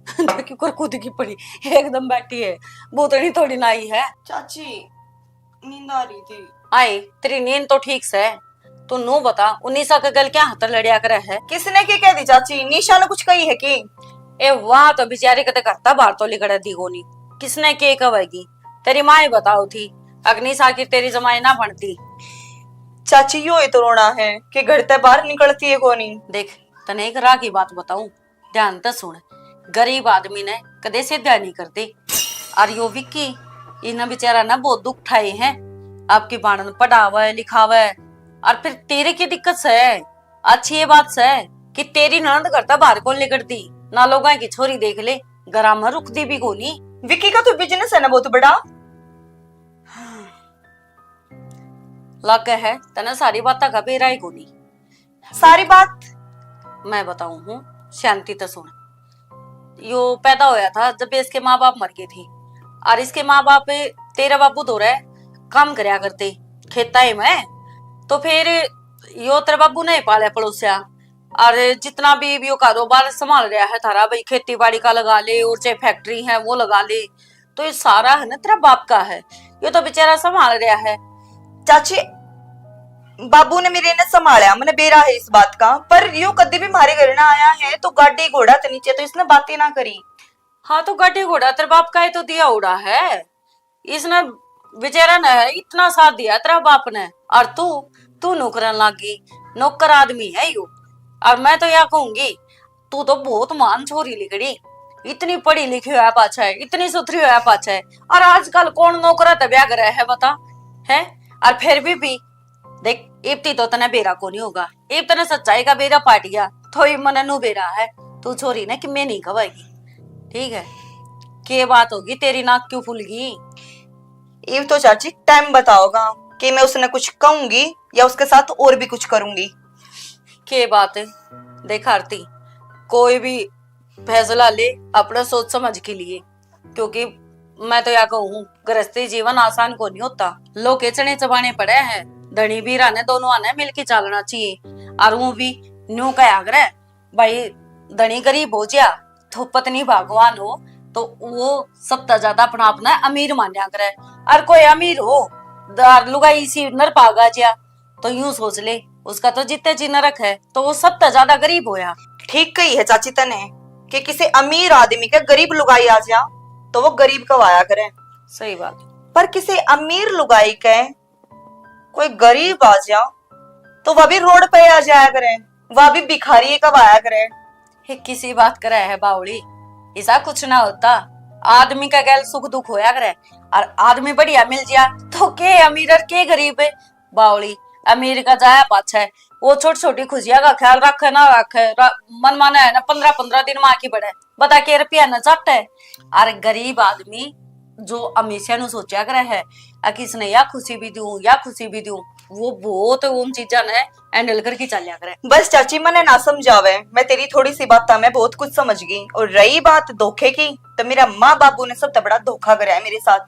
देखी कर कूद की पड़ी, एकदम बैठी है, भूतनी थोड़ी ना आई है। चाची, नींद आ रही थी। आए, तेरी नींद तो ठीक से। तू नू बता, उन्नीसा के गल क्या हाथ लड़िया करे है? किसने के कह दी चाची? निशा ने कुछ कही है कि? ए, वहां तो बेचारी कदे घर ता बाहर तो लिकड़े दी कोनी। किसने के कहेगी? तेरी माँ ही बताओ थी, अग्निश आखिर तेरी जमाई ना बनती। चाची, यो ही तो रोना है कि घर ते बाहर निकलती है कोनी। देख, तने एक राह की बात बताऊं, ध्यान ते सुन। गरीब आदमी ने कदे सीधा नहीं करते। और यो विक्की, इन्हें बेचारा ना बहुत दुख उठाए हैं। आपकी बाणन पढ़ावे लिखावे, और फिर तेरे की दिक्कत से? अच्छी ये बात से कि तेरी ननद घर ते बाहर कौन निकलती, ना लोगां की छोरी देख ले, घरा में रुकती भी कोनी। विक्की का तो बिजनेस है ना बहुत बड़ा। लागे है तने सारी बातें का बेरा ही कोनी। सारी बात? मैं बताऊं हूँ, शांति ते सुन। यो पैदा होया था जब इसके माँ बाप मर गए थे, और इसके माँ बाप तेरा बाबू धोरे काम करया करते खेता ही में, तो फिर यो तेरे बाबू ने ही पाल्या पड़ोस्या, और जितना भी यो कारोबार संभाल रहा है थारा, भाई खेती बाड़ी का लगा ले और चाहे फैक्ट्री है वो लगा ले, तो ये सारा है ना तेरा बाप का है, ये तो बेचारा संभाल रहा है। चाची, बाबू ने मेरे ने संभाला, मैंने बेरा है इस बात का, पर यो कदी भी मारे घर ना आया है तो गाड़ी घोड़ा ते नीचे तो इसने बातें ना करी। हाँ, तो गाड़ी घोड़ा तेरे बाप का ही तो दिया उड़ा है, इसने बेचारा ने इतना साथ दिया तेरा बाप ने, और तू, तू नौकरन लागी, नौकर आदमी है यो। और मैं तो या कहूंगी, तू तो बहुत महान छोरी लिकड़ी, इतनी पढ़ी लिखी होया पाछे, इतनी सुथरी होया पाछे। और आजकल कौन नौकरा ते ब्याह करे है बता, है? और फिर भी, भी देख, इब्ती तो तने बेरा को नहीं होगा, इब तने सच्चाई का बेरा पाट गया, तो इब मने नू बेरा है। तू छोरी ने कि मैं नहीं खवाएगी, ठीक है? के बात होगी, तेरी नाक क्यों फूल गई? इब तो चाची टाइम बताओगा कि मैं उसने कुछ कहूंगी या उसके साथ और भी कुछ करूंगी। के बात है, देख आरती, कोई भी फैसला ले अपना सोच समझ के लिए, क्योंकि मैं तो या कहूँ, गृहस्थी जीवन आसान को नहीं होता। लोग के चने चबाने पड़े हैं, धनी बीरा ने दोनों आने मिलके चालना चाहिए। और वो भी न्यू कहा करे, भाई, धनी गरीब हो जा तो पत्नी भागवान हो, तो वो सबसे ज्यादा अपना आप ने अमीर मान्या करे। और कोई अमीर हो, दार लुगाई इसी नर भागा जा, तो यूं सोच ले, उसका तो जितने जी नरक है, तो वो सबसे ज्यादा गरीब होया। ठीक कही है चाची तने कि किसी अमीर आदमी के गरीब लुगाई आ जा, तो वो गरीब कहवाया करे। सही बात। पर किसी अमीर लुगाई के कोई गरीब आ जा, तो वह भी रोड पे आ जाया करे, वह भी भिखारी कहवाया करे। ये किसी बात करे है बावली, ऐसा कुछ ना होता। आदमी का गैल सुख दुख होया करे, और आदमी बढ़िया मिल जा तो के अमीर और के गरीब है। बावली, अमीर का जाया पाछे, वो छोटी छोटी खुशियां का ख्याल रखे ना रखे, रा-, मन माने है ना, पंद्रह पंद्रह दिन माँ की बड़े, बता के रुपया न चाटे। और गरीब आदमी जो हमेशा नु सोचा करे है, आ कि इसने या खुशी भी दूं, या खुशी भी दूं, वो बहुत उन चीजा ने हैंडल करके चाल्या करे। बस चाची, मने ना समझावे, मैं तेरी थोड़ी सी बात में बहुत कुछ समझ गई। और रही बात धोखे की, तो मेरा माँ बाबू ने सबसे बड़ा धोखा करया है मेरे साथ।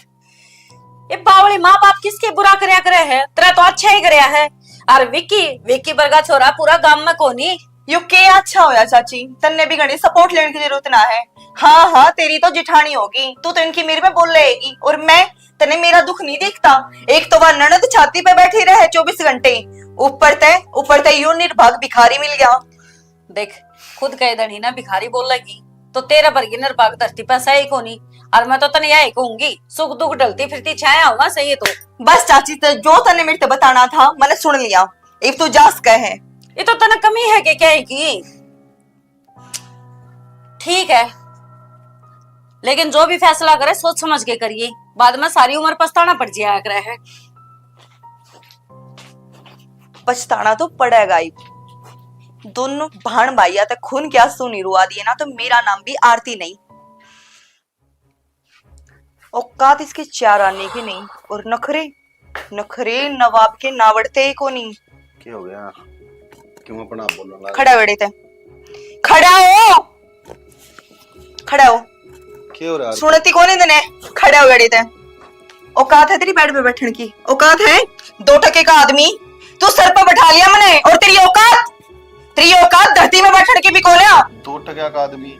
ये बावली माँ बाप किसके बुरा करया करे है? तेरा तो अच्छा ही करया है। और विक्की, विक्की वर्गा छोरा पूरा गांव में कोनी। यो के अच्छा होया चाची, तन्ने भी घणी सपोर्ट लेने की जरूरत ना है। हाँ हाँ, तेरी तो जिठानी होगी, तू तो इनकी मेरे में बोल रहेगी। और मैं, तन्ने मेरा दुख नहीं दिखता? एक तो वह ननद छाती पे बैठी रहे चौबीस घंटे, ऊपर ते, ऊपर ते यो निर्भाग भिखारी मिल गया। देख, खुद कह देनी ना भिखारी बोलेगी, तो तेरे वर्गी निर्भाग धरती पे सही कोनी। और मैं तो तने यही कहूंगी, सुख दुख ढलती फिरती छाया होगा सही तो। बस चाची, ते जो तने मेरे ते बताना था, मैंने सुन लिया। इब तू जा सके है। ये तो तने कमी है के क्या है की? ठीक है, लेकिन जो भी फैसला करे, सोच समझ के करिए, बाद में सारी उम्र पछताना पड़ जाया करे है। पछताना तो पड़ेगा ही। दोनों भाण भाइया तक खून के आंसू नहीं रुआ दिए ना, तो मेरा नाम भी आरती नहीं। औकात इसके चार आने की नहीं, और नखरे, नखरे नवाब के नावड़ते ही कोनी। क्या हो गया? क्यों अपना आप बोलने लग खड़ा हो एड़े ते। खड़ा हो। खड़ा हो। क्या हो रहा है? सुनती कोनी तने? खड़ा हो एड़े ते। औकात है तेरी बेड पे बैठने की? औकात है? दो टके का आदमी, तू सर पे बैठा लिया मने, और तेरी औकात, तेरी औकात धरती में बैठने की भी कोन्या। दो टके का आदमी?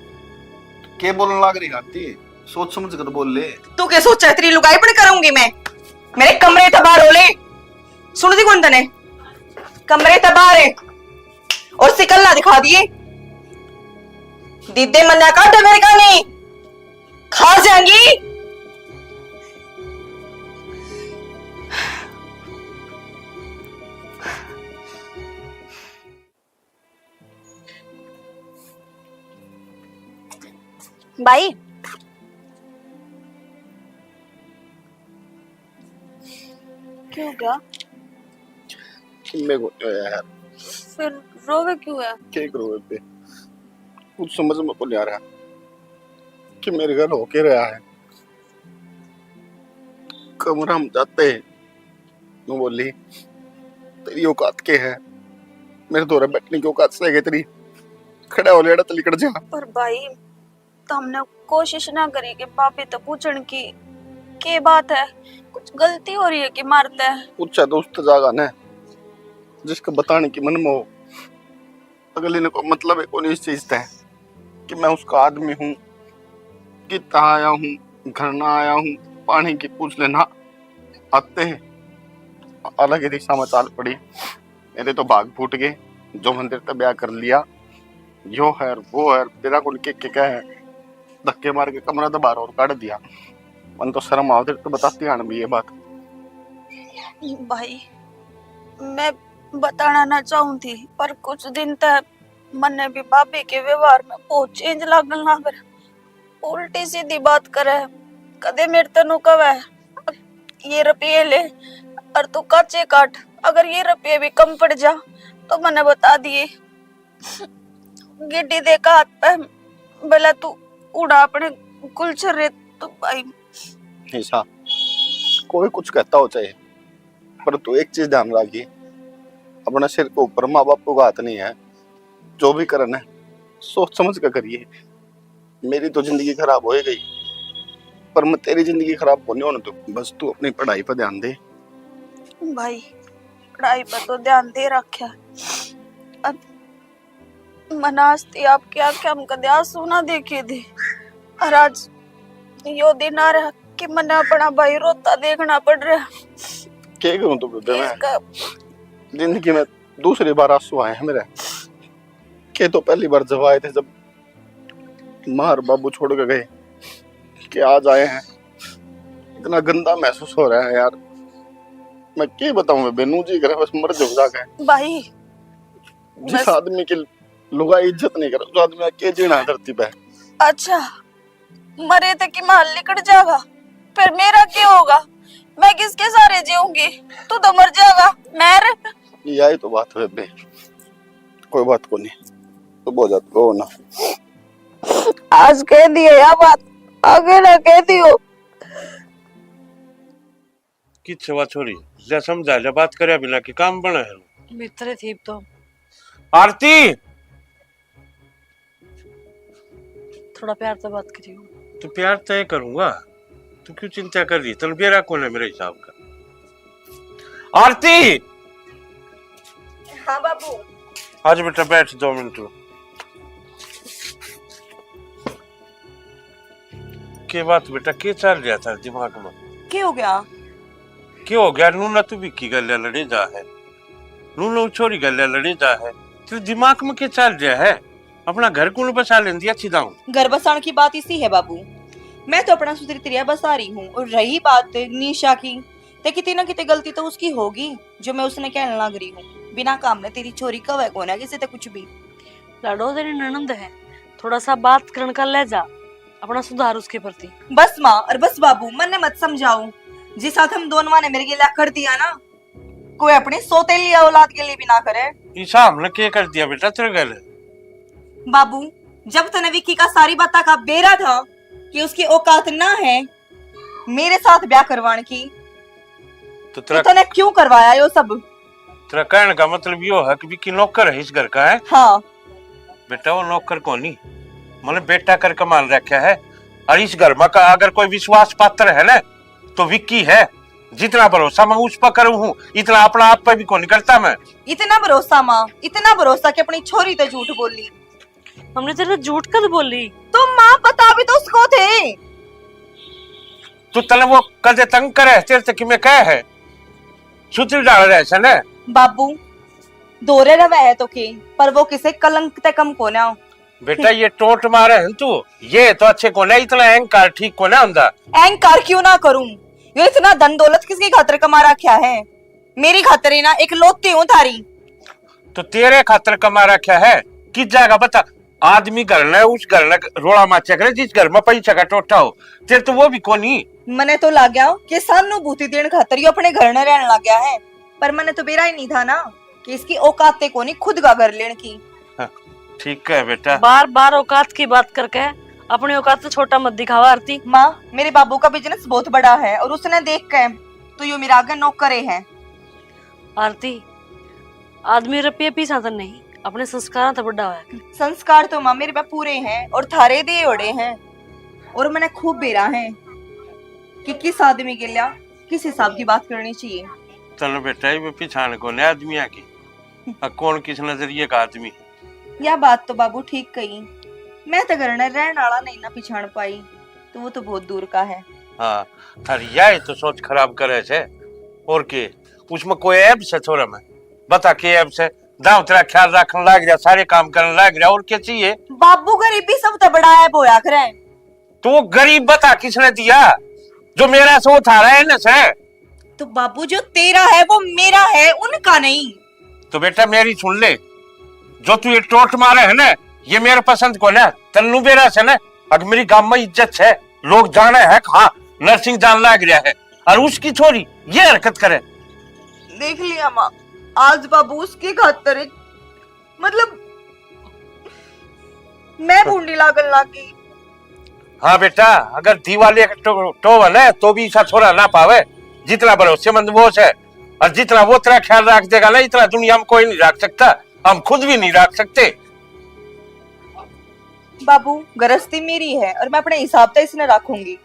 के बोलने लग रही हाथी? सोच समझ कर बोल ले। तू के सोचा है, तेरी लुगाई पण करूंगी मैं? मेरे कमरे ते बाहर हो ले। सुनती कोनी तने? कमरे ते बाहर है। और सिकल ना दिखा दिए। दीदे मन्ना काटे मेरे का नहीं। खा जाएंगी। भाई, क्यों गया? मेरे को तो यार। फिर रोवे क्यों है? क्या करूँ बे? कुछ समझ में को नहीं आ रहा कि मेरे घर हो के रहा है। कमरा में जाते ही वो बोली, "तेरी औकात के है? मेरे धोरे बैठने की औकात से है तेरी? खड़ा हो लेड़ा तो लिकड़ जा।" पर भाई, तो हमने कोशिश ना करी कि भाभी तो पूछण की के बात है, कुछ गलती हो रही है कि मारते है? पूछा तो उस तो जागा ने जिसका बताने की मन में हो। अगले ने कोई मतलब है कोनी इस चीज तै कि मैं उसका आदमी हूँ, कितना आया हूँ, घर ना आया हूँ, पानी की पूछ लेना। आते हैं अलग ही दिशा में चाल पड़ी। मेरे तो भाग फूट गए, जो मंदिर तक ब्याह कर लिया, यो है वो है, बिना कुल के, के क्या है, धक्के मार के कमरा तो बाहर और काट दिया। मन तो शर्म आवती तो बताती आन भी ये बात। भाई, मैं बताना ना चाहूँ थी, पर कुछ दिन तक मन्ने भी भाभी के व्यवहार में बहुत चेंज लागण लाग रहा। उल्टी सीधी बात करे, कदे मेरे तनु कवे, "ये रुपये ले और तू काचे काट, अगर ये रुपये भी कम पड़ जा तो मन्ने बता दिए।" गिड्डी दे का हाथ पे, "भला तू उड़ा अपने गुलछर्रे।" तो भाई, ऐसा कोई कुछ कहता हो चाहे, पर तू एक चीज ध्यान रखिए, अपने सिर के ऊपर माँ बाप का हाथ नहीं है। जो भी करना है, सोच समझ कर करिए। मेरी तो जिंदगी खराब हो ही गई, पर मैं तेरी जिंदगी खराब होने होने दूं। बस तू अपनी पढ़ाई पर ध्यान दे। भाई, पढ़ाई पर तो ध्यान दे रखा। अब मनास थी आपकी आंखें हम कदे आंसू ना देखे थे, और आज यो दिन आ रहा कि मने अपना भाई रोता देखना पड़ रहा। के करूं तो बेबे मैं? इसका जिंदगी में दूसरी बार आंसू आए हैं मेरे। के तो पहली बार जब आए थे, जब माँ और बाबू छोड़ के गए, के आज आए हैं। इतना गंदा महसूस हो रहा है यार, मैं के बताऊं बेबे, नू जी करे बस मर जाऊं जाके। भाई, जिस बस आदमी की लुगाई इज्जत नहीं करे, उस आदमी का के जीना है धरती पे। अच्छा, मरे तो कि माल लिकड़ जाएगा, फिर मेरा क्या होगा? मैं किसके सहारे जीऊंगी? तू तो मर जाएगा। मैं रे, यही तो बात है बेबे, कोई बात को नहीं, तो बहुत ज्यादा रो ना। आज कह दिया या बात, आगे ना कह दियो। किच्छे वा छोरी, ले समझा ले, बात करे बिना की काम बने है? मित्र थी तो। आरती, थोड़ा प्यार तो बात करियो। तो प्यार तय करूंगा, तू क्यों चिंता कर रही? तन बेरा कौन है मेरे हिसाब का? आरती! हाँ बाबू। आज बेटा बैठ दो मिनट। के बात बेटा, के चल रहा था दिमाग में? के हो गया? के हो गया? नूना तू भी की गल लड़े जा है, नूना छोरी गल लड़े जा है। तेरे दिमाग में के चल रहा है? अपना घर कौन बसा लेंदी अच्छी दाऊ? घर बसाण की बात इसी है बाबू, मैं तो अपना सुधरी तिरिया बसा रही हूँ। और रही बात निशा की, ते कितने ना कितने गलती तो उसकी होगी जो मैं उसने कहने लग रही हूँ। बिना काम में तेरी छोरी कवे कोना किसी ते कुछ भी। लाडो तेरी ननंद है, थोड़ा सा बात करण का लहजा अपना सुधार उसके प्रति। बस माँ और बस बाबू, मन्ने मत समझाओ। जिस साथ हम दोनों ने मेरे लिए कर दिया ना, कोई अपनी सौतेली औलाद के लिए भी ना करे। ईसा हमने के कर दिया बेटा तेरे गल? बाबू, जब तने विक्की का सारी बातों का बेरा था कि उसकी औकात ना है मेरे साथ ब्याह करवाने की, तो तो तेरा तने क्यों करवाया यो सब? तेरा कहने का मतलब यो है कि विक्की नौकर है इस घर का, है? हाँ। बेटा, वो नौकर कोनी, मैंने बेटा करके मान रखा है। और इस घर में का अगर कोई विश्वास पात्र है ना, तो विक्की है। जितना भरोसा मैं उस पर करूँ हूँ, इतना अपना आप पे भी कोनी करता मैं। इतना भरोसा माँ, इतना भरोसा कि अपनी छोरी ते झूठ बोली। हमने तेरे से झूठ कद बोली? तो माँ, पता भी तो उसको थे। तू तने वो कदे तंग करे, तेरे से कि मैं कह है? सुतरी डाल रहे से ना? बाबू, दोरे रवे है तो के, पर वो किसे कलंक ते कम कोना। बेटा, ये टोंट मारे है तू, ये तो अच्छे कोना, इतना अहंकार ठीक कोना हुंदा। अहंकार क्यों ना करूं? ये इतना धन दौलत किसकी खातर कमा रखा है? मेरी खातर ही ना, इकलौती हूँ थारी। तो तेरे खातर कमा रखा है, किस जगह बता? आदमी घर ने, उस घर ने रोला माचा करे जिस घर में पैसा का टोटा हो। तेरे तो वो भी कोनी। मने तो लाग्या कि सहानुभूति देण खातर यो अपने घर ने रहने लग गया है, पर मने तो बेरा ही नहीं था ना कि इसकी औकात ते कोनी खुद का घर लेने की। हाँ, ठीक है बेटा। बार बार औकात की बात करके अपनी औकात से छोटा मत दिखावा आरती। माँ, मेरे बाबू का बिजनेस बहुत बड़ा है और उसने देख के तो यो मेरा आगे नौकर है। आरती, आदमी रुपये पीछा तो नहीं, अपने संस्कारों तो बड़ा होया कर। संस्कार तो माँ मेरे पे पूरे हैं और थारे दे ओड़े हैं, और मैंने खूब बेरा है कि किस आदमी के लिया किस हिसाब की बात करनी चाहिए। चलो बेटा, ये पिछाण कोने आदमियां की, आ कौन किस नजरिए का आदमी। या बात तो बाबू ठीक कही, मैं तो घर में रहने वाला नहीं ना पिछाण पाई, तो वो तो बहुत दूर का है। हाँ, थारी यही तो सोच खराब करे से, और के? उसमें कोई ऐब से थोड़ा में? बता के ऐब से? दाव तेरा ख्याल रखन लाग रहा, सारे काम करन लाग रहा, और क्या चाहिए? बाबू, गरीबी सबसे बड़ा ऐब होया करे। तो वो गरीब बता किसने दिया? जो मेरा से वो थारा है ना से। तो बाबू, जो तेरा है वो मेरा है, उनका नहीं। तो बेटा मेरी सुन ले, जो तू ये टोट मारे है ना, ये मेरे पसंद को ना। तन्नू बेरा से ना, अगर मेरी गाम में इज्जत है, लोग जाने है, हाँ, नरसिंह जान लाग रहा है, और उसकी छोरी ये हरकत करे। देख लिया माँ, आज बाबू उसकी खातर एक, मतलब, मैं भूंडी लागन लागी। हाँ बेटा, अगर दिवाले का टो-, टोव है ना, तो भी ऐसा छोरा ना पावे। जितना भरोसेमंद वो है, और जितना वो तेरा ख्याल रख देगा ना, इतना दुनिया में कोई नहीं रख सकता, हम खुद भी नहीं रख सकते। बाबू, गृहस्थी मेरी है और मैं अपने हिसाब से इसने रखूंगी।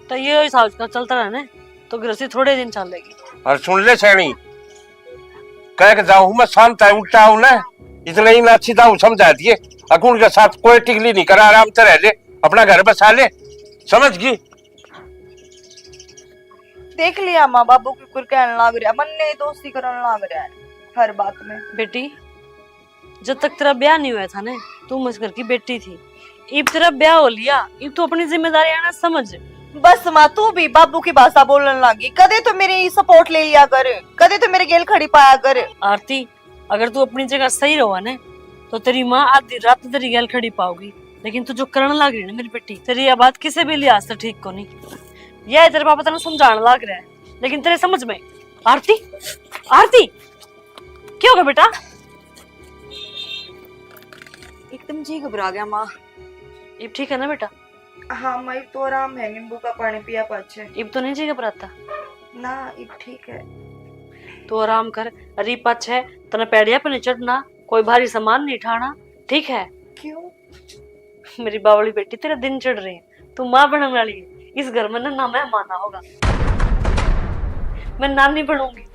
तो ये हिसाब का चलता रहे ना, तो गृहस्थी थोड़े दिन चलेगी। और सुन ले सैनी, कह के जाऊं हूं मैं शांत है, उल्टा हूं ना, इतना ही ना अच्छी दाऊ समझा दिए। अकुन के साथ कोई टिकली नहीं करा, आराम से रह ले, अपना घर बसा ले, समझ गई? देख लिया माँ, बाबू की कुर कहने लाग रहा, मन ने दोस्ती करने लाग रहा है हर बात में। बेटी, जब तक तेरा ब्याह नहीं हुआ था ना, तू इस घर की बेटी थी। इब तेरा ब्याह हो लिया, इब तू अपनी जिम्मेदारी आना समझ। बस माँ, तू भी बाबू की भाषा बोलने लगी। कदे तो मेरी सपोर्ट ले लिया कर, कदे तो मेरे गेल खड़ी पाया कर। आरती, अगर तू अपनी जगह सही रहा ना, तो तेरी माँ आधी रात तेरी गेल खड़ी पाओगी। लेकिन तू जो करण लाग रही ना मेरी बेटी, तेरी यह बात किसी भी लिहाज से ठीक को नहीं। यह तेरे पापा तेरे समझाने लाग रहा है, लेकिन तेरे समझ में। आरती, आरती, क्या हो गया बेटा? एकदम जी घबरा गया माँ। इब ठीक है ना बेटा? हाँ माँ, इब तो आराम है, नींबू का पानी पिया पाछे। इब तो नहीं जी घबराता? ना, इब ठीक है। तू आराम कर। अरे पाछे तने पैड़िया पे नहीं चढ़ना, कोई भारी सामान नहीं उठाना, ठीक है? क्यों? मेरी बावली बेटी, तेरे दिन चढ़ रहे हैं, तू माँ बनने वाली है। इस घर में ना, ना मेहमान आओगा, मैं नानी बनूंगी।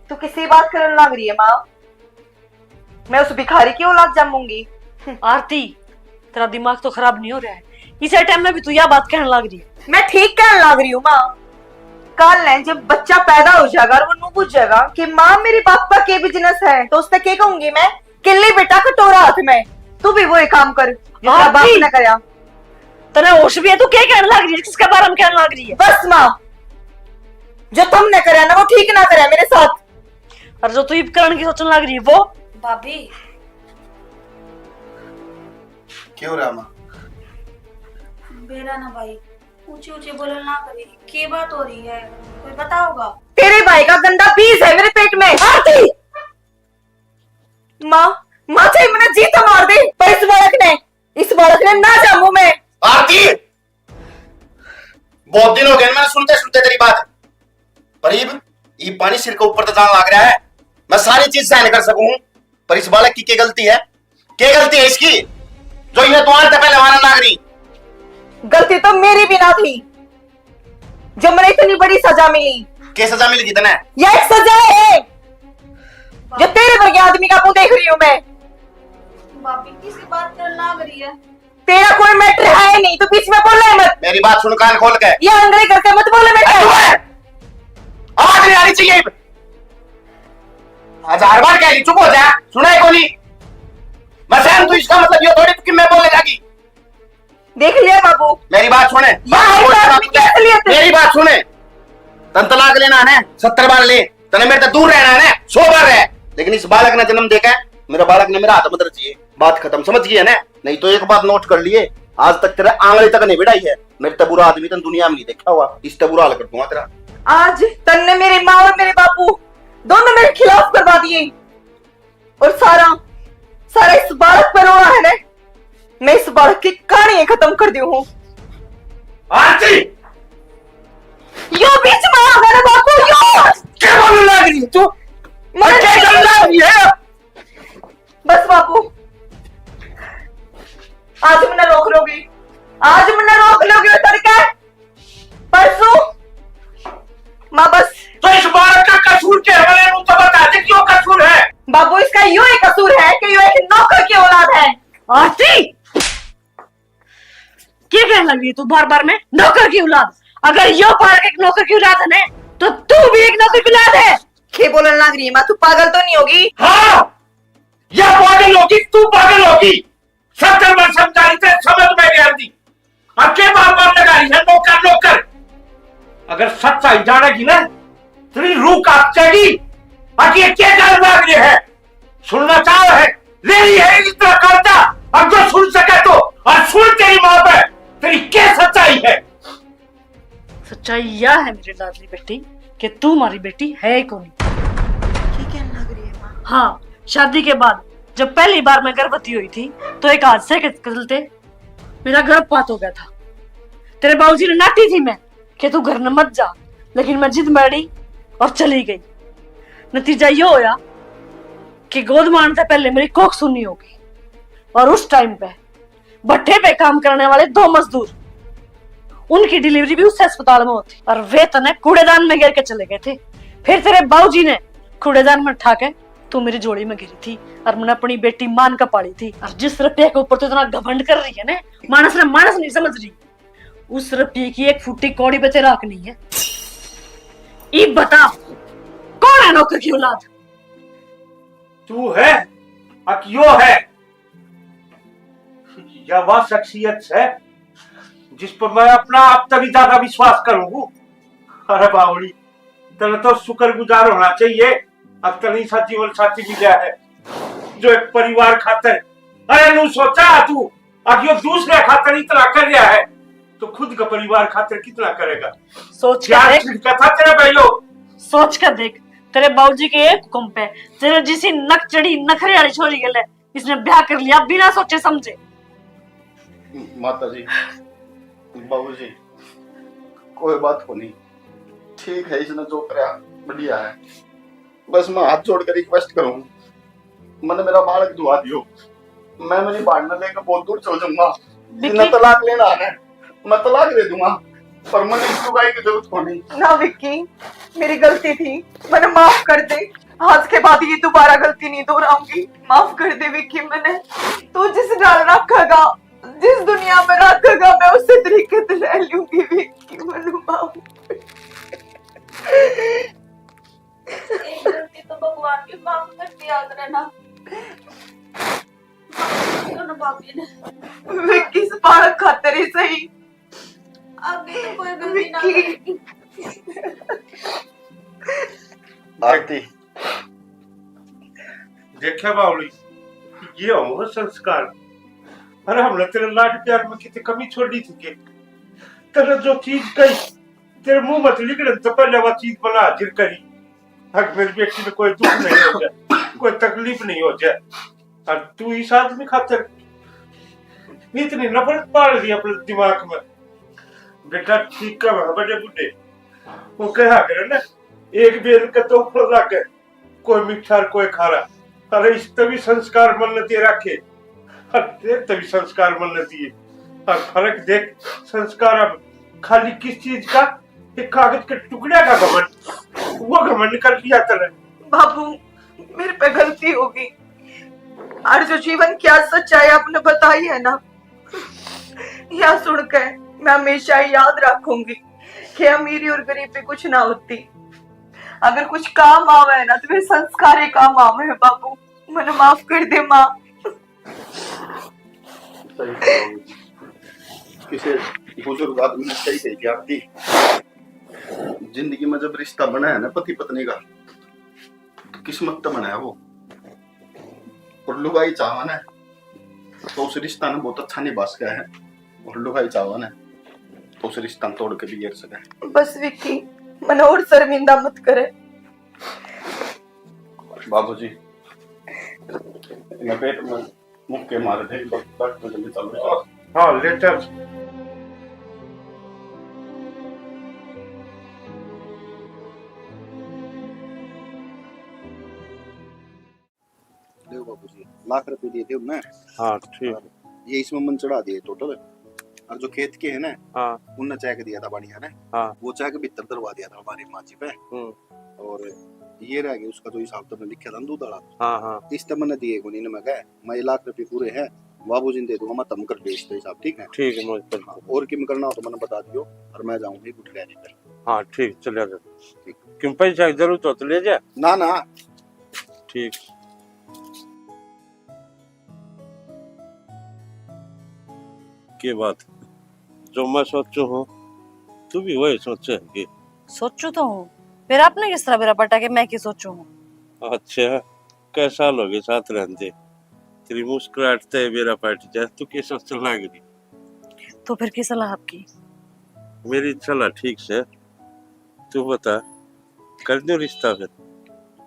तू किसी बात करने लग रही है माँ? मैं उस भिखारी की औलाद जमूंगी। आरती, तेरा दिमाग तो खराब नहीं हो रहा है? इसे टाइम में भी तू यह बात कहने लग रही है। मैं ठीक कहने लग रही हूँ माँ। कल है जब बच्चा पैदा हो जाएगा और वो नू बुझेगा कि माँ मेरे पापा के बिजनेस है, तो उसने क्या कहूंगी मैं? किल्ली बेटा कटोरा हाथ में, तू भी वही काम कर जिसका बाप आरती! ने करया। तेरा होश भी है? तू क्या कहने लग रही है? किसके बारे में कहने लग रही है? बस माँ, जो तुमने करया ना वो ठीक ना करया मेरे साथ। और जो तू इब करण की सोचने लग रही है वो? भाभी। क्यों रहा माँ? बेरा ना भाई, ऊंचे ऊंचे बोलन ना करी। के बात हो रही है, कोई बताओगा? तेरे भाई का गंदा बीज है मेरे पेट में। आरती! माँ, माँ चाहे मैंने जी तो मार दे, पर इस बालक ने, इस बालक ने ना जामू मैं। आरती, बहुत दिन हो गए मैंने सुनते सुनते तेरी बात, पर इब, इब पानी सिर के ऊपर तो जान लग रहा है। मैं सारी चीज सहन कर सकूं, पर इस बालक की क्या गलती है? क्या गलती है इसकी जो ये द्वार से पहले मारन लाग रही? गलती तो मेरी भी ना थी जो मैंने इतनी बड़ी सजा मिली। क्या सजा मिली थी तने? यह एक सजा है जो तेरे वर्गे आदमी का मुंह देख रही हूँ मैं। भाभी किसी बात करने लाग रही है। तेरा कोई मैटर है ही नहीं, तू बीच में बोले मत। मेरी बात सुन कान खोल के। ये अंग्रेज करके मत बोले मेरे ए, को। चुप है। आवाज नहीं आनी चाहिए। हजार बार कह ली, चुप हो जा, सुना है कोनी? मैं सहन तू, इसका मतलब ये थोड़ी कि मैं बोले जागी। देख लिया बाबू। मेरी बात सुने। ये बात सुने, बाबू, कैसे लिए थे? मेरी बात सुने। तन तलाक लेना है ना, सत्तर बार ले। तने मेरे से दूर रहना है ना, सौ बार रह, लेकिन इस बालक ने जन्म देके मेरे बालक ने मेरा हाथ मत रचिए। बात खत्म, समझ गई है ना? नहीं तो एक बात नोट कर लिए, आज तक तेरे आंगली तक नहीं बढ़ाई है। मेरे ते बुरा आदमी तन दुनिया में नहीं देखा हुआ, इस ते बुरा हाल कर दूंगा तेरा। आज तन्ने मेरी माँ और मेरे बापू दोनों मेरे खिलाफ करवा दिए, और सारा, सारा इस बालक पर रोना है ना। मैं इस बालक की कहानी खत्म कर दी हूँ। आरती! यो बीच में आ गया ना बापू, यो! क्या बोलने लग रही है तू? मैं क्या करने लग रही है? बस बापू, आज मैंने रोक लोगी, आज मैंने रोक लोगी तड़के परसों। माँ बस। तो इस बालक का कसूर क्या है? मैंने तो बता दे क्यों कसूर है। बाबू, इसका यो ही कसूर है कि यो एक नौकर की औलाद है। आरती, क्या कहने लगी तू बार बार में नौकर की औलाद? अगर यो बालक एक नौकर की औलाद है ना, तो तू भी एक नौकर की औलाद है। के बोलन लग रही है माँ, तू पागल तो नहीं होगी? हाँ, या पागल होगी, तू पागल होगी। सत्तर बार समझा रही थे, समझ में नहीं आती। अब के बार बार लगा रही है नौकर नौकर? अगर सच्चाई जानेगी ना, तेरी रूह कांप जाएगी। अब ये क्या कर लग रहे हैं? सुनना चाह रहे, ले रही है इतना कर्जा। अब जो सुन सके तो, और सुन तेरी माँ पे, तेरी क्या सच्चाई है? सच्चाई यह है मेरी लाडली बेटी कि तू हमारी बेटी है ही कोनी। क्या कहने लग रही है माँ? हाँ, शादी के बाद जब पहली बार मैं गर्भवती हुई थी तो एक हादसे के चलते मेरा गर्भपात हो गया था। तेरे बाबूजी ने नाटी थी मैं कि तू घर न मत जा, लेकिन मैं जिद में अड़ी और चली गई। नतीजा यो होया कि गोद मारने से पहले मेरी कोख सुन्नी हो गई और उस टाइम पे भट्ठे पे काम करने वाले दो मजदूर, उनकी डिलीवरी भी उस अस्पताल में होती और वे तने कूड़ेदान में गिर के चले गए थे। फिर तेरे बाबूजी ने कूड़ेदान में उठा के तू मेरी झोली में गिरी थी और मैंने अपनी बेटी मान का पाली थी। और जिस रुपये के ऊपर तू इतना घमंड कर रही है ना, मानस ने मानस नहीं समझ रही। उस रुपये की एक फुट्टी कौड़ी पे तेरा हक नहीं है। इब बता, कौन है नौकर की औलाद? तू है, अक यो है, या वह शख्सियत है जिस पर मैं अपना आप तभी ज्यादा विश्वास करूंगा। अरे बावड़ी, तेरा तो शुक्रगुजार होना चाहिए, अब तनी सा जीवन साथी मिला है जो एक परिवार खातर। अरे नू सोचा तू, अब यो दूसरे खातर इतना कर रहा है तो खुद का परिवार खातर कितना करेगा? सोच के यार देख। छिड़का था तेरा भाई लोग। सोच के देख, तेरे बाबूजी के एक हुक्म पे तेरे जिसी नक चढ़ी नखरे वाली छोरी गले इसने ब्याह कर लिया बिना सोचे समझे। माता जी, बाबूजी, कोई बात को नहीं, ठीक है, इसने जो करया बढ़िया है। बस मैं हाथ जोड़ कर रिक्वेस्ट करूँ, मने मेरा बालक दुआ दियो। मैं मेरी बाढ़ लेकर बहुत दूर चल जाऊंगा। जितना विक्की। तलाक लेना है, मैं तलाक दे दूंगा, पर मने इस लुगाई की जरूरत कोनी। ना विक्की, मेरी गलती थी, मने माफ कर दे। आज के बाद ये दोबारा गलती नहीं दोहराऊंगी। माफ कर दे विक्की, मने तू जिस ढाल रखेगा, जिस दुनिया में रखेगा, मैं उसी तरीके से रह लूंगी विक्की, मने माफ कर। एक गलती तो भगवान की माफ कर दिया करे ना। माफ कर दो ना भाभी ने। विक्की, इस बालक खातर ही सही। आगे तो कोई गलती ना विक्की। करेगी। आरती। देखा बावली, ये हो संस्कार। अरे हमने तेरे लाड प्यार में कितनी कमी छोड़ी थी के? तेरे जो चीज कही, तेरे मुंह मत निकले तो पहले वो चीज बना हाजिर करी। हक मेरी बेटी में कोई दुख नहीं हो जाए, कोई तकलीफ नहीं हो जाए। और तू इस आदमी खातर इतनी नफरत पाल ली अपने दिमाग में। बेटा, ठीक कह बड़े बूढ़े, वो कहा करे ना, एक बेल के दो फल लागे, कोई मीठा और कोई खारा। अरे, इस तभी संस्कार मन ने दे रखे, और तेरे तभी संस्कार मन ने दिए। और फर्क देख, संस्कार अब खाली किस चीज का? एक कागज के टुकड़े का घमंड, वो घमंड कर लिया तने। बाबू, मेरे पे गलती होगी, और जो जीवन की आज सच्चाई आपने बताई है ना, या सुनकर मैं हमेशा याद रखूंगी कि अमीरी और गरीबी कुछ ना होती। अगर कुछ काम आवे ना, तो वे संस्कार ही काम आवे हैं बाबू। मने माफ कर दे माँ। सही कहा बाबू जी। किसी बुजुर्ग आदमी ने सही कही थी आरती, जिंदगी में जब रिश्ता बना है ना पति पत्नी का, तो किस्मत तो बना है वो। और लुगाई चाहवा ना, तो उस रिश्ता ने बहुत अच्छा निभा सका है, और लुगाई चाहवा ना, तो उस रिश्ता ने तोड़ के बिगड़ सका है। बस विक्की, मने और शर्मिंदा मत करे। बाबूजी, इन्हें पेट में मुक्के मारे थे, डॉक्टर के लिए चल रहा। हाँ, ले चल। देखो बाबूजी, लाख रुपए दिए थे उनने। हाँ, ठीक। और ये इसमें मन चढ़ा दिए टोटल। और जो खेत के है ना, हाँ। उनने चेक दिया था बढ़िया ने। हाँ। वो चेक भीतर धरवा दिया था हमारी माँ जी पे। हम्म। और ये रह गया उसका जो हिसाब तुमने लिखा था ना दूध वाला। हाँ, हाँ। इस तो मैंने दिए कोनी, मैं कहा, मैं ये लाख रुपए पूरे हैं, बाबूजी ने दे दूंगा, मैं तुम कर दो इसका हिसाब, ठीक है? ठीक है, मैं कर दूंगा। हाँ, और किम करना हो तो मैंने बता दियो, और मैं जाऊंगा गुठिया जी पर। हाँ, ठीक, चले जा। ठीक। किम पैसा की जरूरत हो तो ले जा। ना, ना। ठीक। के बात, जो मैं सोचू हूँ, तू भी वही सोचे है के? सोचू तो हूँ, फिर आपने किस तरह बेरा पटा के मैं की सोचू हूँ? अच्छा, कै साल हो गए साथ रहते, तेरी मुस्कुराहट ते बेरा पट जा, तू के सोचने लग रही? तो फिर की सलाह आपकी? मेरी सलाह ठीक से, तू बता, कर दो रिश्ता फिर।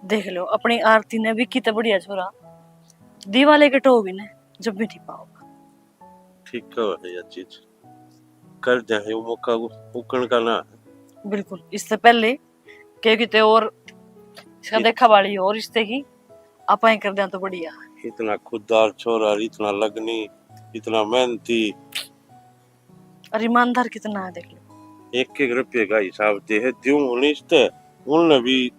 देख लो, अपनी आरती ने विक्की ते बढ़िया छोरा दिवाले के टो भी ने जब भी नहीं पाओगा। ठीक कहो है यह चीज, कर दे, ये मौका उ-, उकण का ना है। बिल्कुल, इससे पहले क्योंकि ते और इसका ये देखा वाली और रिश्ते की आपाएं कर दें तो बढ़िया। इतना खुददार छोरा, इतना लगनी, इतना मेहनती। और ईमानदार कितना है, देख लो। एक एक रुपये का हिसाब दे है, द्यूं होने इसते, उनने भी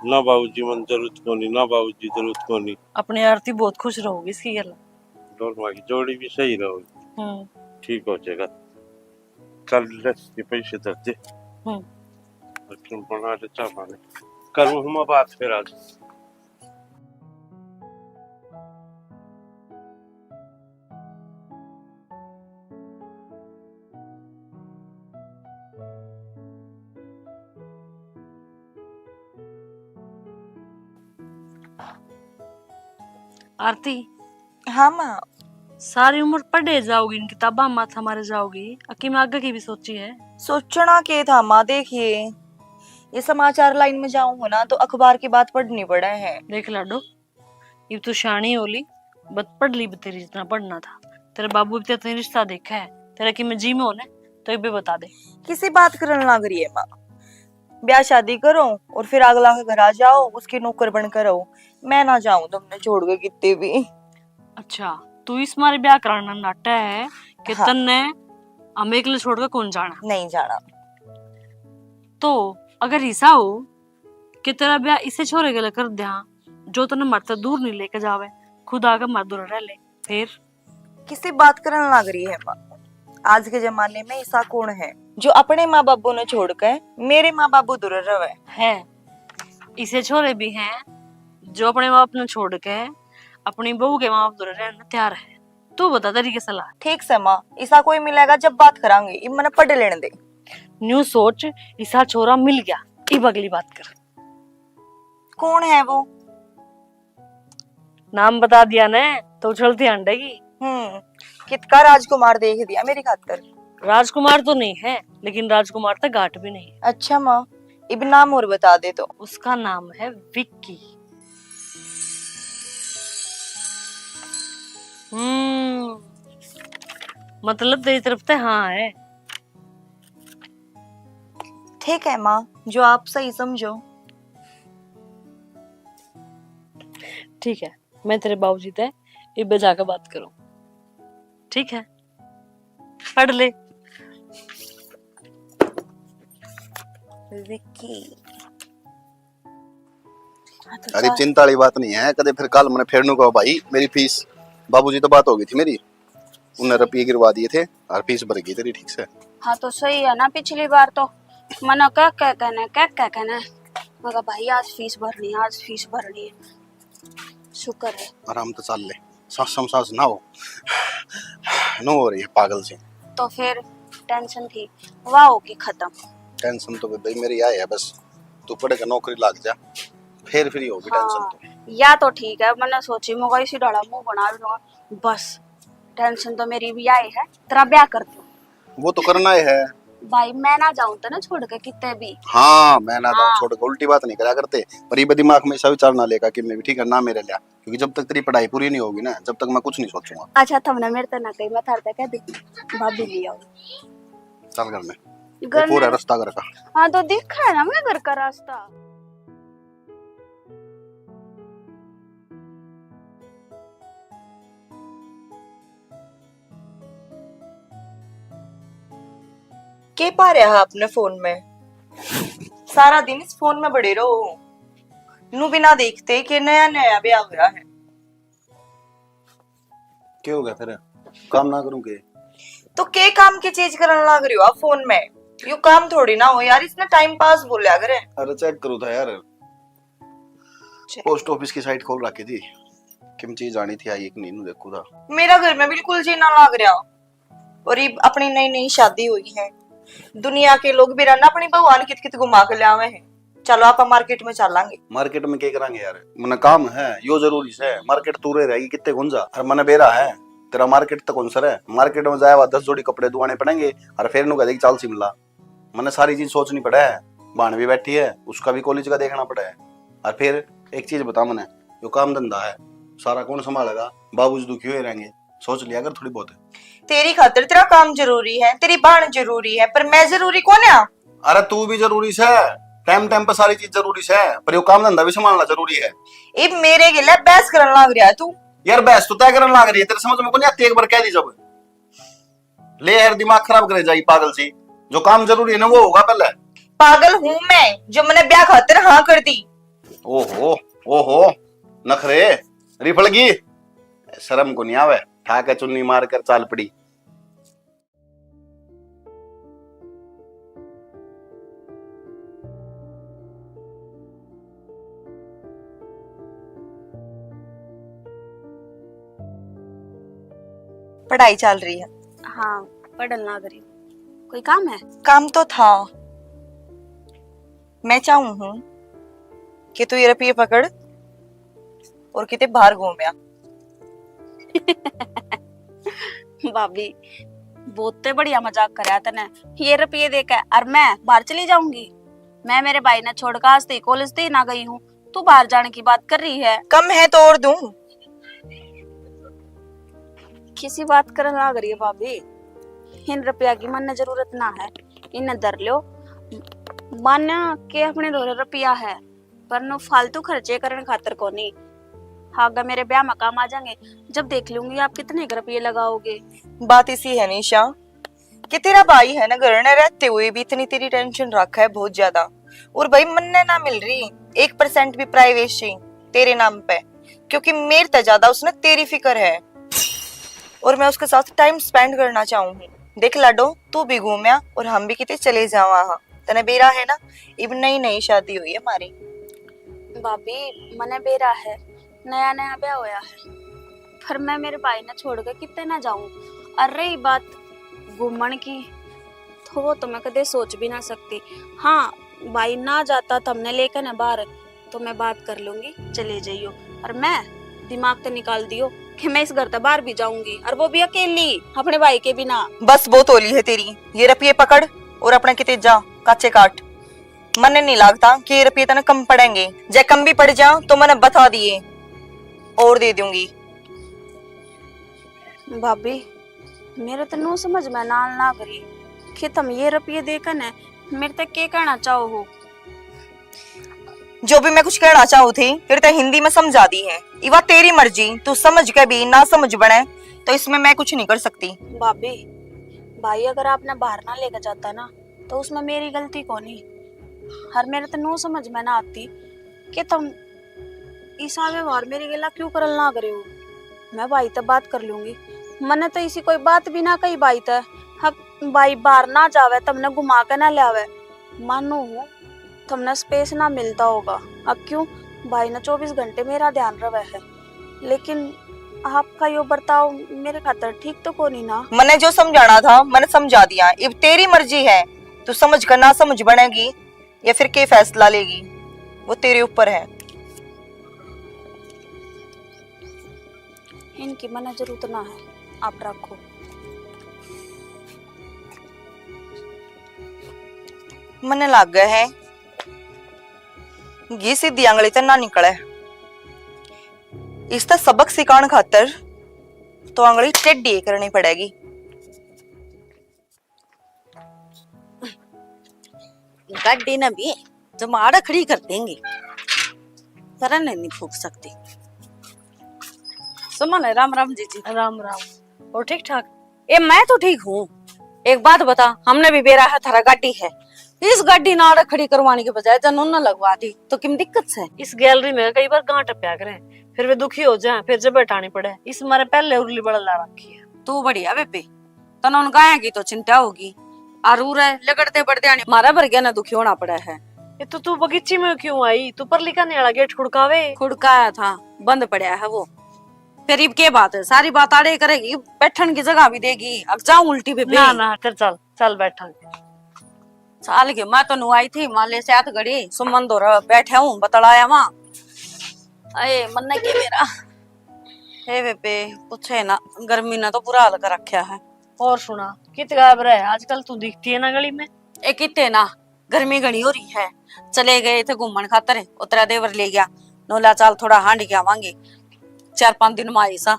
ना बाबूजी मन जरूरत कोनी, ना बाबूजी जरूरत कोनी। अपनी आरती बहुत खुश रहोगी इसकी गल। दोनों की जोड़ी भी सही रहोगी। हम्म। ठीक हो जाएगा। चल ले, ये पैसे धर दे। हम्म। और तुम बना ले चाय पानी। करूँ हम बात फिर आज। आरती। हाँ माँ। सारी उम्र पढ़े जाओगी, इन किताबा माथा मारे जाओगी, अकी में आगे की भी सोची है? सोचना के था माँ, देखिए, ये समाचार लाइन में जाऊं हो ना, तो अखबार की बात पढ़नी पड़े है। देख लाडो, इब तू शानी हो ली, बत पढ़ ली, तेरी जितना पढ़ना था। तेरे बाबू भी तेरे रिश्ता देखा है, तेरा कि मैं जी में होने, तो इबे बता दे। किसी बात करन लाग रही है माँ? ब्याह शादी करो और फिर अगला के घर आ जाओ, उसकी नौकर बनकर रहो। मैं ना जाऊं तुमने छोड़ के कितने भी। अच्छा, तू इस मारे ब्याह कराना नाटा है कि हाँ। तन्ने हम एकले छोड़ के कौन जाना? नहीं जाना। तो अगर ऐसा हो कि तेरा ब्याह इसे छोरे के लिए कर दिया, जो तन्ने मारे दूर नहीं लेके जावे, खुद आके मारे दूर रह ले, फिर? किसी बात करने लग रही है माँ? आज के जमाने में ऐसा कौन है जो अपने माँ बाबू ने छोड़ के मेरे माँ बाबू दूर रहे? है, इसे छोरे भी हैं जो अपने माँ बाप ने छोड़ के अपनी बहू के माँ बाप दूर रहने तैयार है। तू बता तेरी के सलाह? ठीक से माँ, ऐसा कोई मिलेगा जब बात करांगे, इब मने पढ़ लेने दे। न्यू सोच, ऐसा छोरा मिल गया, इब अगली बात कर। कौन है वो? नाम बता दिया ने तो उछलती हांडेगी। हम्म, कितका राजकुमार देख दिया मेरी खातर। राजकुमार तो नहीं है, लेकिन राजकुमार तक घाट भी नहीं है। अच्छा माँ, इब नाम और बता दे तो। उसका नाम है विक्की। हम्म, मतलब तेरी तरफ से हाँ है। ठीक है माँ, जो आप सही समझो। ठीक है, मैं तेरे बाबूजी ते इबे जाके बात करूं। ठीक है, पढ़ ले। विक्की। हाँ, तो अरे, चल। चिंता वाली बात नहीं है, कदे फिर कल मने फिर नू कहो, "भाई, मेरी फीस।" बाबूजी तो बात हो गई थी मेरी, उन्हें रुपये गिरवा दिए थे और फीस भर गई तेरी ठीक से। हाँ, तो सही है ना, पिछली बार तो मना कह कह के ना, कह कह के ना, मैं कहा, "भाई, आज फीस भरनी है, आज फीस भरनी है।" शुक्र है। आराम तो चल ले, सांसम सांस ना हो, नो हो रही है पागल सी। तो फिर टेंशन थी, वाह होगी खत्म। टेंशन तो भाई मेरी आए है बस, तू पढ़ के नौकरी लाग जा, फिर फ्री होगी हाँ, टेंशन तो। या तो ठीक है, मैंने सोची मैं इसी डाला मुंह बना लूंगा, बस टेंशन तो मेरी भी आई है, तेरा ब्याह कर दूं। वो तो करना ही है। भाई, मैं ना जाऊं तो ना छोड़ के कितने भी। हाँ, मैं ना जाऊं हाँ। छोड़ के, उल्टी बात नहीं करा करते, पर ये दिमाग में ऐसा विचार ना लेगा कि मैं भी ठीक है ना मेरे लिया, क्योंकि जब तक तेरी पढ़ाई पूरी नहीं होगी ना, जब तक मैं कुछ नहीं सोचूंगा। अच्छा, तुमने मेरे तो ना कही, मैं थारे तक कह दी, भाभी ले आओ। चल घर में, घर पूरा में रास्ता घर का। हाँ, तो दिखा है ना मैं घर का रास्ता। के पा रहा है अपने फोन में? सारा दिन इस फोन में बड़े रहो। नू बिना देखते कि नया नया ब्याह हुआ है। क्या हो गया फिर? काम ना करूं के? तो के काम की चीज करन लाग रही हो आप फोन में? यू काम थोड़ी ना हो यार, इसने टाइम पास बोल्या करे। अरे चेक करूं था यार। चेक। पोस्ट ऑफिस की साइट खोल रखी थी, किम चीज आनी थी, आई कि नहीं, नू देखू था। मेरा घर में बिल्कुल जी ना लाग रहा। और ये अपनी नई नई शादी हुई है, दुनिया के लोग भी रहना अपनी भगवान कित कित घुमा के ले आवे हैं। चलो, आप मार्केट में चलांगे। मार्केट में क्या करांगे यार, मने काम है, यो जरूरी से। मार्केट तू रह रहेगी कितने गुंजा, और मने बेरा है तेरा मार्केट तक कौन सर है। मार्केट में जाए, वहाँ दस जोड़ी कपड़े दुआने पड़ेंगे, और फिर नु कह देगी, "चाल सिमला।" मने सारी चीज सोचनी पड़े है। भाण भी बैठी है, उसका भी कॉलेज का देखना पड़े है। और फिर एक चीज बता मने, यो काम धंधा है, सारा कौन संभालेगा? बाबूजी दुखी हुए रहेंगे, सोच लिया कर थोड़ी बहुत। तेरी खातर तेरा काम जरूरी है, तेरी भाण जरूरी है, पर मैं जरूरी कौन है? अरे तू भी जरूरी से, टाइम टाइम पर सारी चीज जरूरी से, पर यो काम धंधा भी संभालना जरूरी है। इब मेरे गेले बहस करन लाग रहा है तू। यार बहस तो तय करन लाग रही है, तेरे समझ में कौन आती, एक बार कह दी जब। ले यार, दिमाग खराब करे जाई पागल सी। जो काम जरूरी है ना, वो होगा पहले। पागल हूँ मैं, जो मैंने ब्याह खातिर हाँ कर दी। ओहो, ओहो, नखरे, रिफड़गी, शर्म को नहीं आवे, ठा के चुन्नी मार कर चाल पड़ी। पढ़ाई चल रही है? हाँ, पढ़न लाग रही हूँ। कोई काम है? काम तो था। मैं चाहूँ हूँ कि तू ये रुपये पकड़ और किते बाहर घूम आ। भाभी, बहुत बढ़िया मजाक करया तने। ये रुपये देके और मैं बाहर चली जाऊंगी? मैं मेरे भाई ने छोड़कर आज तक कॉलेज तक ही ना गई हूँ, तू बाहर जाने की बात कर रही है। कम है तो और दूं? किसी बात करन लाग रही है भाभी? इन रुपया की मन्ने जरूरत ना है, इन्हें धर लो मान्या के अपने धोरे रुपया है, पर नु फालतू खर्चे करण खातर कोनी। आगे मेरे ब्याह में काम आ जाएंगे, जब देख लूंगी आप कितने के रुपये लगाओगे। बात इसी है निशा, कि तेरा भाई है ना घर में रहते हुए भी इतनी तेरी टेंशन रखा है बहुत ज्यादा। और भाई, मन्ने ना मिल रही एक परसेंट भी प्राइवेसी तेरे नाम पे, क्योंकि मेरे ते ज्यादा उसने तेरी फिक्र है। और मैं उसके साथ टाइम स्पेंड करना चाहूँ हूँ। देख लाडो, तू भी घूमया और हम भी किते चले जावा हाँ। तने बेरा है ना, इब नई नई शादी हुई है हमारी। भाभी, मने बेरा है, नया नया ब्याह होया है, पर मैं मेरे भाई ने छोड़ के किते ना जाऊं। और रही बात घूमण की, तो वो तो मैं कदे सोच भी ना सकती। हाँ, भाई ना जाता थमने लेकर ना बाहर, तो मैं बात कर लूंगी, चले जाइयो। और मैं दिमाग तो निकाल दियो कि मैं इस घर से बाहर भी जाऊंगी, और वो भी अकेली, अपने भाई के बिना। बस, बहुत होली है तेरी, ये रुपये पकड़ और अपने किते जा, काचे काट। मन्ने नहीं लगता कि ये रुपये तने कम पड़ेंगे, जे कम भी पड़ जा तो मन्ने बता दिए और दे दूंगी। भाभी, मेरे तो नू समझ में ना लाग रही कि तुम ये रुपये देकर ने मेरे तक के कहना चाहो हो। जो भी मैं कुछ कहना चाहूँ थी, फिर ते हिंदी में समझा दी है। इवा तेरी मर्जी, तू समझ के भी ना समझ बने, तो इसमें मैं कुछ नहीं कर सकती। भाभी, भाई अगर आपने बाहर ना लेकर जाता ना, तो उसमें मेरी गलती कोनी। हर मेरे तो नू समझ में ना आती कि तुम इसा व्यवहार मेरी गेला क्यों करल ना करे हो। मैं भाई तक बात कर लूंगी, मने तो इसी कोई बात भी ना कही भाई तक। अब भाई बाहर ना जावे, तुमने घुमा के ना लावे। मानू हूँ, तुमने स्पेस ना मिलता होगा। अब क्यों, भाई ने चौबीस घंटे मेरा ध्यान रवे है, लेकिन आपका यो बर्ताव मेरे खातर ठीक तो कोनी ना। मने जो समझाना था, मने समझा दिया। इब तेरी मर्जी है, तू समझ कर ना समझ बनेगी या फिर के फैसला लेगी, वो तेरे ऊपर है। इनकी मने जरूरत ना है, आप रखो। मने लागे है घी सीधी आंगली ते ना निकले। इसका सबक सिखाण खातर तो आंगली टेढ़ी करनी पड़ेगी। गाड़ी ना भी जमाड़ खड़ी कर देंगे, पर नहीं फूक सकती। सुमन, राम राम जीजी। राम राम। और ठीक ठाक? ए, मैं तो ठीक हूँ। एक बात बता, हमने भी बेरा है, थारा गाड़ी है, इस गाड़ी ना आड़े खड़ी करवाने के बजाय जन उन्हें लगवा दी, तो किम दिक्कत से? इस गैलरी में कई बार गांठ टप्या करे, फिर वे दुखी हो जाए, फिर जब बैठानी पड़े, इस मारे पहले उर्ली बड़ा ला रखी है। तू बढ़िया बेबे, तने उन गाया की तो चिंता होगी। और उरे लगड़ते बढ़ते आने मारा भर गया ना दुखी होना पड़ा है। ये तो तू बगीची में क्यों आई? तू परली काने वाला गेट खुड़कावे। खुड़काया था, बंद पड़ा है वो। फिर इब के बात है, सारी बात आड़े करेगी, बैठन की जगह भी देगी। अब जाऊं उल्टी पे ना, भी? ना, फिर चल, चल बैठा। चाल के मैं तो नु आई थी, माले से हाथ घड़ी, सुमन दो बैठे हूँ, बतलाया वहाँ। अये, मन्ने के मेरा। हे बेबे, पूछे ना, गर्मी ने तो बुरा हाल कर रखा है। और सुना, कित गायब रहे आजकल, तू दिखती है ना गली में। ए किते ना, गर्मी घणी हो रही है। चले गए थे घूमण खातर, उतरा देवर ले गया, नोला चाल थोड़ा हांड के आवांगे, चार पांच दिन में आई सा।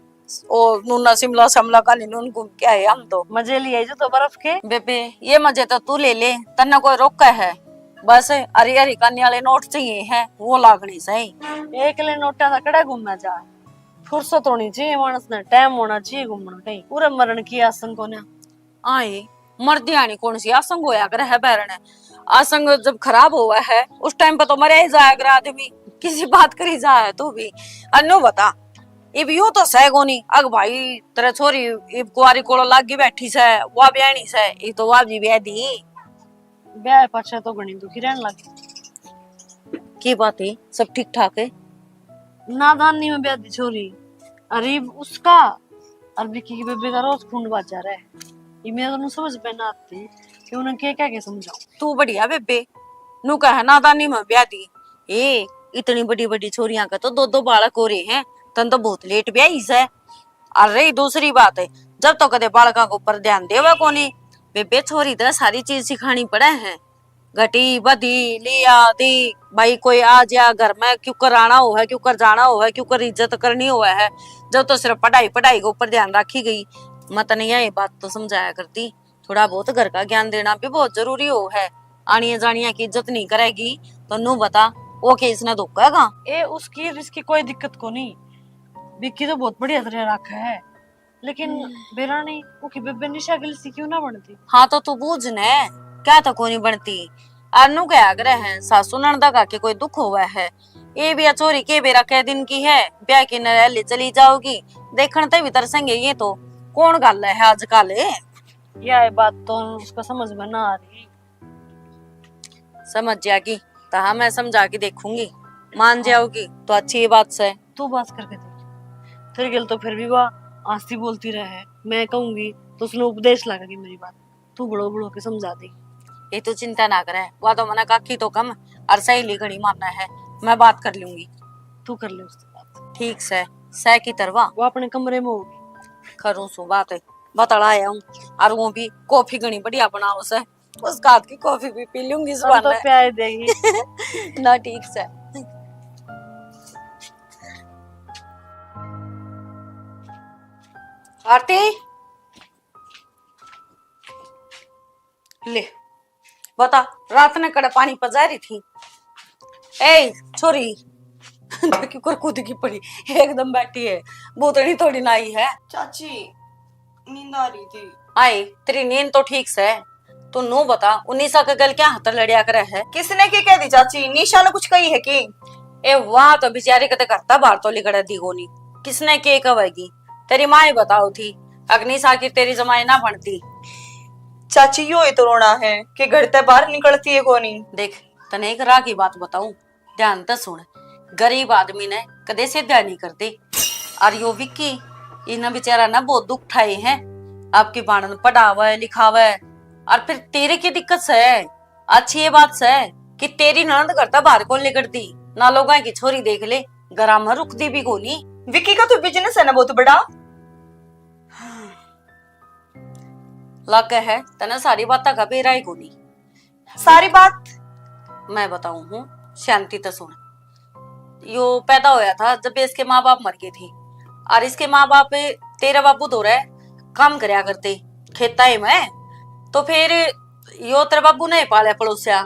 ओ नूना शिमला, शिमला का नहीं, नून घूम के आए हम तो। मजे लिए जो तो बर्फ के। बेबे, ये मजे तो तू ले ले, तन्ने कोई रोका है? बस हरी हरी कानी वाले नोट चाहिए हैं, वो लागने सही। एक ले नोटा का कड़ा घूमना जा, फुर्सत होनी चाहिए मानस ने, टाइम होना चाहिए घूमना कहीं। पूरे मरण की आसन को ना। आए, मर्दियानी कौन सी आसंग होया करे है बैरने? आसंग जब खराब होवा है, उस टाइम पे तो मरे ही जाया करे आदमी। किसी बात करी जा है तू भी। अन्नू बता, इब यो तो सह कोनी। अग भाई, तेरे छोरी इब कुआरी कोलो लागी बैठी से, वा ब्याहनी से, ये तो वा भी ब्याह दी। ब्याह पाछे तो घणी दुखी रहने लगी। की बात है, सब ठीक ठाक है? नादानी में ब्याह दी छोरी, अरे उसका और विक्की की बेबे का रोज खून बाजा रहे। ये मेरे को समझ में ना आती कि उन्हें क्या क्या के समझाऊं। तू बढ़िया बेबे, नू कहे नादानी में ब्याह दी। ए, इतनी बड़ी बड़ी छोरियां का तो दो दो बालक हो रहे हैं, तन तो बहुत लेट ब्याही से। और रही दूसरी बात, जब तो कदे बालका के ऊपर ध्यान देवे कोनी। बेबे, छोरी तो सारी चीज सिखानी पड़े है, घटी बधी लिया दी, भाई कोई आ जा घर में, क्यों कर आना हो है, क्यों कर जाना हो है, क्यों कर इज्जत करनी हो है। जब तो सिर्फ पढ़ाई पढ़ाई के ऊपर ध्यान रखी गई। मैं तने यही बात तो समझाया करती, थोड़ा बहुत घर का ज्ञान देना भी बहुत जरूरी हो है। आनिया जानिया की इज्जत नहीं करेगी, तो नू बता, वो के इसने धोखेगा? ए, उसकी और इसकी कोई दिक्कत को नहीं। विक्की तो बहुत बढ़िया तरह रखा है, लेकिन हम्म। बेरा नहीं, वो की बेबे निशा गिलसी क्यों ना बनती? हाँ, तो तू बूझ ने, क्या तो कोनी बनती। और नू क्या आग्रह है, सासू नणदा का के कोई दुख हुआ है? ये भी आ छोरी के बेरा कै दिन की है, ब्याह की नरैली चली जाओगी, देखण ते भी तरसेंगे ये तो। कौन गल है आजकल? या ये बात तो उसको समझ में ना आ रही। समझ जाएगी, तो हाँ, मैं समझा के देखूंगी, मान जाओगी तो अच्छी बात से। तू बात करके देख, तेरे गल तो फिर भी वह हंसती बोलती रहे, मैं कहूंगी तो उसने उपदेश लगेगी मेरी बात। तू बड़ो बड़ो के समझा दे। ये तू चिंता ना करे, वह तो मना काकी तो कम और सहेली घणी मानना है, मैं बात कर लूंगी। तू कर ले उससे बात। ठीक से, सह की तरवा। वो अपने कमरे में होगी। करूँ सु बात, बतला आया हूँ। और वो भी कॉफी घणी बढ़िया बनाओ से, उसका हाथ की कॉफी भी पी लूंगी इस हम तो बहाने। प्यार देगी। ना, ठीक से। आरती, ले, बता, रात ने कड़े पानी पजा रही थी। ए छोरी, देखी कर कूद की पड़ी, एकदम बैठी है, भूतनी थोड़ी ना आई है। चाची, नींद आ रही थी। आए, तेरी नींद तो ठीक से। तू नू बता, उन्नीसा के गल क्या हाथ लड़िया करे है? किसने के कह दी चाची? निशा ने कुछ कही है कि? ए, वहां तो बेचारी कदे घर ता बाहर तो लिकड़े दी कोनी। किसने के कहेगी? तेरी माँ ही बताओ थी, अगर निशा की तेरी जमाई ना बनती। चाची, यो ही तो रोना है कि घर ते बाहर निकलती है कोनी। देख, तने एक राह की बात बताऊं, ध्यान ते सुन। गरीब आदमी ने कदे सीधा नहीं करते। और यो विक्की, इन्हें बेचारा ना बहुत दुख ठाए हैं। आपकी बाणन पढ़ावे, लिखावे, और फिर तेरे की दिक्कत से? अच्छी ये बात से कि तेरी ननद घर ते बाहर कौन लिकड़ती, ना लोगां की छोरी देख ले, घरा में रुकती भी कोनी। विक्की का तो बिजनेस है ना बहुत बड़ा। लागे है तने सारी बातें का बेरा ही कोनी। सारी बात? मैं बताऊं हूँ, शांति ते सुन। यो पैदा होया था जब इसके माँ बाप मर गए थे, और इसके माँ बाप तेरे बाबू धोरे काम करया करते खेताई में, तो फिर यो तेरे बाबू ने ही पाल्या पड़ोस्या,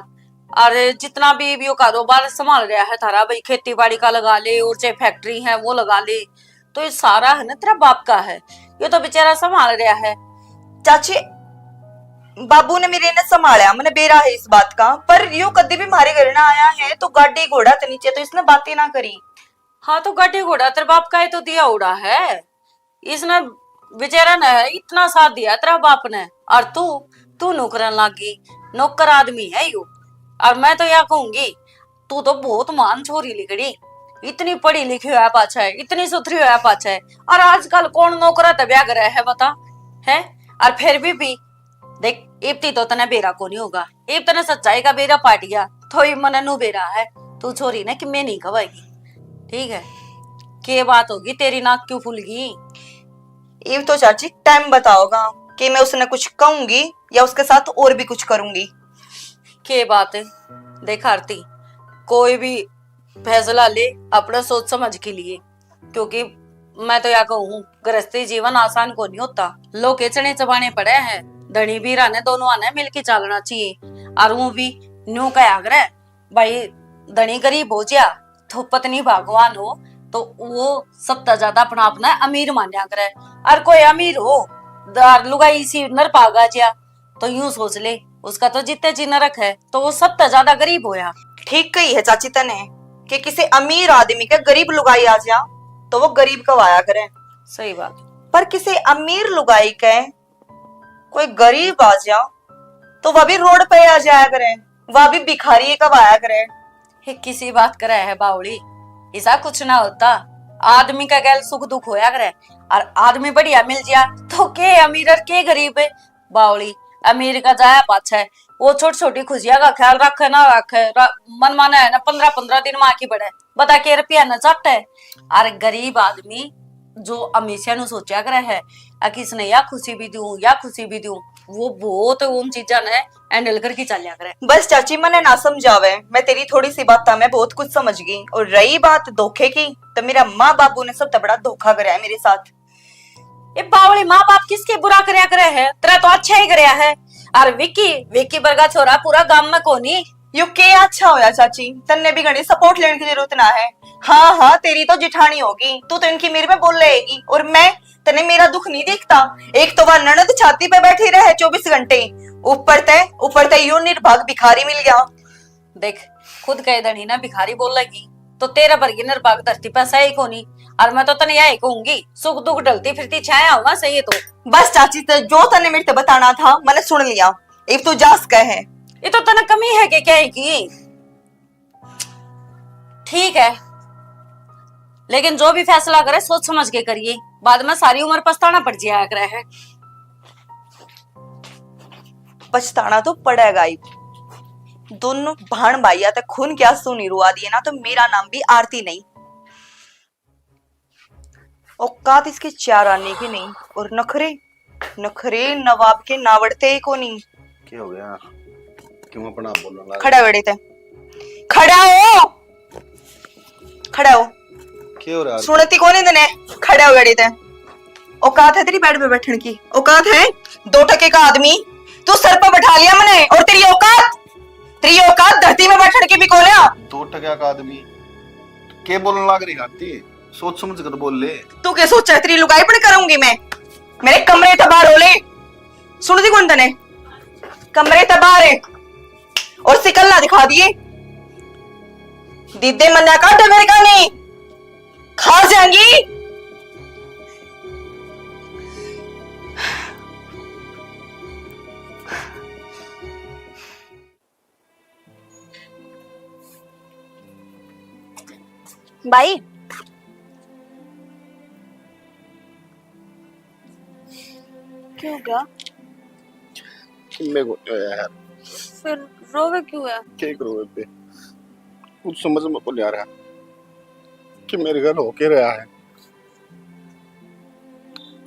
और जितना भी यो कारोबार संभाल रहा है थारा, भाई खेती बाड़ी का लगा ले और चाहे फैक्ट्री है वो लगा ले, तो ये सारा है ना तेरा बाप का है, ये तो बेचारा संभाल रहा है। चाची, बाबू ने मेरे ने संभाला, मैंने बेरा है इस बात का, पर यो कदी भी म्हारे घर ना आया है तो गाड़ी घोड़ा ते नीचे तो इसने बातें ना करी। हाँ, तो गाड़ी घोड़ा तेरे बाप का ही तो दिया उड़ा है, इसने बेचारा ने इतना साथ दिया तेरा बाप ने, और तू, तू नौकरन लागी, नौकर आदमी है यो। और मैं तो या कहूंगी, तू तो बहुत महान छोरी लिकड़ी, इतनी पढ़ी लिखी होया पाछे, इतनी सुथरी होया पाछे। और आजकल कौन नौकरा ते ब्याह करे है बता, है? और फिर भी, भी देख, इब ती तो तने बेरा को नहीं होगा, इब तने सच्चाई का बेरा पाट गया, तो इब मने नू बेरा है, तू छोरी ने कि मैं नहीं खवाएगी, ठीक है? के बात होगी, तेरी नाक क्यों फूल गई? इब तो चाची टाइम बताओगा कि मैं उसने कुछ कहूंगी या उसके साथ और भी कुछ करूंगी। के बात है, देख आरती, कोई भी फैसला ले अपना सोच समझ के लिए, क्योंकि मैं तो या कहूँ, गृहस्थी जीवन आसान को नहीं होता। लोग के चने चबाने पड़े हैं। धनी बीरा ने दोनों आने मिलके चालना चाहिए। और वो भी न्यू कहा करे, भाई, धनी गरीब हो जा तो पत्नी भागवान हो, तो वो सबसे ज्यादा अपना आप ने अमीर मान्या करे। और कोई अमीर हो, दार लुगाई इसी नर भागा जा, तो यूं सोच ले, उसका तो जितने जी नरक है, तो वो सबसे ज्यादा गरीब होया। ठीक कही है चाची तने कि किसी अमीर आदमी के गरीब लुगाई आ जा, तो वो गरीब कहवाया करे। सही बात। पर किसी अमीर लुगाई के कोई गरीब आ जा, तो वह भी रोड पे आ जाया करे, वह भी भिखारी कहवाया करे। ये किसी बात करे है बावली, ऐसा कुछ ना होता। आदमी का गैल सुख दुख होया करे, और आदमी बढ़िया मिल जा, तो के अमीर और के गरीब है? बावली, अमीर का जाया पाछे, वो छोटी छोटी खुशियां का ख्याल रखे ना रखे, रा-, मन माने है ना, पन्द्रह पन्द्रह दिन माँ की बड़े, बता के रुपया न चाटे। और गरीब आदमी जो हमेशा नु सोचा करे है, आ किसने या खुशी भी दूं, या खुशी भी दूं, वो बहुत उन चीजा ने हैंडल करके चलिया करे। बस चाची, मने ना समझावे, मैं तेरी थोड़ी सी बात में बहुत कुछ समझ गई। और रही बात धोखे की, तो मेरा माँ बाबू ने सबसे बड़ा धोखा करया है मेरे साथ। ये बावली, माँ बाप किसके बुरा करया करे है, तेरा तो अच्छा ही करया है। और विक्की, विक्की वर्गा छोरा पूरा गांव में कोनी। यो के अच्छा होया चाची, तन्ने भी घणी सपोर्ट लेने की जरूरत ना है। हाँ हाँ, तेरी तो जिठानी होगी, तू तो इनकी मेरे में बोल लेगी, और मैं, तन्ने मेरा दुख नहीं दिखता? एक तो वह ननद छाती पे बैठी रहे चौबीस घंटे, ऊपर ते, ऊपर ते यो निर्भाग भिखारी मिल गया। देख, खुद कह देनी ना भिखारी बोलेगी, तो तेरे वर्गी निर्भाग धरती पे सही कोनी। और मैं तो तने यही कहूंगी, सुख दुख ढलती फिरती छाया हुआ सही है तो। बस चाची, ते जो तने मेरे ते बताना था, मैंने सुन लिया। इब तू जा सके है। ये तो तने कमी है के क्या है की? ठीक है, लेकिन जो भी फैसला करे, सोच समझ के करिए, बाद में सारी उम्र पछताना पड़ जाया करे है। पछताना तो पड़ेगा ही। दोनों भाण भाइया तक खून के आंसू नहीं रुआ दिए ना, तो मेरा नाम भी आरती नहीं। औकात इसके चार आने की नहीं, और नखरे, नखरे नवाब के नावड़ते ही कोनी। क्या हो गया? क्यों अपना आप बोलने लगा? खड़ा हो बेड़े ते, खड़ा हो, खड़ा हो। क्या हो रहा है? सुनती कोनी तने? खड़ा हो बेड़े ते। औकात है तेरी बेड पे बैठने की? औकात है? दो टके का आदमी, तू सर पे बैठा लिया मैंने, और तेरी औकात, तेरी औकात धरती में बैठने की भी कोन्या। दो टका का आदमी? के बोलने लाग रही आरती? सोच समझ कर बोल ले। तू के सोचा है, तेरी लुगाई पण करूंगी मैं? मेरे कमरे ते बाहर हो ले। सुनती कोनी तने? कमरे ते बाहर है। और सिकल ना दिखा दिए। दीदे मन्ना का डबेगा नहीं, खा जाएंगी। भाई, क्यों गया? किन्ने को होया यार? फिर रोवे क्यों है? क्या करूँ बेबे, कुछ समझ में को नहीं आ रहा कि मेरे घर हो के रहा है।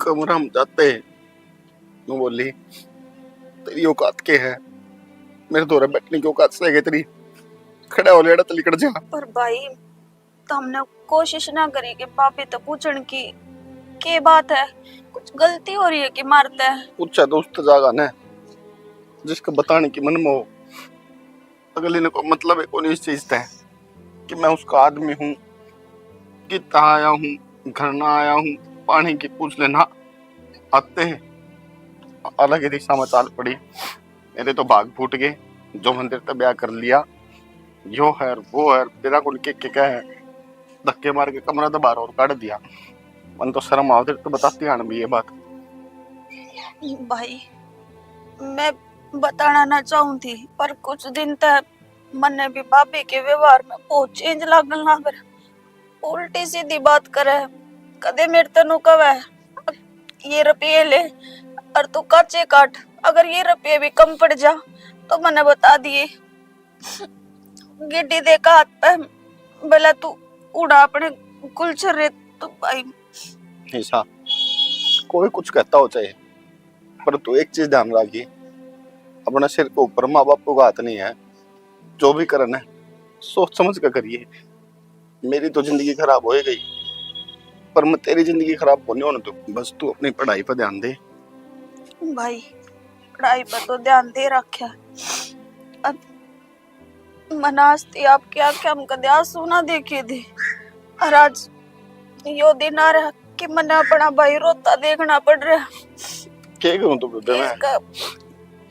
कमरा में जाते ही न्यू बोली, "तेरी औकात के है? मेरे धोरे बैठने की औकात से है तेरी? खड़ा हो लेड़ा तो लिकड़ जा।" पर भाई, तो हमने कोशिश ना करी कि भाभी तो पूछण की के बात है, कुछ गलती हो रही है कि मारते है? पूछा तो उस तो जागा ने, जिसको बताने की मन में हो। अगले ने कोई मतलब है कोनी इस चीज ते कि मैं उसका आदमी हूँ, कितना आया हूँ, घर ना आया हूँ, पानी की पूछ लेना। आते हैं अलग ही दिशा में चाल पड़ी। मेरे तो भाग फूट गए, जो मंदिर ते ब्याह कर लिया, यो है वो है, बिना कुल के, के कहे धक्के मार के कमरा तो बाहर और काट दिया। मन तो शर्म आवती तो बताती आन भी ये बात। भाई, मैं बताना ना चाहूँ थी, पर कुछ दिन तक मन्ने भी भाभी के व्यवहार में बहुत चेंज लागण लाग रहा। उल्टी सीधी बात करे, कदे मेरे तनु कवे, "ये रुपये ले और तू काचे काट, अगर ये रुपये भी कम पड़ जा तो मन्ने बता दिए।" गिड्डी दे का हाथ पे, "भला तू उड़ा अपने गुलछर्रे।" तो भाई, ऐसा कोई कुछ कहता हो चाहे, पर तू एक चीज ध्यान रखिए, अपने सिर के ऊपर माँ बाप का हाथ नहीं है। जो भी करना है सोच समझ कर करिए। मेरी तो जिंदगी खराब हो ही गई, पर मैं तेरी जिंदगी खराब होने होने दूं। बस तू अपनी पढ़ाई पर ध्यान दे। भाई, पढ़ाई पर तो ध्यान दे रखा। अब मन्ने आज ती आपकी आंखें में कदे आंसू ना देखे थे, और आज यो दिन आ रहा कि मन्ने अपना भाई रोता देखना पड़ रहा। के करूं तो बेबे मैं? इसका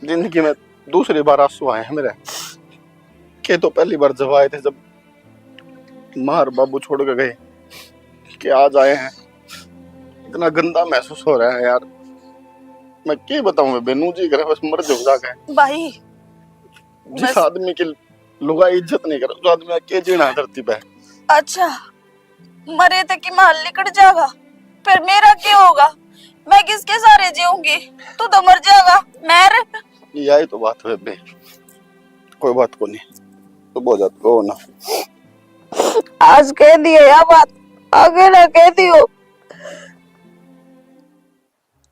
जिंदगी में दूसरी बार आंसू आए हैं मेरे। के तो पहली बार जब आए थे, जब माँ और बाबू छोड़ के गए, के आज आए हैं। इतना गंदा महसूस हो रहा है यार, मैं के बताऊं बेबे, नू जी करे बस मर जाऊं जाके। भाई, जिस बस आदमी की लुगाई इज्जत नहीं करे, उस आदमी का के जीना है धरती पे। अच्छा, मरे तो कि माल लिकड़ जाएगा, फिर मेरा क्या होगा? मैं किसके सहारे जीऊंगी? तू तो मर जाएगा, मैं रे-, यही तो बात है बेबे, कोई बात को नहीं, तू बहुत ज्यादा रो ना। आज कह दिए या बात, आगे ना कह दियो।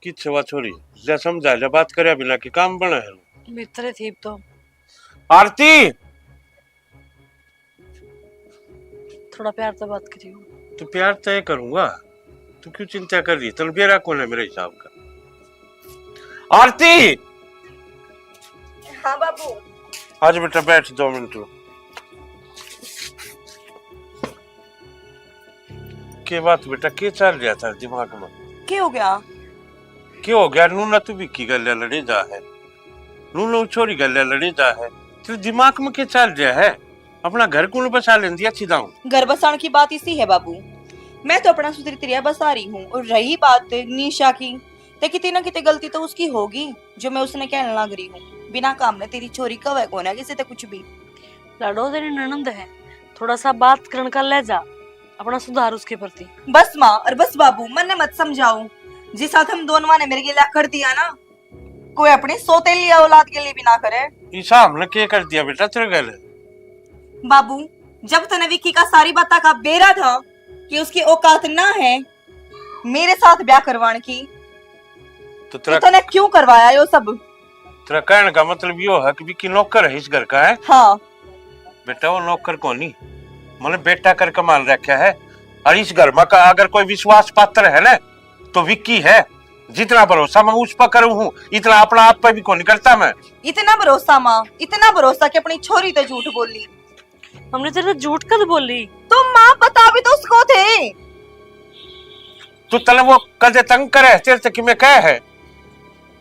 किच्छे वा छोरी, ले समझा ले, बात करया बिना की काम बने है? मित्र थी तो। आरती, थोड़ा प्यार से बात करियो। तो प्यार तो ये करूंगा, तू क्यों चिंता कर रही है? तन बेरा कौन है मेरे हिसाब का? आरती, आज बेटा बैठ दो मिनट। के बात बेटा, के चल रहा था दिमाग में? के हो गया? के हो गया? नूना तू विक्की गल्या लड़े जा है, नूना छोरी गल्या लड़े जा है, तेरे दिमाग में के चल रहा है? अपना घर कौन बसा लेंदी अच्छी दाऊ? घर बसाण की बात इसी है बाबू, मैं तो अपना सुथरी तरिया बसा रही हूँ। और रही बात निशा की, ते कितनी ना कितनी गलती तो उसकी होगी जो मैं उसने कहने लग रही हूँ। बिना काम ने तेरी छोरी कवे कोना किसी ते कुछ भी। लाडो तेरी ननंद है, थोड़ा सा बात करण का लहजा अपना सुधार उसके प्रति। बस माँ और बस बाबू, मन्ने मत समझाओ। जिस साथ हम दोनों ने मेरे लिए कर दिया ना, कोई अपनी सौतेली औलाद के लिए भी ना करे। ईसा हमने के कर दिया बेटा तेरे गल? बाबू, जब तने विक्की का सारी बातों का बेरा था कि उसकी औकात ना है मेरे साथ ब्याह करवाने की, तो तो तेरा तने क्यों करवाया यो सब? तेरा कहने का मतलब यो है कि विक्की नौकर है इस घर का, है? हाँ। बेटा, वो नौकर कोनी, मैंने बेटा करके मान रखा है। और इस घर में का अगर कोई विश्वास पात्र है ना, तो विक्की है। जितना भरोसा मैं उस पर करूँ हूँ, इतना अपना आप पे भी कोनी करता मैं। इतना भरोसा माँ, इतना भरोसा कि अपनी छोरी ते झूठ बोली। हमने तेरे से झूठ कद बोली? तो माँ, बता भी तो उसको थे। तू तने वो कदे तंग करे है, तेरे तक मैं कह है,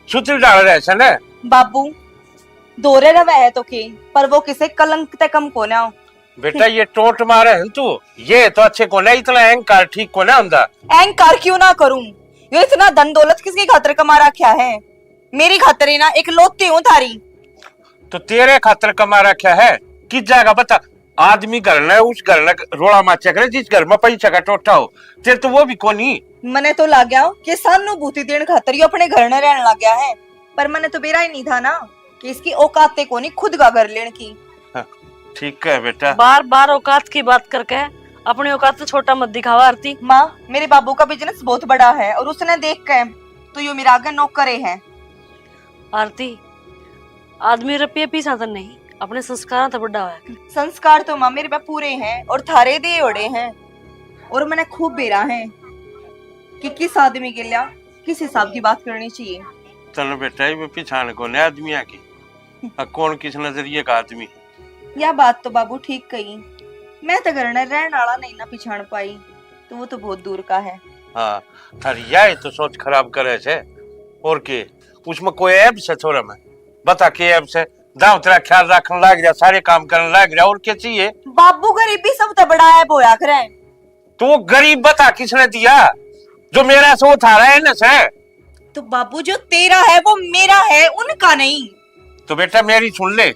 सुतरी डाल रहे से ना। बाबू, दोरे रवे है तो के, पर वो किसे कलंक ते कम कोना। बेटा, ये टोंट मारे है तू, ये तो अच्छे कोना, इतना अहंकार ठीक कोना हुंदा। अहंकार क्यों ना करूं? यो इतना धन दौलत किसकी खातर कमा रखा है? मेरी खातर ही ना, एक लौती हूँ थारी। तो तेरे खातर कमा रखा है, किस जगह बता? आदमी घर ने, उस घर ने रोला माचा करे जिस घर में पैसा का टोटा हो। तेरे तो वो भी कोनी। मने तो लाग्या कि सहानुभूति देण खातर यो अपने घर ने रहने लग गया है, पर मने तो बेरा ही नहीं था ना कि इसकी औकात ते कोनी खुद का घर लेने की। हाँ, ठीक है बेटा। बार बार औकात की बात करके अपनी औकात तो छोटा मत दिखावा आरती। माँ, मेरे बाबू का बिजनेस बहुत बड़ा है और उसने देख के तो यो मेरा आगे नौकरे है। आरती, आदमी रुपये पीछा तो नहीं, अपने संस्कारों तो बड़ा होया। संस्कार तो माँ मेरे पे पूरे हैं और थारे दे ओड़े हैं, और मैंने खूब बेरा है कि किस आदमी के लिया किस हिसाब की बात करनी चाहिए। चलो बेटा, ये पिछाण कोने आदमियां की, आ कौन किस नजरिए का आदमी। या बात तो बाबू ठीक कही, मैं तो घर में रहने वाला नहीं ना पिछाण पाई, तो वो तो बहुत दूर का है। हाँ, थारी यही तो सोच खराब करे से, और के? उसमें कोई ऐब से थोड़ा में? बता के ऐब से? दाव तेरा ख्याल रखन लाग रहा, सारे काम करन लाग रहा, और क्या चाहिए? बाबू, गरीबी सब तो बड़ा ऐब होया करे। तो वो गरीब बता किसने दिया? जो मेरा से वो थारा है ना से। तो बाबू, जो तेरा है वो मेरा है, उनका नहीं। तो बेटा मेरी सुन ले,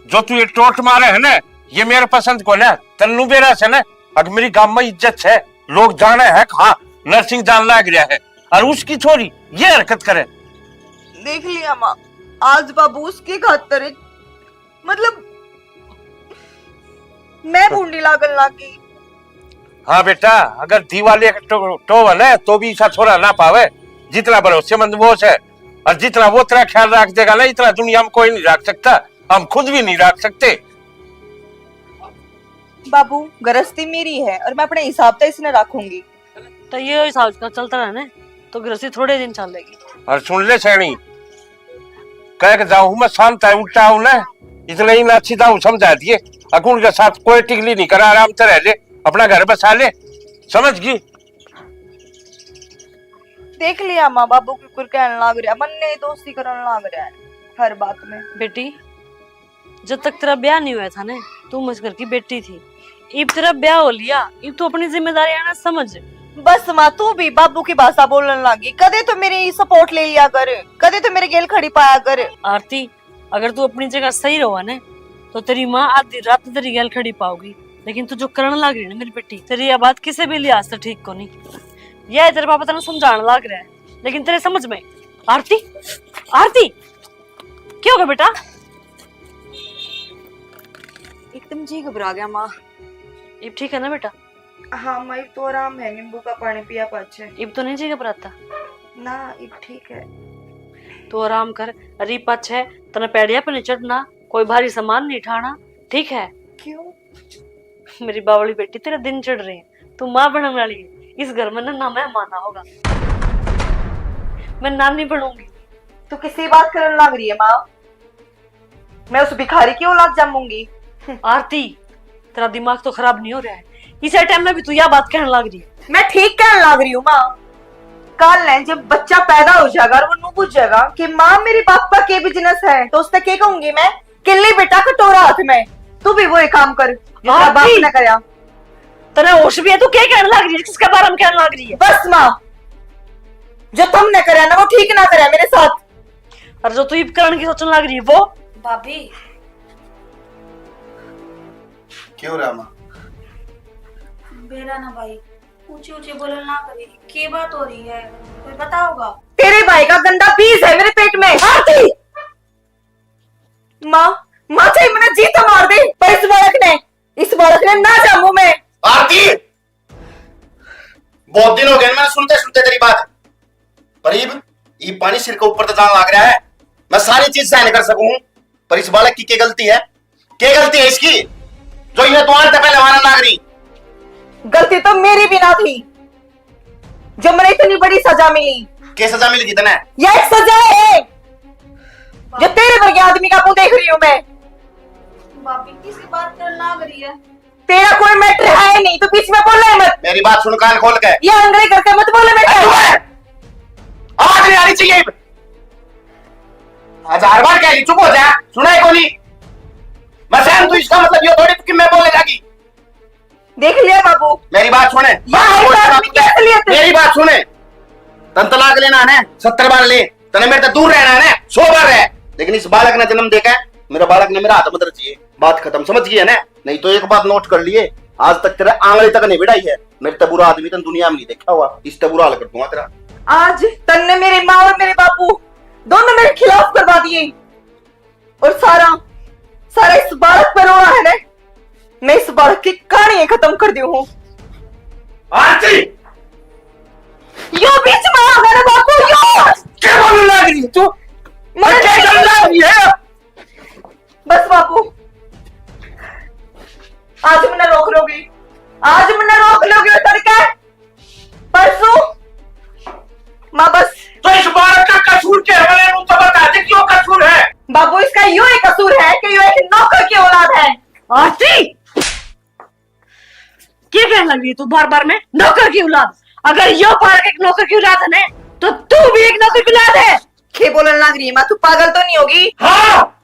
जो तू ये टोट मारे है ना, ये मेरे पसंद को ना। तन्नू बेरा से ना, अगर मेरी गांव में इज्जत है, लोग जाने है कि हाँ, नरसिंह जान लाग रहा है, और उसकी छोरी ये हरकत करे। देख लिया माँ, आज बाबू उसकी खातर, मतलब, मैं भूंडी लागन लाग गई। हाँ बेटा, अगर दिवाले टो, टोवल है तो भी ऐसा छोरा ना पावे, जितना भरोसेमंद वो है, और जितना वो तेरा ख्याल रख देगा ना, इतना दुनिया में कोई नहीं रख सकता, हम खुद भी नहीं रख सकते। बाबू, गृहस्थी मेरी है और मैं अपने हिसाब से इसने रखूंगी। तो ये हिसाब का चलता रहे ना, तो गृहस्थी थोड़े दिन चलेगी। और सुन ले सैनी, कह के जाऊं मैं शांत है, उल्टा हूं ना, इतना ही ना अच्छी दाऊ समझा दिए। अकुन के साथ कोई टिकली नहीं करा, आराम से रह ले, अपना घर बसा ले, समझ गई? देख लिया माँ, बाबू की कुर कहने लाग रहा, मन ने दोस्ती करने लाग रहा है हर बात में। बेटी, जब तक तेरा ब्याह नहीं हुआ था ना, तू मुझ घर की बेटी थी। इब तेरा ब्याह हो लिया, इब तू अपनी जिम्मेदारी आना समझ। बस माँ, तू भी बाबू की भाषा बोलने लगी। कदे तो मेरी सपोर्ट ले लिया कर, कदे तो मेरे गेल खड़ी पाया कर। आरती, अगर तू अपनी जगह सही रहा ना, तो तेरी माँ आधी रात तेरी गेल खड़ी पाओगी। लेकिन तू जो करण लाग रही है ना मेरी बेटी, तेरी यह बात किसी भी लिहाज से ठीक को नहीं। यह तेरे पापा तेरे समझाने लाग रहा है, लेकिन तेरे समझ में। आरती, आरती, क्या होगा बेटा? एकदम जी घबरा गया माँ। इब ठीक है ना बेटा? हाँ माँ, इब तो आराम है, नींबू का पानी पिया पाछे। इब तो नहीं जी घबराता? ना, इब ठीक है। तू आराम कर। अरे पाछे तने पैड़िया पे नहीं चढ़ना, कोई भारी सामान नहीं ठाना, ठीक है? क्यों? मेरी बावली बेटी, तेरे दिन चढ़ रहे हैं, तू माँ बनने वाली है। इस घर में ना, ना मेहमान होगा, मैं नानी बनूंगी। तू किसी बात करने लग रही है माँ? मैं उस भिखारी की औलाद जमूंगी। आरती, तेरा दिमाग तो खराब नहीं हो रहा है? इसे टाइम में भी तू यह बात कहने लग रही है। मैं ठीक कहने लग रही हूँ माँ। कल ने जब बच्चा पैदा हो जाएगा और वो नू बुझेगा कि माँ, मेरी बाप का के बिजनेस है, तो उसने के कहूंगी मैं, किल्ली बेटा कटोरा हाथ में, तू भी वही काम कर जितना बाप ने करया। तने होश भी है? तू क्या कहने लग रही है? किसके बारे में कहने लग रही है? बस माँ, जो तुमने करया ना, वो ठीक ना करया मेरे साथ। और जो तू इब करण की सोचने लग रही है वो? भाभी। क्यों रहा माँ? बेरा ना भाई, ऊंचे ऊंचे बोलन ना करी। के बात हो रही है, कोई बताओगा? तेरे भाई का गंदा बीज है मेरे पेट में। आरती! माँ, माँ, चाहे मैंने जी तो मार दे, पर इस बालक ने, इस बालक ने ना जामू मैं। आरती, बहुत दिन हो गए मैंने सुनते सुनते तेरी बात, पर इब, इब पानी सिर के ऊपर तो जान लग रहा है। मैं सारी चीज सहन कर सकूं, पर इस बालक की क्या गलती है? क्या गलती है इसकी जो ये द्वार तक पहले वाला नागरी? गलती तो मेरी भी ना थी जो मैंने इतनी बड़ी सजा मिली। क्या सजा मिल गई तने? यह एक सजा है जो तेरे वर्गे आदमी का मुंह देख रही हूँ मैं। भाभी, किसकी बात करने लाग रही है? तेरा कोई मैटर है ही नहीं, तो बीच में बोले मत। मेरी बात सुन कान खोल के। ये अंग्रेज करके मत बोले मेरे से। आवाज नहीं आनी चाहिए। हजार बार कह ली, चुप हो जा, सुना है कोनी? मैं सहन तू इसका मतलब यो थोड़ी कि मैं बोलने जागी। देख लिया बाबू। मेरी बात सुने। मेरी बात सुने। तन तलाक लेना है ना, सत्तर बार ले। तने मेरे से दूर रहना है ना, सौ बार रह, लेकिन इस बालक ने जन्म देकर मेरा बालक ने मेरा हाथ मत रचिए। बात खत्म, समझ गई है ना? नहीं तो एक बात नोट कर लिए, आज तक तेरे आंगली तक नहीं बढ़ाई है। मेरे ते बुरा आदमी तन दुनिया में नहीं देखा हुआ, इस ते बुरा हाल कर दूंगा तेरा। आज तन्ने मेरी माँ और मेरे बापू दोनों मेरे खिलाफ करवा दिए। और सारा, सारा इस बालक पर रोना है ना, मैं इस बालक की कहानी खत्म कर दी हूँ। आरती! यो बीच में आ गया ना बापू, यो! क्या बोलने लग रही है तू? मैं क्या बोलने लग रही है? बस बापू, आज मैंने रोक लोगी, आज मैंने रोक लोगी तड़के। परसों माँ बस। तो इस बालक का कसूर के हवाले में तो बता दे, क्यों कसूर है? बाबू, इसका यो ही कसूर है कि यो एक नौकर की औलाद है। आरती, क्या कहने लगी तू बार बार में नौकर की औलाद? अगर यो बालक एक नौकर की औलाद है ना, तो तू भी एक नौकर की औलाद है। के बोलन लग रही है माँ, तू पागल तो नहीं होगी? हाँ,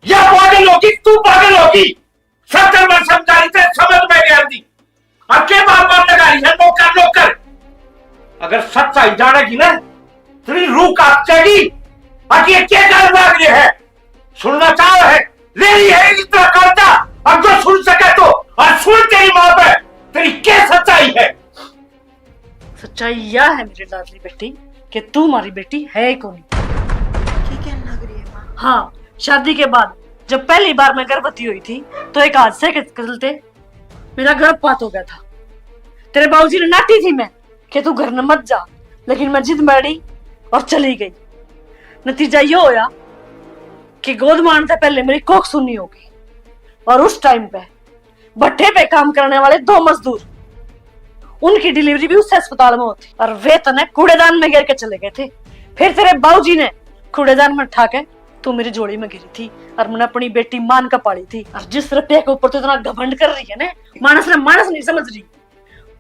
या पागल होगी, तू पागल होगी। सत्तर बार समझा ली तेरे समझ में नहीं आती। अब के बार बार लगा रही है नौकर नौकर? अगर सच्चाई जानेगी ना, तेरी रूह कांप जाएगी। अब ये क्या गाल मार रही है? सुनना चाह रहे, ले रही है इतना करता। अब जो सुन सके तो, और सुन तेरी माँ पे, तेरी क्या सच्चाई है? सच्चाई यह है मेरी लाडली बेटी कि तू हमारी बेटी है ही कोनी। क्या कहने लग रही है माँ? हाँ, शादी के बाद जब पहली बार मैं गर्भवती हुई थी तो एक हादसे के चलते मेरा गर्भपात हो गया था। तेरे बाबूजी ने नाटी थी मैं कि तू घर न मत जा, लेकिन मैं जिद में अड़ी और चली गई। नतीजा यो होया कि गोद मारने से पहले मेरी कोख सुन्नी हो गई और उस टाइम पे भट्ठे पे काम करने वाले दो मजदूर, उनकी डिलीवरी भी उस अस्पताल में होती और वे तने कूड़ेदान में गिर के चले गए थे। फिर तेरे बाबूजी ने कूड़ेदान में उठा के तू मेरी झोली में गिरी थी और मैंने अपनी बेटी मान का पाली थी। और जिस रुपये के ऊपर तू इतना घमंड कर रही है ना, मानस ने मानस नहीं समझ रही।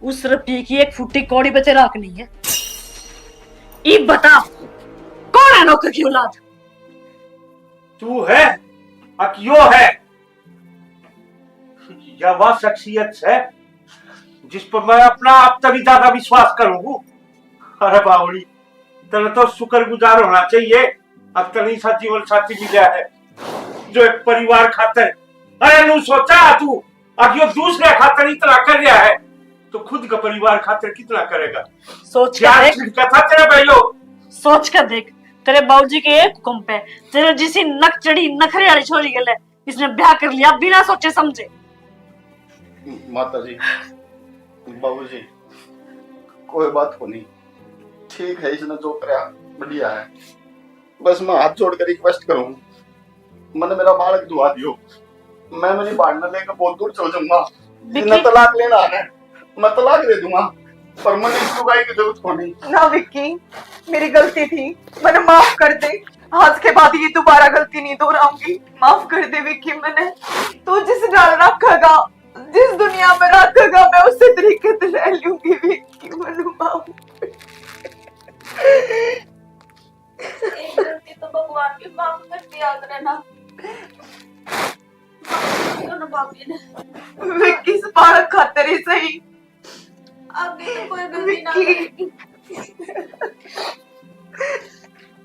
उस रुपये की एक फुट्टी कौड़ी बचे राख नहीं है। इब बता, कौन है नौकर की औलाद? तू है, अक यो है। या वह शख्सियत है जिस पर मैं अपना आप तभी ज्यादा विश्वास करूंगा। अरे बावड़ी, तेरे तो शुक्रगुजार होना चाहिए, अब तनी सा जीवन साथी मिला है जो एक परिवार खातर। अरे नू सोचा तू, अब यो दूसरे खातर इतना कर रहा है तो खुद का परिवार खातर कितना करेगा? सोच के देख। छिड़का था तेरे भाइयों। सोच के देख, तेरे बाबूजी के एक हुक्म पे तेरे जिसी नकचड़ी नखरे वाली छोरी गले इसने ब्याह कर लिया बिना सोचे समझे। माता जी, बाबूजी, कोई बात को नहीं, ठीक है, इसने जो करया बढ़िया है। बस मैं हाथ जोड़ के रिक्वेस्ट करूँ, मैंने मेरा बालक दुआ दियो, मैं मेरी भाड़ना लेकर बहुत दूर चल जाऊंगा। जिन्हें तलाक लेना है, मैं तलाक दे दूंगा, पर मैंने इस लुगाई की जरूरत को नहीं। ना विक्की, मेरी गलती थी, मैंने माफ कर दे। आज के बाद ये दोबारा गलती नहीं दोहराऊंगी। माफ कर दे विक्की, मैंने तो जिस ढाल रखेगा, जिस दुनिया में रखेगा, मैं उसी तरीके से रह लूंगी विक्की। मनु माफ। एक गलती तो भगवान की माफ कर दिया करे ना। माफ कर दो ना भाभी ने। विक्की, इस बालक खातर ही सही। आगे तो कोई गलती ना विक्की। करेगी।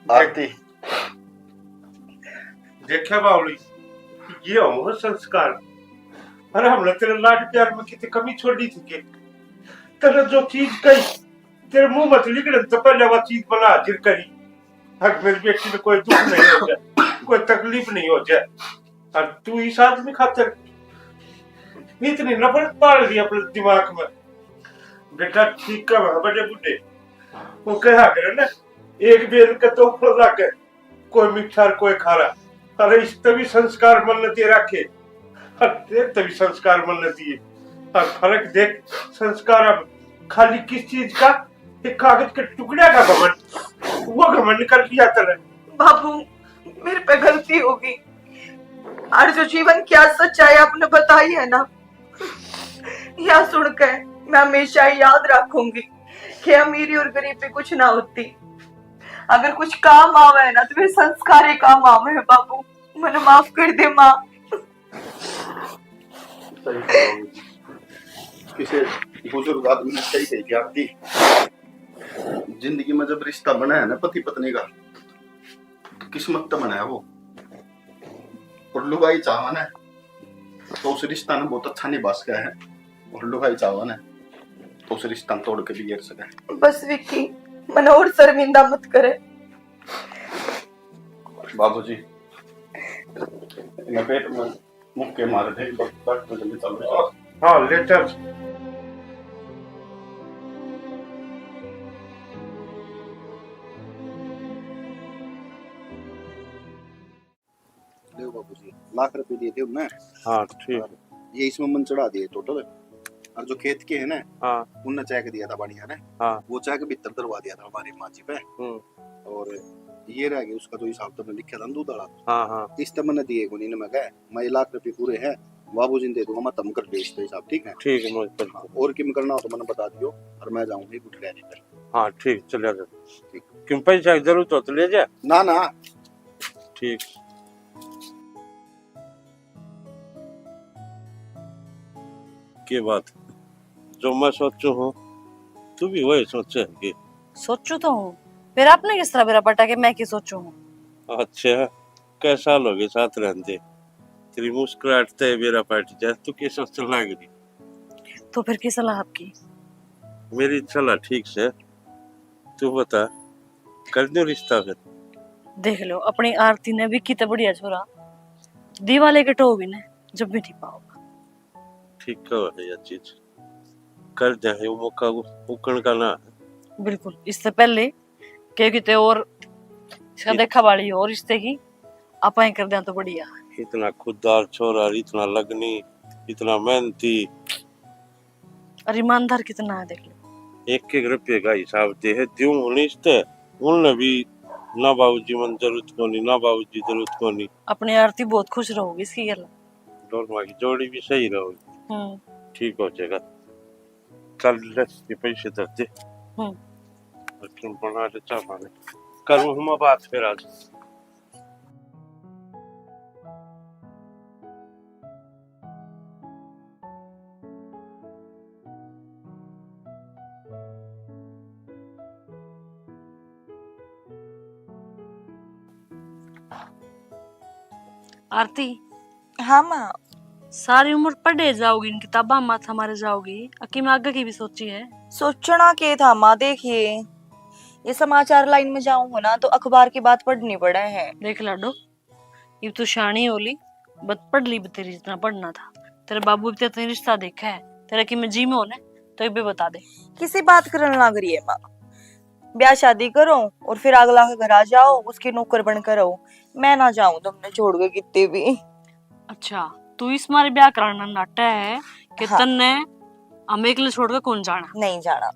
आरती, देखा बावली, ये हो संस्कार। अरे हमने तेरे लाड प्यार में कितनी कमी छोड़ी थी के? तेरे जो चीज कही, तेरे मुंह में से निकलने से पहले वो चीज बना हाजिर करी। अगर मेरी बेटी में कोई दुख नहीं हो जाए, कोई तकलीफ नहीं हो जाए, और तू इस आदमी खातर इतनी नफरत पाल रही अपने दिमाग में। बेटा, ठीक कह बड़े बूढ़े, वो कहा करे ना, एक बेल के दो फल लागे, कोई मीठा और कोई खारा। अरे, इसते भी संस्कार मन ने दे रखे, और तेरे ते भी संस्कार मन ने दिए। और फर्क देख, संस्कार अब खाली किस चीज का? एक कागज के टुकड़े का घमंड, वो घमंड कर लिया तने। बाबू, मेरे पे गलती होगी, और जो जीवन की आज सच्चाई आपने बताई है ना, या सुन के मैं हमेशा याद रखूंगी कि अमीरी और गरीबी कुछ ना होती। अगर कुछ काम आवे ना, तो मेरे संस्कार ही काम आवे हैं बाबू। मैंने माफ कर दे माँ। सही कहा। किसी बुजुर्ग आदमी ने सही कही थी आपकी, जिंदगी में जब रिश्ता बना है ना पति पत्नी का, तो किस्मत तो बना है वो। और लुगाई चाहवा ना, तो उस रिश्ता ने बहुत अच्छा निभा सके है, और लुगाई चाहवा ना, तो उस रिश्ता ने तोड़ के बिगड़ सके। बस विक्की, मने और शर्मिंदा मत करे। बाबूजी, इन्हें पेट में मुक्के मारे थे, डॉक्टर के लिए चल रहा। हाँ, ले चल। ले बाबूजी, लाख रुपए दिए थे उनने। हाँ, ठीक। और ये इसमें मन चढ़ा दिए टोटल। और जो खेत के है ना, हाँ। उनने चेक दिया था बढ़िया ने। हाँ। वो चेक भीतर धरवा दिया था हमारी माँ जी पे। हम्म। और ये रह गया उसका जो हिसाब तुमने लिखा था ना दूध वाला। हाँ, हाँ। इस तो मैंने दिए को नहीं, मैं कहा, मैं ये लाख रुपए पूरे हैं, बाबूजी ने दे दूंगा, मैं तम कर दे इस पे हिसाब, ठीक है? ठीक है, मैं कर हाँ, दूंगा। और किम करना हो तो मैंने बता दियो, और मैं जाऊंगा एक उठ लेने पर। हाँ, ठीक, चले जा। ठीक। किम पैसा की जरूरत हो तो ले जा। ना, ना। ठीक। के बात, जो मैं सोचू हूँ, तू भी वही सोचे है के? सोचू तो हूँ, फिर आपने किस तरह बेरा पटा के मैं के सोचू हूँ? अच्छा, कै साल हो गए साथ रहते, तेरी मुस्कुराहट ते बेरा पट जा, तू के सोचने लग रही? तो फिर की सलाह आपकी? मेरी सलाह ठीक से, तू बता, कर दो रिश्ता फिर। देख लो, अपनी आरती ने विक्की ते बढ़िया छोरा दिवाले के टो भी ने जब भी नहीं पाओगा। ठीक है, है यह चीज, कर दे, ये मौका उ-, उकण का ना है। बिल्कुल, इससे पहले क्योंकि ते और इसका इत-, देखा वाली और रिश्ते की आपां ही कर दें तो बढ़िया। इतना खुददार छोरा, इतना लगनी, इतना मेहनती। और ईमानदार कितना है, देख लो। एक एक रुपये का हिसाब दे है, द्यूं उन्नीस ते, उनने भी ना बाबूजी मन जरूरत कोनी, ना बाबूजी जरूरत कोनी। अपनी आरती बहुत खुश रहोगी इसकी गल। दोनों की जोड़ी भी सही रहोगी। हम्म। ठीक हो जाएगा। चल ले, ये पैसे धर दे। हम्म। और तुम बना ले चाय पानी। करूँ हूँ मैं बात फिर आज। आरती। हाँ माँ। सारी उम्र पढ़े जाओगी, इन किताबा में माथा मारे जाओगी, अकी में आगे की भी सोची है? सोचना के था माँ, देखिए, ये समाचार लाइन में जाऊंगा ना तो अखबार की बात पढ़नी पड़े है। देख लाडो, इब तू शानी हो ली, बत पढ़ ली भी तेरी जितना पढ़ना था। तेरे बाबू भी तेरे रिश्ता देखा है, तेरा कि मैं जी में हो ना, तो इबे बता दे। किसी बात करन लाग रही है माँ? ब्याह शादी करो और फिर अगला के घर आ जाओ, उसकी नौकर बनकर रहो। मैं ना जाऊं तुमने छोड़ के कितने भी। अच्छा, तू इस मारे ब्याह कराना नाटा है कि हाँ। तन्ने हम एकले छोड़ के कौन जाना? नहीं जाना।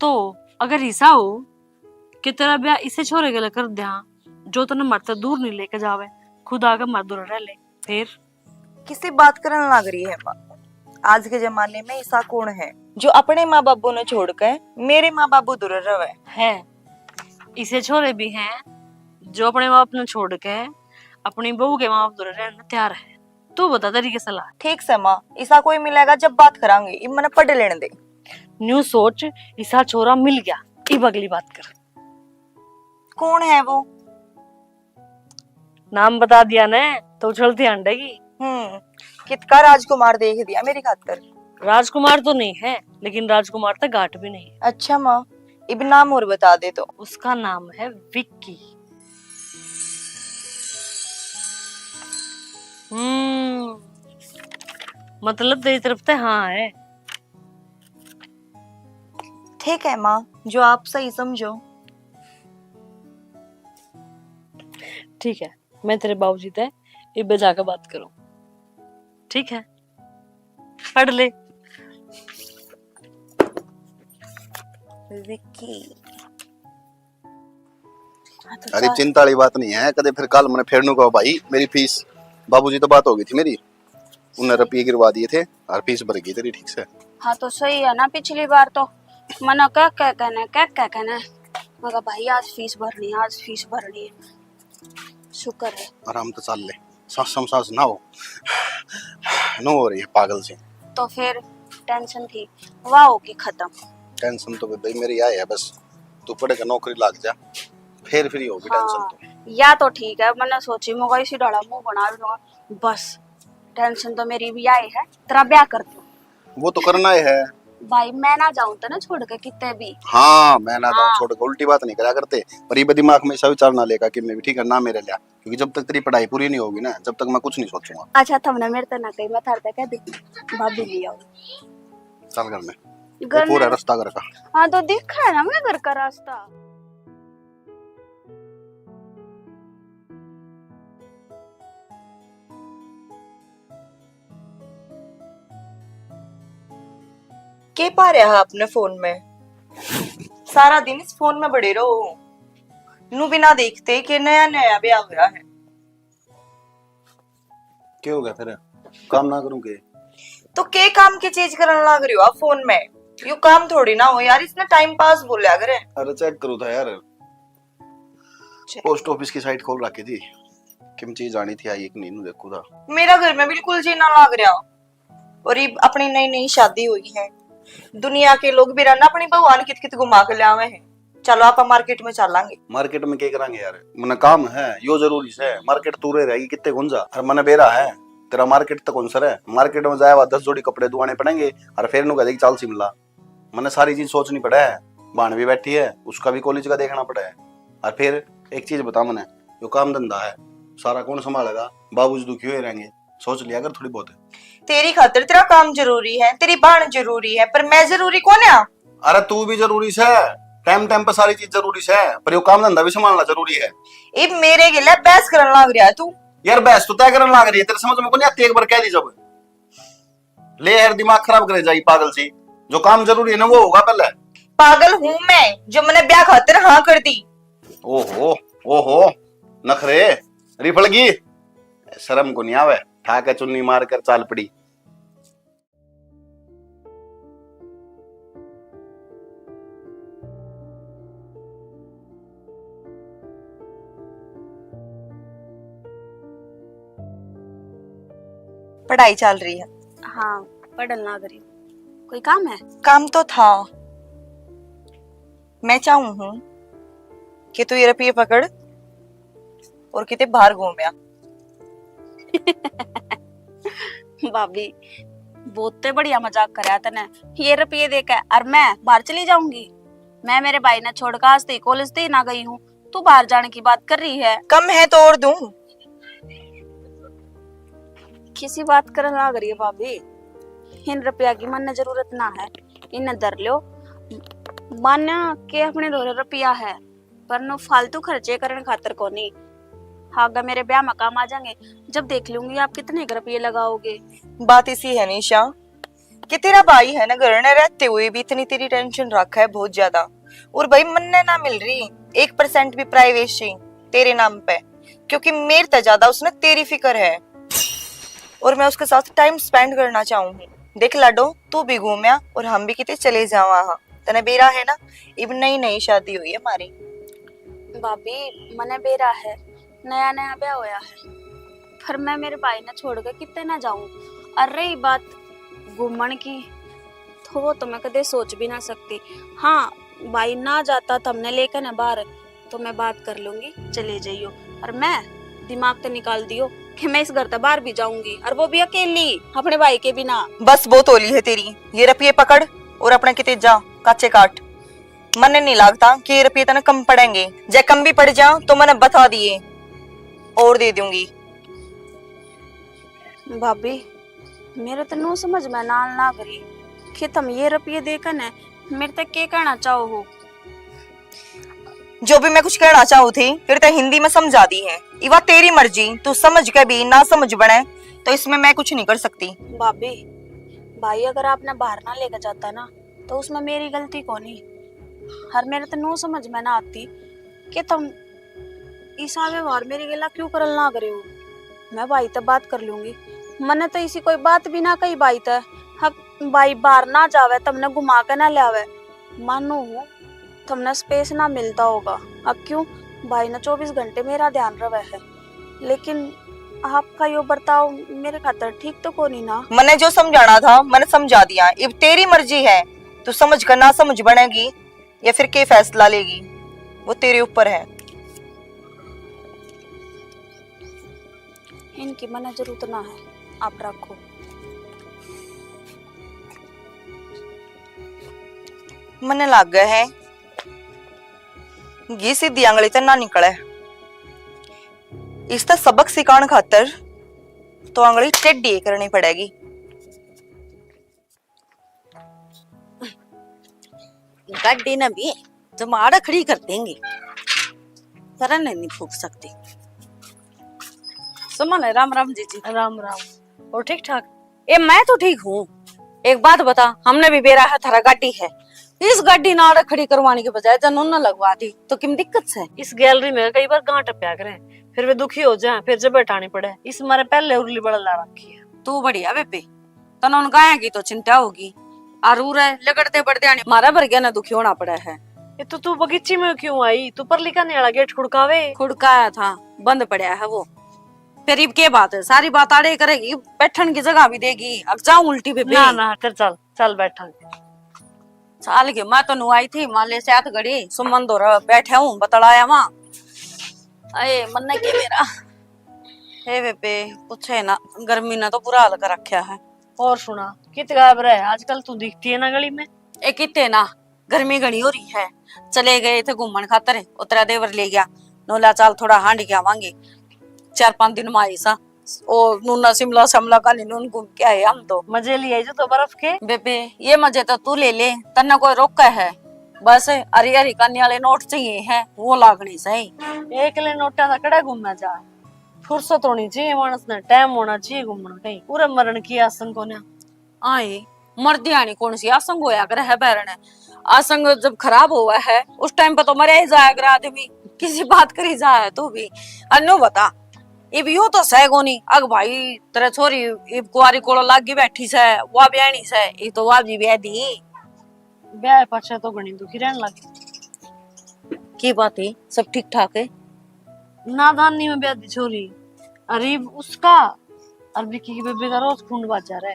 तो अगर ऐसा हो कि तेरा ब्याह इसे छोरे गेले कर द्या, जो तने मारे तै दूर नहीं लेके जावे, खुद आके मारे धोरे रह ले। फिर किसी बात करन लाग रही है माँ? आज के जमाने में ऐसा कौन है जो अपने माँ बाबू ने छोड़ के मेरे माँ बाबू दूर रहे? है, इसे छोरे भी हैं जो अपने माँ बाप ने छोड़ के अपनी बहू के माँ बाप दूर रहने तैयार है। तू बता, तेरी क्या सलाह? ठीक से माँ, इसा कोई मिलेगा जब बात करांगे, इब मने पढ़ लेने दे। न्यू सोच, इसा छोरा मिल गया, इब अगली बात कर। कौन है वो? नाम बता दिया ने तो उछलती हांडेगी। हम्म, कितका राजकुमार देख दिया मेरी खातर। राजकुमार तो नहीं है, लेकिन राजकुमार तक घाट भी नहीं है। अच्छा माँ, इब नाम और बता दे तो। उसका नाम है विक्की। हम्म, मतलब तेरी तरफ से हाँ है। ठीक है माँ, जो आप सही समझो। ठीक है, मैं तेरे बाबूजी ते इब्बे जाके बात करूँ। ठीक है, पढ़ ले। विक्की। हाँ, तो अरे, जा। चिंता वाली बात नहीं है, कदे फिर कल मने फेर नू कहो, "भाई, मेरी फीस।" बाबूजी तो बात हो गई थी मेरी, उन्हें रुपये गिरवा दिए थे और फीस भर गई तेरी ठीक से। हाँ, तो सही है ना, पिछली बार तो मना कह कह के ना, कह कह के ना, मगर भाई, आज फीस भरनी है, आज फीस भरनी है। शुक्र है। आराम तो चल ले, सांस में सांस ना हो, नो हो रही है पागल से। तो फिर टेंशन थी, वाह होगी खत्म। टेंशन तो भाई मेरी आए है, बस तू पढ़ के नौकरी लग जा, फिर फ्री होगी हाँ, टेंशन तो। या तो ठीक है, मैंने सोची मुगा इसी डाला मुंह बना लूंगा, बस टेंशन तो मेरी भी आई है, तेरा ब्याह कर दूं। वो तो करना ही है। भाई, मैं ना जाऊं तो ना छोड़ के कितने भी। हाँ, मैं ना जाऊं हाँ। छोड़ के, उल्टी बात नहीं करा करते। पर ये दिमाग में ऐसा विचार ना लेगा कि मैं भी ठीक है ना मेरे लिया, क्योंकि जब तक तेरी पढ़ाई पूरी नहीं होगी ना, जब तक मैं कुछ नहीं सोचूंगा। अच्छा, थमने मेरे ते ना कही, मैं थारे ते कह दी, भाभी ले आओ। चल घर में, घर पूरा में रास्ता घर का। हाँ, तो दिखा है ना मैं घर का रास्ता। के पा रहा है अपने फोन में? सारा दिन इस फोन में बड़े रहो। नु बिना देखते कि नया नया ब्याह हुआ है। क्या हो गया फिर? काम ना करूं के? तो के काम की चीज करने लाग रही हो आप फोन में? यू काम थोड़ी ना हो यार, इसने टाइम पास बोल्या करे। अरे चेक करो था यार, चेक। पोस्ट ऑफिस की साइट खोल रखी थी, किम चीज आनी थी, आई कि नहीं, नु देखू था। मेरा घर में बिल्कुल जी ना लाग रहा। और ये अपनी नई नई शादी हुई है, दुनिया के लोग भी रहना अपनी भगवान कित कित घुमा के ले आवे हैं। चलो आप मार्केट में चलांगे। मार्केट में क्या करांगे यार, मने काम है, यो जरूरी से। मार्केट तू रह रहेगी कितने गुंजा, और मने बेरा है तेरा मार्केट तक कौन सर है। मार्केट में जाए दस जोड़ी कपड़े दुआने पड़ेंगे, और फिर नु कह देगी चाल शिमला। मने सारी चीज सोचनी पड़े है, भाण भी बैठी है, उसका भी कॉलेज का देखना पड़े है। और फिर एक चीज बता मने, यो काम धंधा है, सारा कौन संभालेगा? बाबूजी दुखी हुए रहेंगे, सोच लिया कर थोड़ी बहुत। तेरी खातर तेरा काम जरूरी है, तेरी भाण जरूरी है, पर मैं जरूरी कौन है? अरे तू भी जरूरी से, टाइम टाइम पे सारी चीज जरूरी से, पर यो काम धंधा भी संभालना जरूरी है। इब मेरे गेले बहस करन लाग रहा है तू। यार बहस तो तय करन लाग रही है, तेरे समझ में को नहीं आती, एक बार कह दी जब। ले यार, दिमाग खराब करे जाई पागल सी। जो काम जरूरी है ना, वो होगा पहले। पागल हूँ मैं, जो मैंने ब्याह खातिर हाँ कर दी। ओहो, ओहो, नखरे, रिफड़गी, शर्म को नहीं आवे, ठा के चुन्नी मार कर चाल पड़ी। पढ़ाई चल रही है? हाँ, पढ़न लाग रही हूँ। कोई काम है? काम तो था। मैं चाहूँ हूँ कि तू ये रुपये पकड़ और किते बाहर घूम आ। भाभी, बहुत बढ़िया मजाक करया तने। ये रुपये देके और मैं बाहर चली जाऊंगी? मैं मेरे भाई ने छोड़कर आज तक कॉलेज तक ही ना गई हूँ, तू बाहर जाने की बात कर रही है। कम है तो और दूं। किसी बात करन लाग रही है भाभी, इन रुपया की मन्ने जरूरत ना है, इन्हें धर लो। मान्या के अपने धोरे रुपया है, पर नु फालतू खर्चे करने खातर कोनी। आगे मेरे ब्याह में काम आ जाएंगे, जब देख लूंगी आप कितने के रुपये लगाओगे। बात इसी है निशा, कि तेरा भाई है ना घर ने रहते हुए भी इतनी तेरी टेंशन रखा है बहुत ज्यादा, और भाई मन्ने ना मिल रही। एक परसेंट भी प्राइवेसी तेरे नाम पे, क्योंकि मेरे ते ज्यादा उसने तेरी फिक्र है और मैं उसके साथ टाइम स्पेंड करना चाहूँ हूँ। देख लाडो, तू भी घूमया और हम भी किते चले जावा हाँ। तने बेरा है ना, इब नई नई शादी हुई है हमारी। भाभी, मने बेरा है, नया नया ब्याह होया है, पर मैं मेरे भाई ने छोड़ के किते ना जाऊं। और रही बात घूमण की, तो वो तो मैं कदे सोच भी ना सकती। हाँ, भाई ना जाता तो हमने लेकर ना बाहर, तो मैं बात कर लूंगी, चले जाइयो। और मैं दिमाग तो निकाल दियो कि मैं इस घर से बाहर भी जाऊंगी, और वो भी अकेली, अपने भाई के बिना। बस, बहुत होली है तेरी। ये रुपये पकड़ और अपने किते जा, काचे काट। मन्ने नहीं लगता कि ये रुपये तने कम पड़ेंगे। जे कम भी पड़ जा तो मन्ने बता दिए और दे दूंगी। भाभी, मेरे तो नू समझ में नाल ना करी कि तुम ये रुपये देकर ने मेरे तक के कहना चाहो हो। जो भी मैं कुछ कहना चाहूँ थी, फिर ते हिंदी में समझा दी है। इवा तेरी मर्जी, तू समझ के भी ना समझ बने, तो इसमें मैं कुछ नहीं कर सकती। भाभी, भाई अगर आपने बाहर ना लेकर जाता ना, तो उसमें मेरी गलती कोनी। हर मेरे तो नू समझ में ना आती कि तुम इसा व्यवहार मेरे गेला क्यों करल ना करे हो। मैं भाई तै बात कर लूंगी। मने तो इसी कोई बात भी ना कही भाई तै। अब भाई बाहर ना जावे, तुमने घुमा के ना लावे। मानू हूँ, तुमने स्पेस ना मिलता होगा। अब क्यों, भाई ने चौबीस घंटे मेरा ध्यान रवे है, लेकिन आपका यो बर्ताव मेरे खातर ठीक तो कोनी ना। मने जो समझाना था, मने समझा दिया। इब तेरी मर्जी है, तू समझ कर ना समझ बनेगी या फिर के फैसला लेगी, वो तेरे ऊपर है। इनकी मने जरूरत ना है, आप रखो। मने लागे है घी सीधी आंगली ते ना निकले। इसका सबक सिखाण खातर तो आंगली टेढ़ी करनी पड़ेगी। गाड़ी ना भी जमाड़ खड़ी कर देंगे, पर नहीं फूक सकती। सुमन, राम राम जीजी। राम राम। और ठीक ठाक? ए, मैं तो ठीक हूँ। एक बात बता, हमने भी बेरा है, थारा गाड़ी है, इस गाड़ी ना आड़े खड़ी करवाने के बजाय जन उन्हें लगवा दी तो किम दिक्कत से? इस गैलरी में कई बार गांठ टप्या करें, फिर वे दुखी हो जाए, फिर जब बैठानी पड़े, इस मारे पहले उर्ली बड़ा ला रखी है। तू बढ़िया बेबे, तने उन गाया की तो चिंता होगी। और उरे लगड़ते बढ़ते आने मारा भर गया ना दुखी होना पड़ा है। ये तो तू बगीची में क्यों आई? तू परली कान्हे वाला गेट खुड़कावे। खुड़काया था, बंद पड़ा है वो। फिर इब के बात है, सारी बात आड़े करेगी, बैठन की जगह भी देगी। अब जाऊं उल्टी पे ना, ना, फिर चल, चल बैठा। चाल के मैं तो नु आई थी, माले से हाथ घड़ी सुमन दो बैठे हूँ, बतलाया वहां। अये, मन्ने के मेरा। हे बेबे, पूछे ना, गर्मी ने तो बुरा हाल कर रखा है। और सुना, कित गायब रहे? आजकल तू दिखती है ना गली में। ए किते ना, गर्मी घणी हो रही है। चले गए थे घूमण खातर, उतरा देवर ले गया, नोला चाल थोड़ा हांड के आवांगे, चार पांच दिन में आई सा। ओ नूना शिमला, शिमला का नहीं, नून घूम के आए हम तो। मजे लिए जो तो बर्फ के। बेबे, ये मजे तो तू ले ले, तन्ने कोई रोका है? बस हरी हरी कानी वाले नोट चाहिए हैं, वो लागने सही। एक ले नोटा का कड़ा घूमना जा, फुर्सत होनी चाहिए मानस ने, टाइम होना चाहिए घूमना कहीं। पूरे मरण की आसन को ना। आए, मर दियानी कौन सी आसंग होया करे है बैरने। आसंग जब खराब होवा है, उस टाइम पे तो मरया ही जाया करे आदमी। किसी बात करी जा है तू भी। अन्नू बता, इब यूं तो सह कोनी। अग भाई, तेरे छोरी इब कुआरी कोलो लागी बैठी से, वा ब्याहनी से, ये तो वा भी ब्याह दी। ब्याह पाछे तो घणी दुखी रहने लगी। की बात है, सब ठीक ठाक है? नादानी में ब्याह दी छोरी, अरे उसका और विक्की की बेबे का रोज खून बाजा रहे।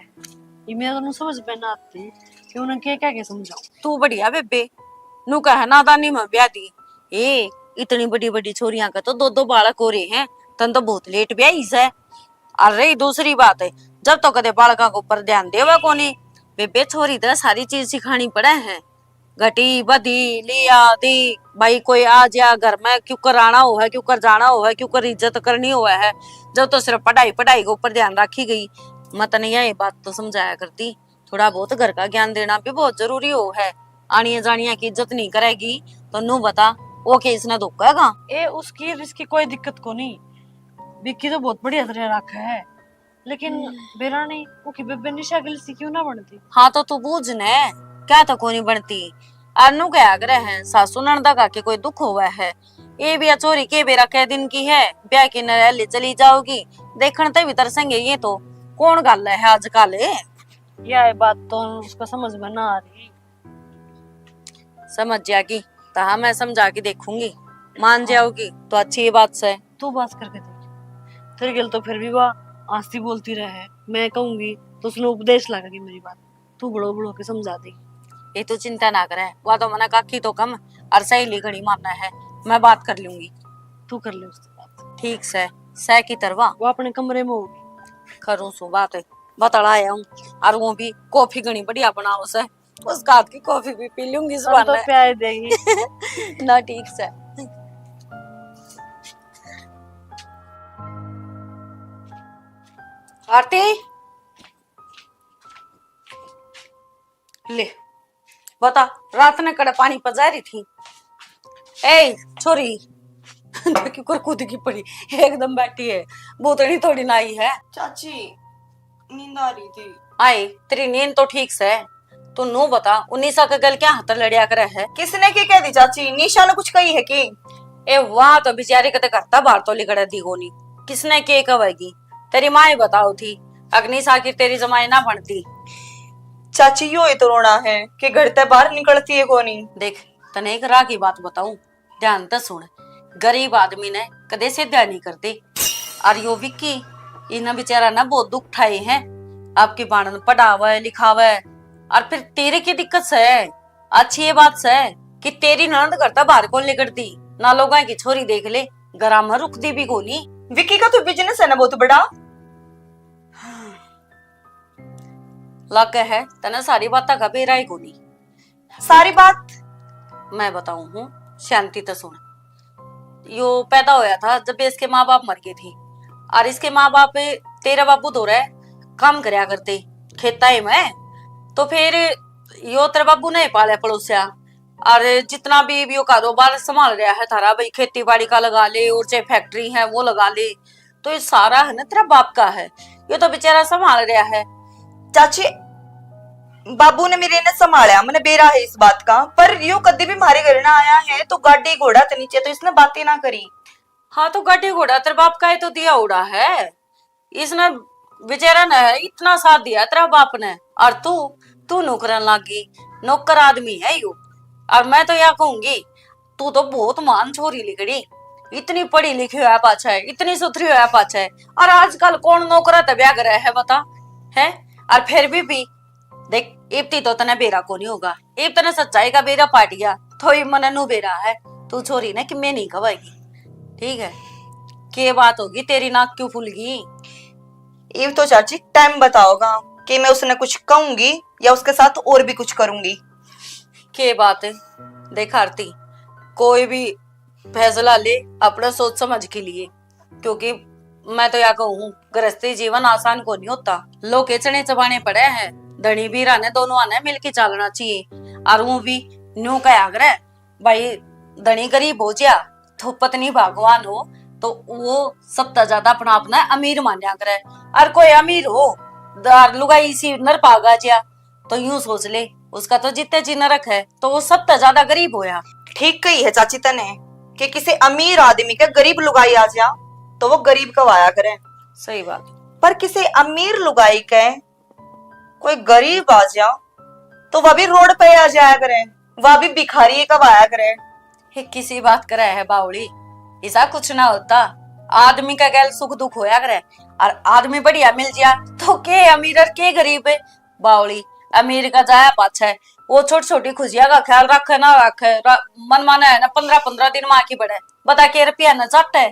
ये मेरे तो समझ में ना आती कि उन्हें क्या क्या के समझाऊं। तू बढ़िया बेबे, नू कहे नादानी में ब्याह दी। ए, इतनी बड़ी बड़ी छोरियां के तो दो दो बालक हो रहे हैं, तन तो बहुत लेट ब्याही से। और रही दूसरी बात, जब तो कदे बालका के ऊपर ध्यान देवा कोनी। बेबे, छोरी तो सारी चीज सिखानी पड़े है, घटी बधी लिया दी, भाई कोई आ जा घर में, क्यों कर आना हो है, क्यों कर जाना हो है, क्यों कर इज्जत करनी हो है। जब तो सिर्फ पढ़ाई पढ़ाई के ऊपर ध्यान रखी गई। मैं तने यही बात तो समझाया करती, थोड़ा बहुत घर का ज्ञान देना भी बहुत जरूरी हो है। आनिया जानिया की इज्जत नहीं करेगी तो नू बता, वो के इसने धोखेगा? ए, उसकी और इसकी कोई दिक्कत को नहीं, विक्की तो बहुत बढ़िया तरह रखा है, लेकिन हम्म। बेरा नहीं, वो की बेबे निशा गिल सी क्यों ना बनती? हाँ, तो तू बूझ ने, क्या तो कोनी बनती। और नु कहा करे है, सासू नणदा का के कोई दुख होवे है। ये भी या छोरी के बेरा कै दिन की है, ब्याह की नरैली चली जाओगी, देखण ते भी तरसेंगे ये तो। कौन गल है आजकल? यह बात तो उसका समझ में ना आ रही। समझ जाएगी तो हाँ, मैं समझा के देखूंगी, मान जाओगी तो अच्छी ही बात से। तू बात करके देख, तेरे गेल तो फिर भी वह हंसती बोलती रहे है। मैं कहूंगी तो उसने उपदेश लगेगी मेरी बात, तू बड़ो बड़ो के समझा देगी। ये तू चिंता ना करे, वह तो मना काकी तो कम और सहेली घणी मानना है, मैं बात कर लूंगी। तू कर ले उससे बात। ठीक से, सह की तरवा। वो अपने कमरे में होगी। करूँ सु बात, बतला आया हूँ। और वो भी कॉफी घणी बढ़िया बनाओ से, उसका हाथ की कॉफी भी पी लूंगी इस हम तो बहाने। प्यार देगी। ना, ठीक से। आरती, ले बता, रात ने कड़े पानी पजा रही थी। ए छोरी, देखी कर कूद की पड़ी, एकदम बैठी है, भूतनी थोड़ी ना आई है। चाची, नींद आ रही थी। आए, तेरी नींद तो ठीक से। तू नू बता, उ निशा के गल क्या हाथ लड़या करे है? किसने की कह दी चाची? निशा ने कुछ कही है की? ए वाह, तो बेचारी कदे घर तै बाहर तो लिकड़े दी कोनी। किसने के कहेगी? तेरी माँ ही बताओ थी, अगर निशा की तेरी जमाई ना बनती। चाची, यो ही तो रोना है कि घर तै बाहर निकलती है कोनी। देख, तने एक राह की बात बताऊं, ध्यान तै सुन। गरीब आदमी ने कदे सीधा नहीं करते। और यो विक्की, इन्हें बेचारा ने बहुत दुख ठाए हैं। आपकी बाणन पढ़ावे लिखावे, और फिर तेरे की दिक्कत से? अच्छी ये बात से कि तेरी ननद घर तै बाहर को निकलती ना, लोगां की छोरी देख ले, घरा में रुकती भी कोनी। विक्की का तो बिजनेस है ना बहुत बड़ा। लागे है तने सारी बातें का बेरा ही कोनी। सारी बात मैं बताऊं हूँ, शांति तै सुन। यो पैदा होया था जब इसके माँ बाप मर गए थे, और इसके माँ बाप तेरे बाबू धोरे काम करया करते खेताई में। तो फिर यो तेरे बाबू ने पाल्या पड़ोस्या, और जितना भी यो कारोबार संभाल रहा है थारा, भाई खेती बाड़ी का लगा ले और चाहे फैक्ट्री है वो लगा ले, तो ये सारा है ना तेरा बाप का है, ये तो बेचारा संभाल रहा है। चाची, बाबू ने मेरे ने संभाला, मैंने बेरा है इस बात का, पर यो कदी भी म्हारे घर ना आया है तो गाड़ी घोड़ा तो नीचे तो इसने बातें ना करी। हाँ, तो गाड़ी घोड़ा तेरे बाप का ही तो दिया उड़ा है, इसने बेचारा ने इतना साथ दिया तेरा बाप ने, और तू, तू नौकरन लागी, नौकर आदमी है यो। और मैं तो या कहूंगी, तू तो बहुत महान छोरी लिकड़ी, इतनी पढ़ी लिखी होया पाछे, इतनी सुथरी होया पाछे, और आजकल कौन नौकरा तै ब्याह करे है बता, है? और फिर भी, भी देख, इब्ती तो तने बेरा को नहीं होगा, इब तने सच्चाई का बेरा पाटिया, तो इब मने नू बेरा है, तू छोरी ने कि मैं नहीं खवाएगी, ठीक है? के बात होगी, तेरी नाक क्यों फूल गई? इब तो चाची टाइम बताओगा कि मैं उसने कुछ कहूंगी या उसके साथ और भी कुछ करूंगी। के बात है, देख आरती, कोई भी फैसला ले अपना सोच समझ के लिए, क्योंकि मैं तो या कहूँ, गृहस्थी जीवन आसान को नहीं होता। लोग के चने चबाने पड़े हैं। धनी बीरा ने दोनों आने मिलके चालना चाहिए। और वो भी न्यू कहा करे, भाई, धनी गरीब हो जा तो पत्नी भगवान हो, तो वो सबसे ज्यादा अपना आप ने अमीर मान्या करे। और कोई अमीर हो, दार लुगाई इसी नर पागा जा, तो यूं सोच ले, उसका तो जितने जी नरक है, तो वो सबसे ज्यादा गरीब होया। ठीक कही है चाची तने कि किसी अमीर आदमी के गरीब लुगाई आ जा, तो वो गरीब कहवाया करे। सही बात। पर किसी अमीर लुगाई के कोई गरीब आ जा, तो वह भी रोड पे आ जाया करे, वह भी भिखारी कहवाया करे। ये किसी बात करे है बावली, ऐसा कुछ ना होता। आदमी का गैल सुख दुख होया करे, और आदमी बढ़िया मिल जा, तो के अमीर और के गरीब है। बावली, अमीर का जाया पाछे, वो छोटी छोटी खुशियां का ख्याल रखे ना रखे, रा-, मन माने है ना, पन्द्रह पन्द्रह दिन माँ की बड़े, बता के रुपया न चाटे।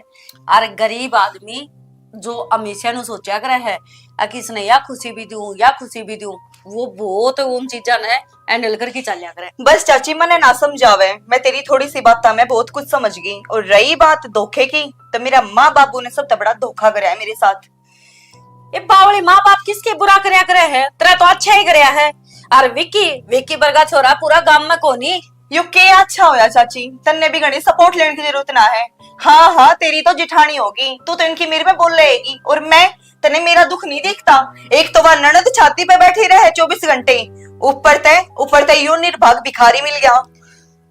और गरीब आदमी जो हमेशा नु सोचा करे है, आ किसने या खुशी भी दूं, या खुशी भी दूं, वो बहुत उन चीजा ने हैंडल करके चलिया करे। बस चाची, मने ना समझावे, मैं तेरी थोड़ी सी बात में बहुत कुछ समझ गई। और रही बात धोखे की, तो मेरा माँ बाबू ने सबसे बड़ा धोखा करया है मेरे साथ। ये बावली, माँ बाप किसके बुरा करया करे है, तेरा तो अच्छा ही करया है। और विक्की, विक्की वर्गा छोरा पूरा गांव में कोनी। यो के अच्छा होया चाची, तन्ने भी घणी सपोर्ट लेने की जरूरत ना है। हाँ हाँ, तेरी तो जिठानी होगी, तू तो इनकी मेरे पे बोल रहेगी। और मैं, तने मेरा दुख नहीं देखता? एक तो वह ननद छाती पे बैठी रहे चौबीस घंटे, ऊपर ते, ऊपर ते यो निर्भाग भिखारी मिल गया।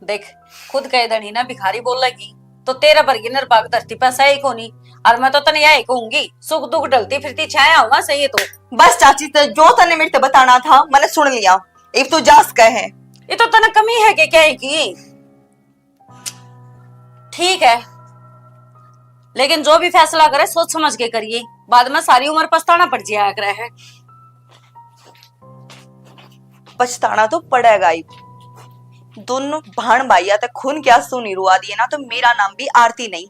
देख, खुद कह देनी ना भिखारी बोलेगी, तो तेरे बरगी निरपाग धरती पे सही कोनी। और मैं तो तने यही कहूंगी, सुख दुख ढलती फिरती छाया हुआ सही है तो। बस चाची, ते जो तने मेरे ते बताना था, मैंने सुन लिया। इब तू जा सके है। ये तो तने कमी है के कहे की? ठीक है, लेकिन जो भी फैसला करे, सोच समझ के करिए, बाद में सारी उम्र पछताना पड़ जाया करे है। पछताना तो पड़ेगा ही। दोनों भाण भाइया तक खून के आंसू नहीं रुआ दिए ना, तो मेरा नाम भी आरती नहीं।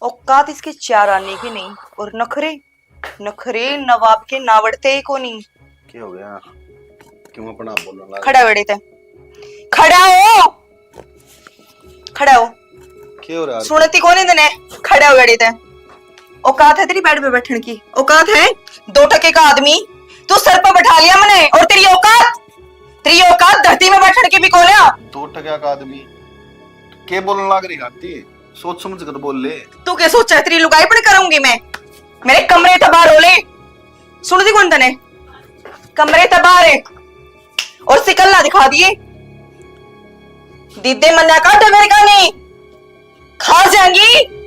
औकात इसके चार आने की नहीं, और नखरे, नखरे नवाब के नावड़ते ही कोनी। क्या हो गया? क्यों अपना आप बोलने लगा? खड़ा हो एड़े ते, खड़ा हो, खड़ा हो। क्या हो रहा है? सुनती कोनी तने? खड़ा हो एड़े ते। औकात है तेरी बेड पे बैठने की? औकात है? दो टके का आदमी तू सर पे बैठा लिया मने, और तेरी औकात, तेरी औकात धरती में बैठने की भी कोन्या। दो टका का आदमी के बोलने लाग रही आरती? सोच समझ कर बोल ले। तू के सोचा है, तेरी लुगाई पण करूंगी मैं? मेरे कमरे ते बाहर हो ले। सुन दी कौन तने? कमरे ते बाहर है। और सिकल ना दिखा दिए। दीदे मन्ना का डर मेरे का नहीं। खा जाएंगी।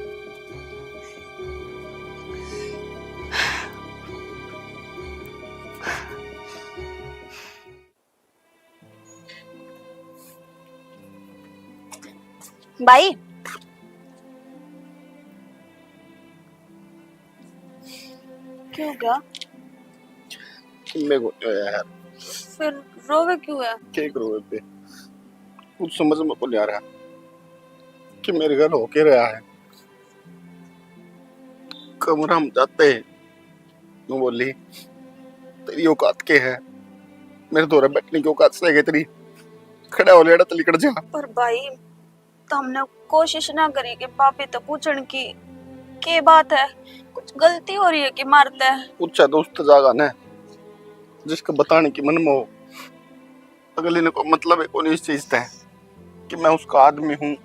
भाई, क्यों गया? मेरे को तो यार। फिर रोवे क्यों है? क्या करूँ बेबे? कुछ समझ में को नहीं आ रहा कि मेरे घर हो के रहा है। कमरा में जाते ही यूं बोली, "तेरी औकात के है? मेरे धोरे बैठने की औकात से है तेरी? खड़ा हो लेड़ा तो लिकड़ जा।" पर भाई, तो हमने कोशिश ना करी कि भाभी तो पूछण की के बात है, कुछ गलती हो रही है कि मारते? पूछा तो उस तो जागा ने, जिसके बताने की मन में हो। अगले ने कोई मतलब है कोनी इस चीज ते कि मैं उसका आदमी हूँ,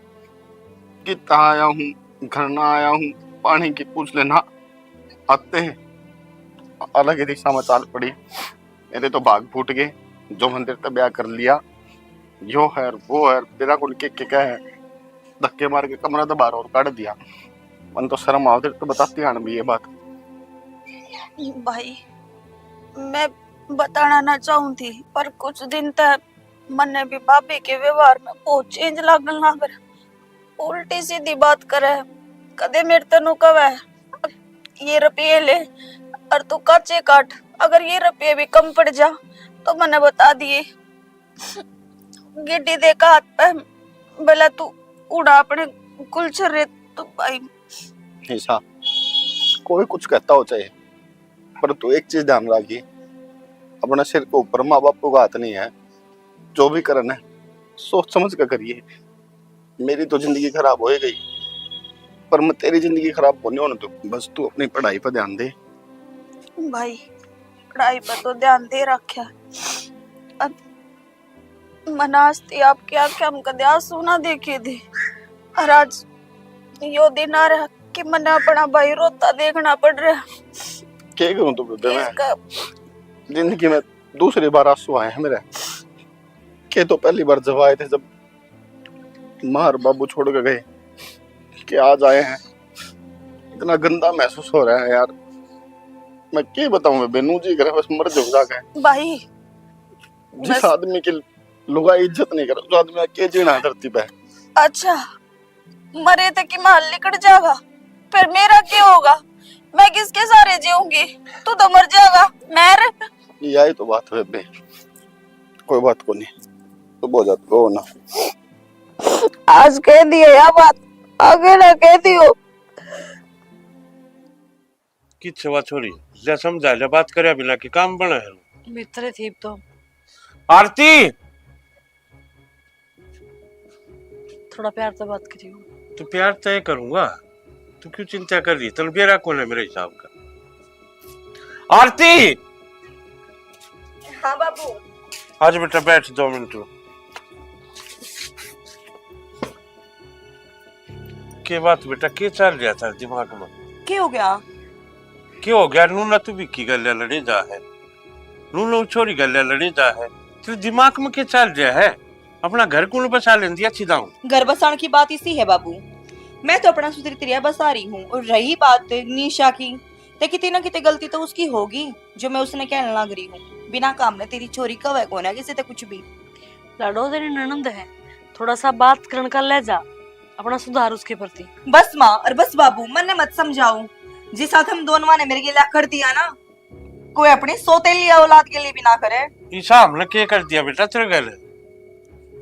कितना आया हूँ, घर ना आया हूँ, पानी की पूछ लेना आते हैं। अलग ही दिशा में चाल पड़ी। मेरे तो भाग फूट गए, जो मंदिर ते ब्याह कर लिया, यो है वो है, बिना कुल के, के कहे धक्के मार के कमरा तो बाहर और काट दिया। मन तो शर्म आओ, तेरे तो बताती आन भी ये बात। भाई, मैं बताना ना चाहूँ थी, पर कुछ दिन तक मन्ने भी भाभी के व्यवहार में बहुत चेंज लागन लाग रहा। उल्टी सीधी बात करे, कदे मेरे तै न्यू कहे, "ये रुपये ले और तू काचे काट, अगर ये रुपये भी कम पड़ जा तो मन्ने बता दिए।" गिड्डी दे का हाथ पे, "भला तू उड़ा अपने गुलछर्रे।" तो भाई, ऐसा कोई कुछ कहता हो चाहे, पर तू एक चीज ध्यान रखिए, अपने सिर के ऊपर माँ बाप का हाथ नहीं है। जो भी करना है सोच समझ कर करिए। मेरी तो जिंदगी खराब हो ही गई, पर मैं तेरी जिंदगी खराब होने होने दूं। बस तू अपनी पढ़ाई पर ध्यान दे। भाई, पढ़ाई पर तो ध्यान दे रखा, अब मन्ने आज ती आपकी आंख्या में कदे आंसू ना देखे थे, और आज यो दिन आ रहा कि मन्ने अपना भाई रोता देखना पड़ रहा। के करूं तो बेबे, मैं इसका जिंदगी में दूसरी बार आंसू आए हैं मेरे। के तो पहली बार जब आए थे, जब माँ और बाबू छोड़ के गए, के आज आए हैं। इतना गंदा महसूस हो रहा है यार, मैं के बताऊं बेबे, नू जी करे बस मर जाऊं जाके। भाई, जिस बस आदमी की लुगाई इज्जत नहीं करे, उस आदमी का के जीना है धरती पे। अच्छा, मरे तो कि माल लिकड़ जाएगा, फिर मेरा क्या होगा? मैं किसके सहारे जीऊंगी? तू तो मर जाएगा, मैं रे। यही तो बात है बेबे, कोई बात को नहीं, तो बहुत ज्यादा रो ना। आज कह दिए या बात, आगे ना कह दियो। किच्छे वा छोरी, ले समझा ले, बात करया बिना के काम बने है? मित्र थी तो। आरती! थोड़ा प्यार से बात करियो। तू प्यार तय करूंगा, तू क्यों चिंता कर रही है? तन बेरा कौन है मेरे हिसाब का? आरती! हाँ बाबू। आज बेटा बैठ दो मिनट। के बात बेटा, के चल रहा था दिमाग में? के हो गया? के हो गया? नूना तू भी की गल लड़े जा है, नूना छोरी गल लड़े जा है। तेरे दिमाग में क्या चल रहा है? अपना घर कौन बसा लेंदी अच्छी दाऊ? घर बसाण की बात इसी है बाबू, मैं तो अपना सुधरी तरिया बसा रही हूँ। और रही बात निशा की, ते कितनी ना कितनी गलती तो उसकी होगी जो मैं उसने कहने लग रही हूँ। बिना काम ने तेरी छोरी कहवे कोना किसी ते कुछ भी। लाडो, तेरी ननंद है, थोड़ा सा बात करण का लहजा अपना सुधार उसके प्रति। बस माँ और बस बाबू, मन्ने मत समझाओ। जिस साथ हम दोनों ने मेरे गेला कर दिया ना, कोई अपनी सौतेली औलाद के लिए भी ना करे। ईसा हमने के कर दिया बेटा तेरे गल?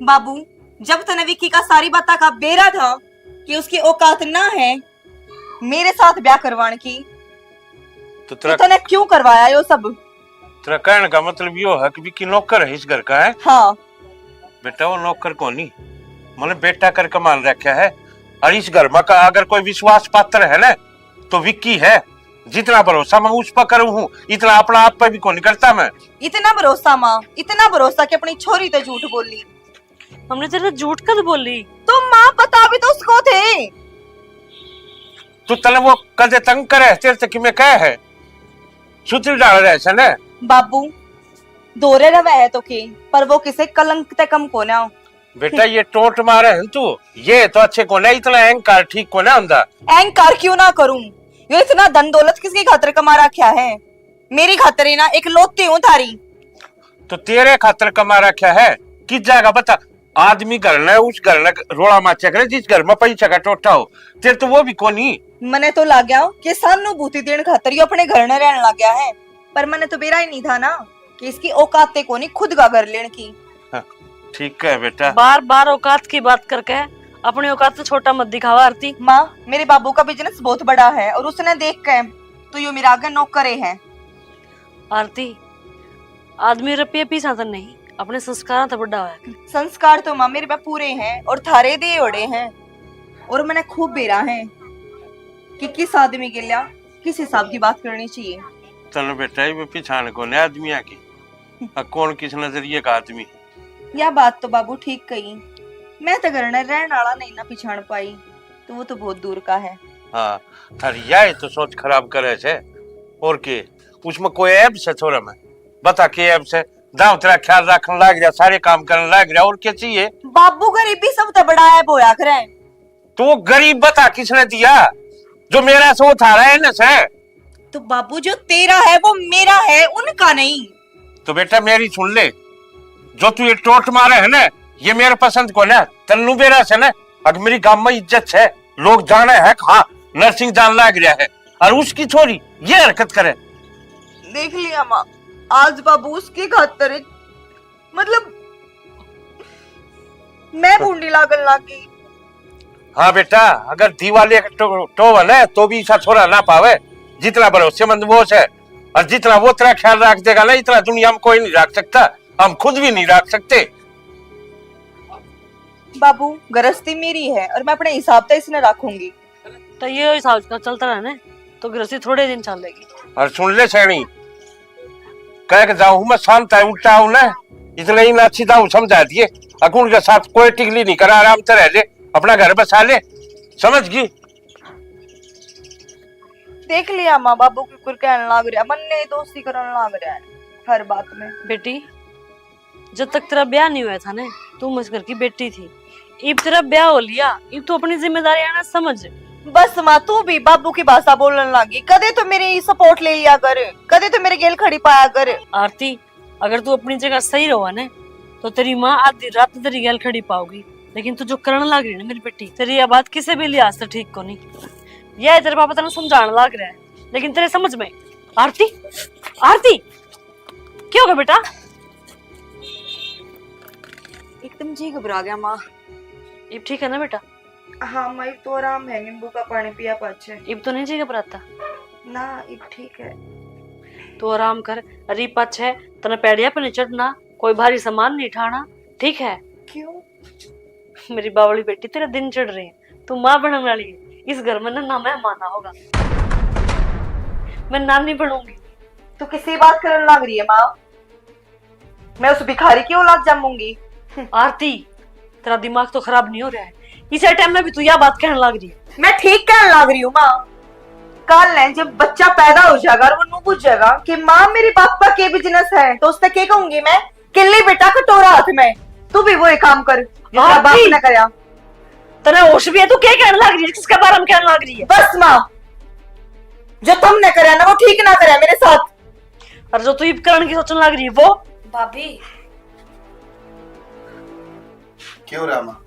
बाबू, जब तने विक्की का सारी बातों का बेरा था कि उसकी औकात ना है मेरे साथ ब्याह करवाने की, तो तो तेरा तने क्यों करवाया यो सब? तेरा कहने का मतलब यो है कि विक्की नौकर है इस घर का, है? हाँ। बेटा, वो नौकर कोनी, मैंने बेटा करके मान रखा है। और इस घर में का अगर कोई विश्वास पात्र है ना, तो विक्की है। जितना भरोसा मैं उस पर करूँ हूँ, इतना अपना आप पर भी कोनी करता मैं। इतना भरोसा माँ, इतना भरोसा कि अपनी छोरी ते झूठ बोली। हमने तेरे से झूठ कद बोली? तो माँ, पता भी तो उसको थे। तू तने वो कदे तंग करे, तेरे से कि मैं कह है? सुतरी डाल रहे से ना? बाबू, दोरे रवे है तो के, पर वो किसे कलंक ते कम कोना। बेटा, ये टोट मारे है तू, ये तो अच्छे कोना, इतना अहंकार ठीक कोना हुंदा। अहंकार क्यों ना करूं? यो इतना धन दौलत किसकी खातर कमा रखा है? मेरी खातर ही ना, एक लौती हूँ थारी। तो तेरे खातर कमा रखा है, किस जगह बता? आदमी घर ने, उस घर ने रोला माचा करे, जिस घर में पैसा का टोटा हो। तेरे तो वो भी कोनी। मने तो लाग्या कि सहानुभूति देण खातर यो अपने घर ने रहन लाग्या है, पर मने तो बेरा ही नहीं था ना कि इसकी औकात ते कोनी खुद का घर लेण की। हाँ, ठीक है बेटा। बार बार औकात की बात करके अपनी औकात से छोटा मत दिखावा आरती। माँ, मेरे बाबू का बिजनेस बहुत बड़ा है और उसने देख के तो यो मेरा आगे नौकर है। आरती, आदमी रुपये पीछा तो नहीं, अपने संस्कारों तो बड़ा है। संस्कार तो माँ मेरे पे पूरे हैं और थारे दे ओड़े हैं, और मैंने खूब बेरा है कि किस आदमी के लिया किस हिसाब की बात करनी चाहिए। तने बेटा, ये पिछाण कोने आदमियां की, आ कौन किस नजरिए का आदमी? या बात तो बाबू ठीक कही। मैं तो घर ने रहन आला नहीं ना पिछाण पाई, तो वो तो बहुत दूर का है। हाँ, थारी या ही तो सोच खराब करे से। और के, उसमें कोई ऐब से छोरा में? बता के ऐब से? दाव तेरा ख्याल रखन लाग रहा, सारे काम करन लाग रहा, और क्या चाहिए? बाबू, गरीबी सब तो बड़ा ऐब होया करे। तो वो गरीब बता किसने दिया? जो मेरा से वो थारा है ना से। तो बाबू, जो तेरा है वो मेरा है, उनका नहीं। तो बेटा मेरी सुन ले, जो तू ये टोट मारे है ना, ये मेरे पसंद को ना। तन्नू बेरा से ना, अगर मेरी गांव में इज्जत है, लोग जाने है, हाँ, नरसिंह जान लाग रहा है, और उसकी छोरी ये हरकत करे। देख लिया माँ, आज बाबू उसकी खातर, मतलब, मैं भूंडी लागन लाग गई। हाँ बेटा, अगर दिवाले टो, टोवे ना, तो भी इसा छोरा ना पावे, जितना भरोसेमंद वो है, और जितना वो तेरा ख्याल रख देगा ना, इतना दुनिया में कोई नहीं रख सकता, हम खुद भी नहीं रख सकते। बाबू, गृहस्थी मेरी है और मैं अपने हिसाब से इसने रखूंगी। तो ये हिसाब का चलता रहे ना, तो गृहस्थी थोड़े दिन चलेगी। और सुन ले सैनी, कह के जाऊं मैं शांत है, उल्टा आऊं ना, इतना ही ना अच्छी दाऊ समझा दिए। अकुन के साथ कोई टिकली नहीं करा, आराम से रह ले, अपना घर बसा ले, समझ गई? देख लिया माँ, बाबू की कुर कहन लाग रहा, मन्ने ही दोषी करन लाग रहा है हर बात में। बेटी, जब तक तेरा ब्याह नहीं हुआ था ना, तू मुझ घर की बेटी थी। इब तेरा ब्याह हो लिया, इब तू अपनी जिम्मेदारी आना समझ। बस माँ, तू भी बाबू की भाषा बोलने लागी। कदे तो मेरी सपोर्ट ले लिया कर, कदे तो मेरे गेल खड़ी पाया कर। आरती, अगर तू अपनी जगह सही रहो ना, तो तेरी माँ आधी रात तेरी गेल खड़ी पाओगी। लेकिन तू जो करण लाग रही ना मेरी बेटी, तेरी यह बात किसी भी लिहाज से ठीक को नहीं। यह तेरे पापा तेरे समझाने लाग रहा है, लेकिन तेरे समझ में। आरती, आरती, क्या हो गया बेटा? एकदम जी घबरा गया माँ। इब ठीक है ना बेटा? हाँ माँ, इब तो आराम है, नींबू का पानी पिया पाछे। इब तो नहीं जी घबराता? ना, इब ठीक है। तू आराम कर। अरे पाछे तने पैड़िया पे नहीं चढ़ना, कोई भारी सामान नहीं उठाना, ठीक है? क्यों? मेरी बावली बेटी, तेरे दिन चढ़ रहे हैं, तू माँ बनने वाली है। इस घर में ना, ना मेहमान होगा, मैं नानी बनूंगी। तू किसी बात करने लग रही है माँ? मैं उस भिखारी की औलाद जमूंगी। आरती, तेरा दिमाग तो खराब नहीं हो रहा है? इसे टाइम में भी तू यह बात कहने लग रही है। मैं ठीक कहने लग रही हूँ माँ। कल ने जब बच्चा पैदा हो जाएगा और वो नू बुझेगा कि माँ, मेरे बाप का के बिजनेस है, तो उससे के कहूंगी मैं? किल्ली बेटा कटोरा हाथ में, तू भी वही काम कर जो तेरा बाप ने करया। तने होश भी है? तू क्या कहने लग रही है? किसके बारे में कहने लग रही है? बस माँ, जो तुमने करया ना, वो ठीक ना करया मेरे साथ। और जो तू इब करण की सोचने लग रही है, वो? भाभी। क्यों रहा माँ?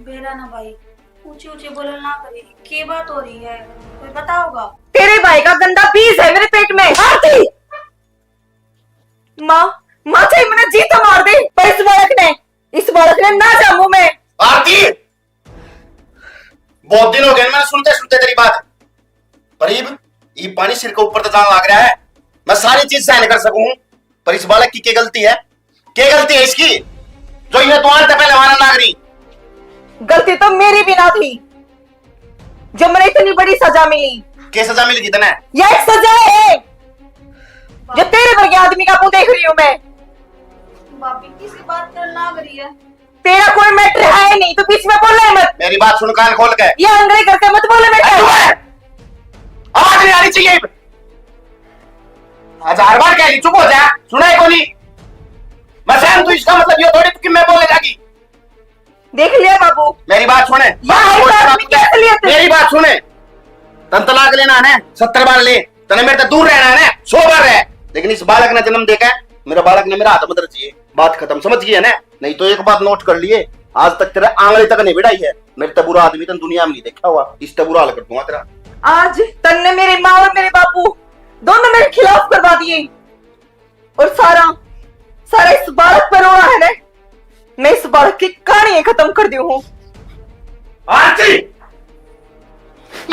बेरा ना भाई, ऊंचे ऊंचे बोलना ना करी। के बात हो रही है? कोई बताओगा? तेरे भाई का गंदा बीज है मेरे पेट में। आरती! माँ, माँ, चाहे मैंने जी तो मार दे, पर इस बालक ने, इस बालक ने ना जामू मैं। आरती, बहुत दिन हो गए मैंने सुनते सुनते तेरी बात, पर इब, इब पानी सिर के ऊपर तो जान लग रहा है। मैं सारी चीज सहन कर सकूं, पर इस बालक की क्या गलती है? क्या गलती है इसकी जो इन्हें दुआर तक पहले मारन लाग रही? गलती तो मेरी भी ना थी जो मैंने इतनी बड़ी सजा मिली। क्या सजा मिल गई तने? यह एक सजा है जो तेरे वर्गे आदमी का मुंह देख रही हूँ मैं। भाभी किसी बात कर लाग रही है। तेरा कोई मैटर है नहीं, तो बीच में बोले मत। मेरी बात सुन कान खोल के। ये अंग्रेज करके मत बोले मेरे से। आवाज नहीं आनी चाहिए। हजार बार कह ली, चुप हो जा, सुना है कोनी? मैं सहन तू इसका मतलब ये थोड़ी कि मैं बोले जागी। देख लिया बाबू। मेरी बात सुने। मेरी बात सुने। तन तलाक लेना है, सत्तर बार ले। तने मेरे से दूर रहना है ना, सौ बार रह, लेकिन इस बालक ने जन्म देकर मेरा बालक ने मेरा हाथ मत रचिए। बात खत्म, समझ गई है ना? नहीं तो एक बात नोट कर लिए, आज तक तेरे आंगली तक नहीं बढ़ाई है। मेरे ते बुरा आदमी तन दुनिया में नहीं देखा हुआ, इस ते बुरा हाल कर दूंगा तेरा। आज तन्ने मेरी माँ और मेरे बापू दोनों मेरे खिलाफ करवा दिए। और सारा, सारा इस बालक पर रोना है ना? मैं इस बालक की कहानी खत्म कर दी हूँ। आरती!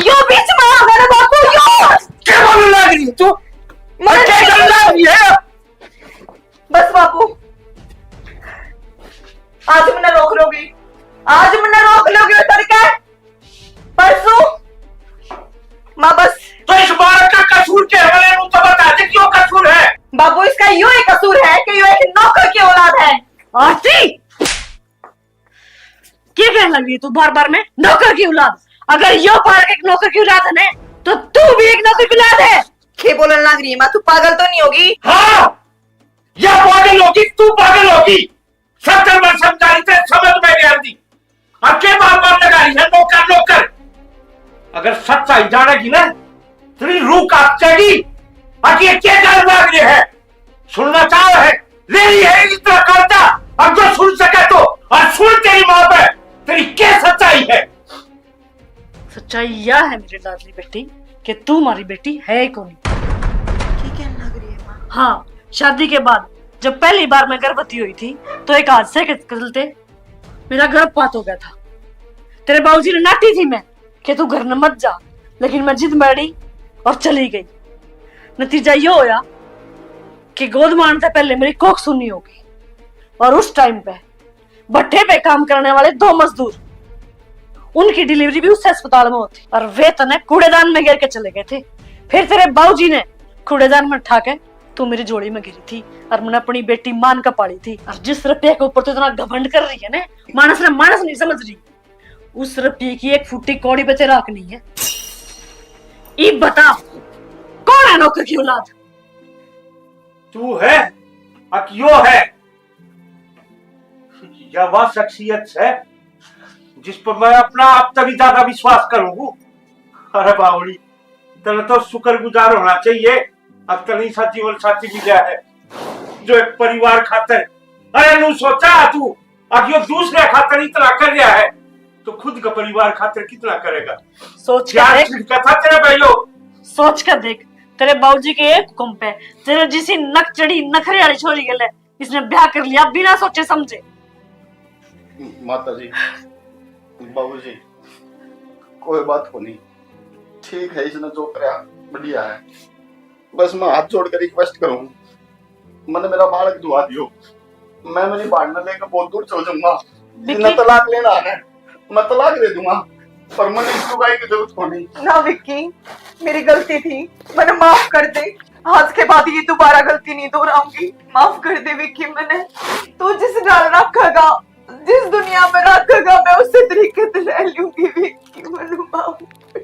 यो बीच में आ गया ना बापू, यो! क्या बोलने लग रही है तू? मैं क्या करने लग रही है? बस बापू, आज मैंने रोक लोगी, आज मैंने रोक लोगी उतर के। परसों माँ बस। तो इस बालक का कसूर के हवाले नू तो बता दे, क्यों कसूर है? बाबू, इसका यो ही कसूर है कि यो एक नौकर की औलाद है। आरती, क्या कहने लग रही है तू बार बार में नौकर की औलाद? अगर यो बालक एक नौकर की औलाद है ना, तो तू भी एक नौकर की औलाद है। के बोलने लग रही है माँ, तू पागल तो नहीं होगी? हाँ, या पागल होगी, तू पागल होगी। सत्तर बार समझा रही थे, समझ में नहीं आती। और के बार बार लगा रही है नौकर, नौकर। अगर सच्चाई जानेगी ना, तेरी रूह कांप जाएगी। और ये क्या जान लाग रहे है? सुनना चाहो है, ले रही है इतना करता। अब जो सुन सके तो, और सुन तेरी माँ पे, तेरी क्या सच्चाई है? सच्चाई यह है मेरी लाडली बेटी कि तू हमारी बेटी है ही कोनी। ठीक है, लग रही है माँ। हाँ, शादी के बाद जब पहली बार मैं गर्भवती हुई थी, तो एक हादसे के चलते मेरा गर्भपात हो गया था। तेरे बाबूजी ने नाटी थी मैं कि तू घर न मत जा, लेकिन मैं जिद में अड़ी और चली गई। नतीजा यो होया कि गोद मारने से पहले मेरी कोख सुन्नी हो गई और उस टाइम पे भट्ठे पे काम करने वाले दो मजदूर, उनकी डिलीवरी भी उस अस्पताल में होती और वे तने कूड़ेदान में गिर के चले गए थे। फिर तेरे बाबूजी ने कूड़ेदान में उठा के तू मेरी झोली में गिरी थी और मैंने अपनी बेटी मान का पाली थी। और जिस रुपये के ऊपर तू इतना घमंड कर रही है ना, मानस ने मानस नहीं समझ रही। उस रुपये की एक फुट्टी कौड़ी पे तेरा हक नहीं है। इब बता, कौन है नौकर की औलाद? तू है, अक यो है, या वह शख्सियत है जिस पर मैं अपना आप तभी ज्यादा विश्वास करूंगा। अरे बावड़ी, तेरे तो शुक्रगुजार होना चाहिए, अब तने ऐसा जीवन साथी मिला है जो एक परिवार खातर। अरे नू सोचा तू, अब यो दूसरे खातर इतना कर रहा है, तो खुद का परिवार खातर कितना करेगा? सोच के यार, देख। छिड़का था तेरे भाई लोग। सोच के देख, तेरे बाबूजी के एक हुक्म पे तेरे जिसी नक चढ़ी नखरे वाली छोरी गले इसने ब्याह कर लिया बिना सोचे समझे। माता जी, बाबूजी, कोई बात को नहीं, ठीक है, इसने जो करया बढ़िया है। बस मैं हाथ जोड़ के रिक्वेस्ट करूँ, मने मेरा बालक दुआ दियो। मैं मेरी भाण ने लेकर बहुत दूर चल जाऊंगा। विक्की। जिन्हें तलाक लेना है, मैं तलाक दे दूंगा, पर मने इस लुगाई की जरूरत को नहीं। ना विक्की, मेरी गलती थी, मने माफ कर दे। आज के बाद ये दोबारा गलती नहीं दोहराऊंगी। माफ कर दे विक्की मने। तू जिस नाल रखेगा, जिस दुनिया में रखेगा, मैं उसी तरीके से रह लूंगी विक्की, मने माफ कर।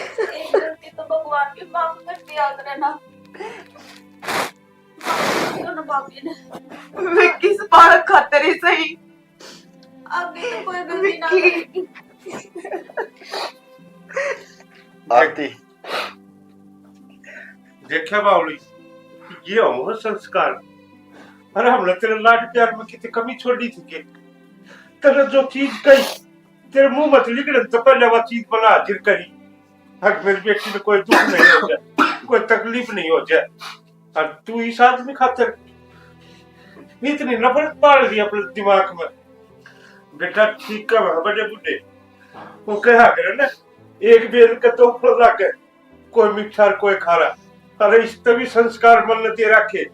एक गलती तो भगवान भी माफ कर दिया करे ना। विक्की, इस बालक खातर ही सही। आपने तो कोई गलती ना विक्की। करी। आरती। देखा बावली, ये हो संस्कार। अरे, हमने तेरे लाड प्यार में कितनी कमी छोड़ी थी के? तेरे जो चीज कही, तेरे मुंह मत निकले तो पहले वो चीज बना हाजिर करी। हक मेरी बेटी में कोई दुख नहीं हो जाए, कोई तकलीफ नहीं हो जाए। और तू इस आदमी खातर इतनी नफरत पाल दी अपने दिमाग में। बेटा, ठीक कह बड़े बूढ़े, वो कहा करे ना, एक बेल के दो फल लागे, कोई मीठा और कोई खारा। अरे, इस तभी संस्कार मन ने दे रखे,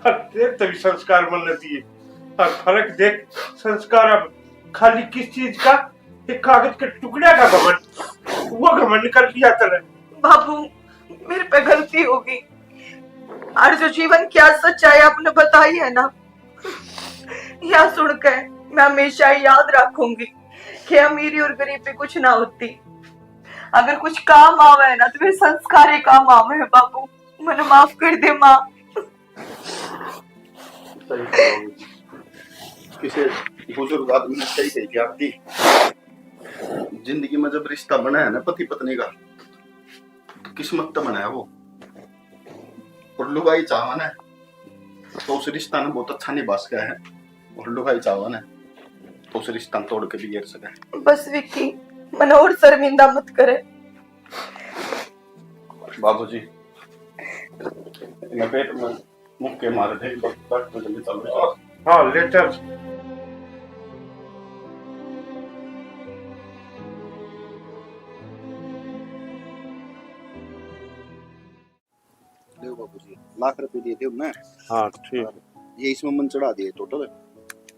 और तेरे तभी संस्कार मन ने दिए। और फर्क देख, संस्कार अब खाली किस चीज का? एक कागज के टुकड़े का घमंड, वो घमंड कर लिया तने। बाबू, मेरे पे गलती होगी। और जो जीवन की सच्चाई आपने बताई है ना, यह सुनकर मैं हमेशा याद रखूंगी कि अमीरी और गरीबी कुछ ना होती। अगर कुछ काम आवे है ना, तो मेरे संस्कार ही काम आवे हैं बाबू। मैंने माफ कर दे माँ। सही कहा। किसी बुजुर्ग आदमी ने सही कही कि आपकी जिंदगी में जब रिश्ता बना है ना पति पत्नी का, तो किस्मत तो बना है वो। और लुगाई चाहवा ना, तो उस रिश्ता ने बहुत अच्छा निभा सका है। और लुगाई चाहवा ना, तो उस रिश्ता ने तोड़ के बिगेड़ सका है। बस विक्की, मने और शर्मिंदा मत करे। बाबूजी, मैं पेट में मुक्के मारे थे, डॉक्टर जल्दी चल रहे। हाँ, ले चल। देव बाबू जी, लाख रुपए दिए थे उनने। हाँ, ठीक। और ये इसमें मन चढ़ा दिए टोटल।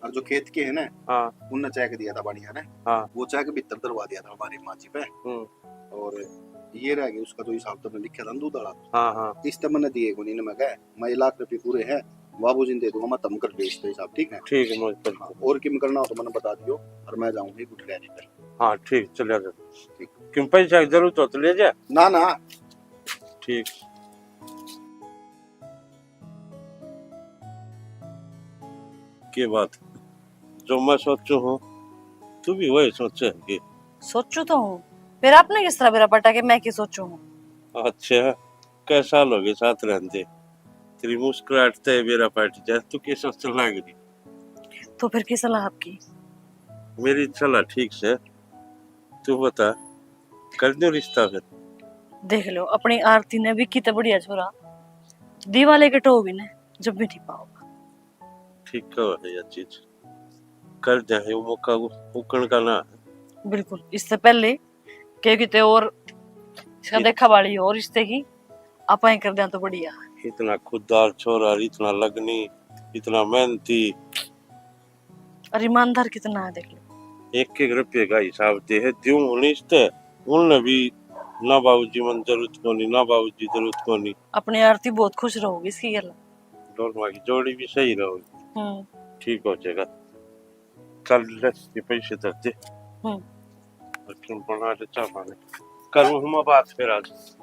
और जो खेत के है ना, हाँ। उनने चेक दिया था बढ़िया ने। हाँ। वो चेक भीतर धरवा दिया था हमारी माँ जी पे। हम्म। और ये रह गया उसका जो हिसाब तुमने लिखा था ना दूध वाला। हाँ, हाँ। इस तब मैंने दिए को नहीं, मैं कहा, मैं ये लाख रुपए पूरे हैं, बाबू जी ने दे दूंगा, मैं तम कर दे इसका हिसाब, ठीक है? ठीक है, मैं कर हाँ, दूंगा। और किम करना हो तो मैंने बता दियो, और मैं जाऊंगा गुठलिया लेकर। हाँ, ठीक, चले जा। ठीक। किम पैसा की जरूरत हो तो ले जा। ना, ना। ठीक। के बात, जो मैं सोचू हूँ, तू भी वही सोचे है के? सोचू तो हूँ, फिर आपने किस तरह बेरा पटा के मैं की सोचू हूँ? अच्छा, कै साल हो गए साथ रहते, तेरी मुस्कुराहट ते बेरा पट जा, तू के सोचने लग रही? तो फिर की सलाह आपकी? मेरी सलाह ठीक से, तू बता, कर दूं रिश्ता फिर? देख लो, अपनी आरती ने भी कितना बढ़िया छोरा, दिवाले के टो भी ने जब भी नहीं पाओगा। ठीक कहो है यह चीज, कर दे, ये मौका उकण का ना। बिल्कुल, इससे पहले, क्योंकि ते और इसका इत- देखा वाली और रिश्ते की, आपा ही कर दें तो बढ़िया। इतना खुददार छोरा, इतना लगनी, इतना मेहनती। और ईमानदार कितना है, देख लो। एक एक रुपये का हिसाब दे है, द्यूं उन्नीस ते, उनने भी ना बाबूजी मन जरूरत कोनी, ना बाबूजी जरूरत कोनी। अपनी आरती बहुत खुश रहोगी इसकी गल। दोनों की जोड़ी भी सही रहोगी। हम्म। ठीक हो जाएगा। चल ले, ये पैसे धर दे। हम्म। और तुम बना ले चाय पानी। करूँ हम बात फिर आज।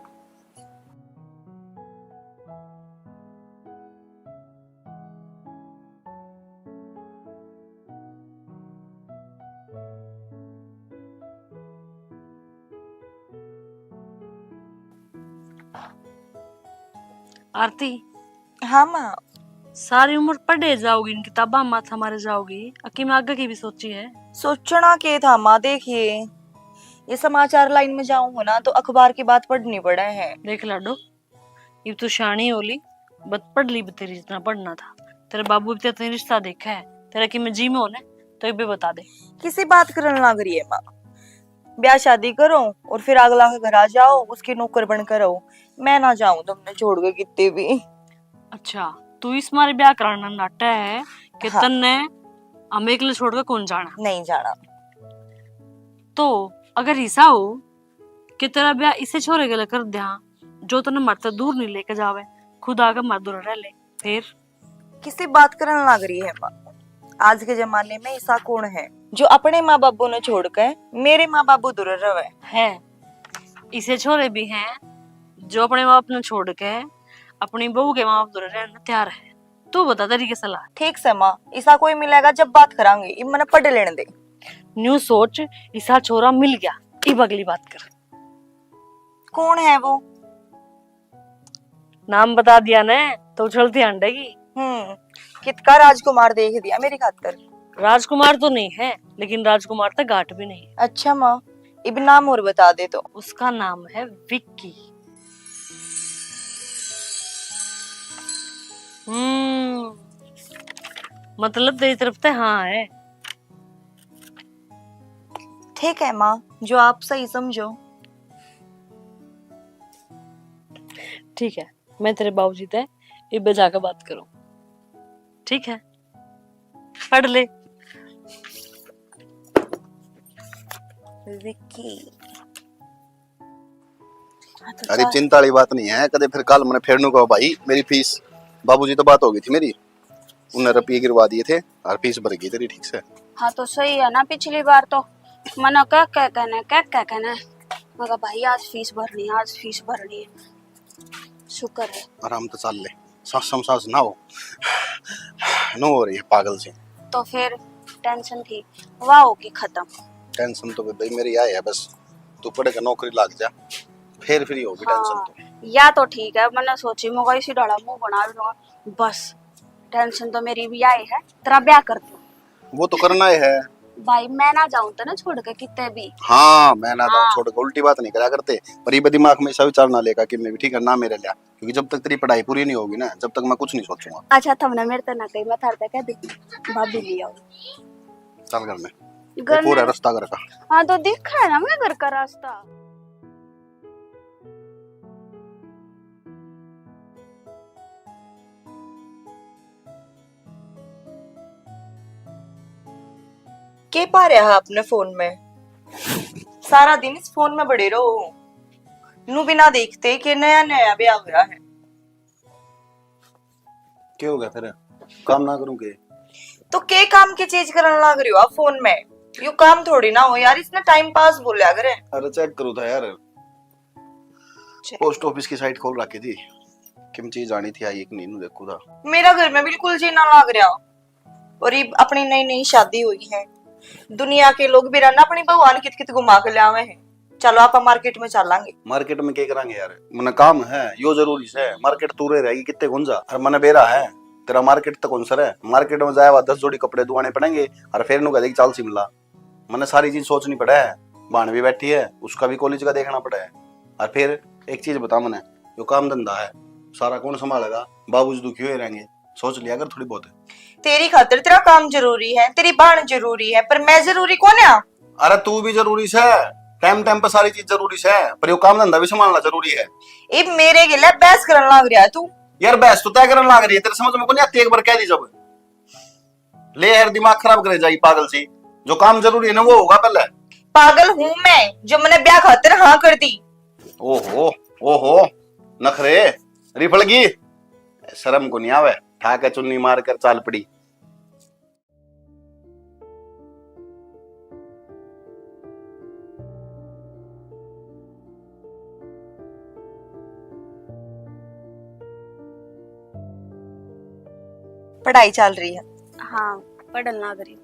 आरती। हाँ माँ। सारी उम्र पढ़े जाओगी, इन किताबा माथा मारे जाओगी, अकी में आगे की भी सोची है? सोचना के था माँ, देखिए, ये समाचार लाइन में जाऊँ हो ना तो अखबार की बात पढ़नी पड़े है। देख लाडो, इब तू शानी हो ली, बत पढ़ ली भी तेरी जितना पढ़ना था। तेरे बाबू भी तेरे रिश्ता देखा है, तेरा कि मैं जी में हो ना, तो इबे बता दे। किसी बात करन लाग रही है माँ? ब्याह शादी करो और फिर अगला के घर आ जाओ, उसकी नौकर बन कर रहो। मैं ना जाऊं तुमने छोड़ के कितने भी। अच्छा, तू इस मारे ब्याह कराना नाटा है कि हाँ। तन्ने हम एकले छोड़ के कौन जाना? नहीं जाना। तो अगर ऐसा हो कि तेरा ब्याह इसे छोरे गले कर दिया, जो तन्ने मरते दूर नहीं लेके जावे, खुद आके मर दूर रह ले, फिर? किसी बात करन लाग रही है माँ? आज के जमाने में ऐसा कौन है जो अपने माँ बाबू ने छोड़ के मेरे माँ बाबू दूर रहे? है, इसे छोरे भी हैं जो अपने माँ बाप ने छोड़ के अपनी बहू के माँ बाप धोरे रहने तैयार है। तू बता तेरी के सलाह? ठीक से माँ, इसा कोई मिलेगा जब बात करांगे, इब मने पढ़ लेने दे। न्यू सोच, इसा छोरा मिल गया, इब अगली बात कर। कौन है वो? नाम बता दिया ने तो उछलती हांडेगी। हम्म, कितका राजकुमार देख दिया मेरी खातर। राजकुमार तो नहीं है, लेकिन राजकुमार तक घाट भी नहीं है। अच्छा माँ, इब नाम और बता दे तो। उसका नाम है विक्की। हम्म, मतलब तेरी तरफ से हाँ है। ठीक है माँ, जो आप सही समझो। ठीक है, मैं तेरे बाबूजी ते इबे जाके बात करूँ। ठीक है, पढ़ ले। विक्की। हाँ, तो अरे, जा। चिंता वाली बात नहीं है, कदे फिर कल मने फेर नू कहो, "भाई, मेरी फीस।" बाबूजी तो बात हो गई थी मेरी, उन्हें रुपये गिरवा दिए थे और फीस भर गई तेरी ठीक से। हाँ, तो सही है ना, पिछली बार तो मना कह कह कहने, कह कह कहने, मैं कहा, "भाई, आज फीस भरनी है, आज फीस भरनी है।" शुक्र है। आराम तो चाल ले, सांस में सांस ना हो, नो हो रही है पागल सी। तो फिर टेंशन थी, वह होगी खत्म। टेंशन तो भाई मेरी आए है बस, तू पढ़ के नौकरी लाग जा, फिर फ्री होगी हाँ, टेंशन तो। या तो ठीक है, मैंने सोची मैं इसी डाला मुंह बना लूंगा, बस टेंशन तो मेरी भी आई है, तेरा ब्याह कर दूं। वो तो करना ही है। भाई, मैं ना जाऊं तो ना छोड़ के कितने भी। हाँ, मैं ना जाऊं हाँ। छोड़ के, उल्टी बात नहीं करा करते। पर ये दिमाग में ऐसा विचार ना लेगा कि मैं भी ठीक है ना मेरे लिया, क्योंकि जब तक तेरी पढ़ाई पूरी नहीं होगी ना, जब तक मैं कुछ नहीं सोचूंगा। अच्छा, थमने मेरे ते ना कही, मैं थारे ते कह दी, भाभी ले आओ। चल घर में। घर पूरा में? रास्ता घर का। हाँ, तो दिखा है ना मैं घर का रास्ता। के पा रहा है अपने फोन में? सारा दिन इस फोन में बड़े रहो। नू बिना देखते कि नया नया ब्याह हुआ है। क्या हो गया फिर? काम ना करूं के? तो के काम की चीज करन लाग रही हो आप फोन में? यू काम थोड़ी ना हो यार, इसने टाइम पास बोल्या करे। अरे चेक करूं था यार, चेक। पोस्ट ऑफिस की साइट खोल रखी थी, किम चीज आनी थी, आई एक नीनू देखू था। मेरा घर में बिल्कुल जी ना लाग रहा। और ये अपनी नई नई शादी हुई है, दुनिया के लोग भी रहना अपनी बहू ने कित कित घुमा के ले आवे हैं। चलो आप मार्केट में चलांगे। मार्केट में क्या करांगे यार, मने काम है, यो जरूरी से। मार्केट तू रह रहेगी कितने गुंजा, और मने बेरा है तेरा मार्केट तक कौन सर है। मार्केट में जाए दस जोड़ी कपड़े दुआने पड़ेंगे, और फिर नु कह देगी चाल शिमला। मने सारी चीज सोचनी पड़े है, भाण भी बैठी है, उसका भी कॉलेज का देखना पड़े है। और फिर एक चीज बता मने, जो काम धंधा है सारा कौन संभालेगा? बाबूजी दुखी हुए रहेंगे, सोच लिया कर थोड़ी बहुत। तेरी खातर तेरा काम जरूरी है, तेरी भाण जरूरी है, पर मैं जरूरी कौन है? अरे तू भी जरूरी से, टाइम टाइम पे सारी चीज जरूरी से, पर यो काम धंधा भी संभालना जरूरी है। इब मेरे गेले बहस करन लाग रहा है तू। यार बहस तो तय करन लाग रही है, तेरे समझ में को नहीं आती, एक बार कह दी जब। ले यार दिमाग खराब करे जाई पागल सी, जो काम जरूरी है ना वो होगा पहले। पागल हूँ मैं जो मैंने ब्याह खातर हाँ कर दी। ओहो, ओहो, नखरे, रिफल गई, शर्म को नहीं आवे, ठा के चुन्नी मार कर चाल पड़ी। पढ़ाई चल रही है? हाँ, पढ़न लाग रही हूँ।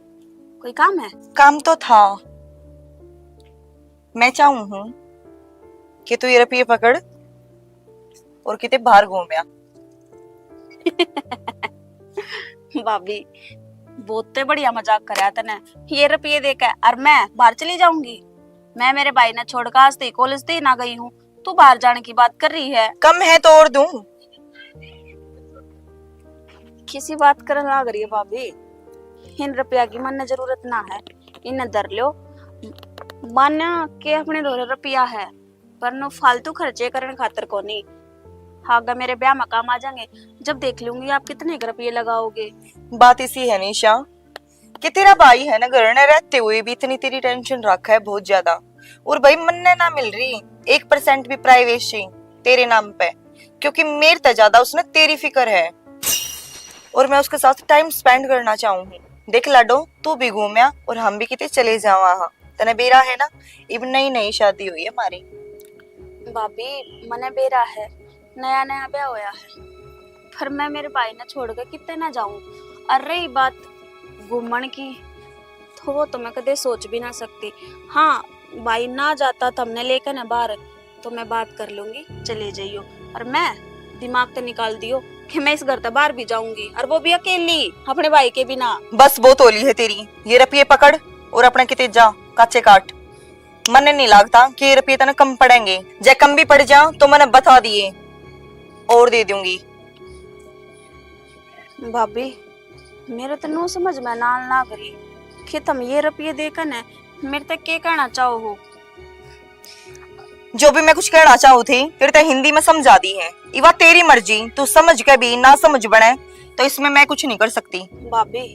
कोई काम है? काम तो था। मैं चाहूँ हूँ कि तू ये रुपये पकड़ और किते बाहर घूम आ। भाभी, बहुत बढ़िया मजाक करया तने। ये रुपये देके और मैं बाहर चली जाऊंगी? मैं मेरे भाई ने छोड़कर आज तक कॉलेज तक ना गई हूँ, तू बाहर जाने की बात कर रही है। कम है तो और दूं। किसी बात करन लाग रही है भाभी, इन रुपया की मन्ने जरूरत ना है, इन्हें धर लो। मान्या के अपने धोरे रुपया है, पर नु फालतू खर्चे करने खातर कोनी। आगे मेरे ब्याह में काम आ जाएंगे, जब देख लूंगी आप कितने के रुपये लगाओगे। बात इसी है निशा, कि तेरा भाई है ना घर ने रहते हुए भी इतनी तेरी टेंशन रखा है बहुत ज्यादा। और भाई मन्ने ना मिल रही एक परसेंट भी प्राइवेसी तेरे नाम पे, क्योंकि मेरे ते ज्यादा उसने तेरी फिक्र है और मैं उसके साथ टाइम स्पेंड करना चाहूँ हूँ। देख लाडो, तू भी घूमया और हम भी किते चले जावा हाँ। तने बेरा है ना, इब नई नई शादी हुई है हमारी। भाभी, मने बेरा है, नया नया ब्याह होया है, पर मैं मेरे भाई ने छोड़ के कितने ना जाऊं। और रही बात घूमण की, तो वो तो मैं कदे सोच भी ना सकती। हाँ, भाई ना जाता तो हमने लेकर ना बाहर, तो मैं बात कर लूंगी, चले जाइयो। और मैं दिमाग तो निकाल दियो कि मैं इस घर से बाहर भी जाऊंगी, और वो भी अकेली, अपने भाई के बिना। बस बहुत होली है तेरी, ये रुपये पकड़ और अपना किते जा, काचे काट। मन्ने नहीं लगता कि ये रुपये तने कम पड़ेंगे, जे कम भी पड़ जा तो मन्ने बता दिए और दे दूंगी। भाभी, मेरे तो नो समझ में ना लाग रही कि तुम ये रुपये देकर न मेरे तक के कहना चाहो हो। जो भी मैं कुछ कहना चाहूँ थी, तेरे ते हिंदी में समझा दी है। इवा तेरी मर्जी, तू समझ के भी ना समझ बने, तो इसमें मैं कुछ नहीं कर सकती। भाभी,